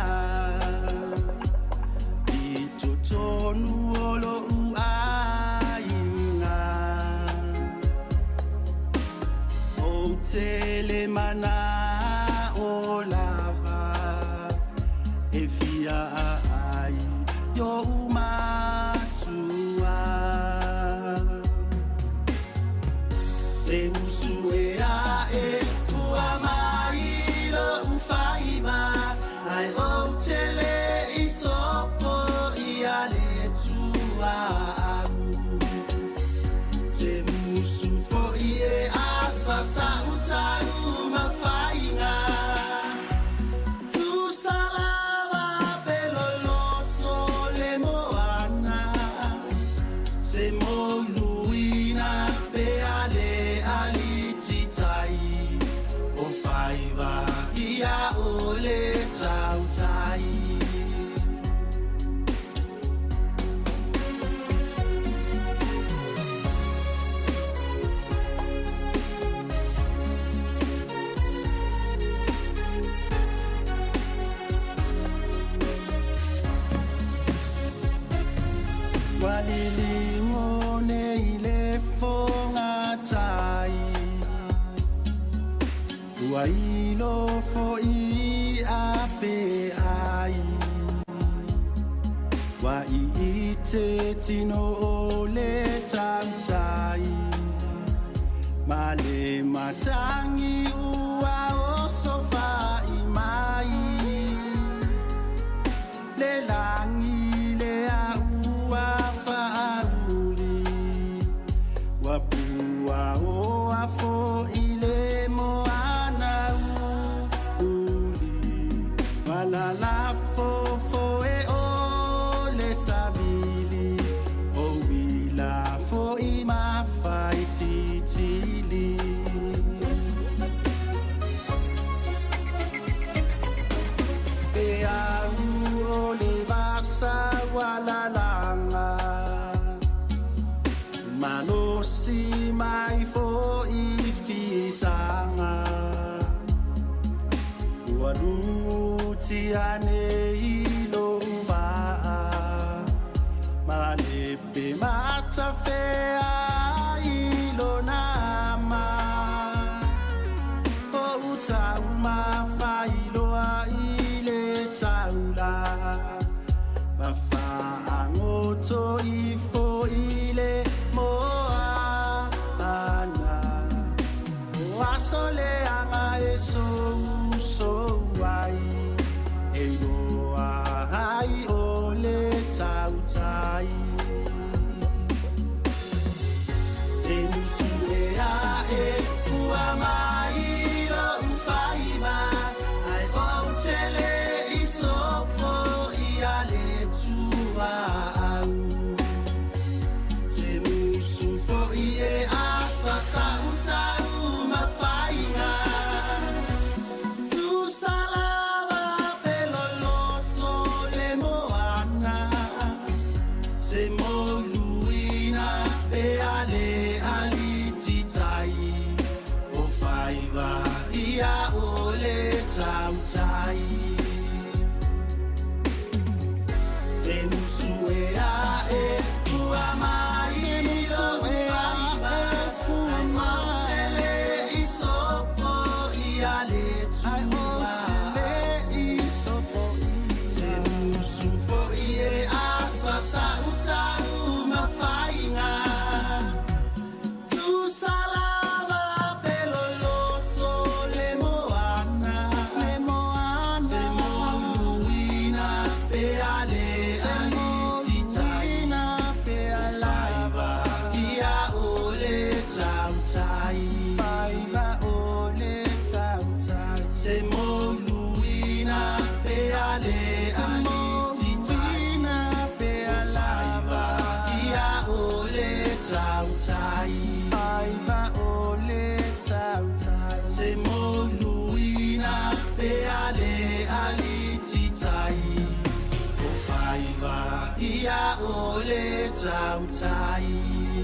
I totonu o lo'u aiga Ou te le mana'o lava E fia ai i o'u matua Te usu e a'e fua mai lo'u faiva Ae ou te le i sopo ia le Atua au Te musu fo'i e asa sa'u taumafaiga Tusa lava pe loloto le moana Se mouluina pe a le alititai O faiva ia o le tautai. Ua liligo nei le fogatai Ua ilo fo'i a feai Ua ii te tino o le tautai Ma le matangi ua oso fa'i mai Le lagi lea ua faauli Ua puaoa fo'i le moana uli Ua lalafo foe o le savili O uila fo'i mafaititili. E au o le vasa ua lalaga Malosi mai fo'i fisaga Ua lutia nei lou vaa Ma le pe matafea i lona ama O taumafailoa i le taula Ma faagoto ifo i le moana O aso leaga e sousou ai E iloa ai o le tautai. tautai.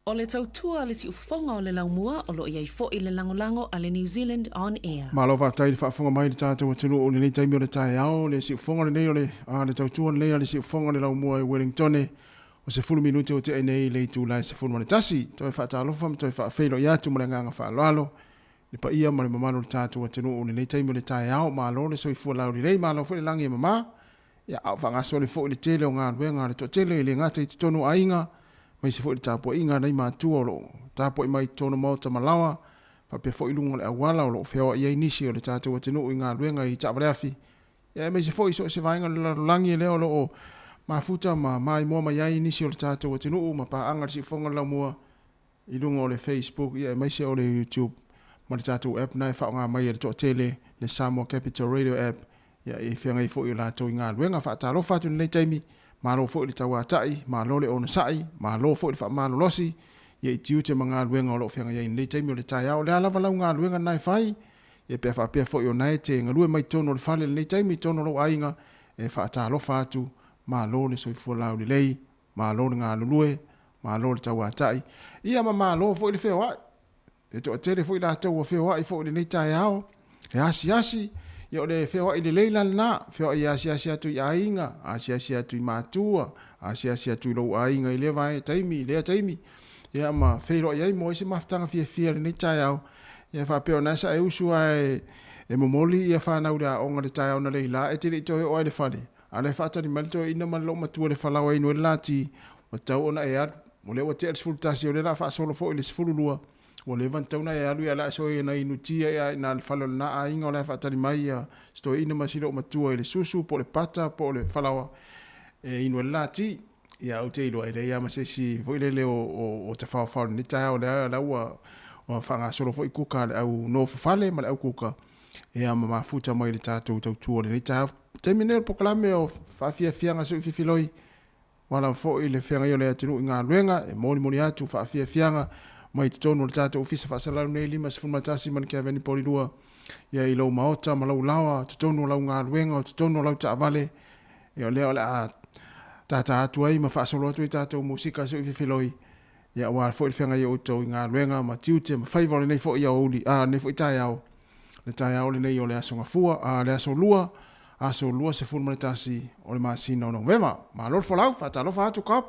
O le tautua a le siufofoga o le laumua o lo o i ai foi le lagolago a le New Zealand On Air. Malo faafetai i le faafofoga mai i le tatou atunuu i lenei taimi o le taeao. Le siufofoga lenei o le, a, le tautua lenei a le siufofoga o le laumua i Wellingtone. O 10 minute ua tea nei i le itula e 11. Toe faatalofa ma toe faafeiloai atu ma le agaga faaaloalo i le paia ma le mamalu o le tatou atunuu i lenei taimi o le taeao. Malo le soifua laulelei, malo foi le lagi e mama. Ia, a o faagasolo foi le tele o galuega a le toatele e le gata i totonu o aiga, aemaise foi le tapuaiga a nai matua o lo o tapuai mai i totonu o maota ma laoa, faapea foi i luga o le auala o lo o feoai ai nisi o le tatou atunuu i galuega i taavaleafi, ia aemaise foi i so o se vaega o le lalolagi lea o lo o mafuta ma maimoa mai ai nisi o le tatou atunuu ma paaga i le siufofoga o le laumua i luga o le Facebook ia aemaise o le YouTube ma le tatou app na e faaaoga mai e le toatele le Samoa Capital Radio app ia e feagai foi o latou i galuega. Faatalofa atu i lenei taimi, malo foi le tauatai, malo le onosai, malo foi le faamalolosi ia i tiute ma galuega o lo o feagai ai i lenei taimi o le taeao. O le a lava lau galuega na e fai, ia pe a faapea foi o na e te galue mai totonu o le fale i lenei taimi i totonu o lou aiga, e faatalofa atu, malo le soifua laulelei, Malo le galulue, malo le tauatai, ia ma malo foi le feoai. E toatele foi latou ua feoai foi i lenei taeao, e asiasi, ia o le feoai lelei la lena, feoai e asiasi atu i aiga, asiasi atu i matua, asiasi atu i lou aiga i lea vae taimi, i lea taimi, ia ma feiloai ai mo ai se mafutaga fiafia i lenei taeao. Ia faapea o na sa e usu lava e momoli ia fanau i le aoga i le taeao analeila, e te le i toe oo lava i le fale, A o lea e faatali mai le toeaina ma le loomatua i le falaoa e inu ai le lati, ua tatau ona e alu. O lea ua tea le 11, o lea o le a faasolo foi i le 12, ua leva ona tatau ona e alu, ia o le a e soia ina inu ti ai i ina i le fale o lena aiga o la e faatali mai si toeaina ma si loomatua i le susu po o le pata po o le falaoa e inu ai le lati. Ia ou te iloa e leai lava ma se isi foi lele o tafaofao i lenei taeao, o lea la ua faagasolo foi kuka a le au nofo fale ma le au kuka ia ma mafuta mai le tatou tautua i lenei taeao. Taimi nei o le polokalame o faafiafiaga se i fifiloi, ua lava foi le feagai o le atunuu i galuega e molimoli atu faafiafiaga mai totonu o le tatou ofisa faasalalau nei 51 Manikaveni Polilua ia i lou maota ma lou laoa, totonu o lau galuega, o totonu o lau taavale. Ia o lea o le a tata atu ai ma faasolo atu ai tatou musika se i fifiloi ia aua foi le feagai o outou i galuega ma tiute ma faiva o lenei foi aoauli, a, lenei foi taeao, le taeao lenei o le Aso Gafua, a, le Aso Lua, aso 21 o le masina o Novema. Malo le folau, faatalofa atu Cop.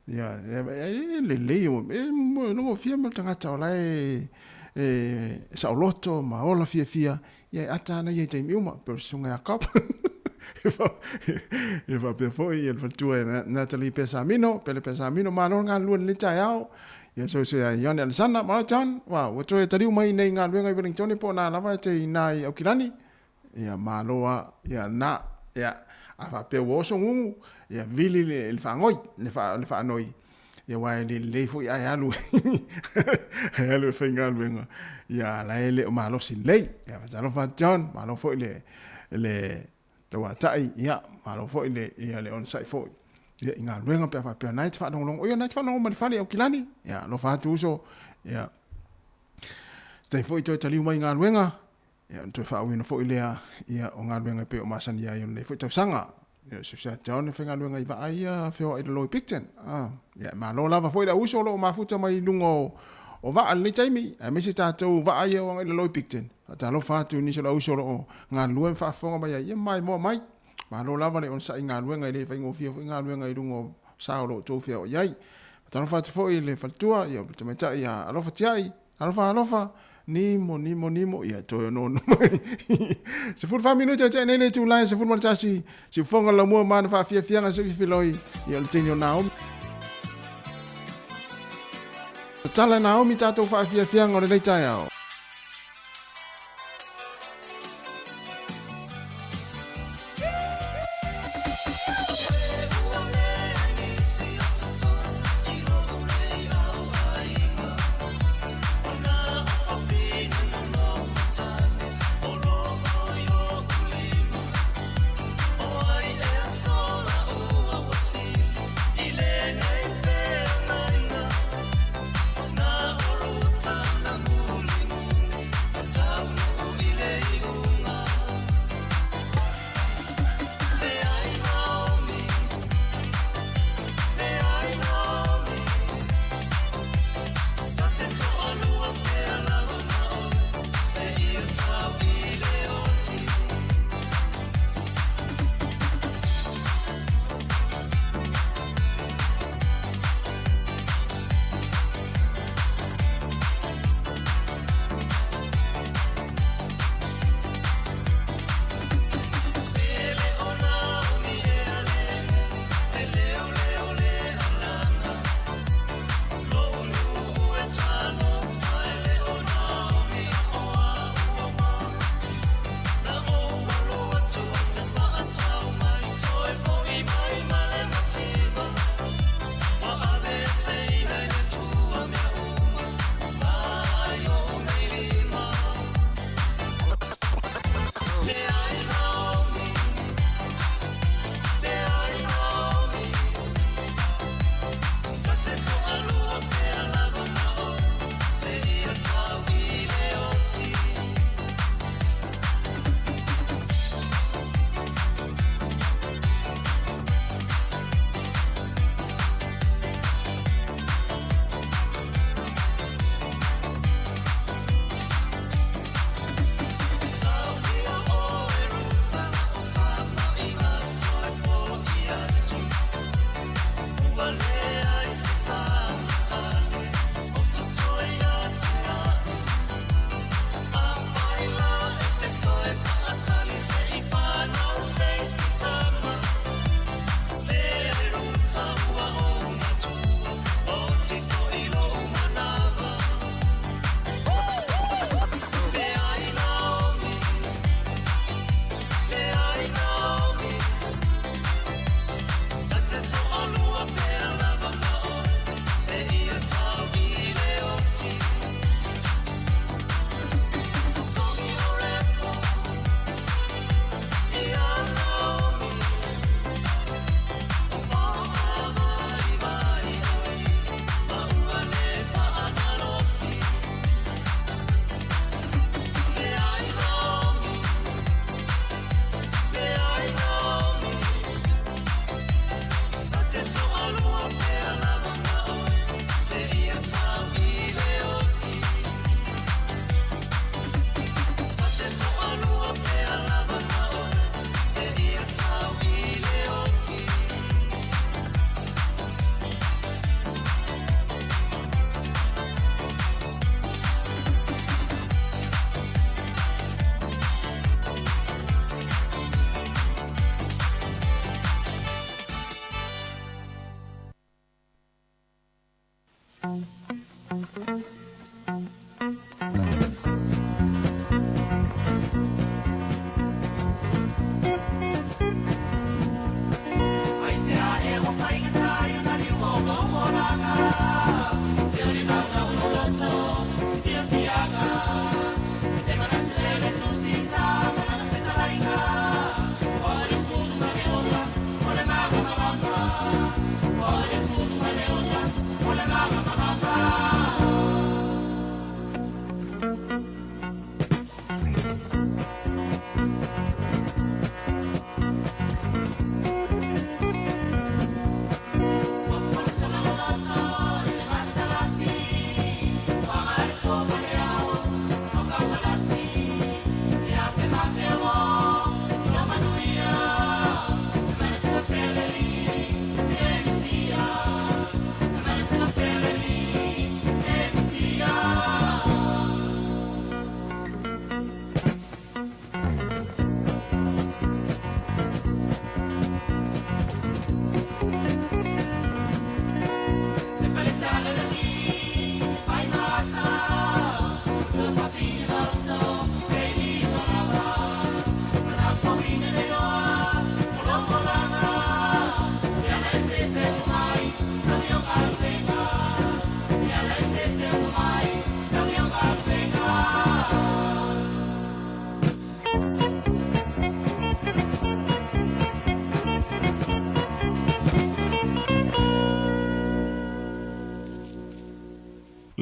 Ia, e lelei, e nogofia ma le tagata o la e, e saoloto ma ola fiafia, ia e ata ana ia i taimi uma, pe o le susuga ia Cop. E faapea foi ia le faletua e Natalie Pesamino, Pele Pesamino, malo le galulue i lenei taeao. Ia so se Ione Alesana, malo John, wow, ua toe taliu mai nei galuega i Wellington po o na lava e te i na i Aukilani. Ia malo a, ia na, ia a faapea ua oso gugu, ia vili le, le faagoi, le, fa, le faanoi. Ia aua e le lelei foi ae alu ae alu e faigaluega. Ia la e le o malosi lelei. Ia faatalofa atu John, malo foi le le tauatai, ia malo foi le ia le onosai foi. Ia i galuega pe a faapea na e te faalogologo. Ia na e te faalogologo mai le fale i Aukilani. Ia alofa atu uso. Ia se taimi foi toe taliu mai i galuega, ia ona toe faauiina foi lea ia o galuega e pei o masani ai o lenei foi tausaga. Ia se se John e faigaluega i vaa ia feoai i lalo i Picton. Ah, ia malo lava foi le auuso o lo o mafuta mai i luga o o vaa i lenei taimi, aemaise tatou vaa ia o agai i lalo i Picton. Faatalofa atu i nisi o le auuso o lo o galulue ma faafofoga mai ai, ia maimoa mai. Malo lava le onosai i galuega e le faigofie foi galuega i luga o sa o lo o outou feoai ai. Faatalofa atu foi i le faletua, ia o le tamaitai ia Alofa Tiai, Alofa, alofa, nimo, nimo, nimo, ia toe onoono mai. 14 minute o tea nei le itula e 11, siufofoga o le laumua ma ana faafiafiaga se i fefiloi, ia o le teine o Naomi. Tatala e Naomi tatou faafiafiaga o lenei taeao.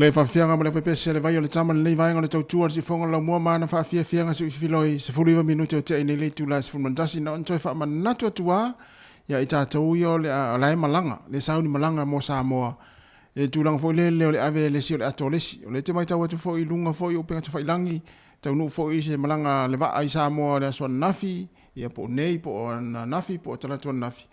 Le faafiaga ma le faipese a le vai o le tama lenei vaega o le tautua le sifoga o le laumua ma ana faafiafiaga siuifiloi 19 minute o tea nei le itula e 11 na ona toe faamanatu atu a ia i tatou ia o le a o la e malaga le sauni malaga mo Samoa i le tulaga foi lele o le ave e le isi o le ato o le isi. O lea e te matau atu foi i luga foi o upega tafailagi, taunuu foi se malaga a le vaa i Samoa i le aso ananafi, ia po o nei po o ananafi po o talaatu ananafi,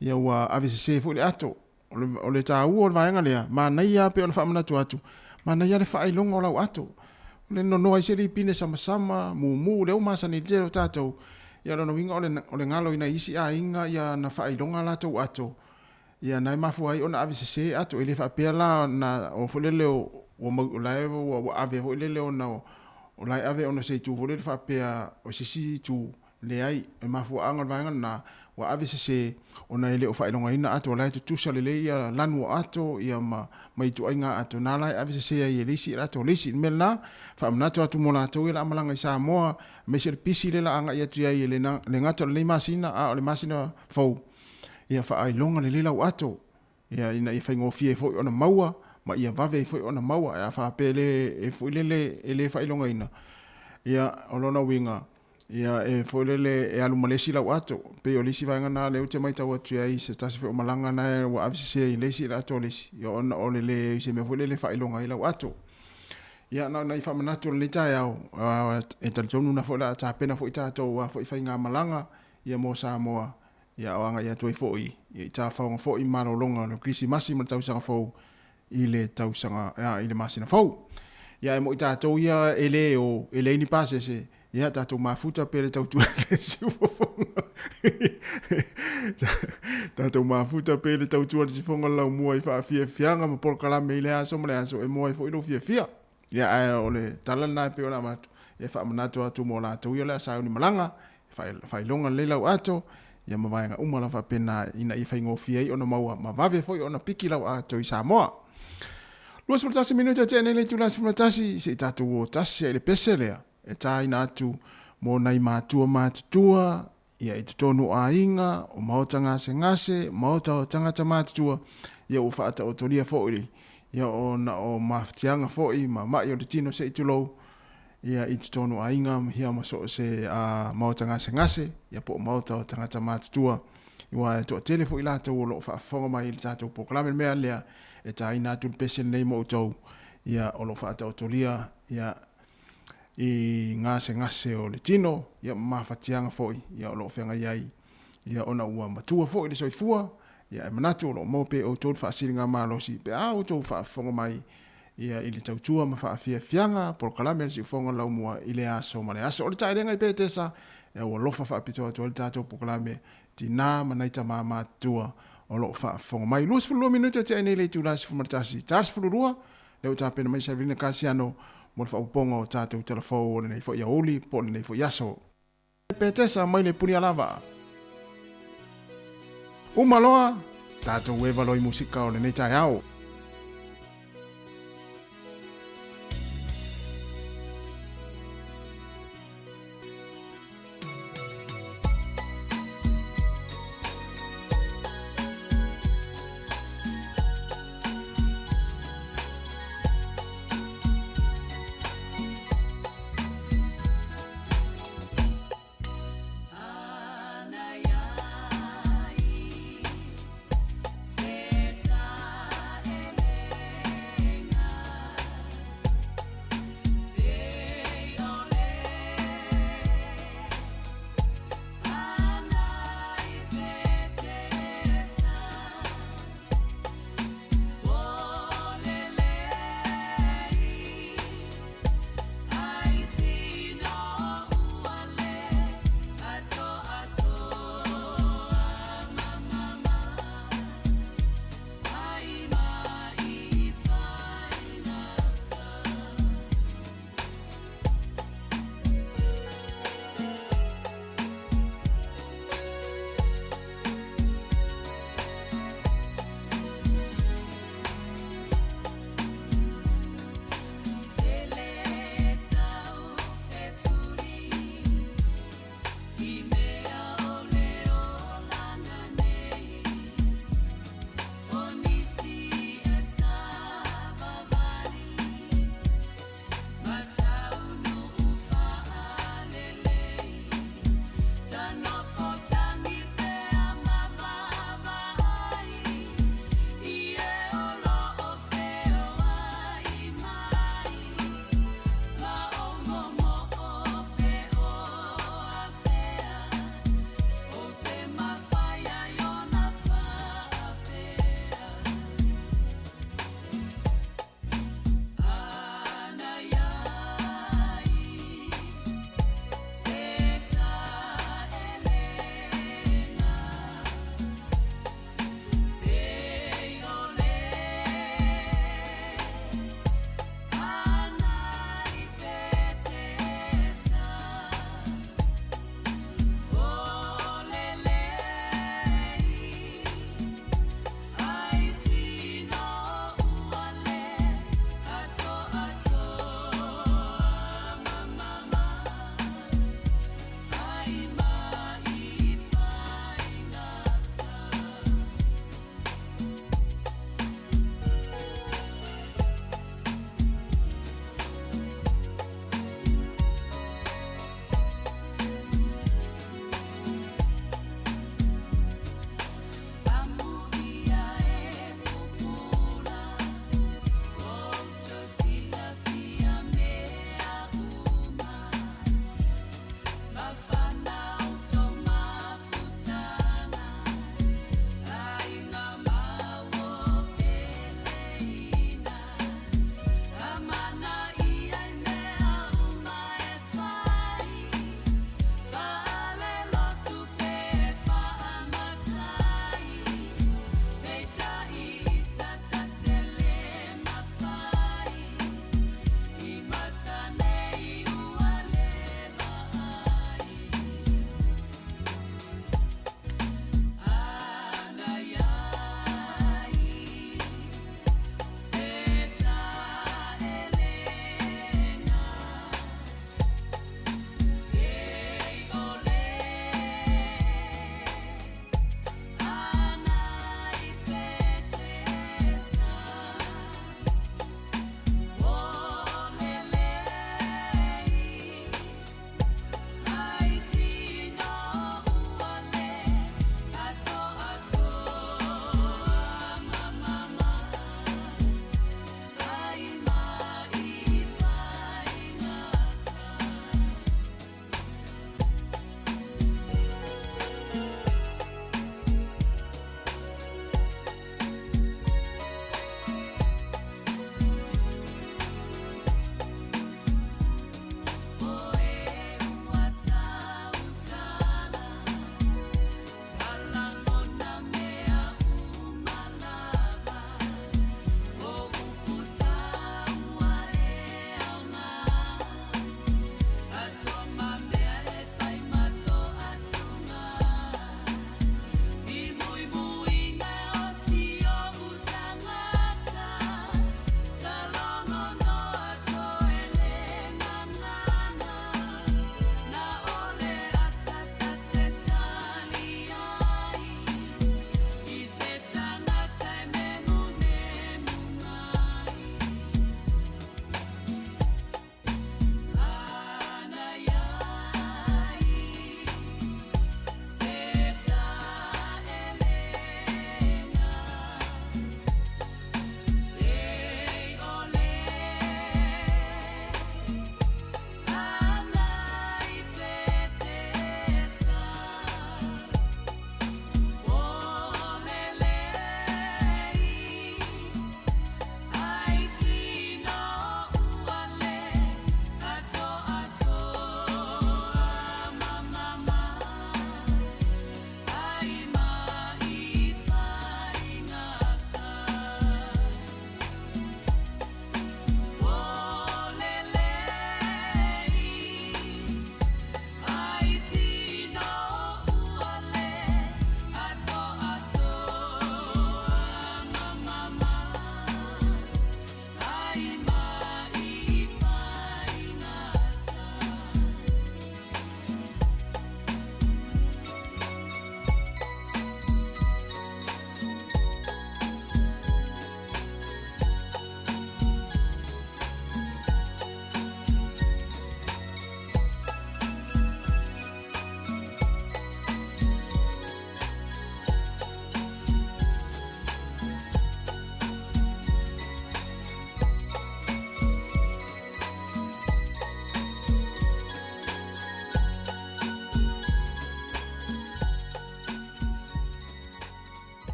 ia ua ave sese foi le ato. O le, o le taua o le vaega lea, manaia pei ona faamanatu atu, manaia le faailoga o lau ato. O le nonoa ai se lipine samasama, mumu, lea ua masani ai le tele o tatou, ia o lona uiga o le, o le galo i nai isi aiga ia na faailoga a latou ato, Ia na e mafua ai ona ave sese atu. E le faapea la na o foi lele ua mau o la e ua ave foi lele ona o la e ave ona o se itu foi lele faapea o se isi itu. Leai, o le mafuaaga o le vaega lena, ua ave sese ona e le o faailogaina ato, o la e tutusa lelei ia lanu o ato ia ma ma ituaiga ato na la e ave sese ai e le isi ato o le isi. O le mea lena, faamanatu atu mo latou ia la malaga i Samoa, aemaise o le pisi lea la agai atu i ai e le gata o lenei masina a o le masina fou. Ia faailoga lelei lau ato, ia ina ia faigofie ai foi ona maua ma ia vave ai foi ona maua. Ae a faapea e le e foi lele e le faailogaina, ia o lona uiga, ia e foi lele e alu ma le isi lau ato. Pei o le isi vaega lena lea ou te matau atu ai i se tasi foi o malaga na ua ave sese ai le isi i le ato a le isi, ia ona o le le i se mea foi lele e faailoga ai lau ato. Ia na ona i faamanatu o lenei taeao, e talitonu na foi o le a tapena foi tatou aua foi faigamalaga ia mo Samoa, ia o agai atu ai foi ia i tafaoga foi malologa o le Kerisimasi ma le tausaga fou i le tausaga ia, i le masina fou. Ia e moi tatou ia e le o, e leai ni pasese, ia tatou mafuta pe le tautua le siufofoga. Tatou mafuta pe le tautua le sifoga le laumua i faafiafiaga ma polokalame i le aso ma le aso e moa ai foi lou fiafia. Ia ae o le tala lena e pei ona avatu, e faamanatu atu mo latou ia o le a sauni malaga, faailoga lelei lau ato, ia ma vaega uma lava faapena ina ia faigofie ai ona maua ma vave foi ona piki lau ato i Samoa. 21 minute o tea nei le itula 11, se i tatou o tasi ai i le pese lea e tāina atu mo nai matua matutua, ia i totonu o aiga, o maota gasegase, maota o tagata matutua, ia ua faataotolia foi ia ona o mafatiaga foi ma mai o le tino se i tulou, ia i totonu o aiga ia ma so o se maota gasegase, ia po o maota o tagata matutua, aua e toatele foi latou o lo o faafofoga mai i le tatou polokalame. O le mea lea e tāina atu le pese lenei mo outou, ia o lo o faataotolia ia i gasegase o le tino, ia ma mafatiaga foi ia o lo o feagai ai, ia ona ua matua foi le soifua, ia e manatu o lo o maua pea i outou le faasiligamalosi pe a outou faafofoga mai ia i le tautua ma faafiafiaga polokalame a le Siufofoga Laumua i le aso ma le aso. O le taelega i Petesa, ia ua alofa faapitoa atu ai le tatou polokalame tinā ma nai tamā matutua o lo o faafofoga mai. 22 minute tea ai nei le itula e 11, ta 12, Lea ua tapena mai Savelina Kasiano mo le faaopoopoga o tatou tala fou o lenei foi aoauli po o lenei foi aso. Petesa mai le Punialavaa. Uma loa, tatou eva loa i musika o lenei taeao.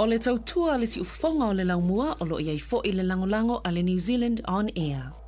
O le tautua a le siufofoga o le laumua o lo o i ai foi le lagolago a le New Zealand On Air.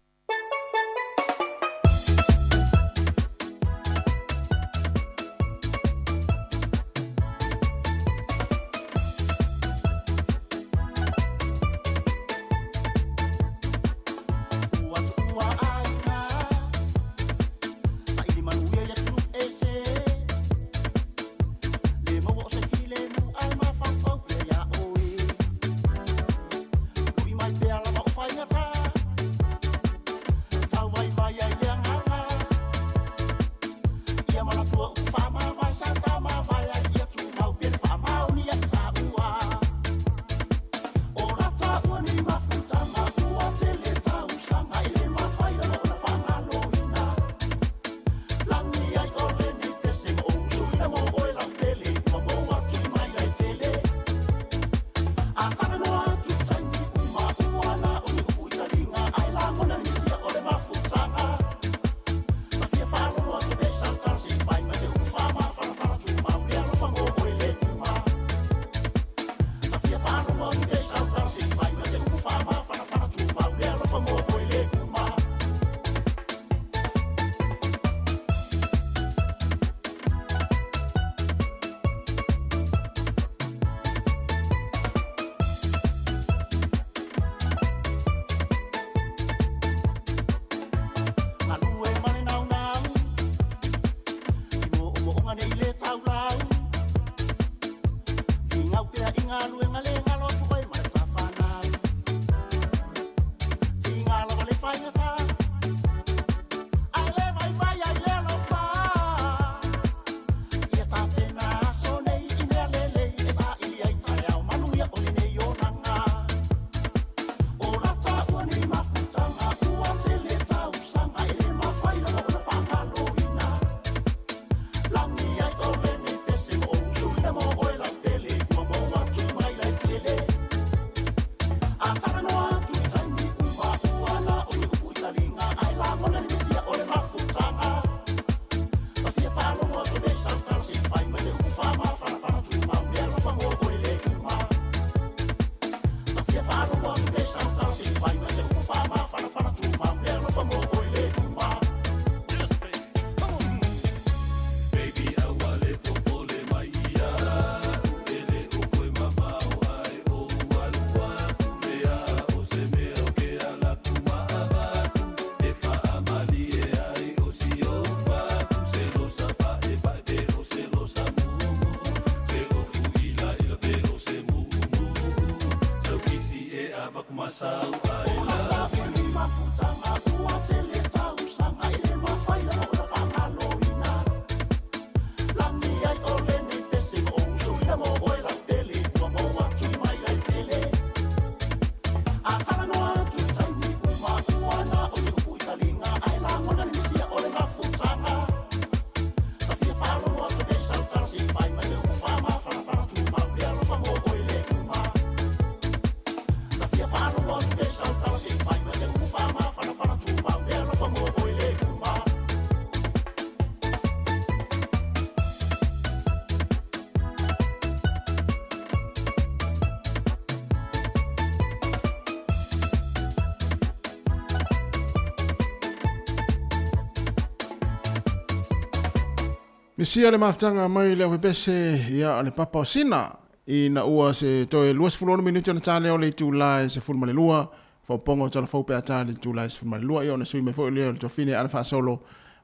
Misia le mafutaga mai le aufepese ia o le papa o Sina ina ua se toe 26 minute ona ta lea o le itula e 12 faopoga o talafou pe a ta le itula e 12 ia ona sui mai foi lea o le tuafine ala faasolo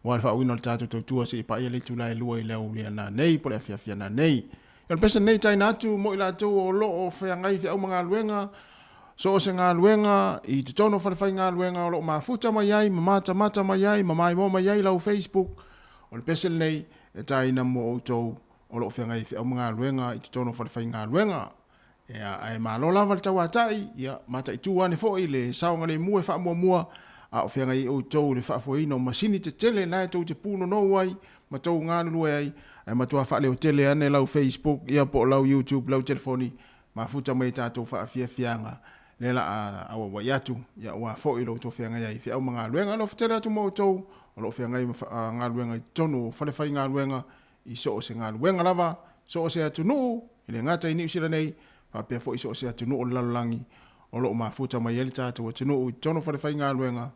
aua le faauiina o le tatou tautua seia paia le itula e 2 i le aoauli a nanei po o le afiafi a nanei. Ia o le pese lenei taina atu mo i latou o lo o feagai feau ma galuega so o se galuega i totonu o falefaigaluega o lo o mafuta mai ai ma matamata mai ai ma maimoa mai ai lau Facebook. O le pese lenei e taina mo outou o lo o feagai feau ma galuega i totonu o falefaigaluega. Ia, ae malo lava le tauatai, ia, mataitu ane foi le saogalemu e faamuamua, a o feagai ai outou i le faafoeina o masini tetele na e tou te punonou ai ma tou galulue ai, ae matua faaleotele ane lau Facebook, ia, po o lau YouTube, lau telefoni, mafuta mai tatou faafiafiaga, lea la a auauai atu, ia, aua foi lo outou feagai ai i feau ma galuega. Alofa tele atu ma outou o lo o feagai ma galuega i totonu o falefaigaluega, i so o se galuega lava, so o se atunuu, e le gata i Niu Sila nei, Faapea foi so o se atunuu o le lalolagi o lo o mafuta mai ai le tatou atunuu i totonu o falefaigaluega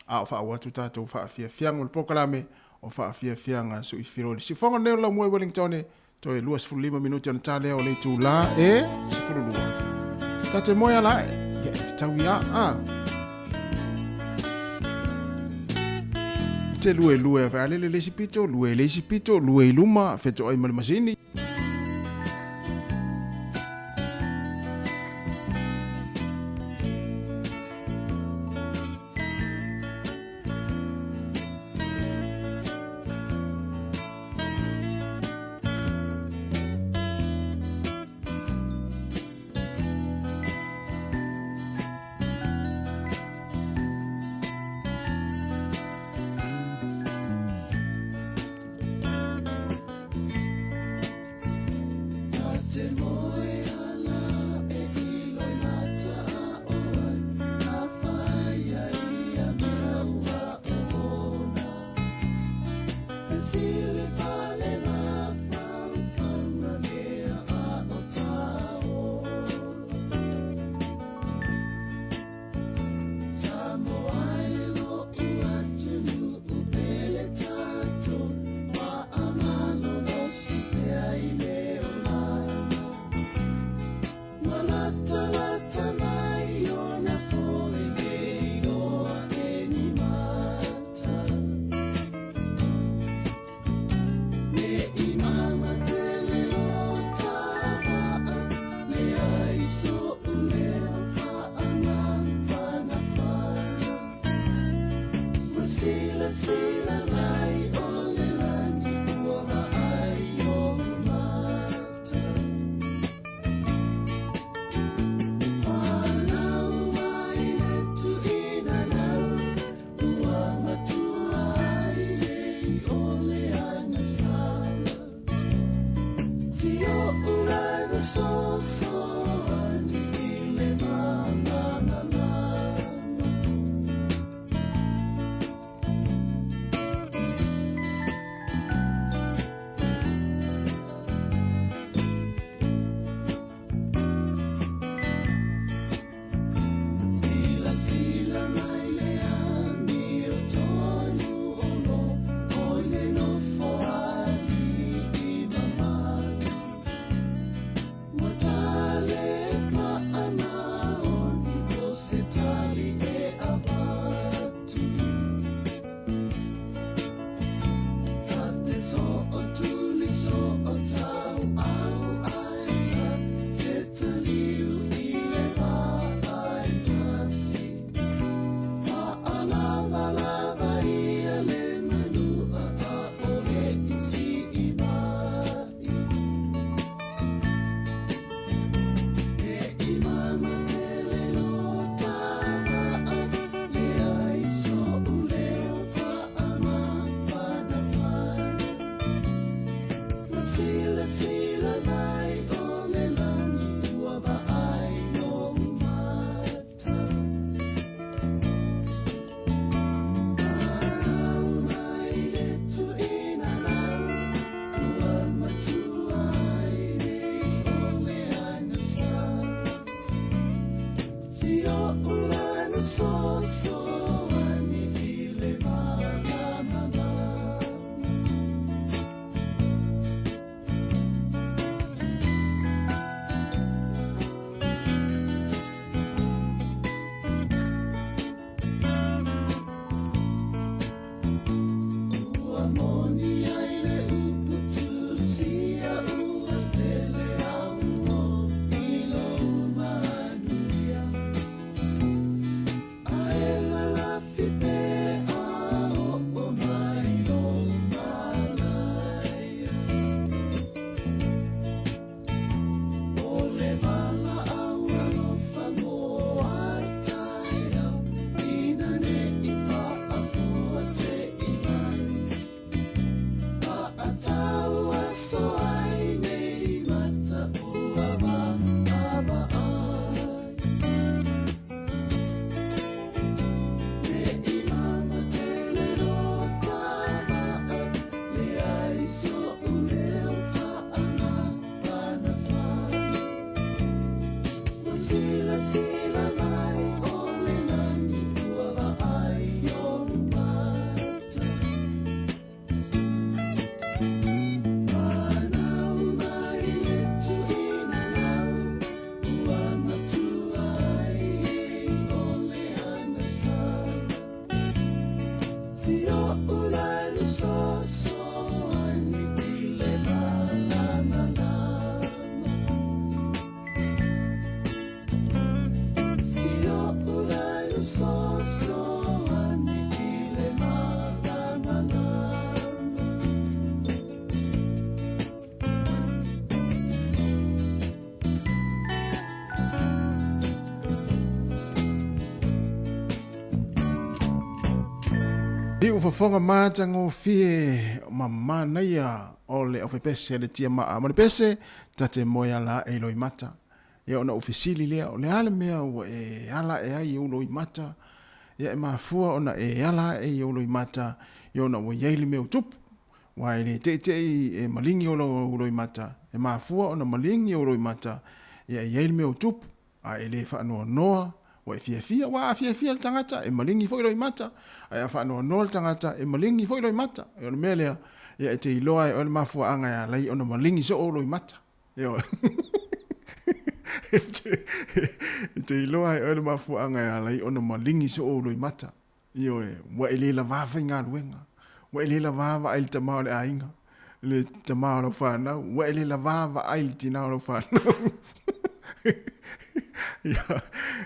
a o faaauau atu tatou faafiafiaga ma le polokalame o Faafiafiaga Suifilo. I le siufofoga lenei o le laumua i Wellington, toe 25 minute ona ta lea o le itulā e 12. Ta te moe ala e, ia e fetaui a, a. Te lue lue a whaalele le isi pito, lue le isi pito, lue i luma, fetoai ma le masini. I ufafoga matagofie mamanaia o le aufepese le tia maa ma le pese tate moe ala e loimata. Ia ona ufesili lea o le a le mea ua e ala e ai i ou loimata. Ia e mafua ona e ala e i ou loimata ia ona ua iai le mea o tupu. Ua e le teitei e malingi o lou loimata. E mafua ona malingi o loimata ia e iai le mea o tupu. A e le faanoanoa ua e fiafia, ua a fiafia le tagata e malingi foi loimata, ae a faanoanoa le tagata e malingi foi loimata. O le mea lea, ia e te iloa e oe le mafuaaga e alai ona malingi soo loimata. Ioe. E te iloa e oe le mafuaaga e alai ona malingi soo loimata. Ioe, ua e le lavā faigaluega, ua e le lavā vaai i le tama o le aiga, le tama o lau fanau, ua e le lavā vaai i le tina o lau fanau. Ia,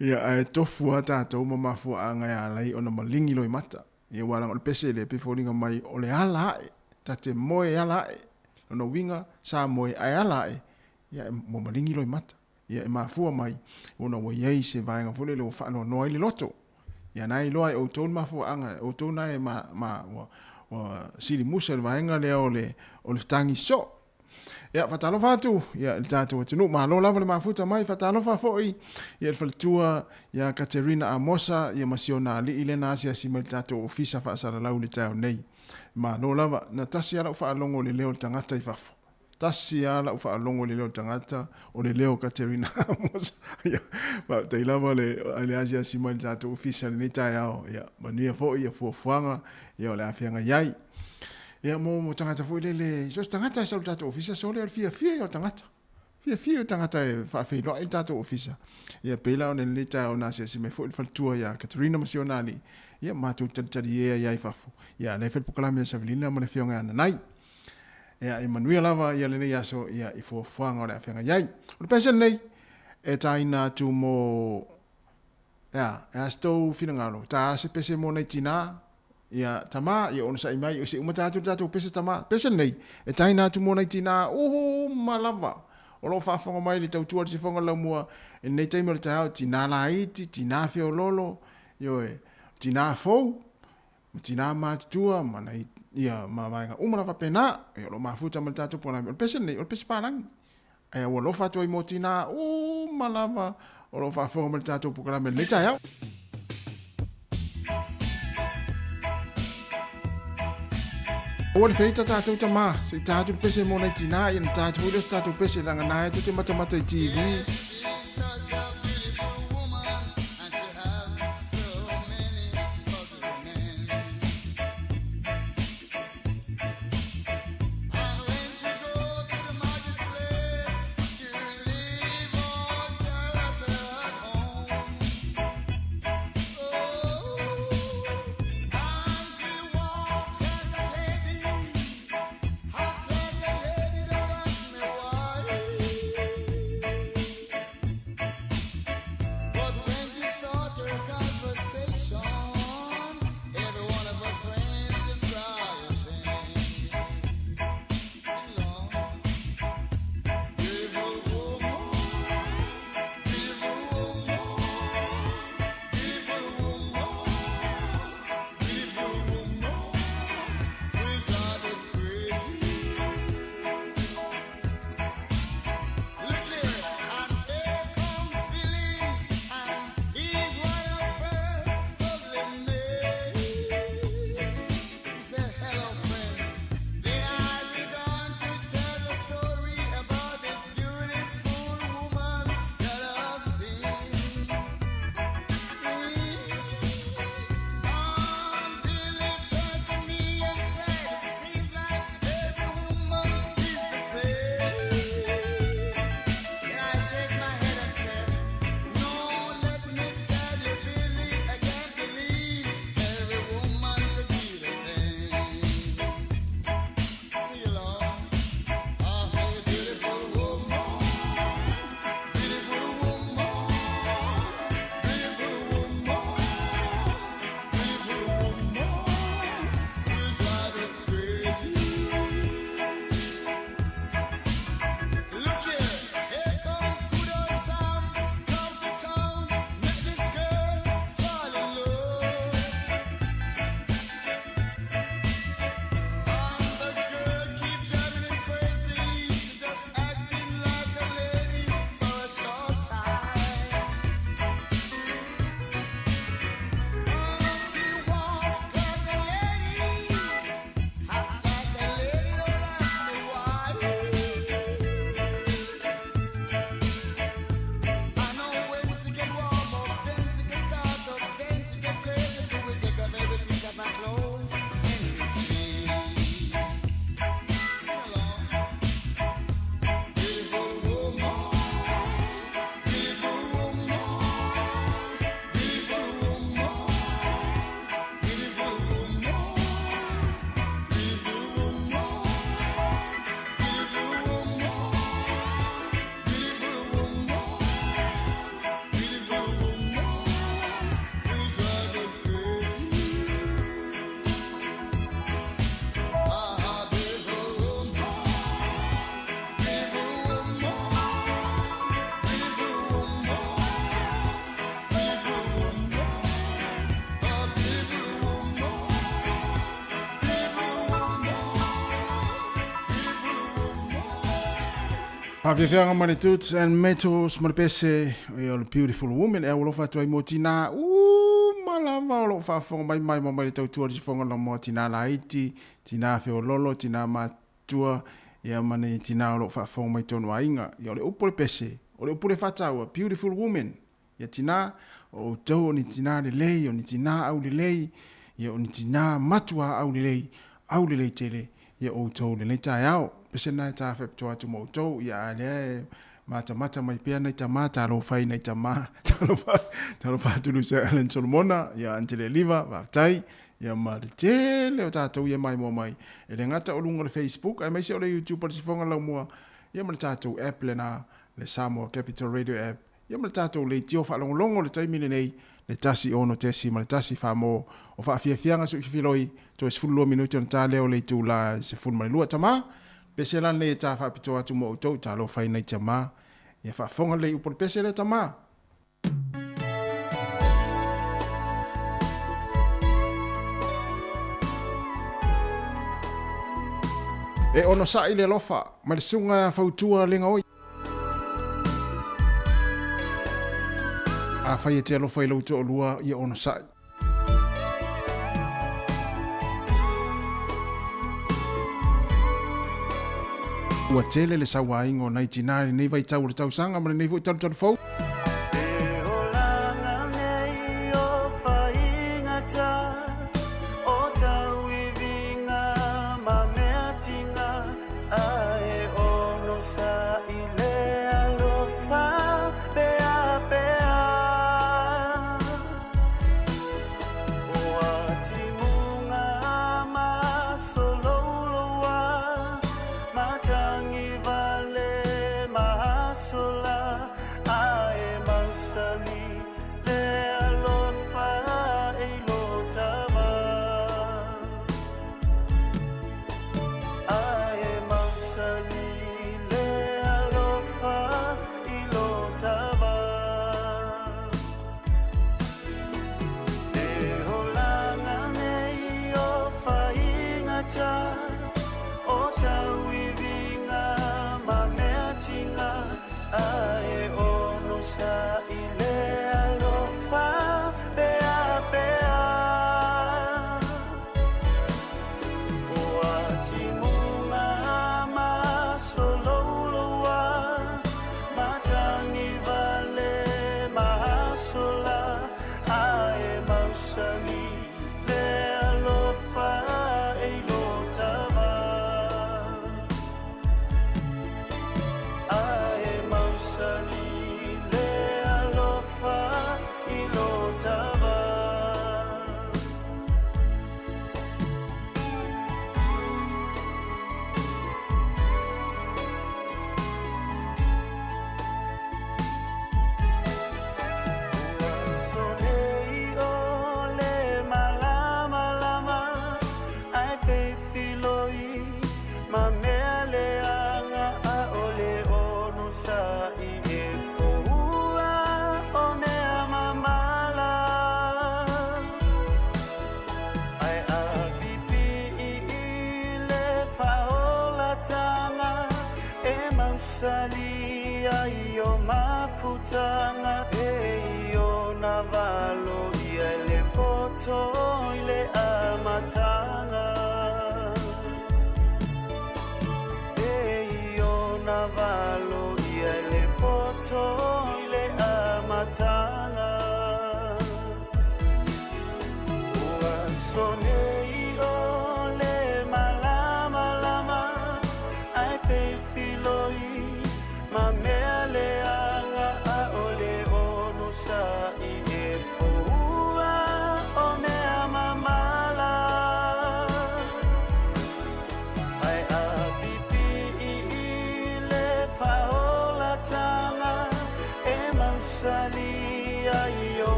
ia, ae tofu lava tatou ma mafuaaga e ala ai ona malingi loimata. Ia, aua leaga o le pese lea pei e foliga mai o le ala ae, ta te moe e ala ae. Lona uiga, sa moe ae ala ae, ia, ua malingi loimata. Ia e mafua mai ona ua i ai se vaega foi lele ua faanoanoa ai le loto. Ia na e iloa e outou le mafuaaga, e outou na e ma, ma, ua, ua sili musa i le vaega lea o le, o le fetagi soo. Ia, faatalofa atu, ia, i le tatou atunuu, malo lava le mafuta mai, faatalofa foi, ia, i le faletua, ia Katerina Amosa, ia ma si ona alii lea na asiasi mai i le tatou ofisa faasalalau i le taeao nei. Malo lava, na tasi lava lau faalogo i le leo o le tagata i fafo. Tasi lava lau faalogo i le leo o le tagata, o le leo o Katerina Amosa. Ia, faafetai lava le, le asiasi mai i le tatou ofisa i lenei taeao. Ia, manuia foi ia fuafuaga, ia o le a feagai ai. Ia, mo, mo tagata foi lele, so o se tagata e sau i le tatou ofisa, sole o le fiafia ia o tagata. Fiafia ia o tagata e faafeiloai i le tatou ofisa. Ia, pei la ona i lenei taeao na asiasi mai foi le faletua ia Katerina ma si ona alii, ia, matou talitalie ai lava i fafo. Ia, a o lea e fai le polokalame a Savelina ma le afioga ia Nanai. Ia, e manuia lava ia lenei aso ia i fuafuaga o le a feagai ai. O le pese lenei e tāina atu mo ia, e a se tou finagalo, tā se pese mo nei tinā, ia tamā, ia onosai mai, o se uma tā atu le tātou pese tamā. Pese lenei e tāina atu mo nei tinā, uma lava, o lo o faafofoga mai le tautua le sifoga laumua i lenei taimi o le taeao, tinā laiti, tinā feololo, ioe, tinā fou, ma tinā matutua ma nai ia ma vaega uma lava faapena ia o lo o mafuta ma le tatou polokalame. O le pese lenei o le pese palagi ae ua alofa atu ai mo tinā uma lava o lo o faafofoga mai le tatou polokalame i lenei taeao. Aua le feita tatou tamā, se i tā atu le pese mo nai tinā, ia na tā atu foi lea o se tatou pese leaga na e tou te matamata i TV. Faafiafiaga ma le Toots and Metals ma le pese ia o le Beautiful Woman e aualofa atu ai mo tinā uma lava o lo o faafofoga mai mai ma mai le tautua i le sifoga lamoa tinā laiti, tinā feololo, tinā matua ia ma ni tinā o lo o faafofoga mai tonu aiga. Ia o le upu o le pese, o le upu le faataua, Beautiful Woman. Ia tinā, o outou o ni tinā lelei, o ni tinā aulelei, ia o ni tinā matua aulelei, aulelei tele, ia outou lenei taeao. Pese na e tāwhepitoa atu mo outou, ia a lea e matamata mai pea nai tamā, talofa i nai tamā, talofa, talofa atu Lucia Ellen Solomona, ia Angele Liva, faafetai, ia ma le tele o tātou ia maimoa mai. E le gata o luga o le Facebook, aemaise o le YouTube a le Sifoga Laumua, ia ma le tātou app lena, le Samoa Capital Radio app, Ia ma le tatou leitio faalogologo i le taimi lenei, le 1 6.1 famo o faafiafiaga suififiloi, toe 12 minute ona ta lea o le itula e 12. Tama, pese la lenei e ta faapitoa atu mo outou, talofa i nai tama. Ia faafofoga lelei upu o le pese lea tama. E onosai le alofa ma le susuga fautua legaoi. Afai e te alofa i lou toalua, ia onosai. Ua tele le sauāinga o nai tinā i lenei vaitau o le tausaga ma lenei foi talutalu fou.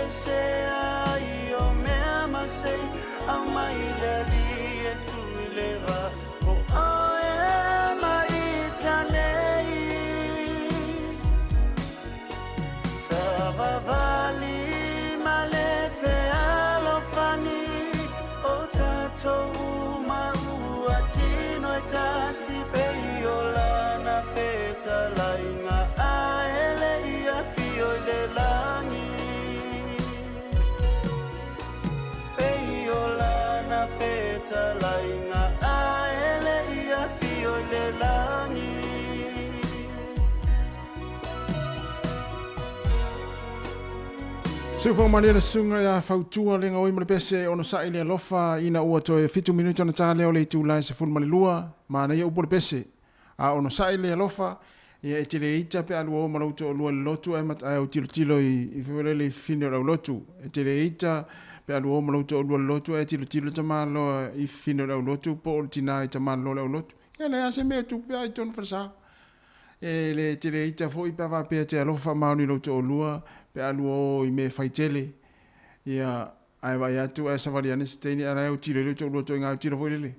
ese ai o mea masei au mai le alii e tu i le va o oe ma ita nei. Savavali ma le fealofani o tatou uma ua tino e tasi pei o lana fetalaiga ae le i afio i le lagi. Pei o lana fetalaiga ae le i afio i le lagi. Seu malie le susuga ia Fautua le gaoi ma le pese onosai le alofa ina ua toe fitu minute ona ta lea o le itula e 12, manaia upu o le pese. A onosai le alofa, ia e te le ita pe a lua o ma lou toalua i le lotu ae ae au tilotilo i i fefele i fifine o le aulotu. E te le ita pe a lua o ma lou toalua i le lotu ae tilotilo le tamaloa i fifine o le aulotu po o le tina i tamaloa o le aulotu. Ia leai lava se mea e tupu pe a i totonu falesa. E le tele ita foi pe a faapea e te alofa faamaoni i lou toalua pe a lua o i mea e fai tele. Ia, ae vaai atu ae savali ane se teine a la e autilo ai lou toalua ituaiga autilo foi lele.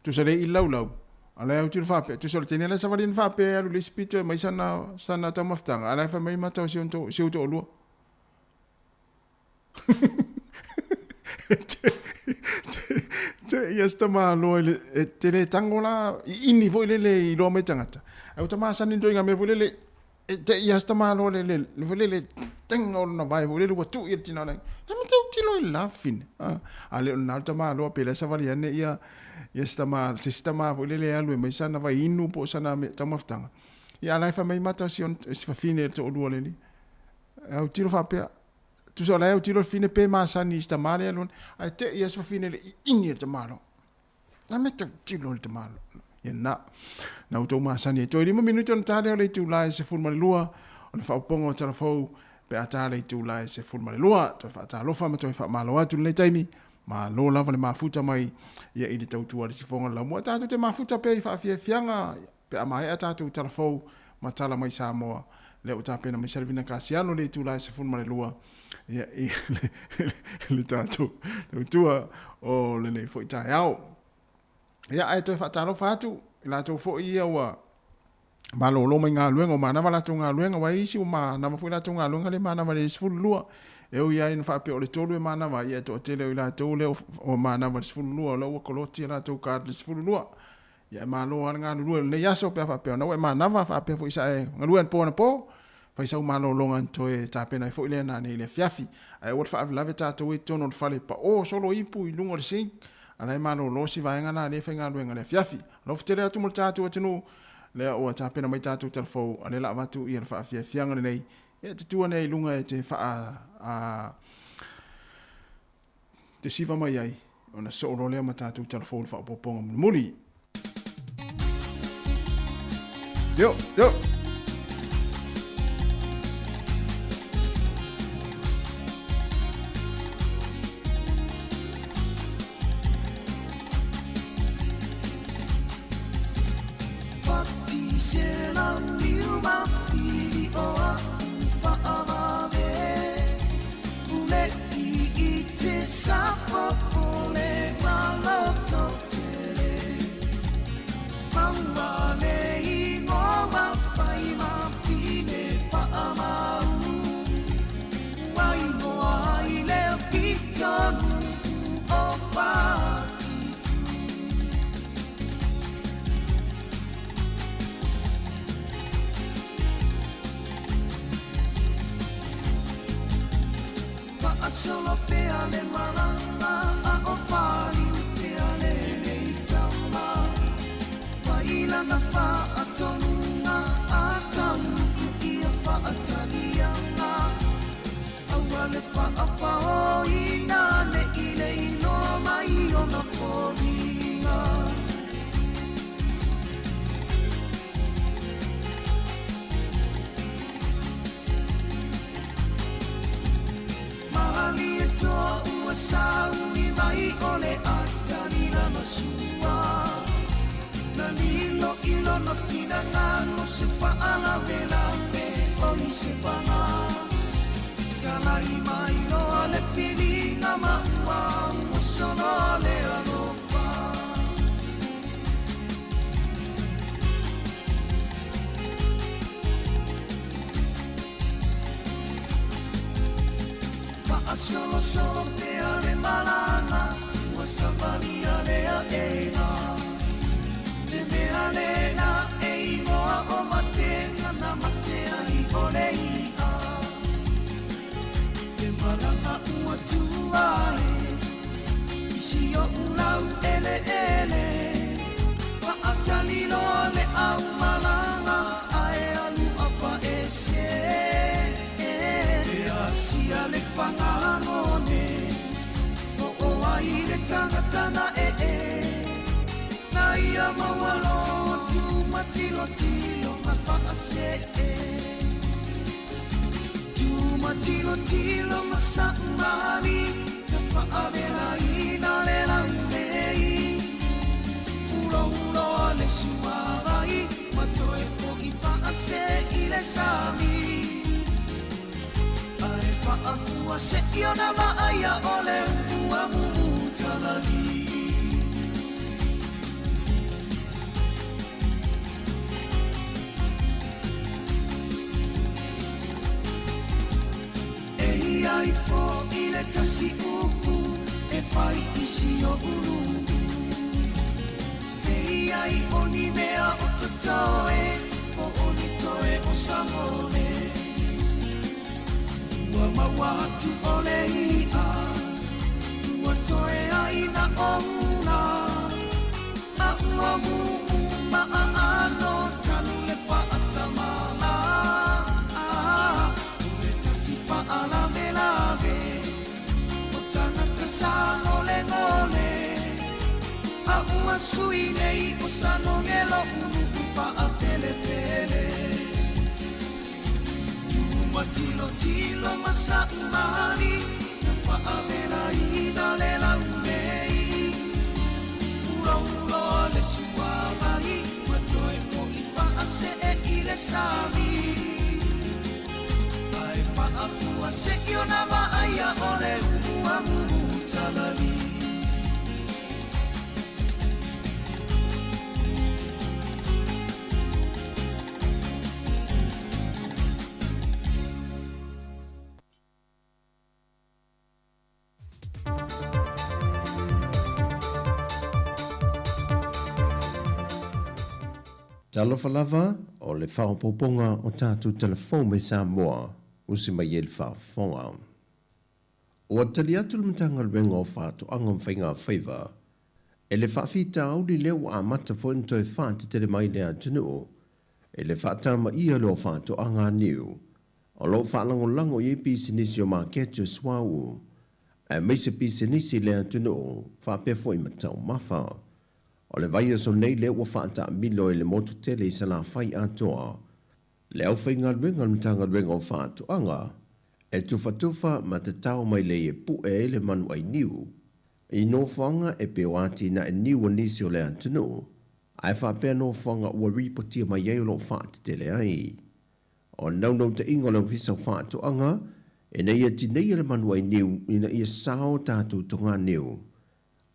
Tusa le i laulau, a la e autilo faapea, tusa o le teine la e savali ane faapea e alu i le isi pito e aumai sana, sana taumafataga, a la e fai mai mata o si ou toalua. Te ia se tamaloa i le, e te le tango la, iini foi lele i iloa mai tagata. Ae ua ta masani i ituaiga mea foi lele, e te ia se tamaloa le, le, le foi lele, tenga o lona vae foi lele ua tuu i le tina o le aiga. Na me tau tilo i le lafine. A le o lena le tamaloa pe le savali ane ia, ia se tama, se isi tama foi lele e alu e mai sana vai inu po o sana mea taumafataga. Ia a la e fai mai mata o si, si fafine le toalua lenei. E autilo faapea, Tusa o la e autilo le fine pe masani i si tama lea alu ane, ae te i a si fafine le iini e le tama loa. Na mea tau tilo le tama loa. Ia na, na outou masani ai. Toe 5 minute ona ta lea o le itula e 12, o le faaopoopoga o tala fou pe a ta le itula e 12. Toe faatalofa ma toe faamalo atu i lenei taimi. Malo lava le mafuta mai ia i le tautua a le sifoga o le laumua. Tatou te mafuta pea i faafiafiaga Pe a maea tatou tala fou ma tala mai Samoa, lea ua tapena mai Salvina Kasiano le itula e 12 ia i le tatou tautua o lenei foi taeao. Ia ae toe faatalofa atu i latou foi ia ua malolo mai galuega, ua manava latou galuega, aua e isi ua manava foi latou galuega le manava i le 12. E ui lava ina faapea o le 3 e manava ai, ia e toatele o i latou lea ua manava i le 12, o la ua koloti a latou card i le 12. Ia e malo lava le galulue o lenei aso pe a faapea ona ua e manava, faapea foi sa e galue anapo anapo, fai sau malologa na toe tapena ai foi lea nanei i le afiafi. Ae aua le faalavelave tatou e i totonu o le fale pao solo ipu i luga o le sink, a la e malolo si vaega la lea e faigaluega i le afiafi. Alofa tele atu mo le tatou atunuu, lea ua tapena mai tatou talafou, a lea la avatu ia le faafiafiaga lenei, ia te tu ane ai i luga e te faa a te siva mai ai, ona soo loa lea ma tatou talafou i le faaopoopoga mulimuli. Yo, yo! Faasolo pea le malanga a o whāriu pea lenei tama. Wailana whaatonunga a taunuku ia whaatalianga. Aua le whaawhaoina ne i le inoa mai ona foliga. Malie toa ua sauni mai o le atali lana sua. Na lilo i lona finagalo se faalavelave o i se paga. Talai mai loa le filiga ma ua uso loa le alofa. Faasolosolo pea le malaga ua savalia le aʻena. Le mea lena e igoa o matega na mate ai o le iʻa. Le malaga ua tua e i si oʻu laueleele. Faatali loa le aumalaga ae alu afaese. E asia le fagagone o o ai le tagata na ee. Na ia maualo tumatilotilo ma faasee. Tumatilotilo ma saʻumali na faavelaina le laulei. Ulouloa le suavai ma toe foʻi faasee i le sami. Ae faafua seʻi ona vaaia o le ua mumutalali. E ia ifo i le tasi upu e fai i si oʻu luʻu. E ia i o ni mea o totoe po o ni toe o sagole. Ua maua atu o le iʻa ua toe ai na oula. A ua mumu maaano tanu le faatamala. O le tasi faalavelave o tagata sagolegole. A ua sui nei o sanoge loʻu nuʻu faapelepele. Tumatilotilo ma saʻumali na faavelaina le laulei. Ulouloa le suavai ma toe foʻi faasee i le sami. Ae faafua seʻi ona vaaia o le ua mumutalali. Talofa lava o le faaopoopoga o tatou telefou mai Samoa usi mai ai le faafofoga. Ua tali atu le Matagaluega o Faatoaga ma Faiga Faiva e le faafitauli lea ua amata foi ona toe faatetele mai le atunuu i le faatamaia lea o faatoaga a niu o lo o faalagolago i ai pisinisi o maketi o suauu aemaise pisinisi i le atunuu faapea foi ma taumafa. O le vaiaso nei lea ua faataamilo i le motu tele i Salafai atoa le aufaigaluega o le Matagaluega o Faatoaga e tufatufa ma tatao mai le ie puʻe ai le manu ainiu i nofoaga e pei o atinae niu o nisi o le atunuu ae faapea nofoaga ua ripotia mai ai o lo o faatetele ai. O le naunautaiga o le Ofisa o Faatoaga ina ia tineia le manu ainiu ina ia sao tatou toganiu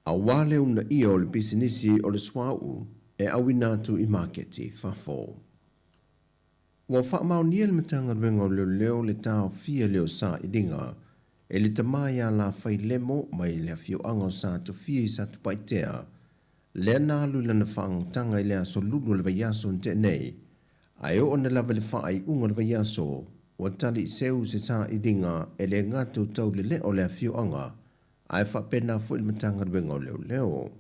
aua le uunaia o le pisinisi o le suauu e auina atu i maketi i fafo. Ua faamaonia e le Matagaluega o Leoleo le taofia lea o sailiga e le tama ia Lafailemo mai le afioaga o Satofia i Satupaitea, lea na alu i lana faagotaga i le aso lulu o le vaiaso na tea nei, ae oo ane lava i le faaiuga o le vaiaso, ua tali seu se sailiga e le gata o taulelea o le afioaga, ae faapena foi le Matagaluega o Leoleo.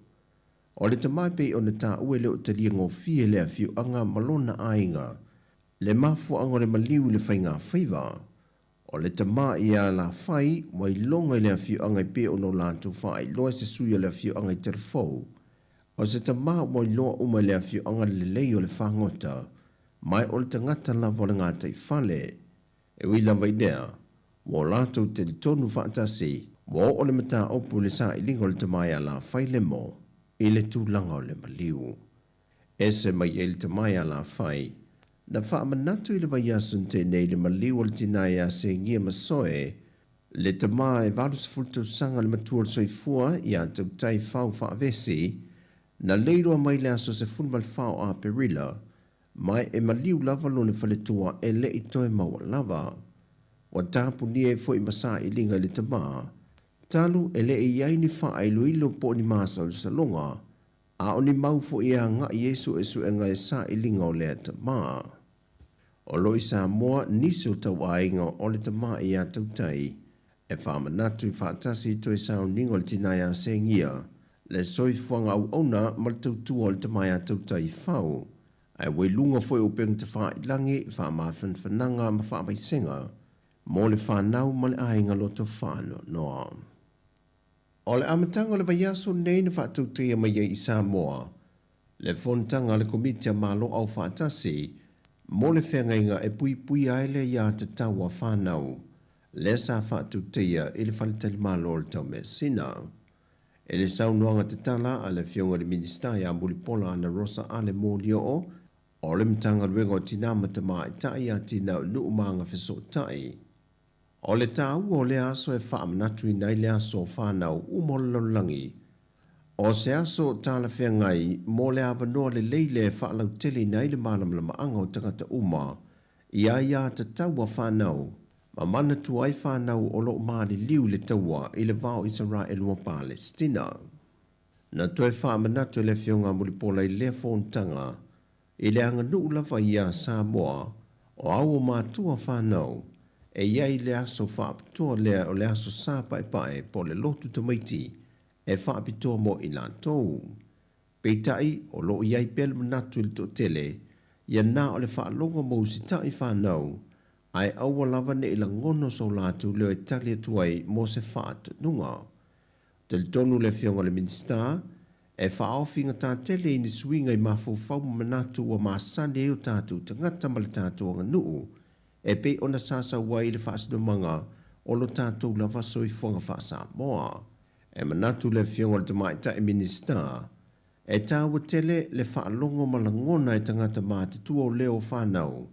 O le tama e pei ona taua e le o talia gofie le afioaga ma lona aiga, le mafuaaga o le maliu i le faigafaiva. O le tama ia Lafai ua iloga i le afioaga e pei ona o latou faailoa e se sui o le afioaga i Telefou. O se tama ua iloa uma i le afioaga le lelei o le fagota, ma o le tagata lava o le gataifale. E ui lava i lea, ua o latou talitonu faatasi, ua oo le mataupu i le sailiga o le tama ia Lafailemo i le tulaga o le maliu. Ese mai ai le tama ia Lafai. Na faamanatu i le vaiaso na tea nei le maliu o le tina ia Segia Masoe, le tama e 80 tausaga le matua o le soifua ia Tautai Fau Faavesi, na leiloa mai le aso 14 o Aperila, ma e maliu lava lona faletua e le i toe maua lava. Ua tapunia ai foi ma sailiga i le tama, talu e le i i ai ni faailoilo po o ni masalosaloga, A o ni mau foi e agai i ai suesuega e sailiga o lea tama. O lo i Samoa nisi o tauaiga o le tama ia Tautai e faamanatu i faatasi i toe sauniga o le tina ia Segia, le soifuaga auauna ma le tautua o le tama ia Tautai Fau, ae ua i luga foi o upega tafailagi, faamafanafanaga ma faamaisega mo le fanau ma le aiga loto faanoanoa. O le amataga o le vaiaso lenei na faatautaia mai ai i Samoa le fonotaga a le Komiti a Malo Aufaatasi mo le Feagaiga e Puipuia ai le Aiatatau a Fanau, lea sa faatautaia i le Faletalimalo o le Taumeasina. I le saunoaga tatala a le Afioga i le Minisita ia Mulipola Anarosa Ale Molioo, o le Matagaluega o Tina ma Tamaitai, Atinae o Nuu ma Agafesootai, O le taua o lea aso e faamanatuina ai le aso o fanau uma o le lalolagi. O se aso talafeagai mo le avanoa lelei lea e faalauteleina ai le malamalamaaga o tagata uma i aiatatau a fanau ma manatua ai fanau o lo o maliliu i le taua i le va o Isaraelu ma Palesitina. Na toe faamanatu e le Afioga a Mulipola i lea fonotaga I le aganuu lava ia a Samoa, o au o matua whanau, e i ai le aso faapitoa lea o le aso Sa Paepae po o le lotu tamaiti e faapitoa mo i latou. Peitai, o lo o i ai pea le manatu i le toatele, ia na o le faalogo mo usitai whanau, ae aua lava ne i lagona so latou leo e tali atu ai mo se faatonuga. Talitonu le Afioga i le Minisita, e faaofi gatatele i ni suiga i mafaufau ma manatu ua masani ai o tatou tagata ma le tatou aganuu, e pei ona sasau ai i le faasinomaga o lo tatou lava soifuaga faa-Samoa. E manatu le Afioga i le Tamaitai Minisita, e taua tele le faalogo ma lagona e tagata matutua o leo o fanau,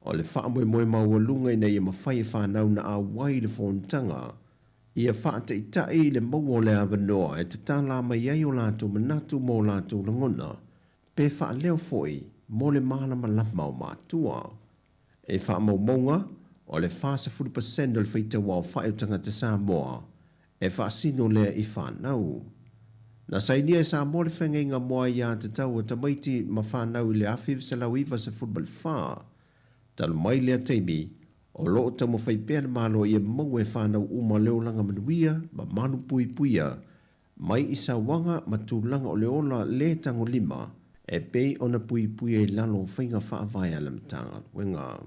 o le faamoemoe maualuga ina ia mafai e fanau na auai i le fonotaga, ia faataitai i le maua o le avanoa e tatala mai ai o latou manatu ma o latou lagona, pe faaleo foi mo le malamalama o matua. I faamaumauga, o le 40 pasene o le faitauaofai o tagata Samoa e faasino lea i fanau. Na sainia e Samoa le feagaiga mo aiatatau a tamaiti ma fanau i le 1994. Talu mai lea taimi, o lo o taumafai pea le Malo ia maua e fanau uma le olaga manuia ma malupuipuia mai i sauaga ma tulaga o le ola le tagolima e pei ona puipuia i lalo o faiga faavae a le Matagaluega.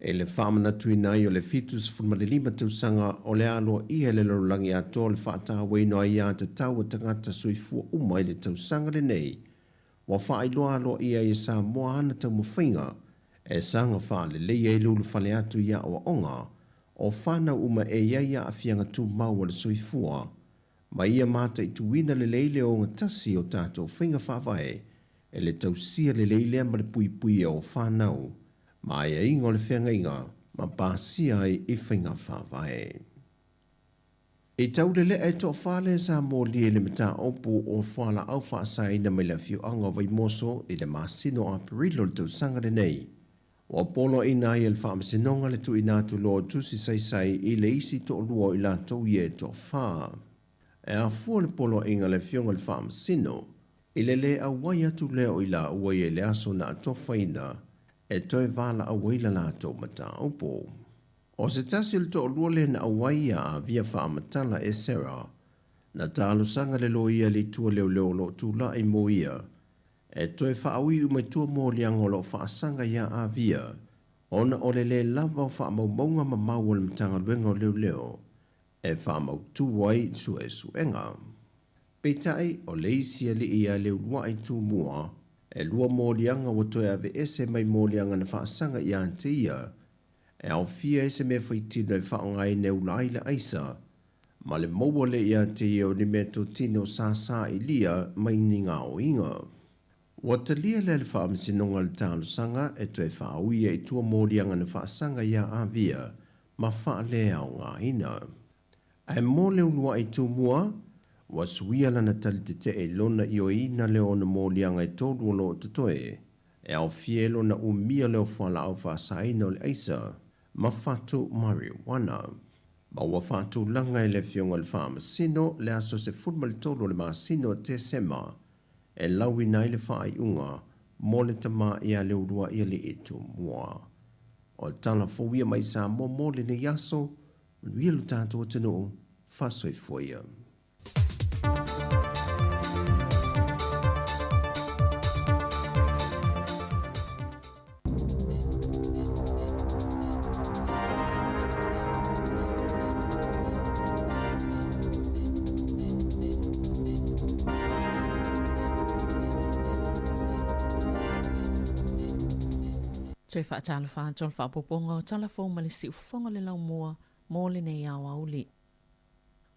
I le faamanatuina ai o le 75 tausaga o le aloaia e le lalolagi atoa le faatauaina o aiatatau a tagata soifua uma i le tausaga lenei, ua faailoa aloaia ai e Samoa ana taumafaiga e saga faalelei ai le ulufale atu i aoaoga o fanau uma e i ai aafiaga tumau o le soifua ma ia mataituina lelei le ogatasi o tatou faiga faavae e le tausia lelei lea ma le puipuia o fanau ma aiaiga o le feagaiga ma pasia ai i faiga faavae. I taulelea e toafa lea sa molia i le mataupu o fualaau faasaina mai le afioaga o Vaimoso i le masina o Aperila o le tausaga lenei. Ua poloaiina ai e le Faamasinoga le tuuina atu loa o tusi saisai i le isi toalua o i latou ia e toafa. E afua le poloaiga a le Afioga i le Faamasino i le le auai atu lea o i laua ia i le aso na atofaina e toe valaau ai la latou mataupu. O se tasi o le toalua lea na auai ia avia faamatala e Sarah, na talosaga le loia i le itu leoleo o lo o tulai mo ia e toe faauiu mai tua moliaga o lo o faasaga iā Avia ona o le lē lava o faamaumauga mamao a le Matagaluega o Leoleo e faamautū ai suesuega. Peitai, o le isi alii ia Leulua'i Tumua, e lua moliaga ua toe aveese mai moliaga na faasaga iā te ia, e aofia ai se mea faitino e faaaogaina e ula ai le aisa, ma le maua lea ia te ia o ni meatotino sa sailia mai ni gaoiga. Ua talia lea e le Faamasinoga le talosaga e toe faaui ai i tua moliaga na faasaga ia Avia ma faaleaogaina. Ae mo le uluai tumua, ua suia lana tali tetee i lona ioeina lea o ona moliaga e tolu o lo o totoe, e aofia ai lona umia lea o fualaau faasaina o le aisa ma fatu marijuana. Ma ua faatulaga e le Afioga i le Faamasino le aso 13 o le masina o Tesema e lauina ai le faaiuga mo le tama ia le uluai alii tumua. O le tala fou ia mai Samoa mo lenei aso, Manuia lo tatou atunuu, faasoifua ia. Toe faatalofa atu o le faaopoopoga o tala fou ma le siufofoga o le laumua mo lenei aoauli.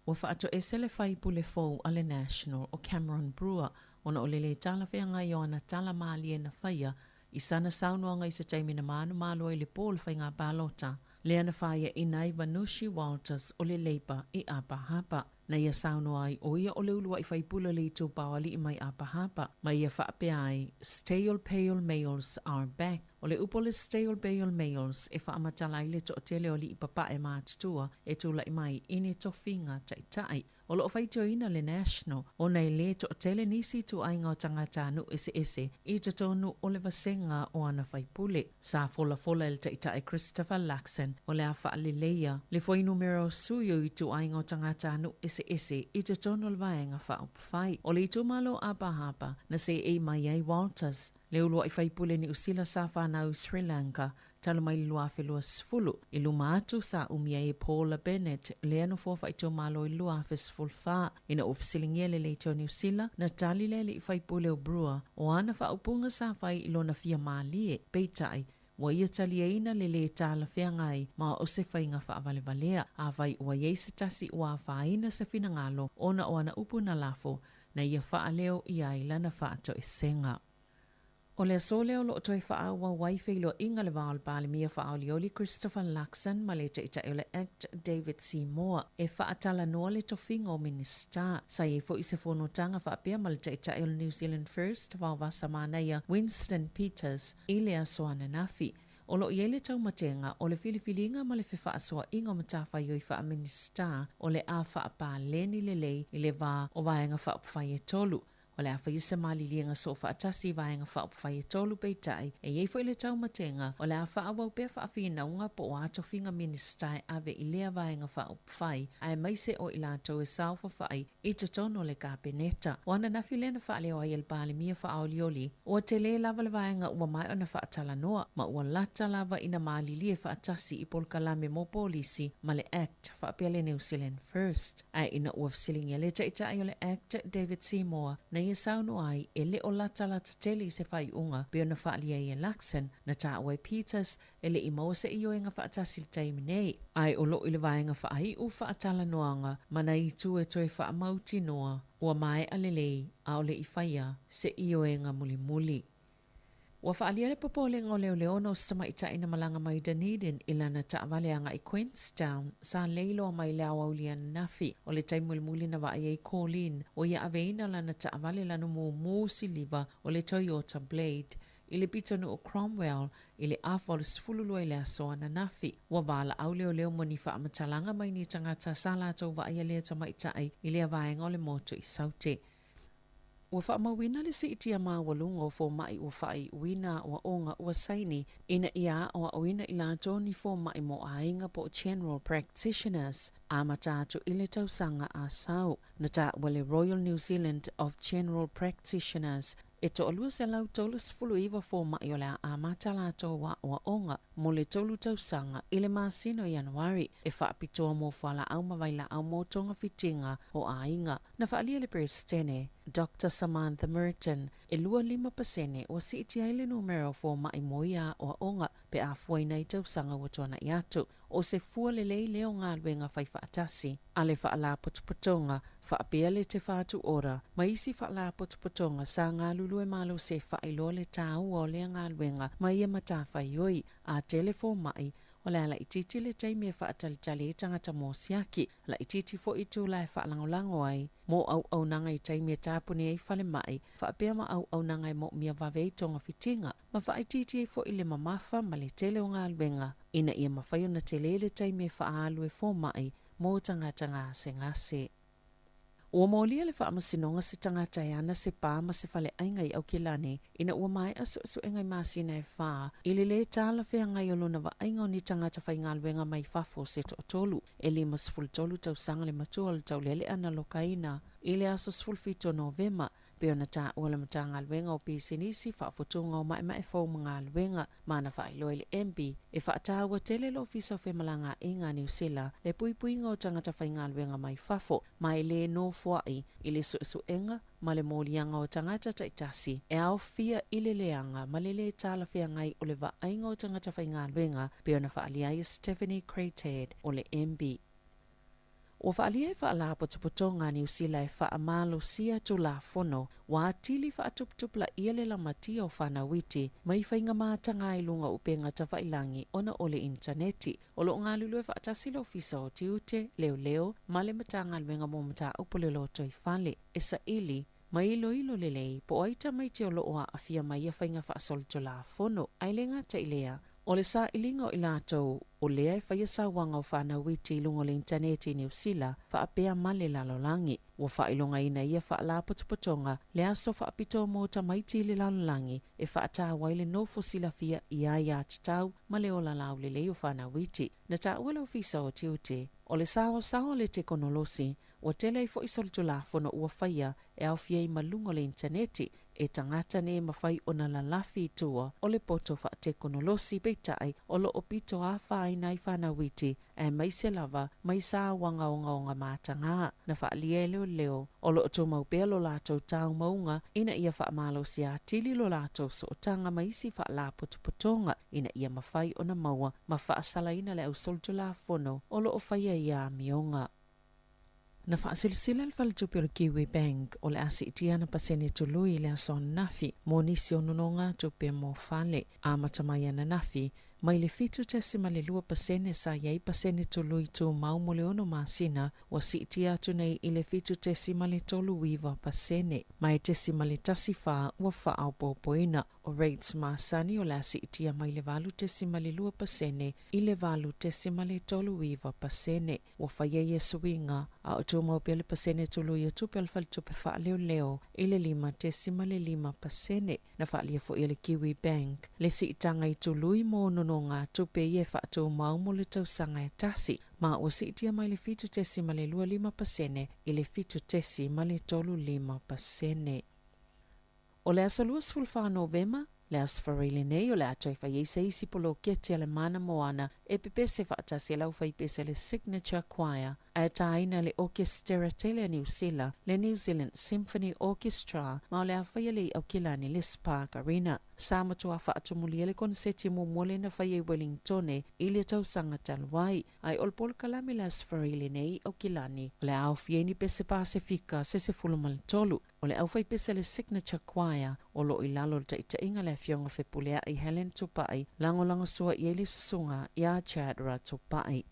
Ua faatoese le faipule fou a le National o Cameron Brewer ona o le lē talafeagai o ana tala malie na faia i sana saunoaga i se taimi na manumalo ai le pō o le faiga palota lea na faiaʻina ai Vanushi Walters o le Labour i Upper Harbour. Na ia saunoa ai ʻo ia o le uluaʻi faipule o le itupa o aliʻi mai Upper Harbour ma ia faapea ai, Stale Pale Males are back. ʻO le upu o le Stale Bale Males e faamatala ai le toatele o aliʻi papaʻe matutua e tulai mai i ni tofiga taʻitaʻi. O lo o faitioina le National ona e lē toatele nisi ituaiga o tagatanuu eseese i totonu o le vasega o ana faipule. Sa folafola e le Taʻitaʻi Christopher Luxon o le a faaleleia le fuainumera o sui o ituaiga o tagatanuu eseese i totonu o le Vaega Faaupufai o le itumalo Upper Harbour na seei mai ai Walters, le uluaʻi faipule Niu Sila sa fanau i Sri Lanka talu mai le 2020. I luma atu sa umi ai e Paula Bennett lea nofoa faaitumalo i le 2014. Ina ua fesiligia le leitio o Niu Sila, na tali le alii faipule o Brewer o ana faaupuga sa fai i lona fia mālie, peitai, ua ia taliaina le lē talafeagai ma o se faiga faavalevalea. Afai ua i ai se tasi ua afaina se finagalo ona o ana upu na lafo, na ia faaleo i ai lana faatoesega. O le aso lea o lo o toe faaauau ai feiloaiga le va o le Palemia Faaolioli Christopher Luxon ma le Taitai o le Act David Seymour e faatalanoa le tofiga o Minisita. Sa i ai foi se fonotaga faapea ma le Taitai o le New Zealand First Vaovasa Manaia Winston Peters i le aso ananafi. O lo o i ai le taumatega o le filifiliga ma le fefaasoaʻiga o matafaioi faa-Minisita o le a faapaleni lelei i le va o Vaega Faaupufai e tolu. O le a faia se maliliega soofaatasi i Vaega Faaupufai e tolu, peitai, e i ai foi le taumatega, o le a faaauau pea faafinauga po o a tofiga Minisita e ave i lea Vaega Faaupufai, aemaise o i latou e saofafai i totonu o le Kapeneta. O ananafi lea na faaleo ai e le Palemia faaolioli, ua tele lava le vaega ua maea ona faatalanoa, ma ua lata lava ina malilie faatasi i polokalame mo polisi ma le Act faapea le New Zealand First. Ae ina ua fesiligia le Taitai o le Act, David Seymour, na ia saunoa ai e le o latalata tele i se faaiuga pei ona faaalia ai e Luxon, na taua e Peters e le i maua se ioega faatasi i le taimi nei, ae o lo o i le vaega faaiu faatalanoaga ma nai itu e toe faamautinoa ua maea lelei ʻaʻole i faia se ioega mulimuli. Ua faaalia le popolega o leoleo ona o se tamaitai na malaga mai Dunedin i lana taavale agai Queenstown sa lei loa mai le aoauli ananafi. O le taimi mulimuli na vaai ai Colleen ua ia aveina lana taavale lanu mumu siliva o le Toyota Blade i le pitonuu o Cromwell i le afa o le 12 i le aso ananafi. Ua valaau leoleo mo ni faamatalaga mai ni tagata sa latou vaaia lea tamaitai i lea vaega o le motu i Saute. Ua faamauina le siitia maualuga o fomai ua faaiuina aoaoga ua saini ina ia aoaoina i latou ni fomai mo aiga po o general practitioners amata atu i le tausaga a sau. Na taua le Royal New Zealand of General Practitioners e toalua 139 fomai o le a amata latou aoaoga mo le tolu tausaga i le masina o Ianuari e faapitoa mo fualaau ma vailaau mo togafitiga o aiga. Na faaalia le Peresetene, Doctor Samantha Merton, e 25% ua siitia ai le numera o fomai mo ia aoaoga pe a fuaina i tausaga ua tuanai atu. O se fua lelei lea o galuega faifaatasi a le Faalapotopotoga faapea le Te Whatu Ora ma isi faalapotopotoga sa galulue malosi e faailoa le taua o lea galuega ma ia matafaioi a tele fomaʻi o le a laitiiti le taimi e faatalitali ai tagata mo siaki, laitiiti foi itula e faalagolago ai mo auaunaga i taimi e tapuni ai falemai faapea ma auaunaga e moomia vave ai togafitiga ma faaitiiti ai foi le mamafa ma le tele o galuega ina ia mafai ona telē le taimi e faaalu e fomaʻi mo tagata gasegase. Ua molia le Faamasinoga se tagata e ana se pa ma se faleaiga i Aukilani ina ua maea suesuega i masina e fā i le lē talafeagai o lona vaaiga o ni tagata faigaluega mai fafo se toatolu. E 53 tausaga le matua o le taulealea na lokaina i le aso 17 o Novema pei ona taua le Matagaluega o Pisinisi, Faafotuga o Maemae Fou ma Galuega ma na faailoa i le MB e faataua tele le Ofisa o Femalagaaiga a Niu Sila le puipuiga o tagata faigaluega mai fafo ma e lē nofoaʻi i le suesuega ma le moliaga o tagata taitasi e aofia i le leaga ma le lē talafeagai o le vaaiga o tagata faigaluega pei ona faaalia ai e Stephanie Cratehead o le MB. Ua faaalia e Faalapotopotoga a Niu Sila e faamalosia Tulafono ua atili faatuputupulaia le lamatia o fanau iti mai faiga mataga i luga o upega tafailagi ona o le initaneti. O lo o galulue faatasi le Ofisa o Tiute, Leoleo ma le Matagaluega mo Mataupu o le Lotoifale e saili ma iloilo lelei po o ai tamaiti o lo o aafia mai ia faiga faasolitulafono. Ae le gata i lea, o le sailiga o i latou o lea e faia sauaga o fanau iti i luga o le initaneti i Niu Sila faapea ma le lalolagi. Ua faailogaina ia faalapotopotoga le aso faapitoa mo tamaiti i le lalolagi e faataua ai le nofo silafia i aiatatau ma le ola laulelei o fanau iti. Na taua le Ofisa o Tiute o le saoasaoa o le tekonolosi ua tele ai foi solitulafono ua faia e aofia ai ma luga o le initaneti e tagata nei e mafai ona lalafi i tua o le poto faatekonolosi peitai o lo o pito afaina ai fanau iti aemaise lava mai sauaga ogaoga matagā na faaalia e leoleo o lo o tumau pea lo latou taumauga ina ia faamalosia atili lo latou sootaga ma isi faalapotopotoga ina ia mafai ona maua ma faasalaina le ausolitulafono o lo o faia ia amioga. Na faasilasila le Faletupe o le Kiwi Bank o le a siitia ana pasene tului i le aso ananafi mo nisi o nonogatupe mo fale. Amata mai ananafi, mai le 7.2% sa i ai pasene tului tumau mo le ono masina, ua siitia atu nei i le 7.39%, ma e 0.14 ua faaopoopoina. O rates masani o le a siitia mai le 8.2% i le 8.39%. Ua faia ia suiga, a o tumau pea le pasene tului o tupe a le Faletupe Faaleoleo i le 5.5%. Na faaalia foi e le Kiwi Bank le siitaga i tului mo nonogatupe ia e faatumau mo le tausaga e tasi, ma ua siitia mai le 7.25% i le 7.35%. O le aso 24 Novema, le Aso Faraile lenei, o le a toe fai ai se isi poloketi a le Mana Moana e pepese faatasi e le aufaipese le Signature Choir ae tāina le Okesitera tele a Niu Sila, le New Zealand Symphony Orchestra, ma o le a faia le i Aukilani le Spark Arena. Sa matua faatumulia le koneseti muamua lea na faia i Wellingtone i le tausaga talu ai. Ae o le polokalame le Aso Faraile lenei i Aukilani, o le a aofia ai ni pese Pasefika se 13. O le aufaipese le Signature Choir o lo o i lalo o le taitaiga a le Afioga Fepuleai Helen Tupai, lagolagosua i ai le susuga iā Chad Ratupai.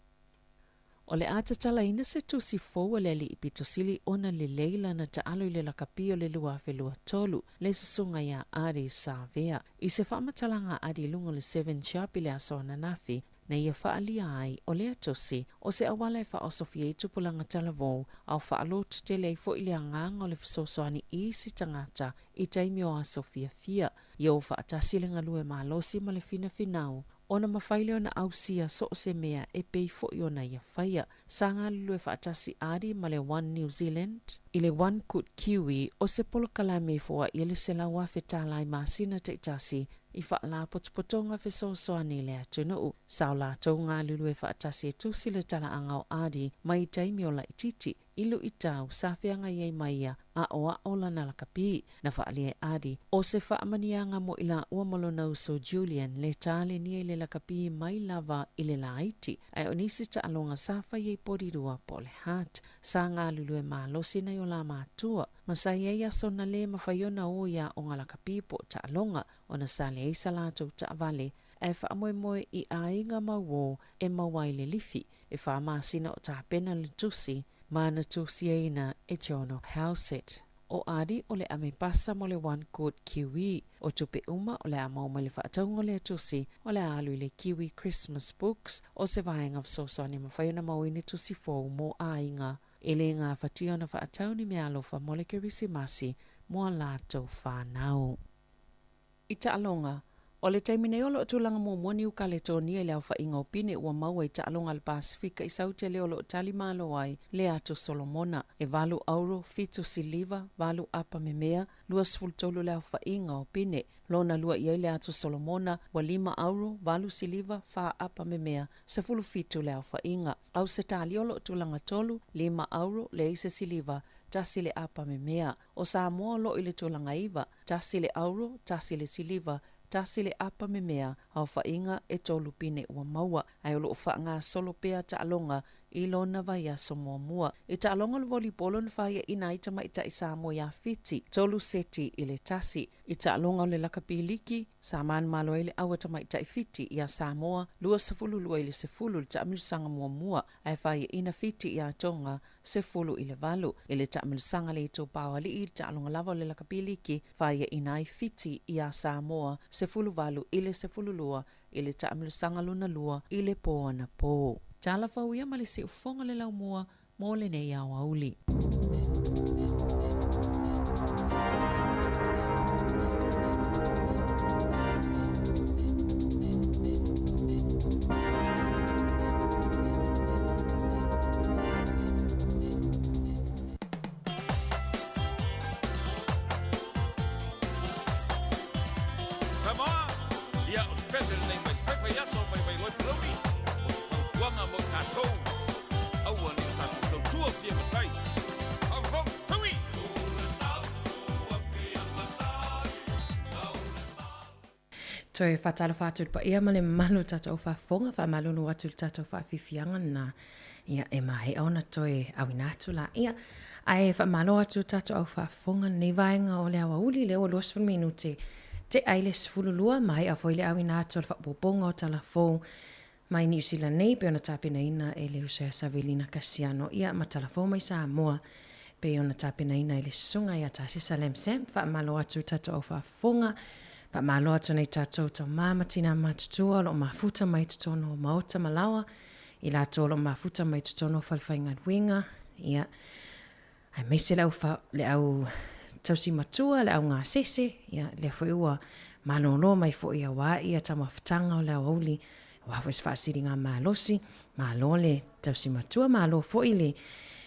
O le a tatalaina se tusi fou a le Alii pito sili ona lelei lana taalo i le lakapi o le 2023, le susuga iā Ardie Savea. I se faamatalaga a Ardie i luga o le Seven Sharp i le aso ananafi, na ia faaalia ai o lea tusi o se auala e faaosofia ai tupulaga talavou a o faalototele ai foi le agaga o le fesoasoani i isi tagata i taimi o aso fiafia. Ia o faatasi le galue malosi ma le finafinau ona mafai lea ona ausia so o se mea e pei foi ona ia faia. Sa galulue faatasi Ardie ma le One New Zealand i le One Good Kiwi o se polokalame e foaia le $100,000 i masina taitasi i faalapotopotoga fesoasoani i le atunuu. Sa o latou galulue faatasi e tusi le talaaga o Ardie mai taimi o laitiiti. i luʻitau sa feagai ai ma ia aʻoaʻo lana lakapi. Na faaalia e Adi, o se faamanuiaga mo i laua ma lona uso Julian le talenia i le lakapi mai lava i le laiti, ae o nisi taaloga sa fai ai polilua po o le heart. Sa galulue malosi nai o la matua, ma sa i ai aso na lē mafai ona o i aoga lakapi po o taaloga, ona sa leai sa latou taavale, ae faamoemoe i aiga ma uō e maua ai le lifi. E 4 masina o tapena le tusi, ma na tusiaina e Jono Howsett. O Adi o le ame pasa mo le One Good Kiwi. O tupe uma o le a maua mai le faatauga o lea tusi, o le a alu i le Kiwi Christmas Books, o se vaega fesoasoani e mafai ona mauaina tusi fou mo aiga. E le gafatia ona faatau ni meaalofa mo le Kerisimasi mo a latou fanau. I taaloga, O le taimi nei o lo o tulaga muamua Niu Kaletonia i le aofaiga o pine ua maua i taaloga a le Pasefika i Saute lea o lo o tali malo ai le Ato Solomona. E valu auro, fitu siliva, valu apa memea, 23 le aofaiga o pine. Lona lua i ai le Ato Solomona, ua lima auro, valu siliva, fa apa memea, 17 le aofaiga. Ausetalia o lo o tulaga tolu, lima auro, leai se siliva, tasi le apa memea. O Samoa o lo o i le tulaga iva, tasi le auro, tasi le siliva, tasi le apa memea, aofaiga e tolu pine ua maua, ae o lo o faagasolo pea taaloga i lona vaiaso muamua. I taaloga o le volipolo na faiaina ai tamaitai Samoa iā Fiti, tolu seti i le tasi. I taaloga o le lakapi liki, sa manumalo ai le au a tamaitai Fiti iā Samoa, 22 i le 10 i le taamilosaga muamua, ae faiaina Fiti iā Tonga, 10-8. I le taamilosaga le itupa o alii i le taaloga lava o le lakapi liki, faiaina ai Fiti iā Samoa, 18-12 i le taamilosaga lona lua i le pō anapō. Tala fou ia ma le siufofoga le laumua mo lenei aoauli. Samoa, ia o se pese lenei mai faifaiaso mai Vailoe Palauli, o se fautuaga mo i tatou, aua ne i tatou tautua fia matai. Faafofoga, taui! Toe faatalofa atu i le paia ma le mamalu o le tatou faafofoga, faamalulu atu i le tatou faafiafiaga lena, ia e maea ona toe auina atu laia. Ae faamalo atu i le tatou au faafofoga lenei vaega o le aoauli, lea ua 20 minute tea i le 12, maea foi le auina atu o le faaopoopoga o tala fou mai Niu Sila nei pei ona tapenaina e le uso ia Savelina Kasiano ia ma tala fou mai Samoa pei ona tapenaina e le Susuga ia Tasesa Lam Sam. Faamalo atu i tatou au faafofoga, faamalo atu nai tatou tama ma tina matutua o lo o mafuta mai totonu o maota ma laoa, i latou o lo o mafuta mai totonu o falefaigaluega, ia, aemaise le au, le au tausi matua, le au gasese, ia, lea foi ua malolo mai foi aua ia taumafataga o le aoauli, aua foi se faasiligamalosi, malo le tausi matua, malo foi le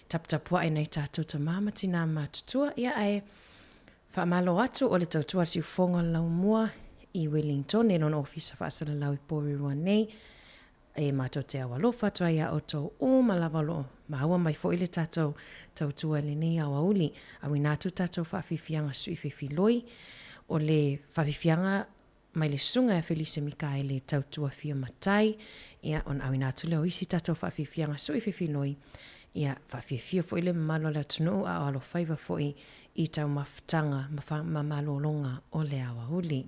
taputapuai nai tatou tama ma tina matutua, ia, ae faamalo atu o le tautua a le siufofoga o le Laumua i Wellington i lona ofisa faasalalau i Porirua nei. E matou te au alofa atu ai iā outou uma lava o lo o maua mai foi le tatou tautua i lenei aoauli. Auina atu tatou faafiafiaga sui fefiloi, o le faafiafiaga mai le Susuga ia Felise Mikaele Tautua Fia Matai, ia ona auina atu lea o isi tatou faafiafiaga sui fefiloi, ia faafiafia foi le mamalu o le atunuu a o alofaiva foi i taumafataga ma malologa o le aoauli.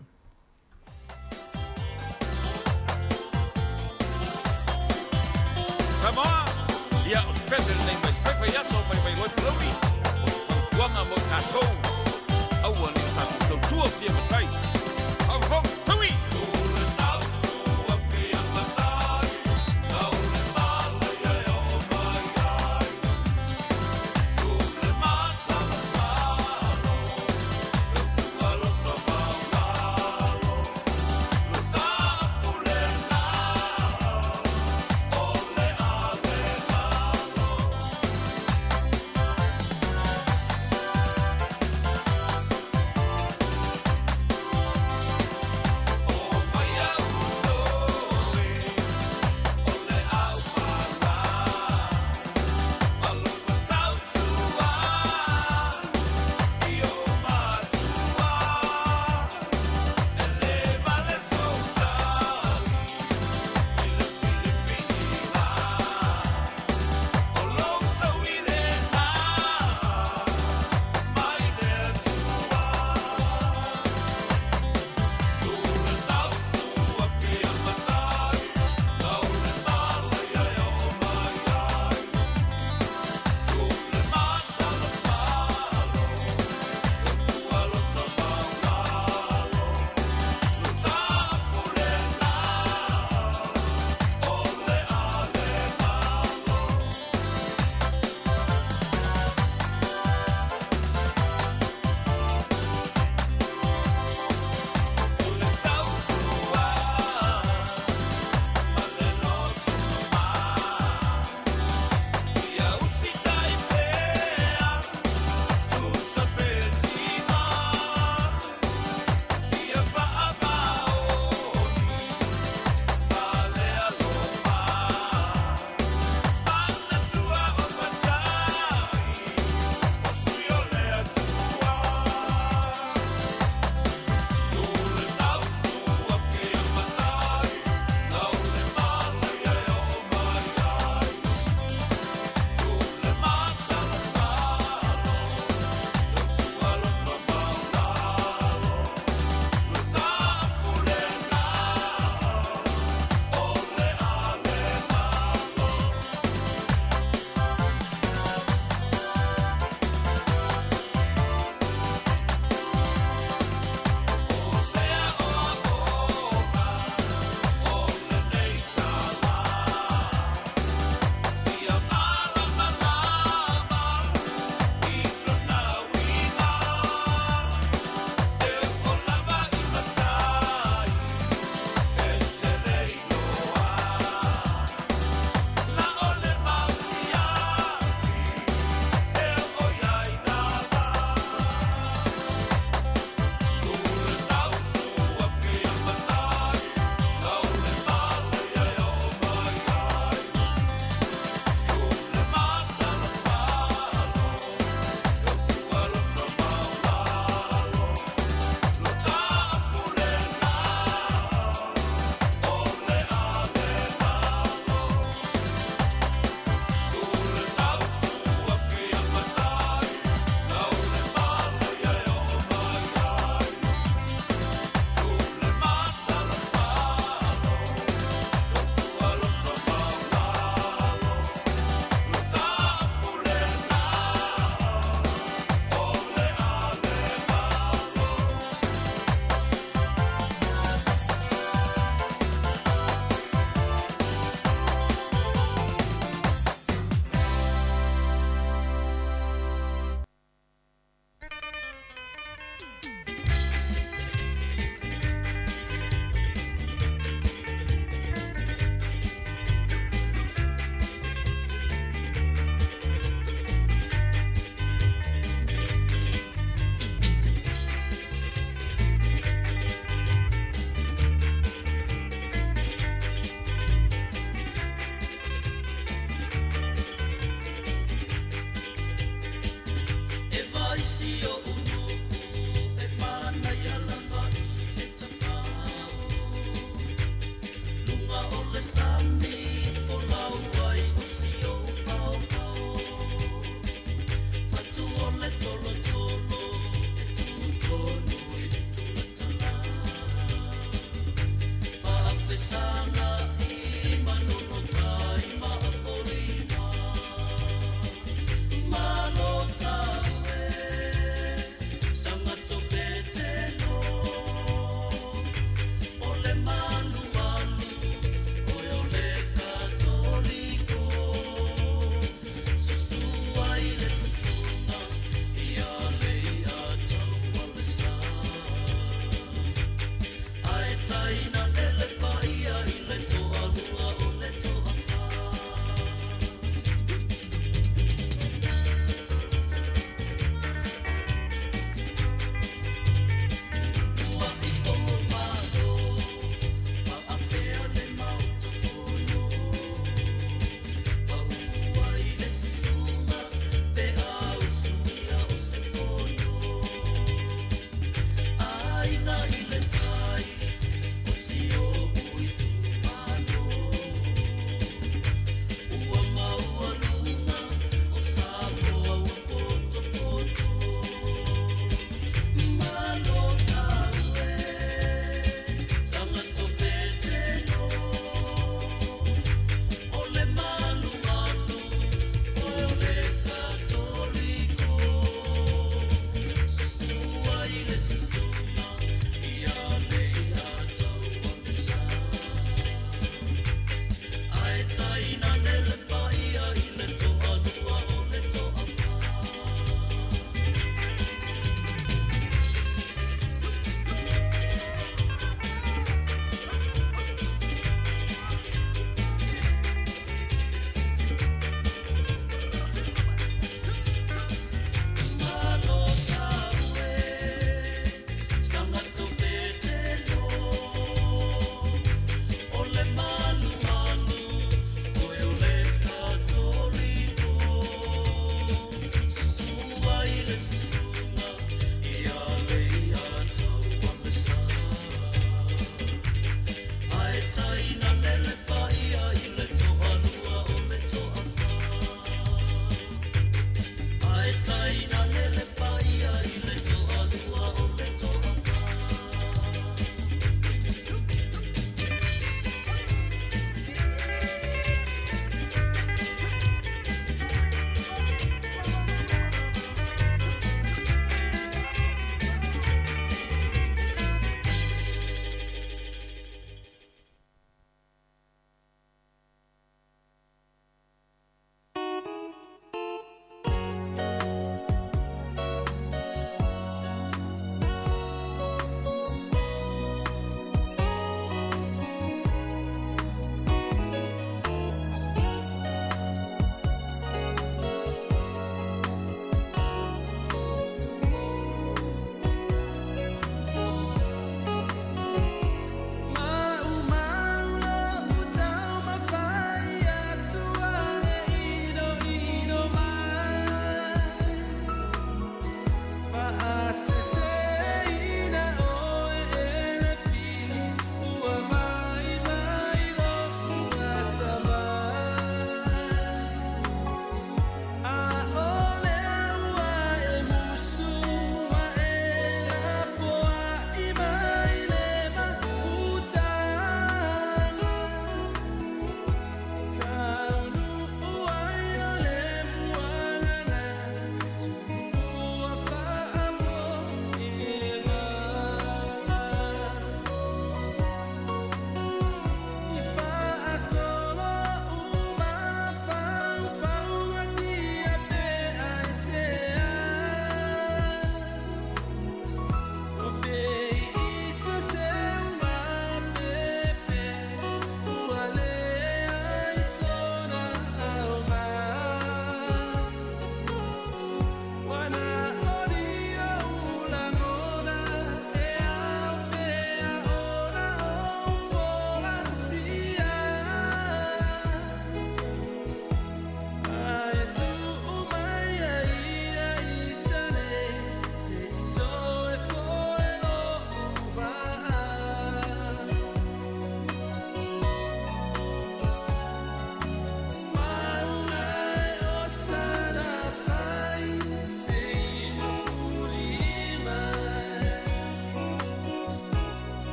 Samoa, ia o se pese lenei mai faifaiaso mai Vailoe Palauli, o se fautuaga mo i tatou, aua ne i o tatou tautua fia matai. Faafofoga, taui!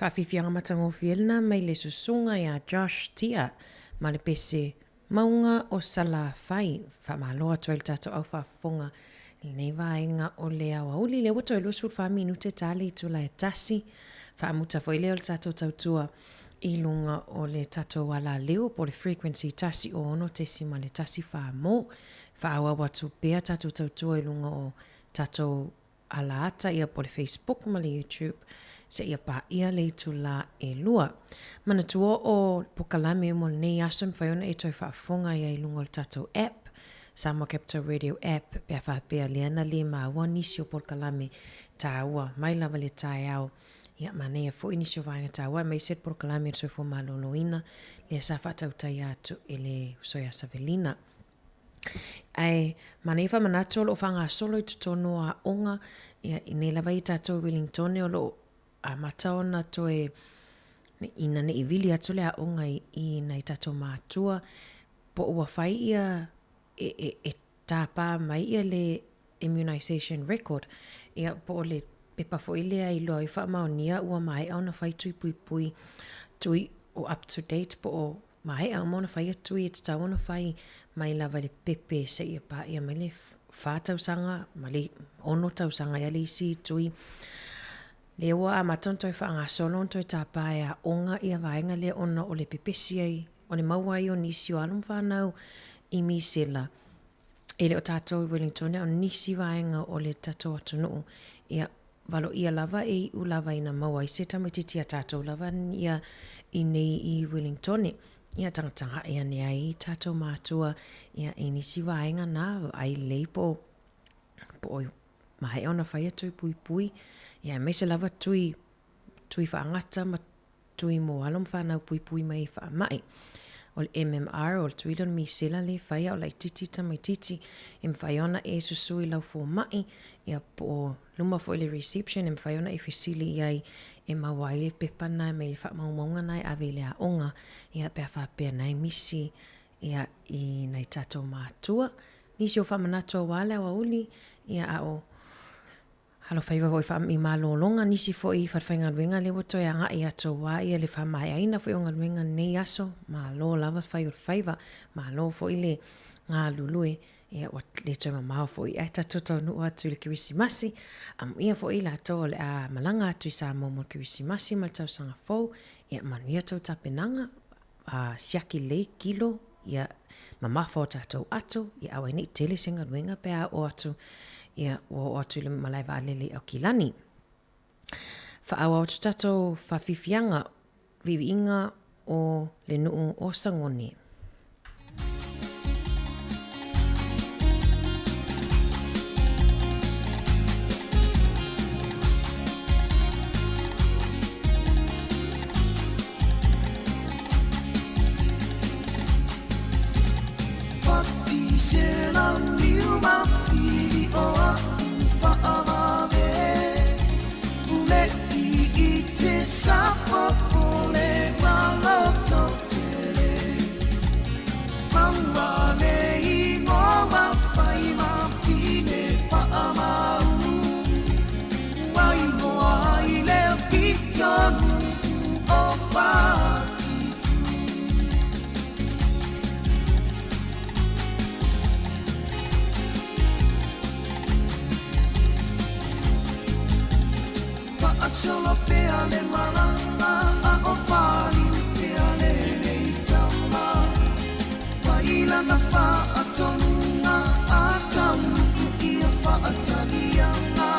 Faafiafiaga matagofie lena mai le susuga ia Josh Tia ma le pese Mauga o Salafai. Faamalo atu ai le tatou au faafofoga i lenei vaega o le aoauli. Lea ua toe 24 minute ta le itula e tasi. Faamuta foi lea o le tatou tautua i luga o le tatou alaleo po o le frequency 106.14 mo. Faaauau atu pea tatou tautua i luga o tatou alaata ia po o le Facebook ma le YouTube seia paia le itulā e lua. Manatua o polokalame mo lenei aso e mafai ona e toe faafofoga ai i luga o le tatou app, Samoa Capital Radio app, pe a faapea lea na le maua nisi o polokalame taua mai lava i le taeao. Ia, manaia foi nisi o vaega taua aemaise le polokalame o le soifua maloloina lea sa faatautaia atu e le uso ia Savelina. Ae manaia faamanatu o lo o faagasolo i totonu o aoga, ia, i nei lava i tatou i Wellingtone o lo o amata ona toe ina ne i vili atu le aoga i, i nai tatou matua, po ua fai ia e, e, e tāpā mai ia le immunisation record, ia, po o le pepa foi lea i loa i faamaonia ua maea ona fai tui puipui, tui o up to date po o Maea uma ona fai atu e tatau ona fai mai lava i le pepe seia paia mai le fa tausaga ma le ono tausaga ea le isi tui. Lea ua amata ona toe faagasolo ona toe tapa e aoga ia vaega lea ona o le pepesi ai, o le maua ai o nisi o alo ma fanau i misela. E le o tatou i Wellington o nisi vaega o le tatou atunuu. Ia, valoia lava e iu lava ina maua ai se tamaitiiti a tatou lava ia i nei i Wellingtone. Ia tagatagai ane ai i tatou matua ia i nisi vaega na ai lelei po po o maea ona fai atu i puipui. Ia aemaise lava tui tui faagata ma tui mo alo ma fanau puipui mai i faamai. O le MMR, o le tui lea o le misela lea e fai a o laitiiti tamaitiiti, e mafai ona e susu i lau fomai, ia po o luma foi le reception e mafai ona e fesili i ai e maua ai le pepa na mai le faamaumauga na e ave i le aoga, ia pe a faapea na e misi ia i nai tatou matua. Nisi o faamanatu aua le aoauli, ia a o Alofaiva foi i malologa nisi foi i falefaigaluega lea ua toe agai atu aua ia le faamaeaina foi o galuega lenei aso. Malo lava fai o le faiva, malo foi le galulue, ia ua le toe mamao foi ae tatou taunuu atu i le Kerisimasi. Amuia foi i latou o le a malaga atu i Samoa mo le Kerisimasi ma le tausaga fou, ia manuia tou tapenaga, a siaki lelei kilo, ia mamafa o tatou ato, ia aua ai nei tele se galuega pe a oo atu, ia ua oo atu i le malae vaalele i Aukilani. Faaauau atu tatou faafiafiaga, viiviiga o le nuu o Sagone. Ua ingoa ai le pitonu o Whatitu. Paasolo pea le malanga a o whaliu pea le leitama. Wailana whaatonuga a taunuku ia whaatalianga.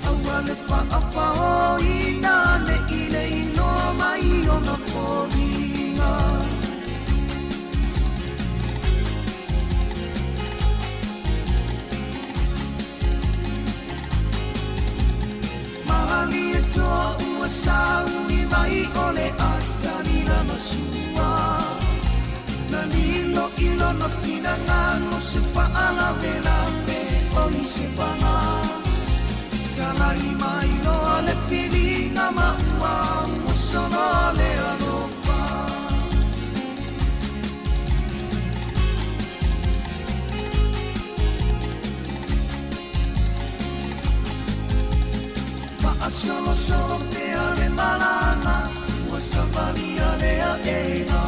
Aua le faafaoina ne i le iloa mai ona foliga. Malie toa ua sauni mai o le atali lana sua. Na lilo i lona finagalo se faalavelave o i se paga. Talai mai loa le filiga ma ua ua soloa le alofa. Faasolosolo pea. pea le malaga ua savalia le aʻega.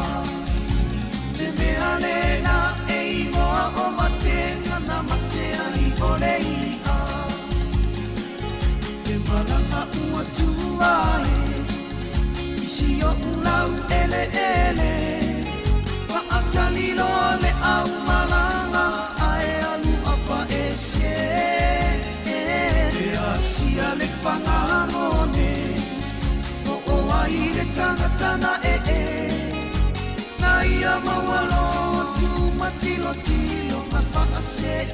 Le mea lena e igoa o matega na mate ai o le iʻa. Le malaga ua tua e i si oʻu laueleele. Faʻatali loa le ʻaumalaga ae alu afaese. E asia le fagagone o ai le tagata na ee. Na ia maualotu matilotilo ma faasee.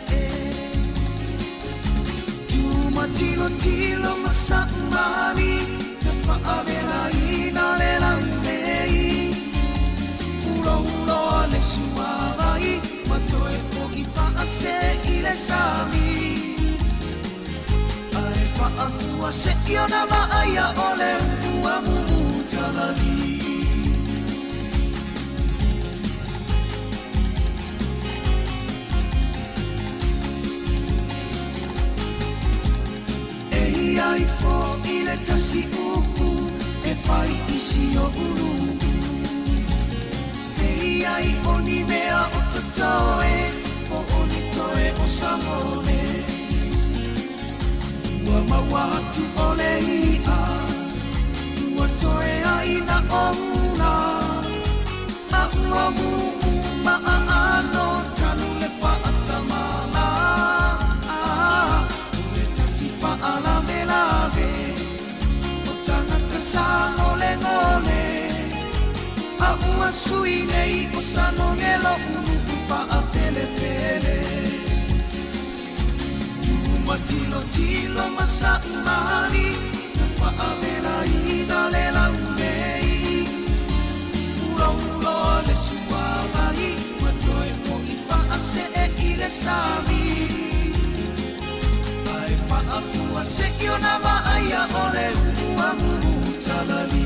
Tumatilotilo ma saʻumali na faavelaina le laulei. Ulouloa le suavai ma toe foʻi faase i le sami. Ae faafua seʻi ona vaaia o le ua mumutalali. E ia ifo i le tasi upu e fai i si oʻu luʻu. E ia i o ni mea o totoe po o ni toe o sangole. Ua maua atu o le iʻa ua toe ai na oula. A ua mumu maaano tanu le faatamala. O le tasi faalavelave o tagata sagolegole. A ua sui nei o sanone loʻu nuʻu faapelepele. Tumatilotilo ma saʻumali na faavelaina le laulei. Ulouloa le suavai ma toe foʻi faasee i le sami. Ae faafua seʻi ona vaaia o le ua mumutalali.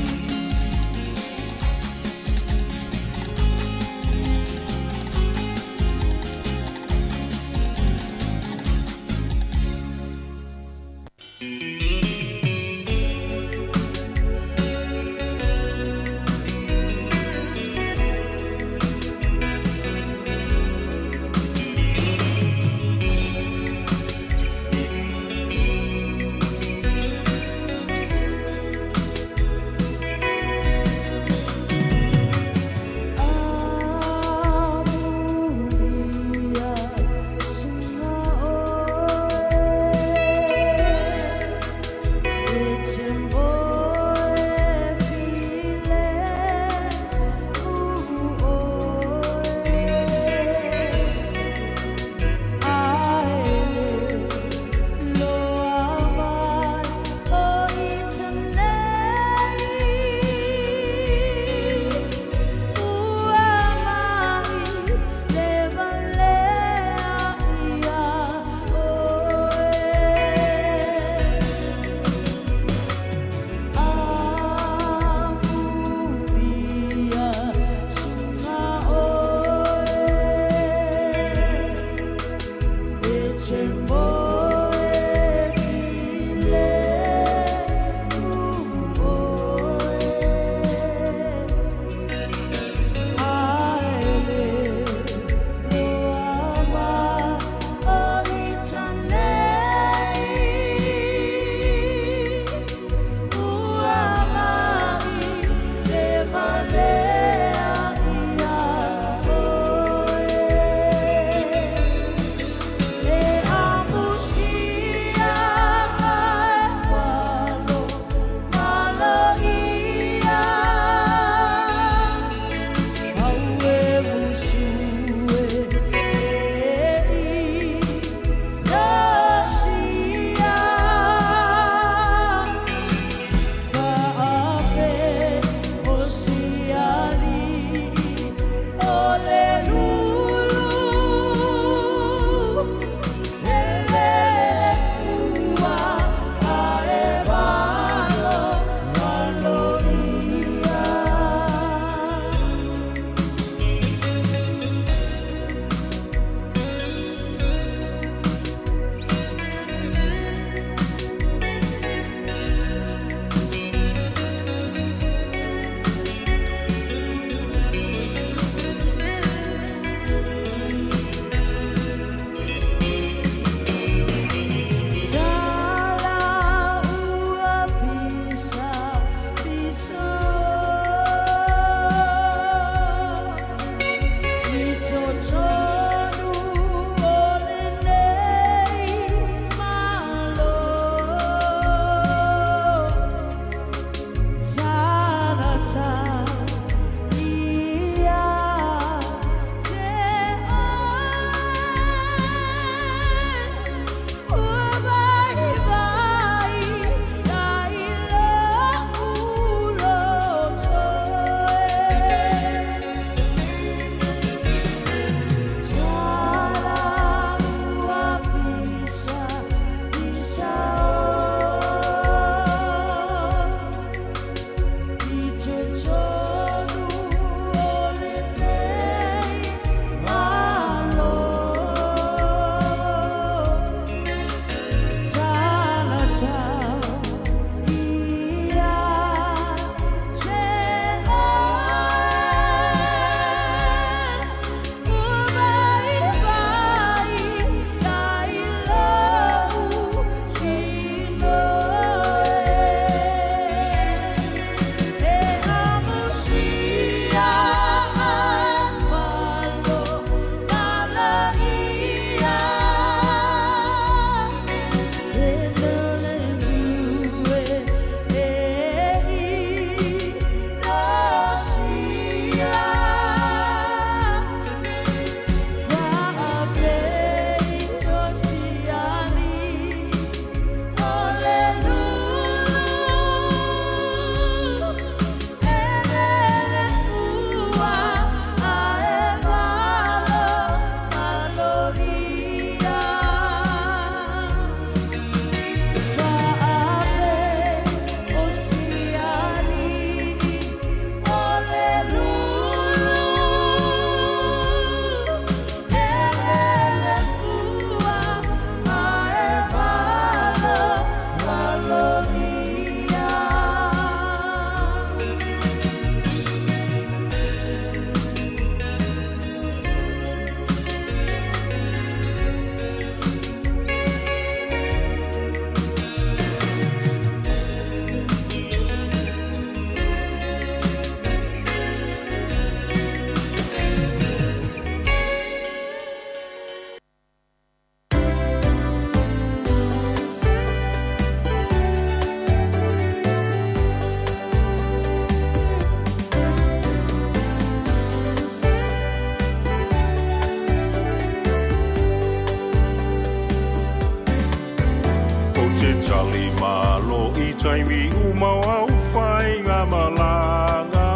Ou te tali malo i taimi uma o au whainga malanga.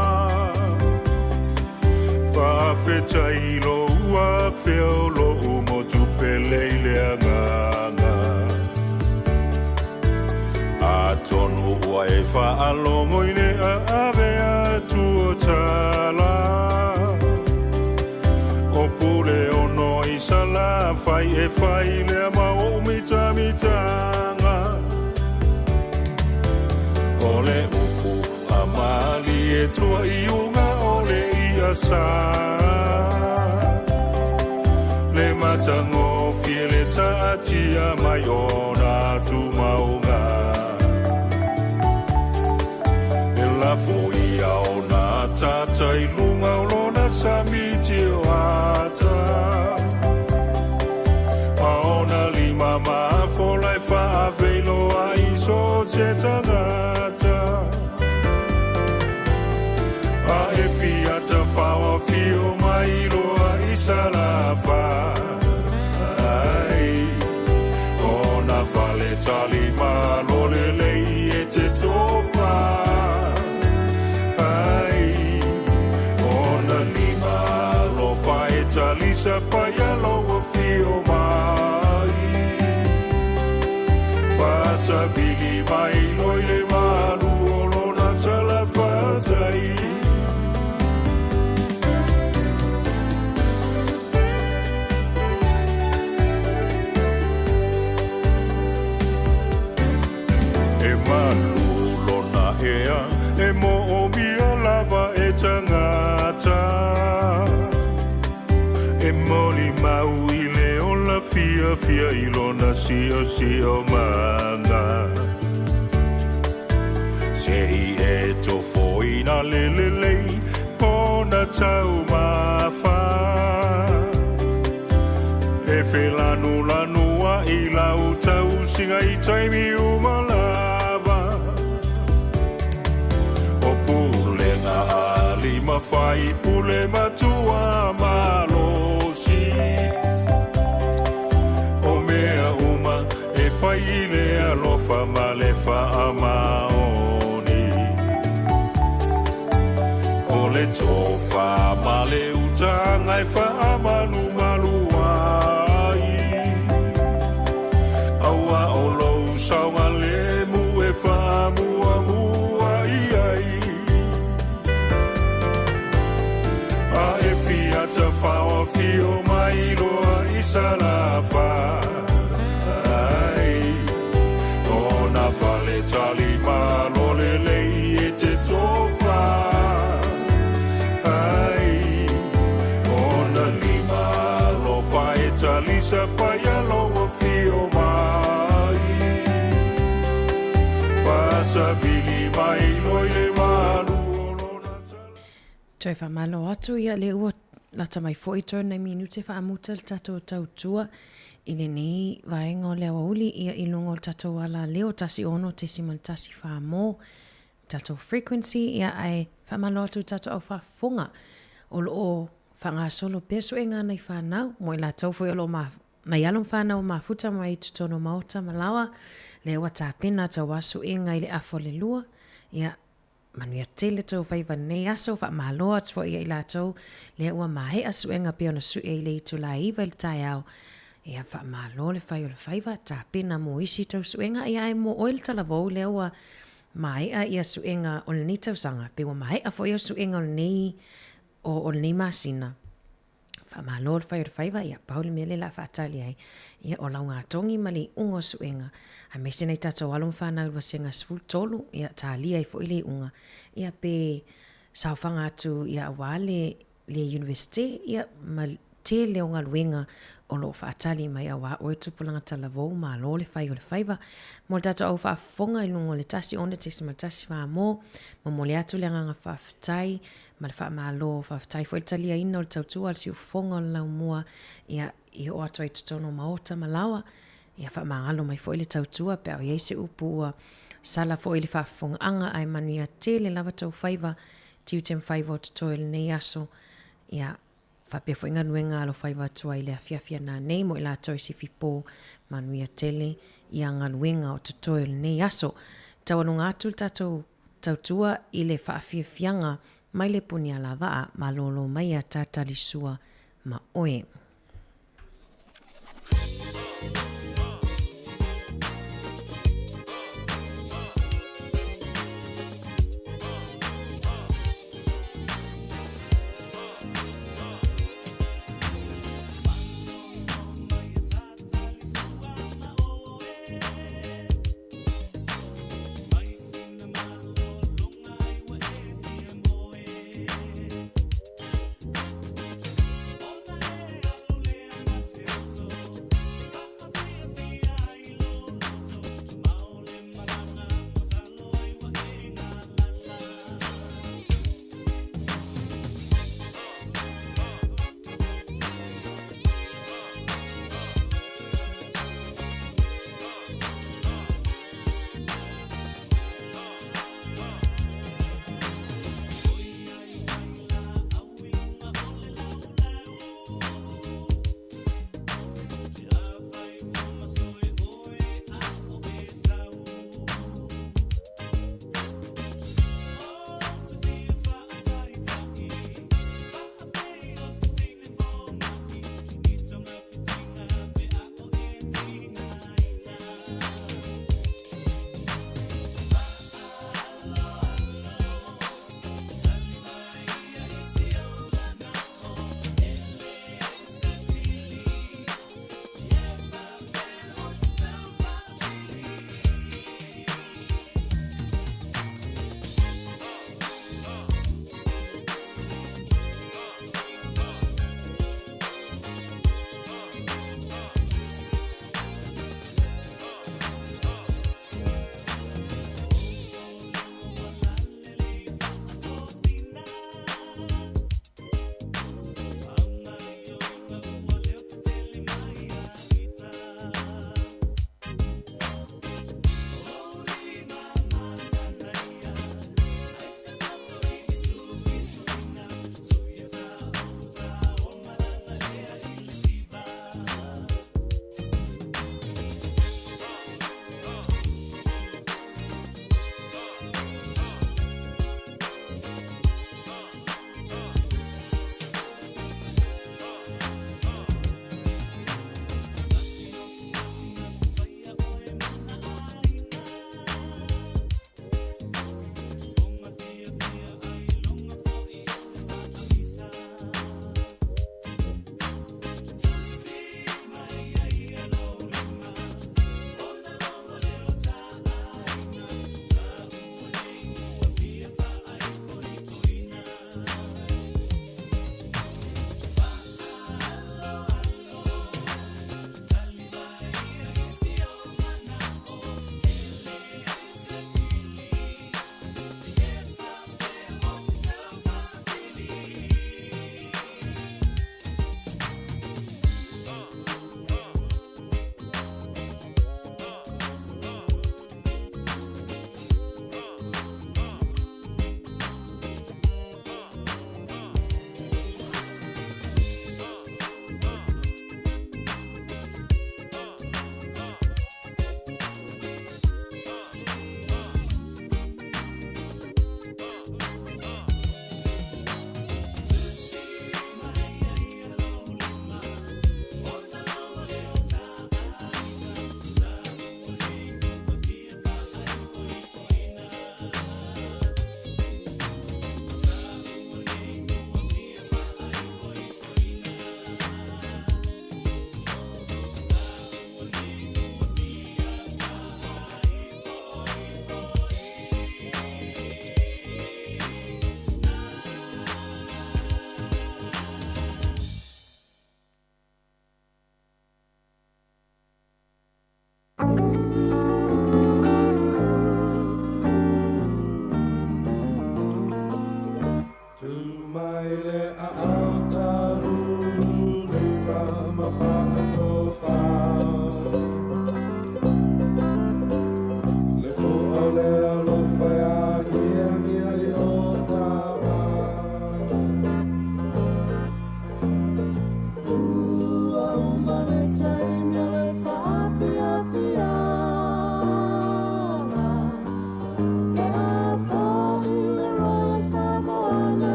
Whaafetai lo ua feo lo umo tupele i le anganga. Atonu ua e whaalongo i le aave atu o tala. O pule ono i sala whai e whai lea ma o mitamitanga. O le upu a mali e tua i unga o le ia sa. Le matango fie le taatia mai ona tumaunga. E lafo ia ona tata i lunga o lona samiti o ata. Ma ona lima mafola e faaveiloa i so se tagata. A e fiata fao fio mai loa i salafa. Ai, ona fale tali malo le lei e te tofa. Ai, ona lima lofa e talisa paia loa fio mai. Fasavili mai loi le malu o lona talafatai. E malu lona ea, e mo o mia lava e tangata. E moli mau i le ola fia fia i lona sio sio manga. Se i e tofo ina le le lei, ona tau mafa. E felanu lanu a i lau tau singa i taimi umalava. O pulenga a lima fai pule matua malosi. O mea uma e fai i le alofa ma le faamaoni. O le tofa ma le utanga e faamalumalu ai. Aua o lou saoga lemu e faamuamua i ai. A e fiata fao fio mai loa i salafa. Ai, ona fale tali malo le lei e te tofa. Ai, ona lima lofa e talisa paia loa fio mai. Fasavili mai loi le malu o lona tala. Toe faamalo atu ia le ua lata mai foi toe nai minute faamuta le tatou tautua i lenei vaega o le aoauli ia i luga o le tatou ala leo 16.14 mo tatou frequency ia ae faamalo atu i tatou au faafofoga o lo o faagasolo pea suega a nai fanau mo i latou foi o lo o ma nai alo ma fanau o mafuta mai i totonu o maota ma laoa lea ua tapena tauā suega i le afa o le lua ia Manuia tele tou faiva lenei aso, faamalo atu foi ia i latou lea ua maea suega pei ona sue i le itula e 9 i le taeao. Ia faamalo le fai o le faiva, tapena mo isi tou suega, ia ae mo oe le talavou lea ua maea ia suega o lenei tausaga, pe ua maea foi au suega o lenei, o, o lenei masina. Faamalo le fai o le faiva, ia pau le mea lea o le a faatali ai, ia o laugatogi ma le iuga o suega, aemaise nai tatou alo ma fanau i le vasega 13, ia talia ai foi le iuga, ia pe saofaga atu ia aua le le Universite, ia ma tele o galuega o lo o faatali mai aua oe tupulaga talavou, malo le fai o le faiva. Mo le tatou au faafofoga i luga o le 1 6.1 mo, momoli atu le agaga faafetai ma le faamalo. Faafetai foi le taliaina o le tautua a le siufofoga o le laumua, ia, i oo atu ai i totonu o maota ma laoa, ia faamagalo mai foi le tautua pe a o i ai se upu ua sala foi i le faafofogaaga, ae manuia tele lava tou faiva, tiute ma faiva o totoe i lenei aso, ia. Faapea foi galuega alofaiva atu ai i le afiafi a nanei mo i latou i Sifipo, manuia tele ia galuega o totoe o lenei aso. Taualuga atu le tatou tautua i le faafiafiaga mai le puni alavaa, malolo mai a ta talisua ma oe.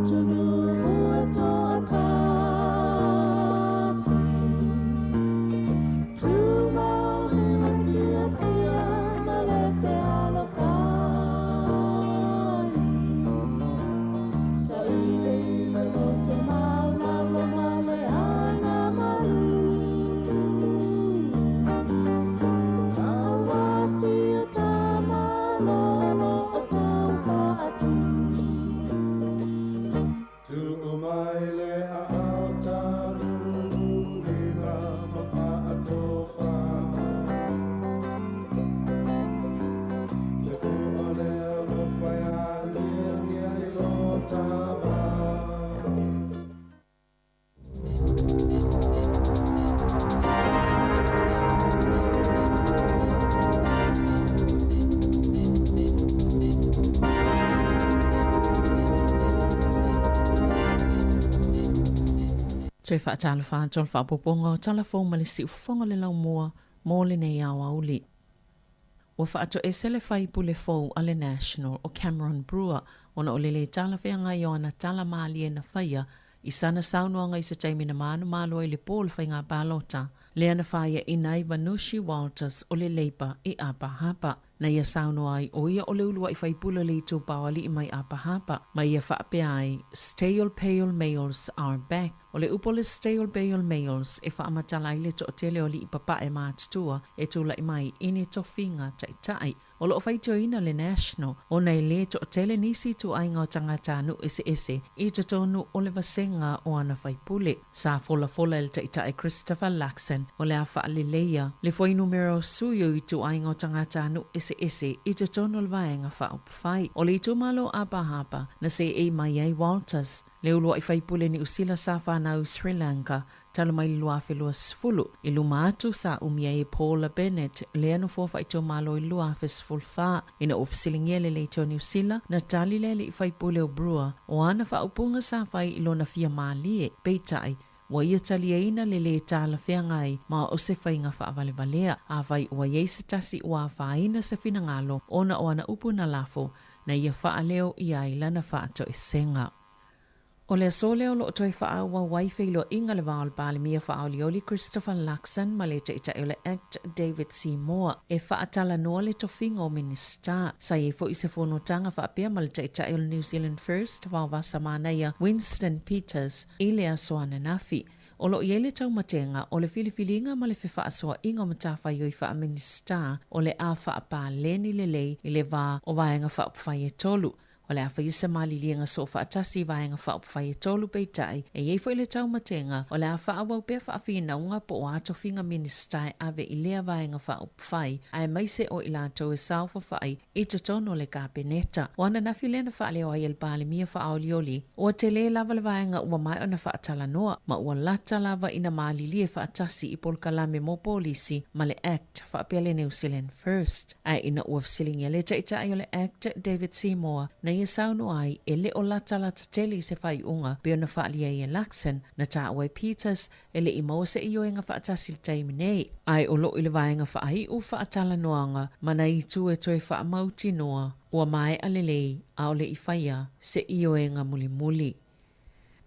atunuu e toatasi. Tumau i le fiafia ma le fealofani. Saili i le loto maualalo ma le agamalu. Aua si o ta Malo o lo o tau faatu. Tuu mai le aao taulima ma faatofa. Le fua le alofa e aliagia i lo ta va. Toe faatalofa atu o le faaopoopoga o Tala Fou ma le Siufofoga o le Laumua mo lenei aoauli. Ua faatoese le faipule fou a le National o Cameron Brewer ona o le lē talafeagai o ana tala malie na faia i sana saunoaga i se taimi na manumalo ai le pō o le faiga palota lea na faiaʻina ai Vanushi Walters o le Labour i Upper Harbour. Na ia saunoa ai ʻo ia o le uluaʻi faipule o le itupa o aliʻi mai Upper Harbour ma ia faapea ai, Stale Pale Males are back. ʻO le upu o le Stale Pale Males e faamatala ai le toatele o aliʻi papaʻe matutua e tulaʻi mai i ni tofiga taʻitaʻi. O lo o faitioina le National ona e lē toatele nisi ituaiga o tagatanuu eseese i totonu o le vasega o ana faipule. Sa folafola e le Taʻitaʻi Christopher Luxon o le a faaleleia le fuainumera o sui o ituaiga o tagatanuu eseese i totonu o le Vaega Faaupufai o le itumalo Apahapa na seei mai ai Walters, le uluaʻi faipule Niusila sa fanau i Sri Lanka talu mai le 2020. I luma atu sa umi ai e Paula Bennett lea nofoa faaitumalo i le 2014. Ina ua fesiligia le Leitio Niu Sila, na tali le alii faipule o Brewer o ana faaupuga sa fai i lona fia mālie, peitai, ua ia taliaina le lē talafeagai ma o se faiga faavalevalea. Afai ua i ai se tasi ua afaina se finagalo ona o ana upu na lafo, na ia faaleo i ai lana faatoesega. O le aso lea o lo o toe faaauau ai feiloaiga le va o le Palemia Faaolioli Christopher Luxon ma le Taitai o le Act David Seymour e faatalanoa le tofiga o Minisita. Sa i ai foi se fonotaga faapea ma le Taitai o le New Zealand First Vaovasa Manaia Winston Peters i le aso ananafi. O lo o i ai le taumatega o le filifiliga ma le fefaasoaʻiga o matafaioi faa-Minisita o le a faapaleni lelei i le va o Vaega Faaupufai e tolu. O le a faia se maliliega soofaatasi i Vaega Faaupufai e tolu peitai, e i ai foi le taumatega, o le a faaauau pea faafinauga po o a tofiga Minisita e ave i lea Vaega Faaupufai, aemaise o i latou e saofafai i totonu o le Kapeneta. O ananafi lea na faaleo ai e le Palemia faaolioli, ua tele lava le vaega ua maea ona faatalanoa, ma ua lata lava ina malilie faatasi i polokalame mo polisi ma le Act faapea le New Zealand First. Ae ina ua fesiligia le Taitai o le Act, David Seymour, na ia saunoa ai e le o latalata tele i se faaiuga pei ona faaalia ai e Luxon, na taua e Peters e le i maua se ioega faatasi i le taimi nei. Ae o lo o i le vaega faaiu faatalanoaga ma nai itu e toe faamautinoa ua maea lelei ʻaʻole i faia se ioega mulimuli.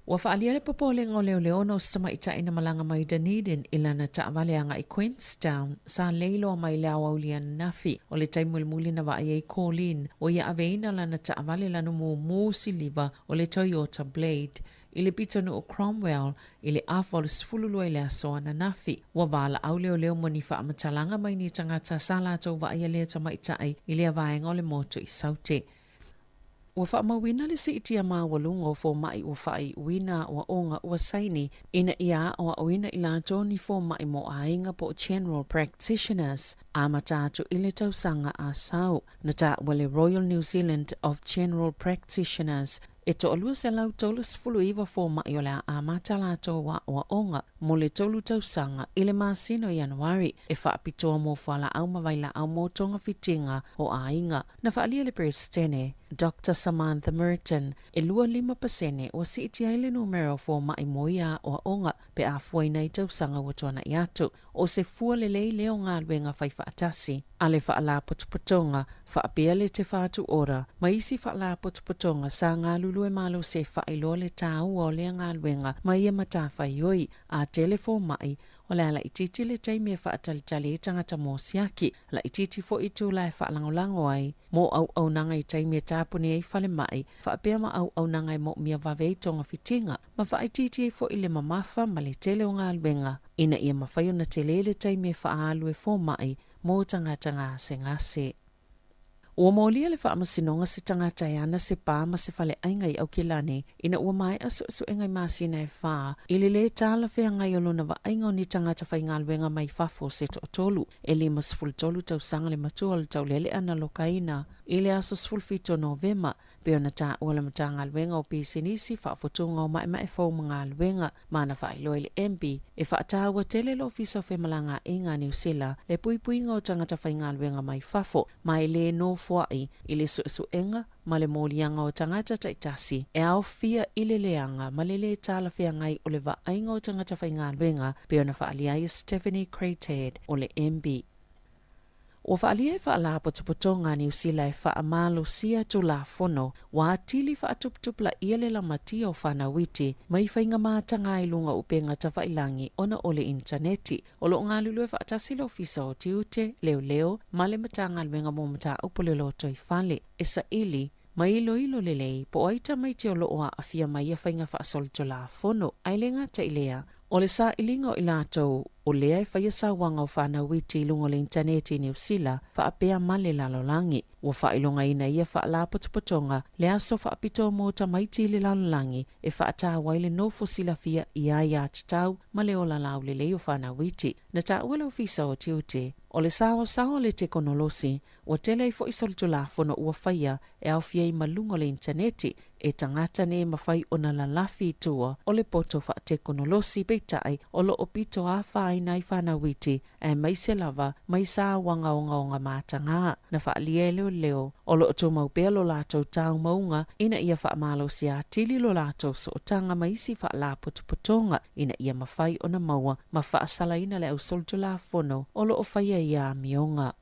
Ua faaalia le popolega o leoleo ona o se tamaitai na malaga mai Dunedin i lana taavale agai Queenstown sa lei loa mai le aoauli ananafi. O le taimi mulimuli na vaai ai Colleen ua ia aveina lana taavale lanu mumu siliva o le Toyota Blade i le pitonuu o Cromwell i le afa o le 12 i le aso ananafi. Ua valaau leoleo mo ni faamatalaga mai ni tagata sa latou vaaia lea tamaitai i lea vaega o le motu i Saute. Ua faamauina le siitia maualuga o fomai ua faaiuina aoaoga ua saini ina ia aoaoina i latou ni fomai mo aiga po o general practitioners amata atu i le tausaga a sau. Na taua le Royal New Zealand of General Practitioners e toa 239 fomai o le a amata latou aoaoga. mo le tolu tausaga i le masina o Ianuari e faapitoa mo fualaau ma vailaau mo togafitiga o aiga. Na faaalia e le Peresetene, Doctor Samantha Murton, e 25% ua siitia ai le numera o fomaʻi mo ia aoaoga pe a fuaina i tausaga ua tuanaʻi atu. O se fua lelei lea o galuega faifaatasi a le Faalapotopotoga faapea le Te Whatu Ora ma isi faalapotopotoga sa galulue malosi e faailoa le taua o lea galuega ma ia matafaioi a tele fomaʻi o le a laitiiti le taimi e faatalitali ai tagata mo siaki, laitiiti foi itula e faalagolago ai mo auaunaga i taimi e tapuni ai falemai faapea ma auaunaga e moomia vave ai togafitiga ma faaitiiti ai foi le mamafa ma le tele o galuega ina ia mafai ona tele le taimi e faaalu e fomaʻi mo tagata gasegase. Ua molia le Faamasinoga se tagata e ana se pā ma se faleaiga i Aukilani ina ua maea suesuega i masina e whā i le lē talafeagai o lona vaaiga o ni tagata faigaluega mai fafo se toatolu e 53 tausaga le matua o le taulealea na lokaina i le aso 17 o Novema pei ona taua le Matagaluega o Pisinisi, Faafotuga o Maemae Fou ma Galuega ma na faailoa i le MB e faataua tele le Ofisa o Femalagaaiga a Niu Sila le puipuiga o tagata faigaluega mai fafo ma e lē nofoaʻi i le suesuega ma le moliaga o tagata taitasi e aofia i le leaga ma le lē talafeagai o le vaaiga o tagata faigaluega pei ona faaalia ai e Stephanie Cratehead o le MB. Ua faaalia e Faalapotopotoga a Niu Sila e faamalosia Tulafono ua atili faatuputupulaia le lamatia o fanau iti mai faiga mataga i luga o upega tafailagi ona o le initaneti. O lo o galulue faatasi le Ofisa o Tiute, Leoleo ma le Matagaluega mo Mataupu o le Lotoifale e saili ma iloilo lelei po o ai tamaiti o lo o aafia mai ia faiga faasolitulafono. Ae le gata i lea, o le sailiga o i latou o lea e faia sauaga o fanau iti i luga o le initaneti i Niu Sila faapea ma le lalolagi. Ua faailogaina ia faalapotopotoga le aso faapitoa mo tamaiti i le lalolagi e faataua ai le nofo silafia i aiatatau ma le ola laulelei o fanau iti. Na taua le Ofisa o Tiute, o le saoasaoa o le tekonolosi Ua tele ai foi solitulafono ua faia e aofia ai ma luga o le initaneti e tagata nei e mafai ona lalafi i tua o le poto faatekonolosi peitai o lo o pito afaina ai fanau iti aemaise lava mai sauaga ogaoga matagā na faaalia e leoleo o lo o tumau pea lo latou taumauga ina ia faamalosia atili lo latou sootaga ma isi faalapotopotoga ina ia mafai ona maua ma faasalaina le au solitulafono o lo o faia ia amioga.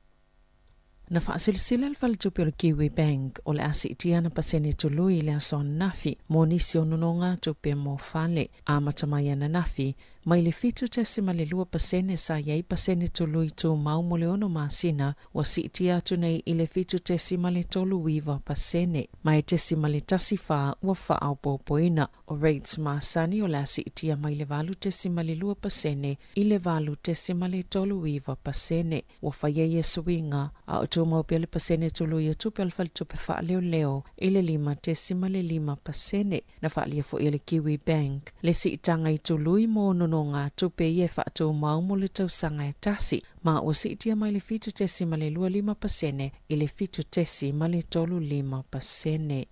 Na faasilasila le faletupe o le Kiwi Bank o le a siitia ana pasene tului i le aso ananafi mo nisi o nonogatupe mo fale. Amata mai ananafi, mai le 7.2% sa i ai pasene tului tumau mo le ono masina, ua siitia atu nei i le 7.39%, ma e 0.14 ua faaopoopoina. O rates masani o le a siitia mai le 8.2% i le 8.39%. Ua faia ia suiga, a o tumau pea le pasene tului o tupe a le faletupe faaleoleo i le 5.5%. Na faaalia foi e le Kiwi Bank le siitaga i tului mo nonogatupe ia e faatumau mo le tausaga e tasi, ma ua siitia mai le 7.25% i le 7.35%.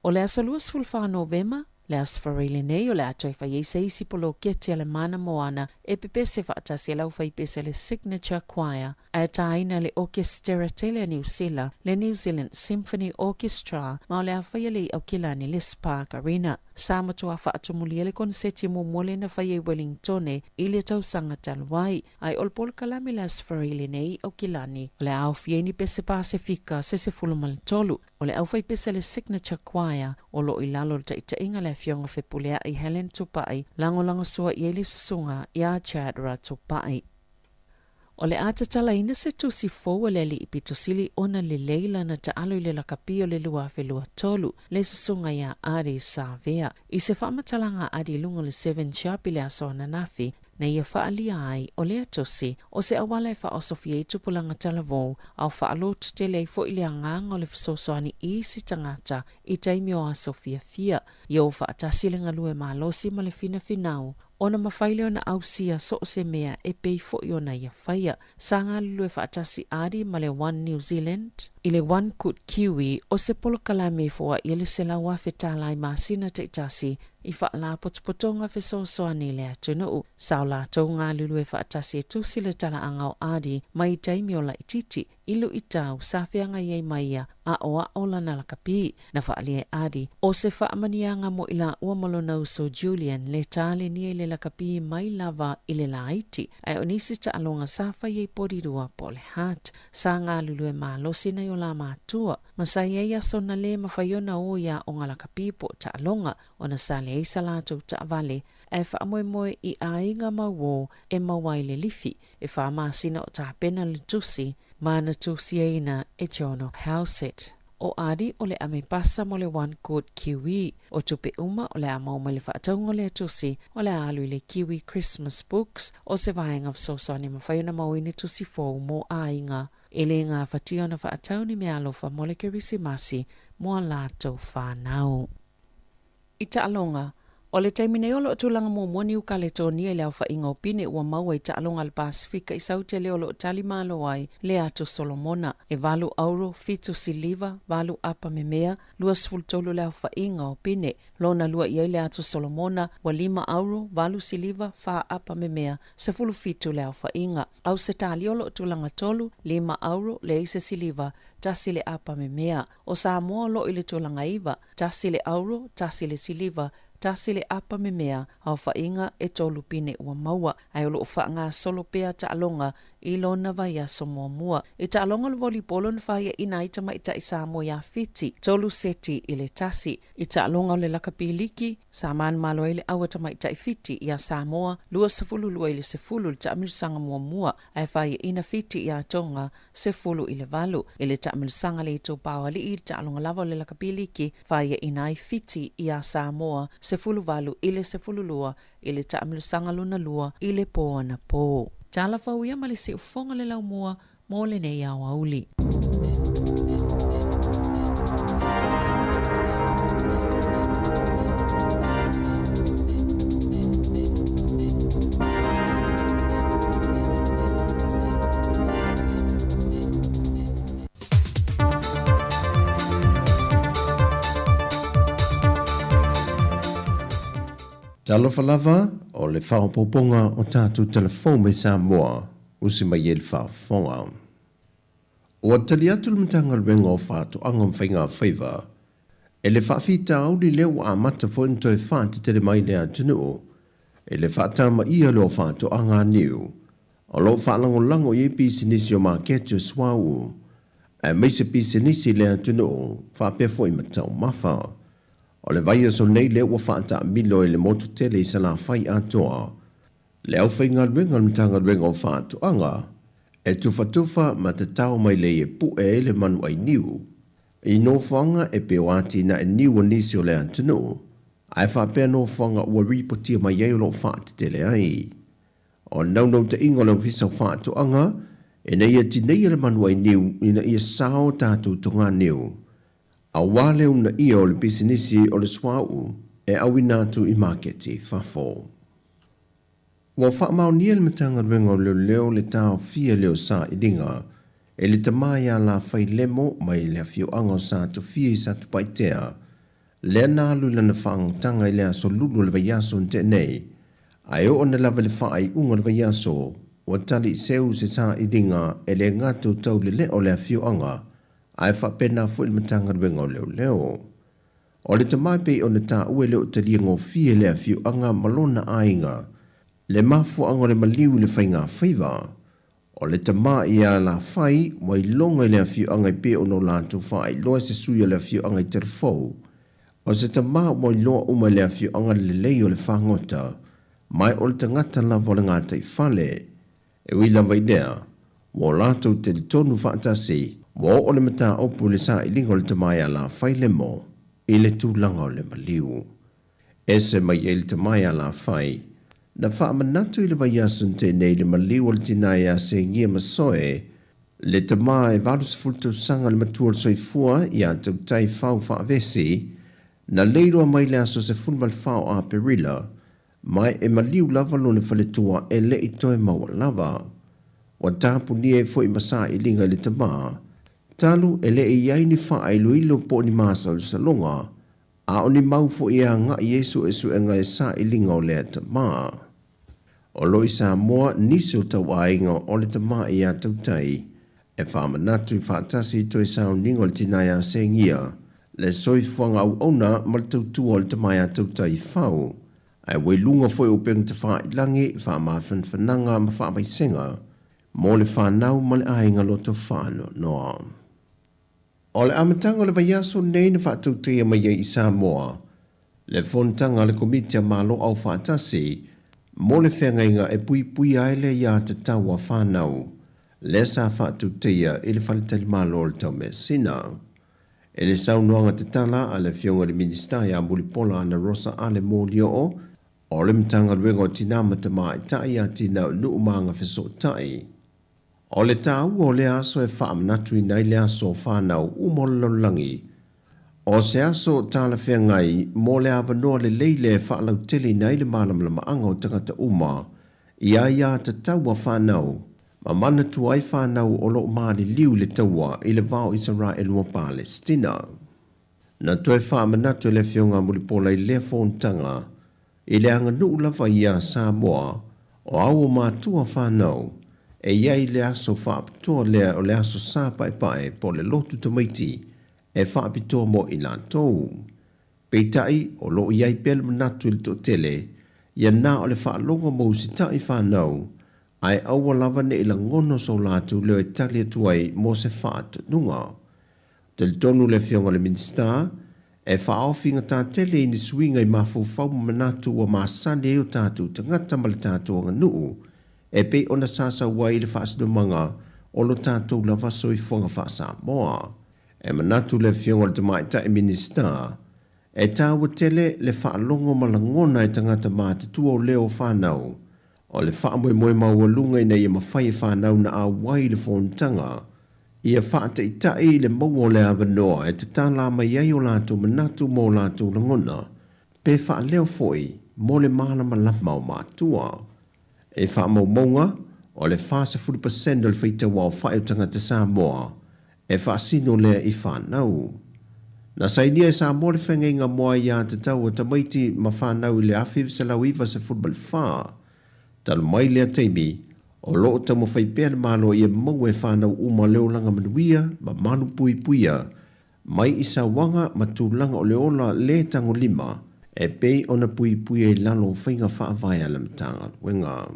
O le aso 24 Novema, le Aso Faraile lenei, o le a toe fai ai se isi poloketi a le Mana Moana e pepese faatasi e le aufaipese le Signature Choir, ae tāina le Okesitera tele a Niu Sila, le New Zealand Symphony Orchestra, ma o le a faia le i Aukilani le Spark Arena. Sa matua faatumulia le koneseti muamua lea na faia i Wellingtone i le tausaga talu ai, ae o le polokalame le Aso Faraile nei i Aukilani, o le a aofia ai ni pese Pasefika se 13. O le aufaipese le Signature Choir o lo o i lalo o le taitaiga le Afioga Fepuleai Helen Tupai, lagolagosua i ai le susuga iā Chad Ratupai. O le a tatalaina se tusi fou a le Alii pito sili ona lelei lana taalo i le lakapi o le 2023, le susuga iā Adi Savea. I se faamatalaga a Adi i luga o le Seven Sharp i le aso ananafi, na ia faaalia ai o lea tusi o se auala e faaosofia ai tupulaga talavou, a o faalototele ai foi le agaga o le fesoasoani i isi tagata i taimi o aso fiafia. Ia o faatasi le galue malosi ma le finafinau. ona mafai lea ona ausia so o se mea e pei foi ona ia faia. Sa galulue faatasi Ardie ma le One New Zealand i le One Good Kiwi o se polokalame e foai ai le $100,000 tala i masina taitasi i faalapotopotoga fesoasoani i le atunuu. Sa o latou galulue faatasi e tusi le talaaga o Ardie mai taimi o laitiiti i luitau sa feagai ai ma ia aʻoaʻo lana lakapi. Na faaalia e Ardie, o se faamaniaga mo i laua ma lona uso Julian le talenia i le lakapi mai lava i le laiti, ae o nisi taaloga sa fai ai polirua po o le heart. Sa galulue malosi nai o la matua, ma sa i ai aso na lē mafai ona o i aoga lakapi po o taaloga, ona sa leai sa latou taavale, ae faamoemoe i aiga mauō e maua ai le lifi. E 4 masina o tapena le tusi ma na tusiaina e Jono Howsett. O Ardie o le amepasa mo le One Good Kiwi. O tupe uma o le a maua mai le faatauga o lea tusi o le a alu i le Kiwi Christmas Books o se vaega fesoasoani e mafai ona mauaina tusi fou mo aiga e lē gafatia ona faatau ni meaalofa mo le Kerisimasi mo a latou fanau. I taaloga, O le taimi nei o lo o tulaga muamua Niu Kaletonia i le aofaiga o pine ua maua i taaloga a le Pasefika i Saute lea o lo o tali malo ai le Ato Solomona. E valu auro, fitu siliva, valu apa memea, 23 le aofaiga o pine. Lona lua i ai le Ato Solomona, ua lima auro, valu siliva, fa apa memea, 17 le aofaiga. Ausetalia o lo o tulaga tolu, lima auro, leai se siliva, tasi le apa memea. O Samoa o lo o i le tulaga iva, tasi le auro, tasi le siliva, tasi le apa memea, aofaiga e tolu pine ua maua, ae o lo o faagasolo pea taaloga i lona vaiaso muamua. I taaloga o le volipolo na faiaina ai tamaitai Samoa iā Fiti, tolu seti i le tasi. I taaloga o le lakapi liki, sa manumalo ai le aua tamaitai Fiti iā Samoa, 22 i le 10 i le taamilosaga muamua, ae faiaina Fiti iā Tonga, 10-8. I le taamilosaga le itupa o alii i le taaloga lava o le lakapi liki, faiaina ai Fiti iā Samoa, 18-12 i le taamilosaga lona lua i le pō anapō. Tala fou ia ma le siufofoga le laumua mo lenei aoauli. Talofa lava, o le faaopoopoga o tatou tala fou mai Samoa, usi mai ai le faafofoga. Ua tali atu le Matagaluega o Faatoaga ma Faiga Faiva e le faafitauli lea ua amata foi ona toe faatetele mai le atunuu i le faatamaia lea o faatoaga a niu o lo o faalagolago i ai pisinisi o maketi o suauu aemaise pisinisi i le atunuu faapea foi ma taumafa. O le vaiaso nei lea ua faataamilo e le motu tele i Salafai atoa le aufaigaluega o le Matagaluega o Faatoaga e tufatufa ma tatao mai lei e pu'e ai le manu ai niu i nofoaga e pei o atinae niu o nisi o le atunuu ae faapea nofoaga ua ripotia mai ai o lo o faatetele ai. O le naunautaiga o le Ofisa o Faatoaga ina ia tineia le manu ai niu ina ia sao tatou toganiu aua le uunaia o le pisinisi o le suauu e auina atu i maketi i fafo. Ua faamaonia e le Matagaluega o Leoleo le taofia lea o sailiga e le tama ia Lafailemo mai le afioaga o Satofia i Satupaitea, lea na alu i lana faagotaga i le aso Lulu o le vaiaso na tea nei, ae oo ane lava i le faaiuga o le vaiaso, ua tali seu se sailiga e le gata o taulelea o le afioaga, ae faapena foi le Matagaluega o Leoleo. O le tama e pei ona taua e le o talia gofie le afioaga ma lona aiga, le mafuaaga o le maliu i le faigafaiva. O le tama ia Lafai ua iloga i le afioaga e pei ona o latou faailoa e se sui o le afioaga i Telefou. O se tama ua iloa uma e le afioaga le lelei o le fagota, ma o le tagata lava o le gataifale. E ui lava i lea, ua o latou talitonu faatasi, ua oo le mataupu i le sailiga o le tama ia Lafailemo i le tulaga o le maliu. Ese mai ai le tama ia Lafai, na faamanatu i le vaiaso na tea nei le maliu o le tina ia Segia Masoe, le tama e 80 tausaga le matua o le soifua ia Tautai Fau Faavesi, na leiloa mai le aso 14 o Aperila. Ma e maliu lava lona faletua e le i toe maua lava. Ua tapunia ai foi ma sailiga i le tama, talu e le i i ai ni faailoilo po o ni masalosaloga, a o ni mau foi e agai i ai suesuega i sailiga o lea tama. O lo o i Samoa nisi o tauaiga o le tama ia Tautai e faamanatu i faatasi i toe sauniga o le tina ia Segia, le soifuaga auauna ma le tautua o le tama ia Tautai i Fau, ae ua i luga foi o upega tafailagi, faamafanafanaga ma faamaisega mo le fanau ma le aiga loto faanoanoa. O le amataga o le vaiaso lenei na faatautaia mai ai i Samoa le fonotaga a le Komiti a Malo Aufaatasi mo le Feagaiga e Puipuia ai le Aiatatau a Fanau, lea sa faatautaia i le Faletalimalo o le Taumeasina. I le saunoaga tatala a le Afioga i le Minisita ia Mulipola Anarosa Ale Molioo, o le Matagaluega o Tina ma Tamaitai, Atinae o Nuu ma Agafesootai, O le taua o lea aso e faamanatuina ai le aso o fanau uma o le lalolagi, o se aso talafeagai mo le avanoa lelei lea e faalauteleina ai le malamalamaaga o tagata uma i aiatatau a fanau ma manatua ai fanau o lo o maliliu i le taua i le va o Isaraelu ma Palesitina. Na toe faamanatu e le Afioga a Mulipola i lea fonotaga I le aganuu lava ia a Samoa, o au o matua whanau, e i ai le aso faapitoa lea o le aso Sa Paepae po o le lotu tamaiti e faapitoa mo i latou. Peitai, o lo o i ai pea le manatu i le toatele, ia na o le faalogo mo usitai whanau, ae aua lava ne i lagona so latou leo e tali atu ai mo se faatonuga. Talitonu le Afioga i le Minisita, e faaofi gata tele i ni suiga i mafaufau ma manatu ua masani ai o tatou tagata ma le tatou aganuu, e pei ona sasau ai i le faasinomaga o lo tatou lava soifuaga faa-Samoa. E manatu le Afioga i le Tamaitai Minisita, e taua tele le faalogo ma lagona e tagata matutua o leo o fanau, o le faamoemoe maualuga ina ia mafai e fanau na auai i le fonotaga, Ia faataitai i le maua o le avanoa e tatala mai ai o latou manatu ma o latou lagona, pe faaleo foi mo le malamalama o matua. I faamaumauga, o le 40 pasene o le faitauaofai o tagata Samoa e faasino lea i fanau. Na sainia e Samoa le feagaiga mo aiatatau a tamaiti ma fanau i le 1994. Talu mai lea taimi, O lo o taumafai pea le Malo ia maua e fanau uma le olaga manuia ma malupuipuia mai i sauaga ma tulaga o le ola le tagolima e pei ona puipuia i lalo o faiga faavae a le Matagaluega.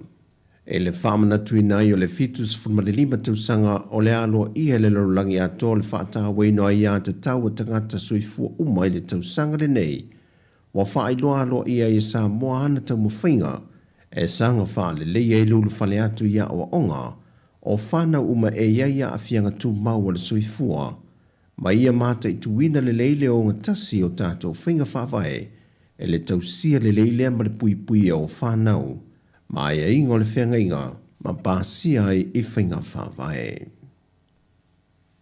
I le faamanatuina ai o le 75 tausaga o le aloaia e le lalolagi atoa o le faatauaina o aiatatau a tagata soifua uma i le tausaga lenei, Ua faailoa aloaia ai e Samoa ana taumafaiga e saga faalelei ai le ulufale atu i aoaoga o fanau uma e i ai aafiaga tumau o le soifua ma ia mataituina lelei le ogatasi o tatou faiga faavae e le tausia lelei lea ma le puipuia o fanau ma aiaiga o le feagaiga ma pasia ai i faiga faavae.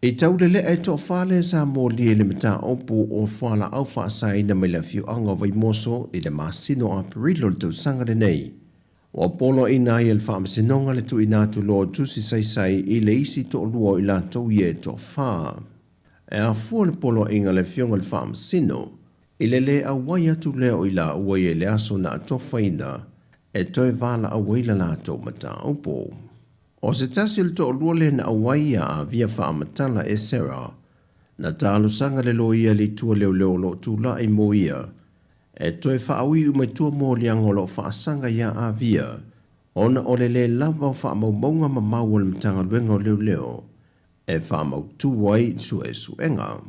I taulelea e toafa lea sa molia i le mataupu o fualaau faasaina mai le afioaga o Vaimoso i le masina o Aperila o le tausaga lenei. Ua poloaiina ai e le Faamasinoga le tuuina atu loa o tusi saisai i le isi toalua o i latou ia e toafa. E afua le poloaiga a le Afioga i le Faamasino i le le auai atu lea o i laua ia i le aso na atofaina e toe valaau ai le latou mataupu. O se tasi o le toalua lea na auai ia Avia faamatala e Sarah, na talosaga le loia i le itu leoleo o lo o tulai mo ia e toe faauiu mai tua moliaga o lo o faasaga iā Avia ona o le lē lava o faamaumauga mamao a le Matagaluega o Leoleo e faamautū ai suesuega.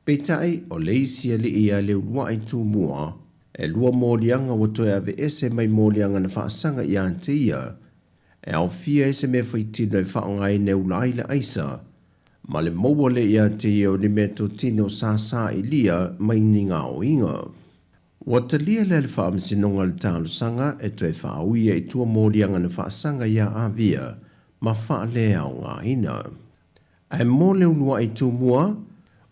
Peitai, o le isi alii ia Leuluai Tumua, e lua moliaga ua toe aveese mai moliaga na faasaga iā te ia E aofia ai se mea faitino e faaaogaina e ula ai le aisa, ma le maua lea ia te ia o ni meatotino sa sailia mai ni gaoiga. Ua talia lea le Faamasinoga le talosaga e toe faauia i tua moliaga na faasaga iā Avia ma faaleaogaina. Ae mo le uluai tumua,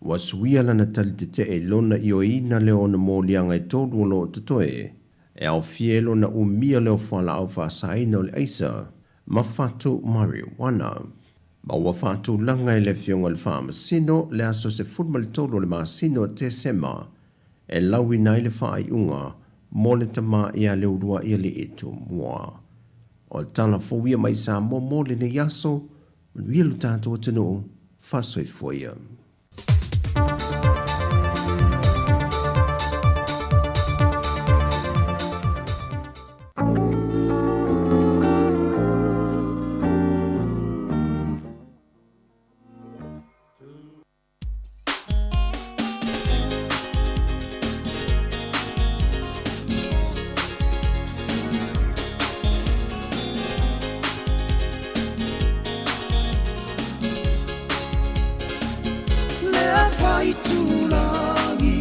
ua suia lana tali tetee i lona ioeina lea o ona moliaga e tolu o lo o totoe. E aofia ai lona umia lea o fualaau faasaina o le aisa ma fatu marijuana. Ma ua faatulaga e le Afioga i le Faamasino le aso 13 o le masina o Tesema e lauina ai le faaiuga mo le tama ia Leuluaialii Tumua. O le tala fou ia mai Samoa mo lenei aso, manuia lo tatou atunuu, faasoifua ia. Lea whaitūrangi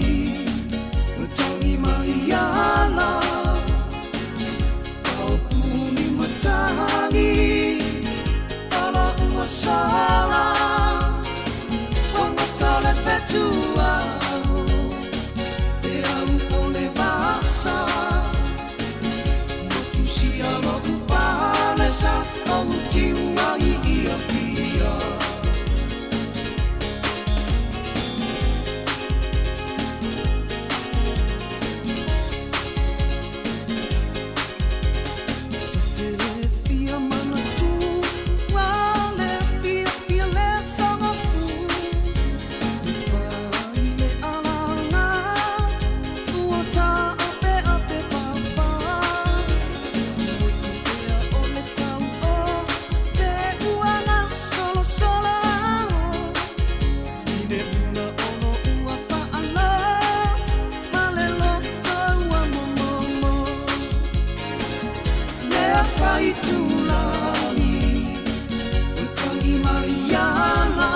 Ua tangi mai ana Ao puni matangi Ala ua sala Wangata le whetua Te au o le vasa Motu sia lo'u palesa Ou tiuga i ia pia. Ta te fia manatua le fiafia le saga pu. Pa i le alaga ua taapeape papa. Moe pea o le tau o te uaga solosolo ao. I le ula ono ua faalo ma le loto ua momomo. Lea whaitulagi ua tangi mai ana.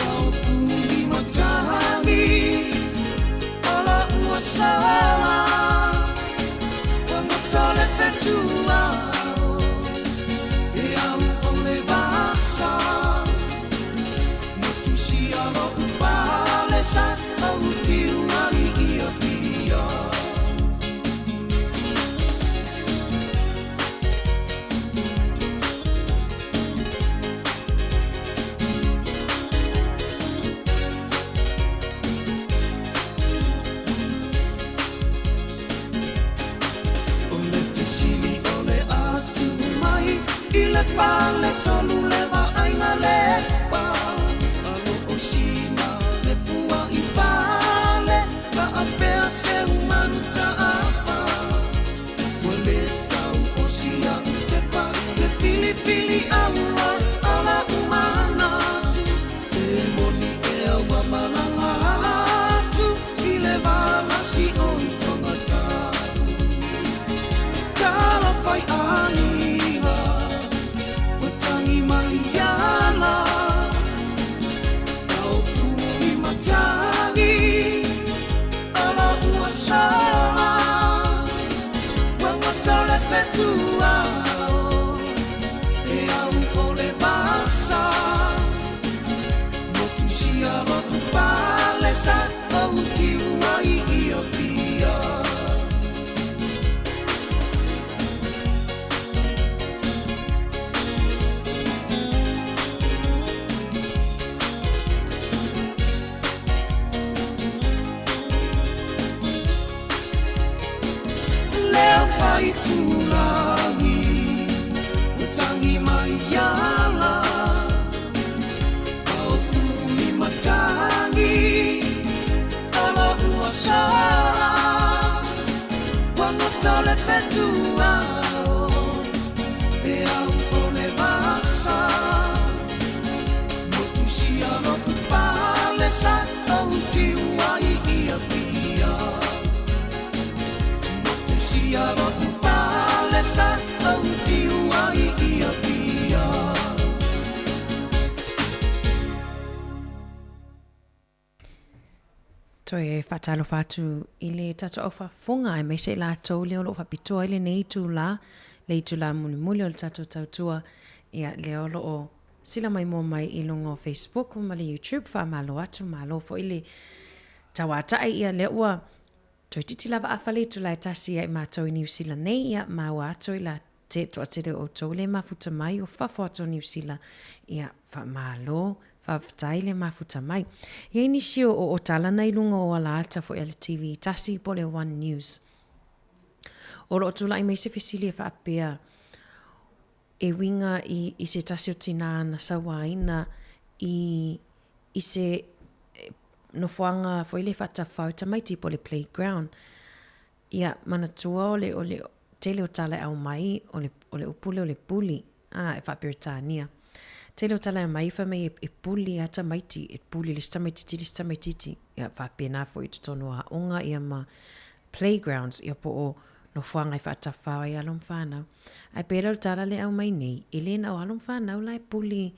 Ao puni matangi ala ua sala. Ua gata le fetua e au o le vasa. Motu sia lo'u palesa au tiu ai ia pia. O le fesili o le a tuu mai i le faletolu le vaaiga lepa. Alo o sina le fua i fale faapea se manu taafa. Ua le tau o sia u tepa le filifili aua ala u manatu. E moni ea ua malaga atu i le valasi o i Tongatapu. Talofa i aiga ua tangi mai ala. Ao puni matagi ala ua sala. Ua gata le fetua e au o le vasa. Motu sia lo'u palesa ou tiu ai i Apia. Lea whaitulagi ua tangi mai ala. Ao puni matagi ala ua sala. Ua gata le fetua e au o le vasa. Motu sia lo'u palesa ou tiu ai i Apia. Motu sia lo'u palesa ou tiu ai i Apia. Toe faatalofa atu i le tatou aufaafofoga aemaise i latou lea o lo o faapitoa ai lenei itula, le itula mulimuli o le tatou tautua, ia lea o lo o sila maimoa mai i luga o Facebook ma le YouTube, faamalo atu, malo foi le tauatai, ia lea ua. Toeitiiti lava afa le itula e tasi ia i matou i Niu Sila nei, ia, maua atu i la te toatele o outou le mafuta mai o fafo atu o Niu Sila, ia, faamalo, faafetai le mafuta mai. E i ai nisi o, o tala na i luga o alaata foi a le TV tasi po o le One News. O lo o tulai mai se fesili e faapea, e uiga i, i se tasi o tinā na sauaina i, i se nofoaga foi lea faatafao i tamaiti po o le playground. Ia, manatua o le, o le tele o tala e aumai, o le, o le upu lea o le bully, a, e faa-Peretania. Tele o tala e aumai fai mai e, e bully a tamaiti, e bully le isi tamaititi i le isi tamaititi. Ia, faapena foi i totonu o aoga ia ma playgrounds, ia po o nofoaga e faatafao ai alo ma fanau. Ae pei la o le tala lea e aumai nei, e le na o alo ma fanau la e bully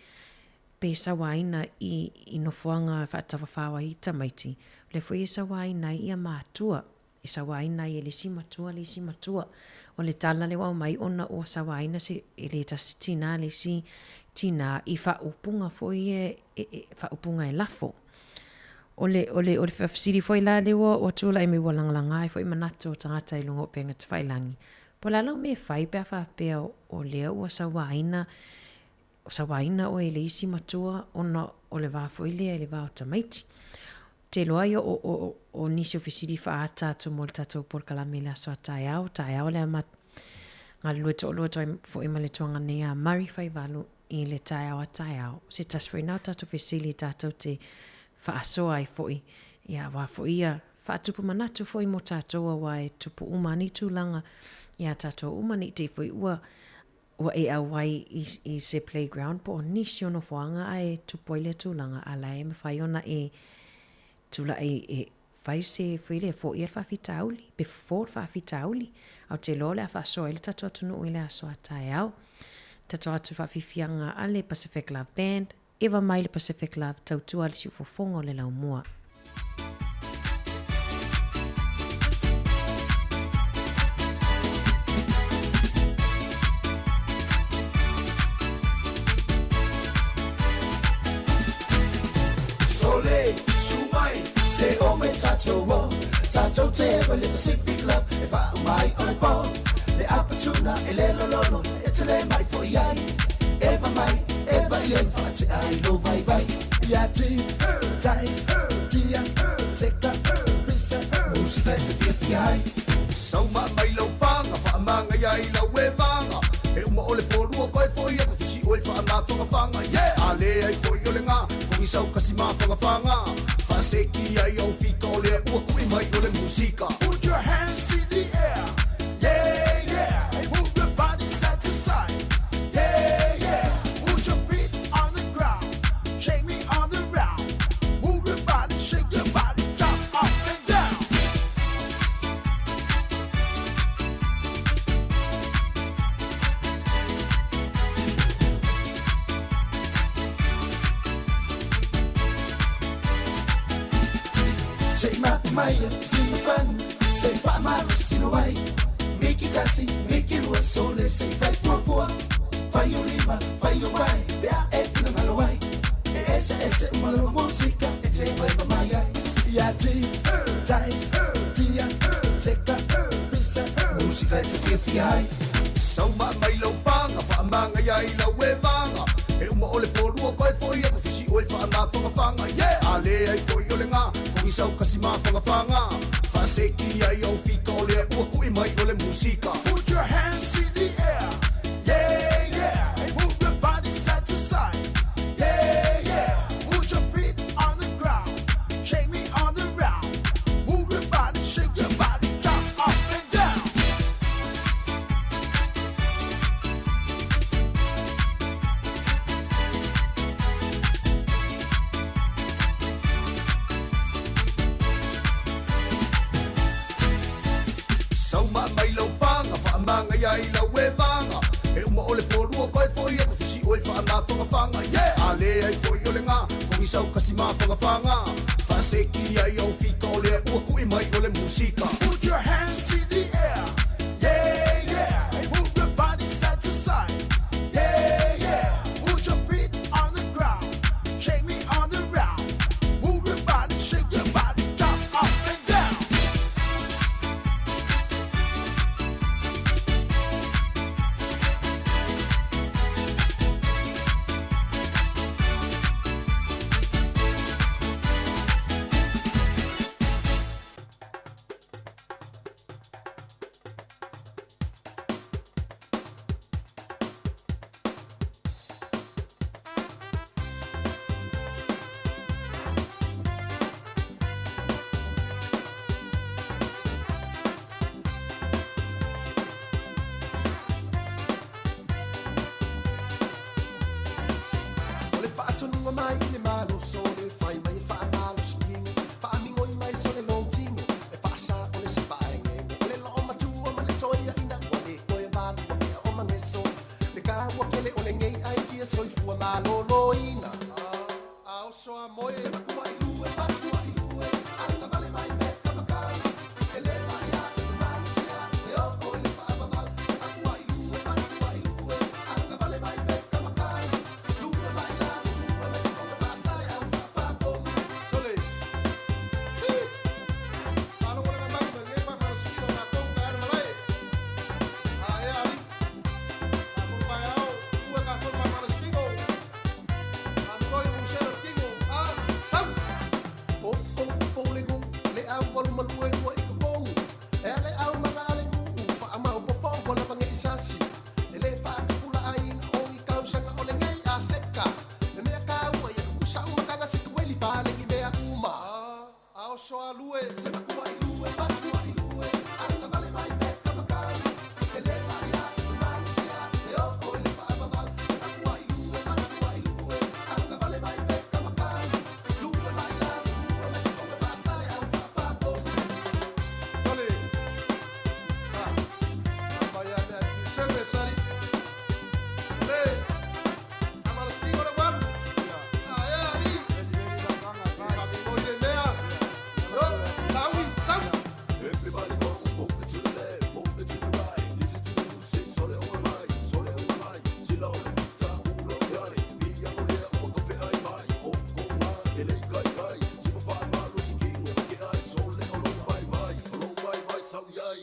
pe sauaina i, i nofoaga e faatafafao ai tamaiti, o lea foi e sauaina ai ia matua. E sauaina ai e le isi matua le isi matua. O le tala lea ua aumai ona ua sauaina se, e le tasi tinā le isi tinā i faaupuga foi ia e, e, faaupuga e lafo. O le, o le, o le faafesili foi la lea ua, ua tulai mai ua lagalaga ai foi manatu o tagata i luga o upega tafailagi, po o le a lau mea e fai pe a faapea o lea ua sauaina, sauaina oe e le isi matua ona o le va foi lea i le va o tamaiti. Ou te iloa ia o, o, o nisi o fesili faaata atu mo le tatou polokalame i le aso a taeao, taeao lea ma galulue toalua atu ai foi ma le tuaga nei a Murray Faivalu i le taeao a taeao. O se tasi foi lena o tatou fesili tatou te faasoa ai foi, ia aua foi ia faatupu manatu foi mo tatou aua e tupu uma nei tulaga iā tatou uma ne i te i foi ua ua e auai i, i se playground po o nisi o nofoaga ae tupu ai lea tulaga, a la e mafai ona e tulai e fai se foi lea e foia le faafitauli, pe fofo le faafitauli. Ae ou te iloa o le a faasoa ai le tatou atunuu i le aso a taeao. Tatou atu faafiafiaga a le Pacific Love Band, Eva mai le Pacific Love, tautua le siufofoga o le laumua. Sole, su mai, se o me tatou o Tatou te ewa le Pacific Love E whaau mai o le pō Le apatuna e le lololo E te le mai fo i ai Eva mai, eva i ai Whaatea ai lo vai vai Ia ti, tais, tia, seka, pisa Musika e te fiafia ai Sauma mai lau panga, whaamanga ia i lau e vanga E uma o le pōlua koe foi aku fisi oe whaamawhangawhanga Yeah! A le ai foi o le ngā, kongi sau kasi mawhangawhanga Whaaseki ai au fika o lea ua kui mai o le musika Put your hands in the air, yeah, yeah Move your body side to side, yeah, yeah Put your feet on the ground, shake me on the round Move your body, shake your body, jump up and down Se i mapu mai a sina fanu Se i faamalosi tino ai Miki kasi, miki lua Sole se i fai fuafua Fai o lima, fai o vae Pe a e finagalo ai E eseese uma lava musika E te vaiva mai ai Ia ti, tais, tia, seka, pisa Musika e te fiafia ai Sauma mai lau panga, faamanga ia i lau e vanga E uma o le polua koe foi aku fisi oe faamafangafanga Yeah! A le ai foi o le ngā, kongi sau kasi mafangafanga Faaseki ai au fika o lea ua kui mai o le musika Put your hands in the air, yeah, yeah Move your body side to side, yeah, yeah Put your feet on the ground, shake me on the round Move your body, shake your body, jump up and down Sauma mai lau panga, faamanga ia i lau e vanga E uma o le polua koe foi aku fisi oe faamafangafanga Yeah! A le ai foi o le ngā, kongi sau kasi mafangafanga Faaseki ai au fika o lea ua kui mai o le musika Put your hands in the air, yeah, yeah Move your body side to side, yeah, yeah Put your feet on the ground, shake me on the round Move your body, shake your body, jump up and down. lua lua i ka pogu. E ale au maga ale kuu, whaamaopopo ua lava nge i sasi. E le whaakapula ai na o i kausaga o le ngei a seka. Le mea kāua ia kukusa umakaga se tueli pālengi mea uma. A oso a lue, se makua i lue, makua i lue, anga vale mai pe kamakau. E le mai a i malu sia, e o o le whaavavau. Se makua i lue, makua i lue, anga vale mai pe kamakau. Lue mai la, lue mai konga whaasale au whaapapo. Tole, ha, maya mea tu sebe sari. Le, amalo ski ora walu. Ya, ari. Veli veli la fanga fai. Yo, saui, sau. Everybody go, move it to the left, move it to the right. Listen to the music, sole o mai, sole o mai. Sila o le pita, ulo yai. Pia o lea, ua kofe ai mai. O ko nga, e lei kai kai. Sipa wha malo si kingo, ke ai. Sole o lo bai bai, o lo bai bai, sau yai.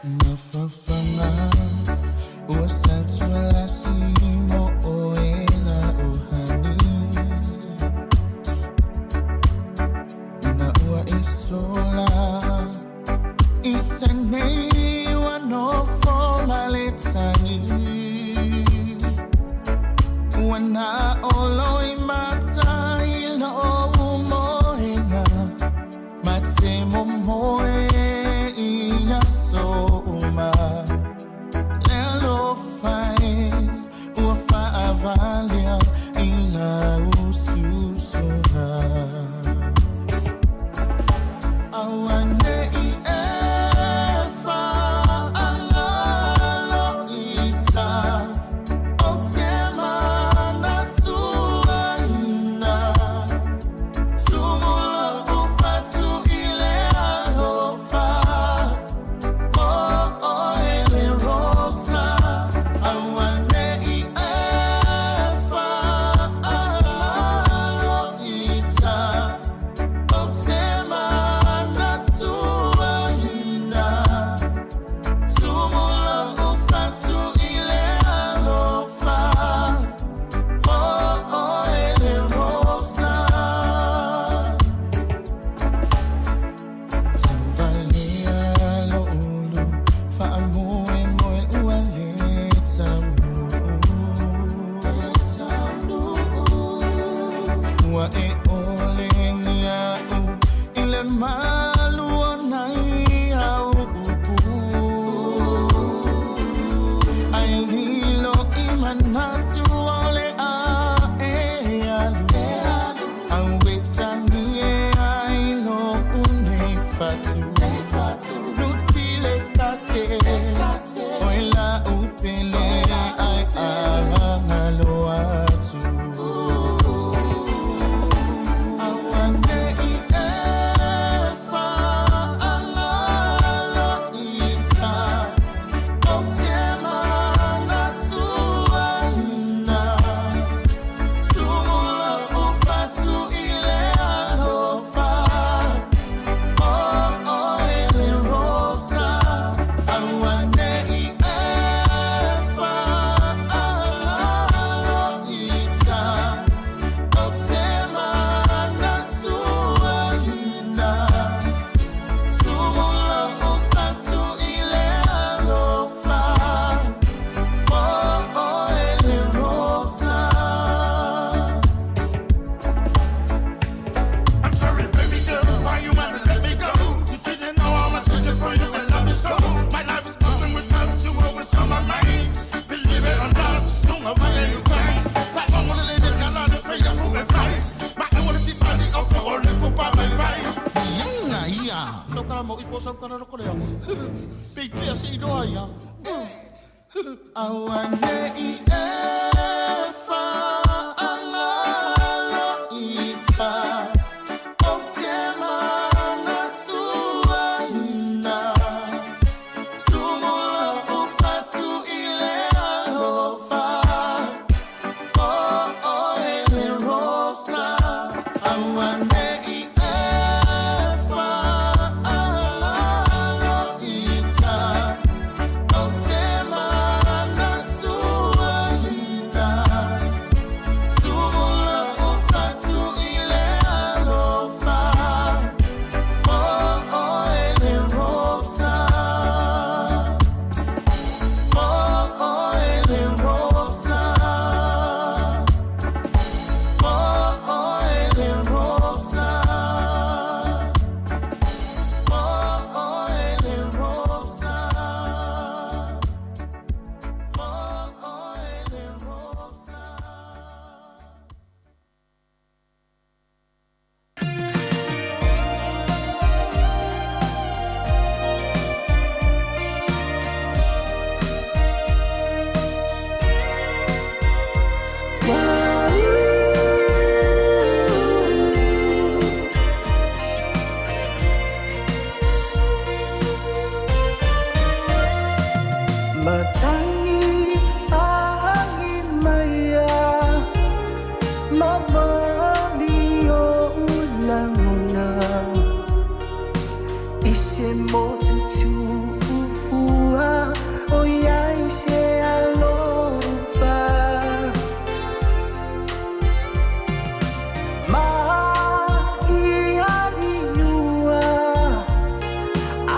Mafafanga ua sa tualasi mo oe la uhani. Na ua isola i tane ua nofo maletangi. Ua na olo i mata i lo umoenga. Mate mo moe i aso uma. Le alofa e ua faavalia i la ususuga. Auane'i e faagalo ita o te manatuaina. Tumulo ufatu i le alofa mo oe le rosa. Auane'i e faagalo ita o te manatuaina. Tumulo ufatu i le alofa mo oe le rosa. Tauvalea lo ulu, faamoe moe ua le taunuu. Ua e ole nia'u i le malu o nai au upu. Ai lilo i manatu o le a e alu. Au e tangi e ai lo une fatu. Nuti le tate, oi la upele ai angalo atu. Auane'i e tala mau ipo sau kala loko lea. Pei pea se iloa ia. Aua ne i e whaangalo i ta o te manatuaina. Tumula o fatu i le alofa. O oe le rosa. Aua ne i e whaangalo i ta o te manatuaina. Tumula o fatu i le alofa. O oe le rosa. O oe le rosa. O oe le rosa. O oe le rosa. O oe le rosa. Matangi angi maya mamali o ulanguna ise motu tuufua o iai se alofa ma ialiua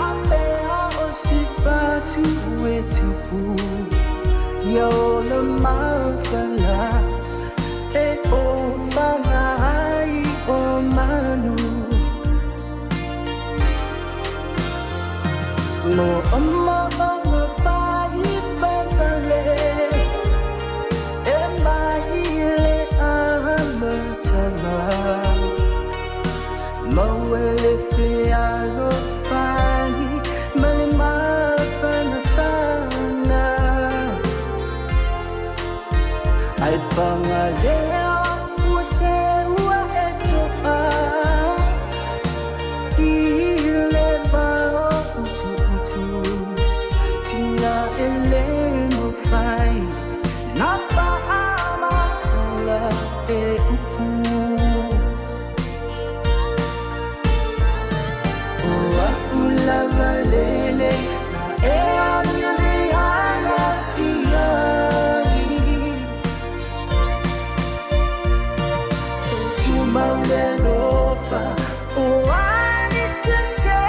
apea o sifatu e tupu ia o le mafala e o whangai o manu. Mo ama anga whai papale e mai le amatanga. Mawele fe alofai male mafana fana. Ai pangalea ua se ua e toa i le vao utu utu tina e le mawhai na whaamatala e upu. O aku lava lele na e amiole ana iai. Tumaulelofa o ani se se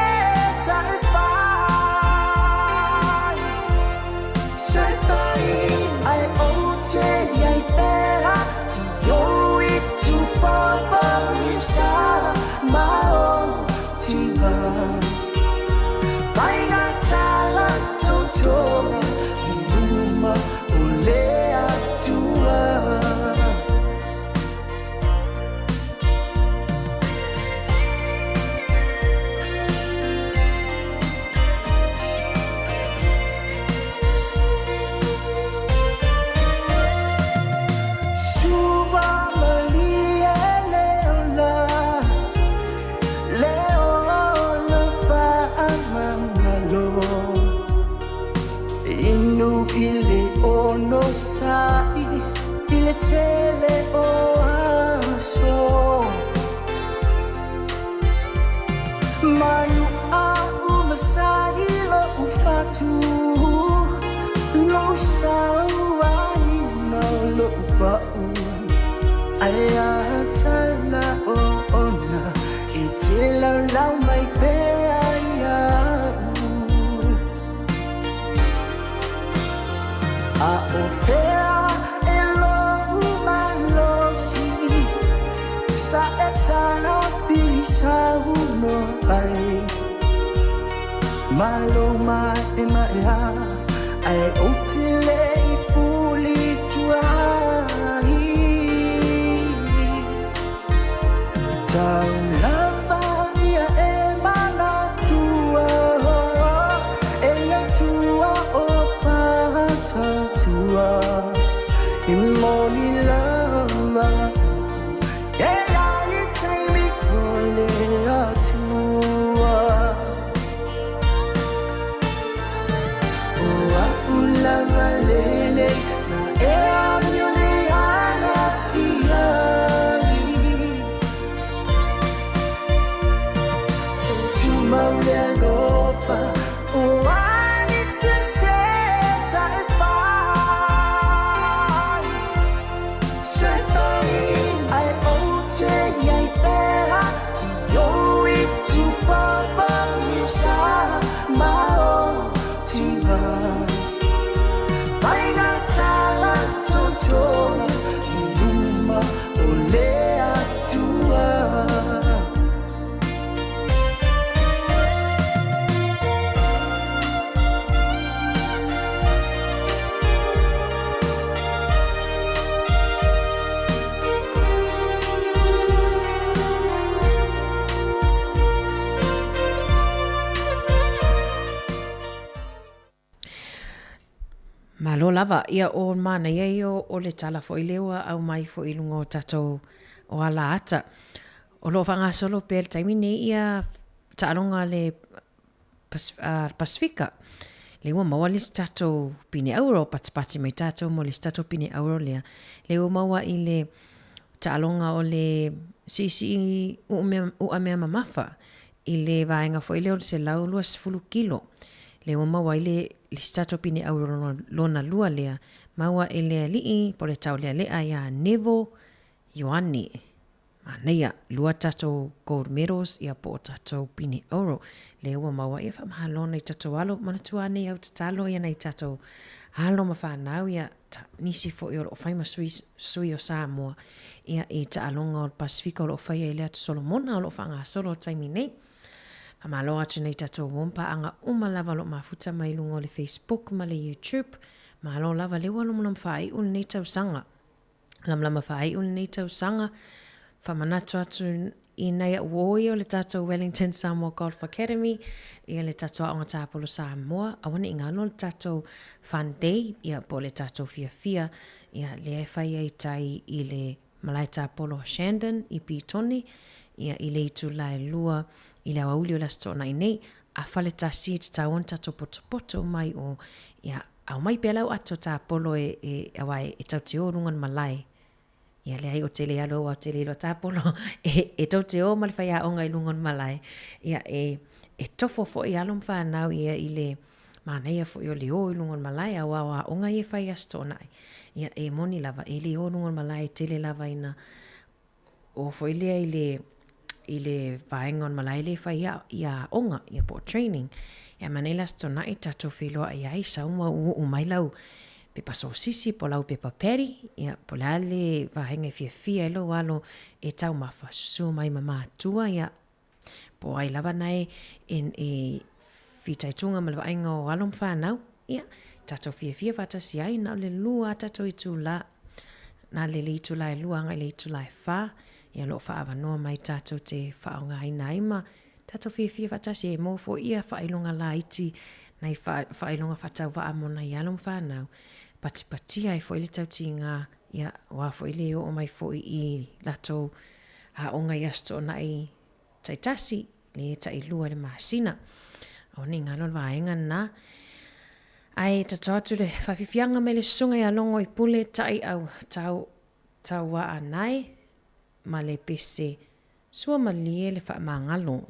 sa e fai. Se fai ai o te iai pera i o i tu papa i sa mao tiva. Vainga tala toto i luma o le atua. Suva malia leola, leola faamangalo. Inu ile ono sai, ile tele o aso. Manu a umasai lo ufatu, lo sauai no lo upau. Ai a tala o ona, e te lau lau mai pea iau. A o fea e lo umalosi, sa e tala fisa uno ai. Malo mai e mai a, ai o te le i fuli tuai. Tau lava ia e mana tu. Malo lava. Ia, o manaia ia o le tala foi lea ua aumai foi i luga o tatou o ala ata. O lo o faagasolo pea i le taimi nei ia taaloga a le Pasefika. Lea ua maua le isi tatou pine auro, patipati mai tatou mo le isi tatou pine auro lea. Lea ua maua i le taaloga o le siisii uamea mamafa i le vaega foi lea o le 120 kilo. Lea ua maua ai le isi tatou pine auro lona lua lea, maua e le alii po o le taulealea ia Neville Ioane. Manaia, lua tatou gold medals ia po o tatou pine auro. Lea ua maua ia faamalo nai tatou alo, manatua ane au tatalo ia nai tatou alo ma fanau ia ta, nisi foi o lo o fai ma sui, sui o Samoa ia i taaloga o le Pasefika o lo o faia i le Atu Solomona o lo o faagasolo i le taimi nei. Faamalo atu nai tatou uo ma paaga uma lava o lo o mafuta mai i luga o le Facebook ma le YouTube. Malo lava lea ua lamalama faaiu lenei tausaga. Lamalama faaiu lenei tausaga. Faamanatu atu i nai a'u uo ia o le tatou Wellington Samoa Golf Academy, ia le tatou Aoga Tāpolo Samoa, aua ne i galo le tatou Fun Day, ia po o le tatou fiafia, ia lea e fai ai tai i le Malae Tāpolo o Shandon i Petone, ia i le itula e 2 i le aoauli o le Aso Toonai nei, a faletasi e tatau ona tatou potopoto mai o, ia, Aumai pea lau ato tāpolo e, e, aua e, e tau te o luga o le malae. Ia leai o tele alo aua o tele iloa tāpolo e, e tou te o ma le faiaoga i luga o le malae. Ia e, e tofo foi alo ma whanau ia i le manaia foi o le o i luga o le malae aua o aoga ia e fai i Aso Toonai. Ia e moni lava e le o luga o le malae e tele lava ina o foi lea i le i le vaega o le malae lea e fai ia, ia aoga, ia po o training. Ia ma nei le Aso Toonai tatou feiloai ai, sau ma uuuu mai lau pepa sosisi po o lau pepa patty, ia po o le a le vaega e fiafia ai lou alo e taumafa, susu mai ma matua, ia Po o ai lava na e, e, e fitaituga ma le vaaiga o alo ma fanau, ia, tatou fiafia faatasi ai, na o le lua a tatou itulā, na le le itulā e lua agai i le itulā e whā, ia o lo o faaavanoa mai tatou te faaaogaina ai ma tatou fiafia faatasi e maua foi ia faailoga laiti nai faailoga faatauvaa mo nai alo ma fanau, patipatia ai foi le tautiga, ia, aua foi le oo mai foi i latou aoga i Aso Toonai taitasi, le tailua i le masina. Aua ne i galo le vaega lena. Ae tatao atu le faafiafiaga mai le susuga ia Logo i Pule Tai Au Tau Tauaanae ma le pese Sua Malie le Faamagalo.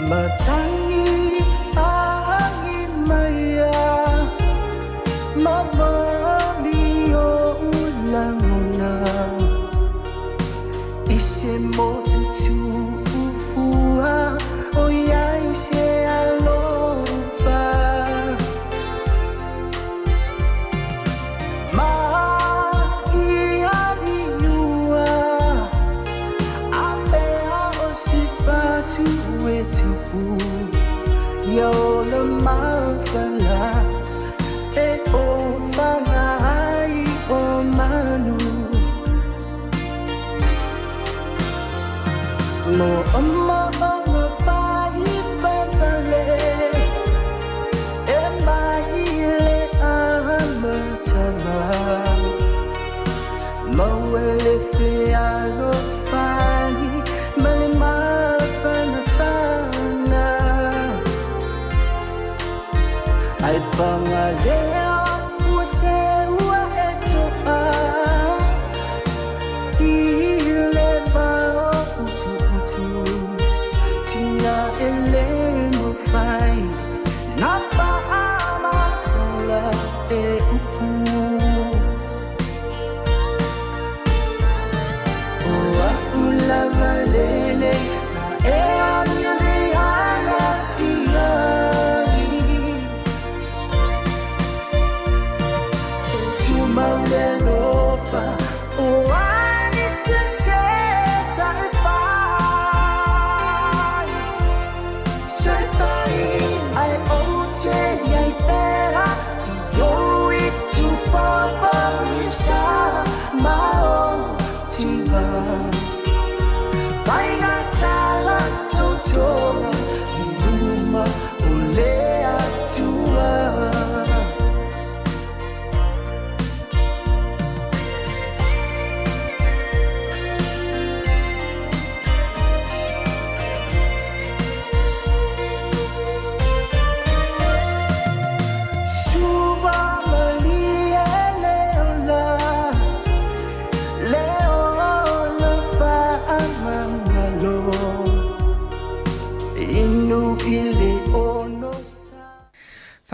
Matangi ahangi mai a Mamali oʻu lagona I se motu tuufua ʻOiai se alofa Ma i aliua A pea o sifatu e tupu Ia ola mafala E ofaga ai o manu Mo omoʻomo faipapale E mai le amataga Maua le fealofani Ma le mafanafana Ai pagalea ua seua e toa I le vao utuutu Tina e le mawhai Na paamatala e upu O a'u lava lenei na e aliali ana i ai.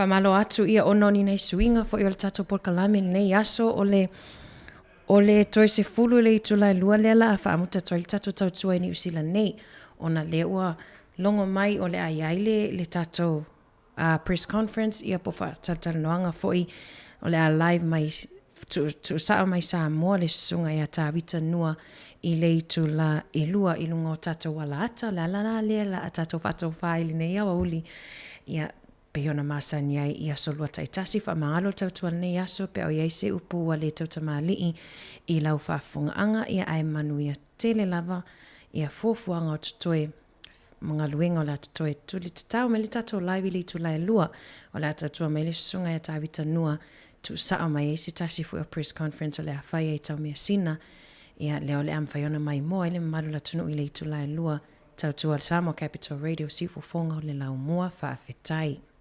Faamalo atu ia ona o ni nai suiga foi o le tatou polokalame i lenei aso, o le o le toe 10 i le itula e 2 lea la a faamuta atu ai le tatou tautua i Niu Sila nei, ona lea ua logo mai o le a i ai le le tatou uh, press conference ia po faatalatalanoaga foi o le a live mai tuusao mai Samoa le susuga ia Tavita Nua i le itula e 2 i luga o tatou alaata. O le ala la lea la a tatou faatofā i lenei aoauli ia pei ona masani ai i aso lua taitasi. Faamagalo le tautua i lenei aso pe a o i ai se upu ua le tautamalii i lau faafofogaaga ia ae manuia tele lava ia fuafuaga o totoe ma galuega o le a totoe. Tuli tatao mai le tatou live i le itula e 2 o le a tautua mai le susuga ia Tavita Nua tuusao mai ai se tasi foi o press conference o le a fai ai taumeasina ia lea o le a mafai ona maimoa ai le mamalu o le atunuu i le itula e 2 tautua Samoa Capital Radio siufofoga o le laumua. Faafetai.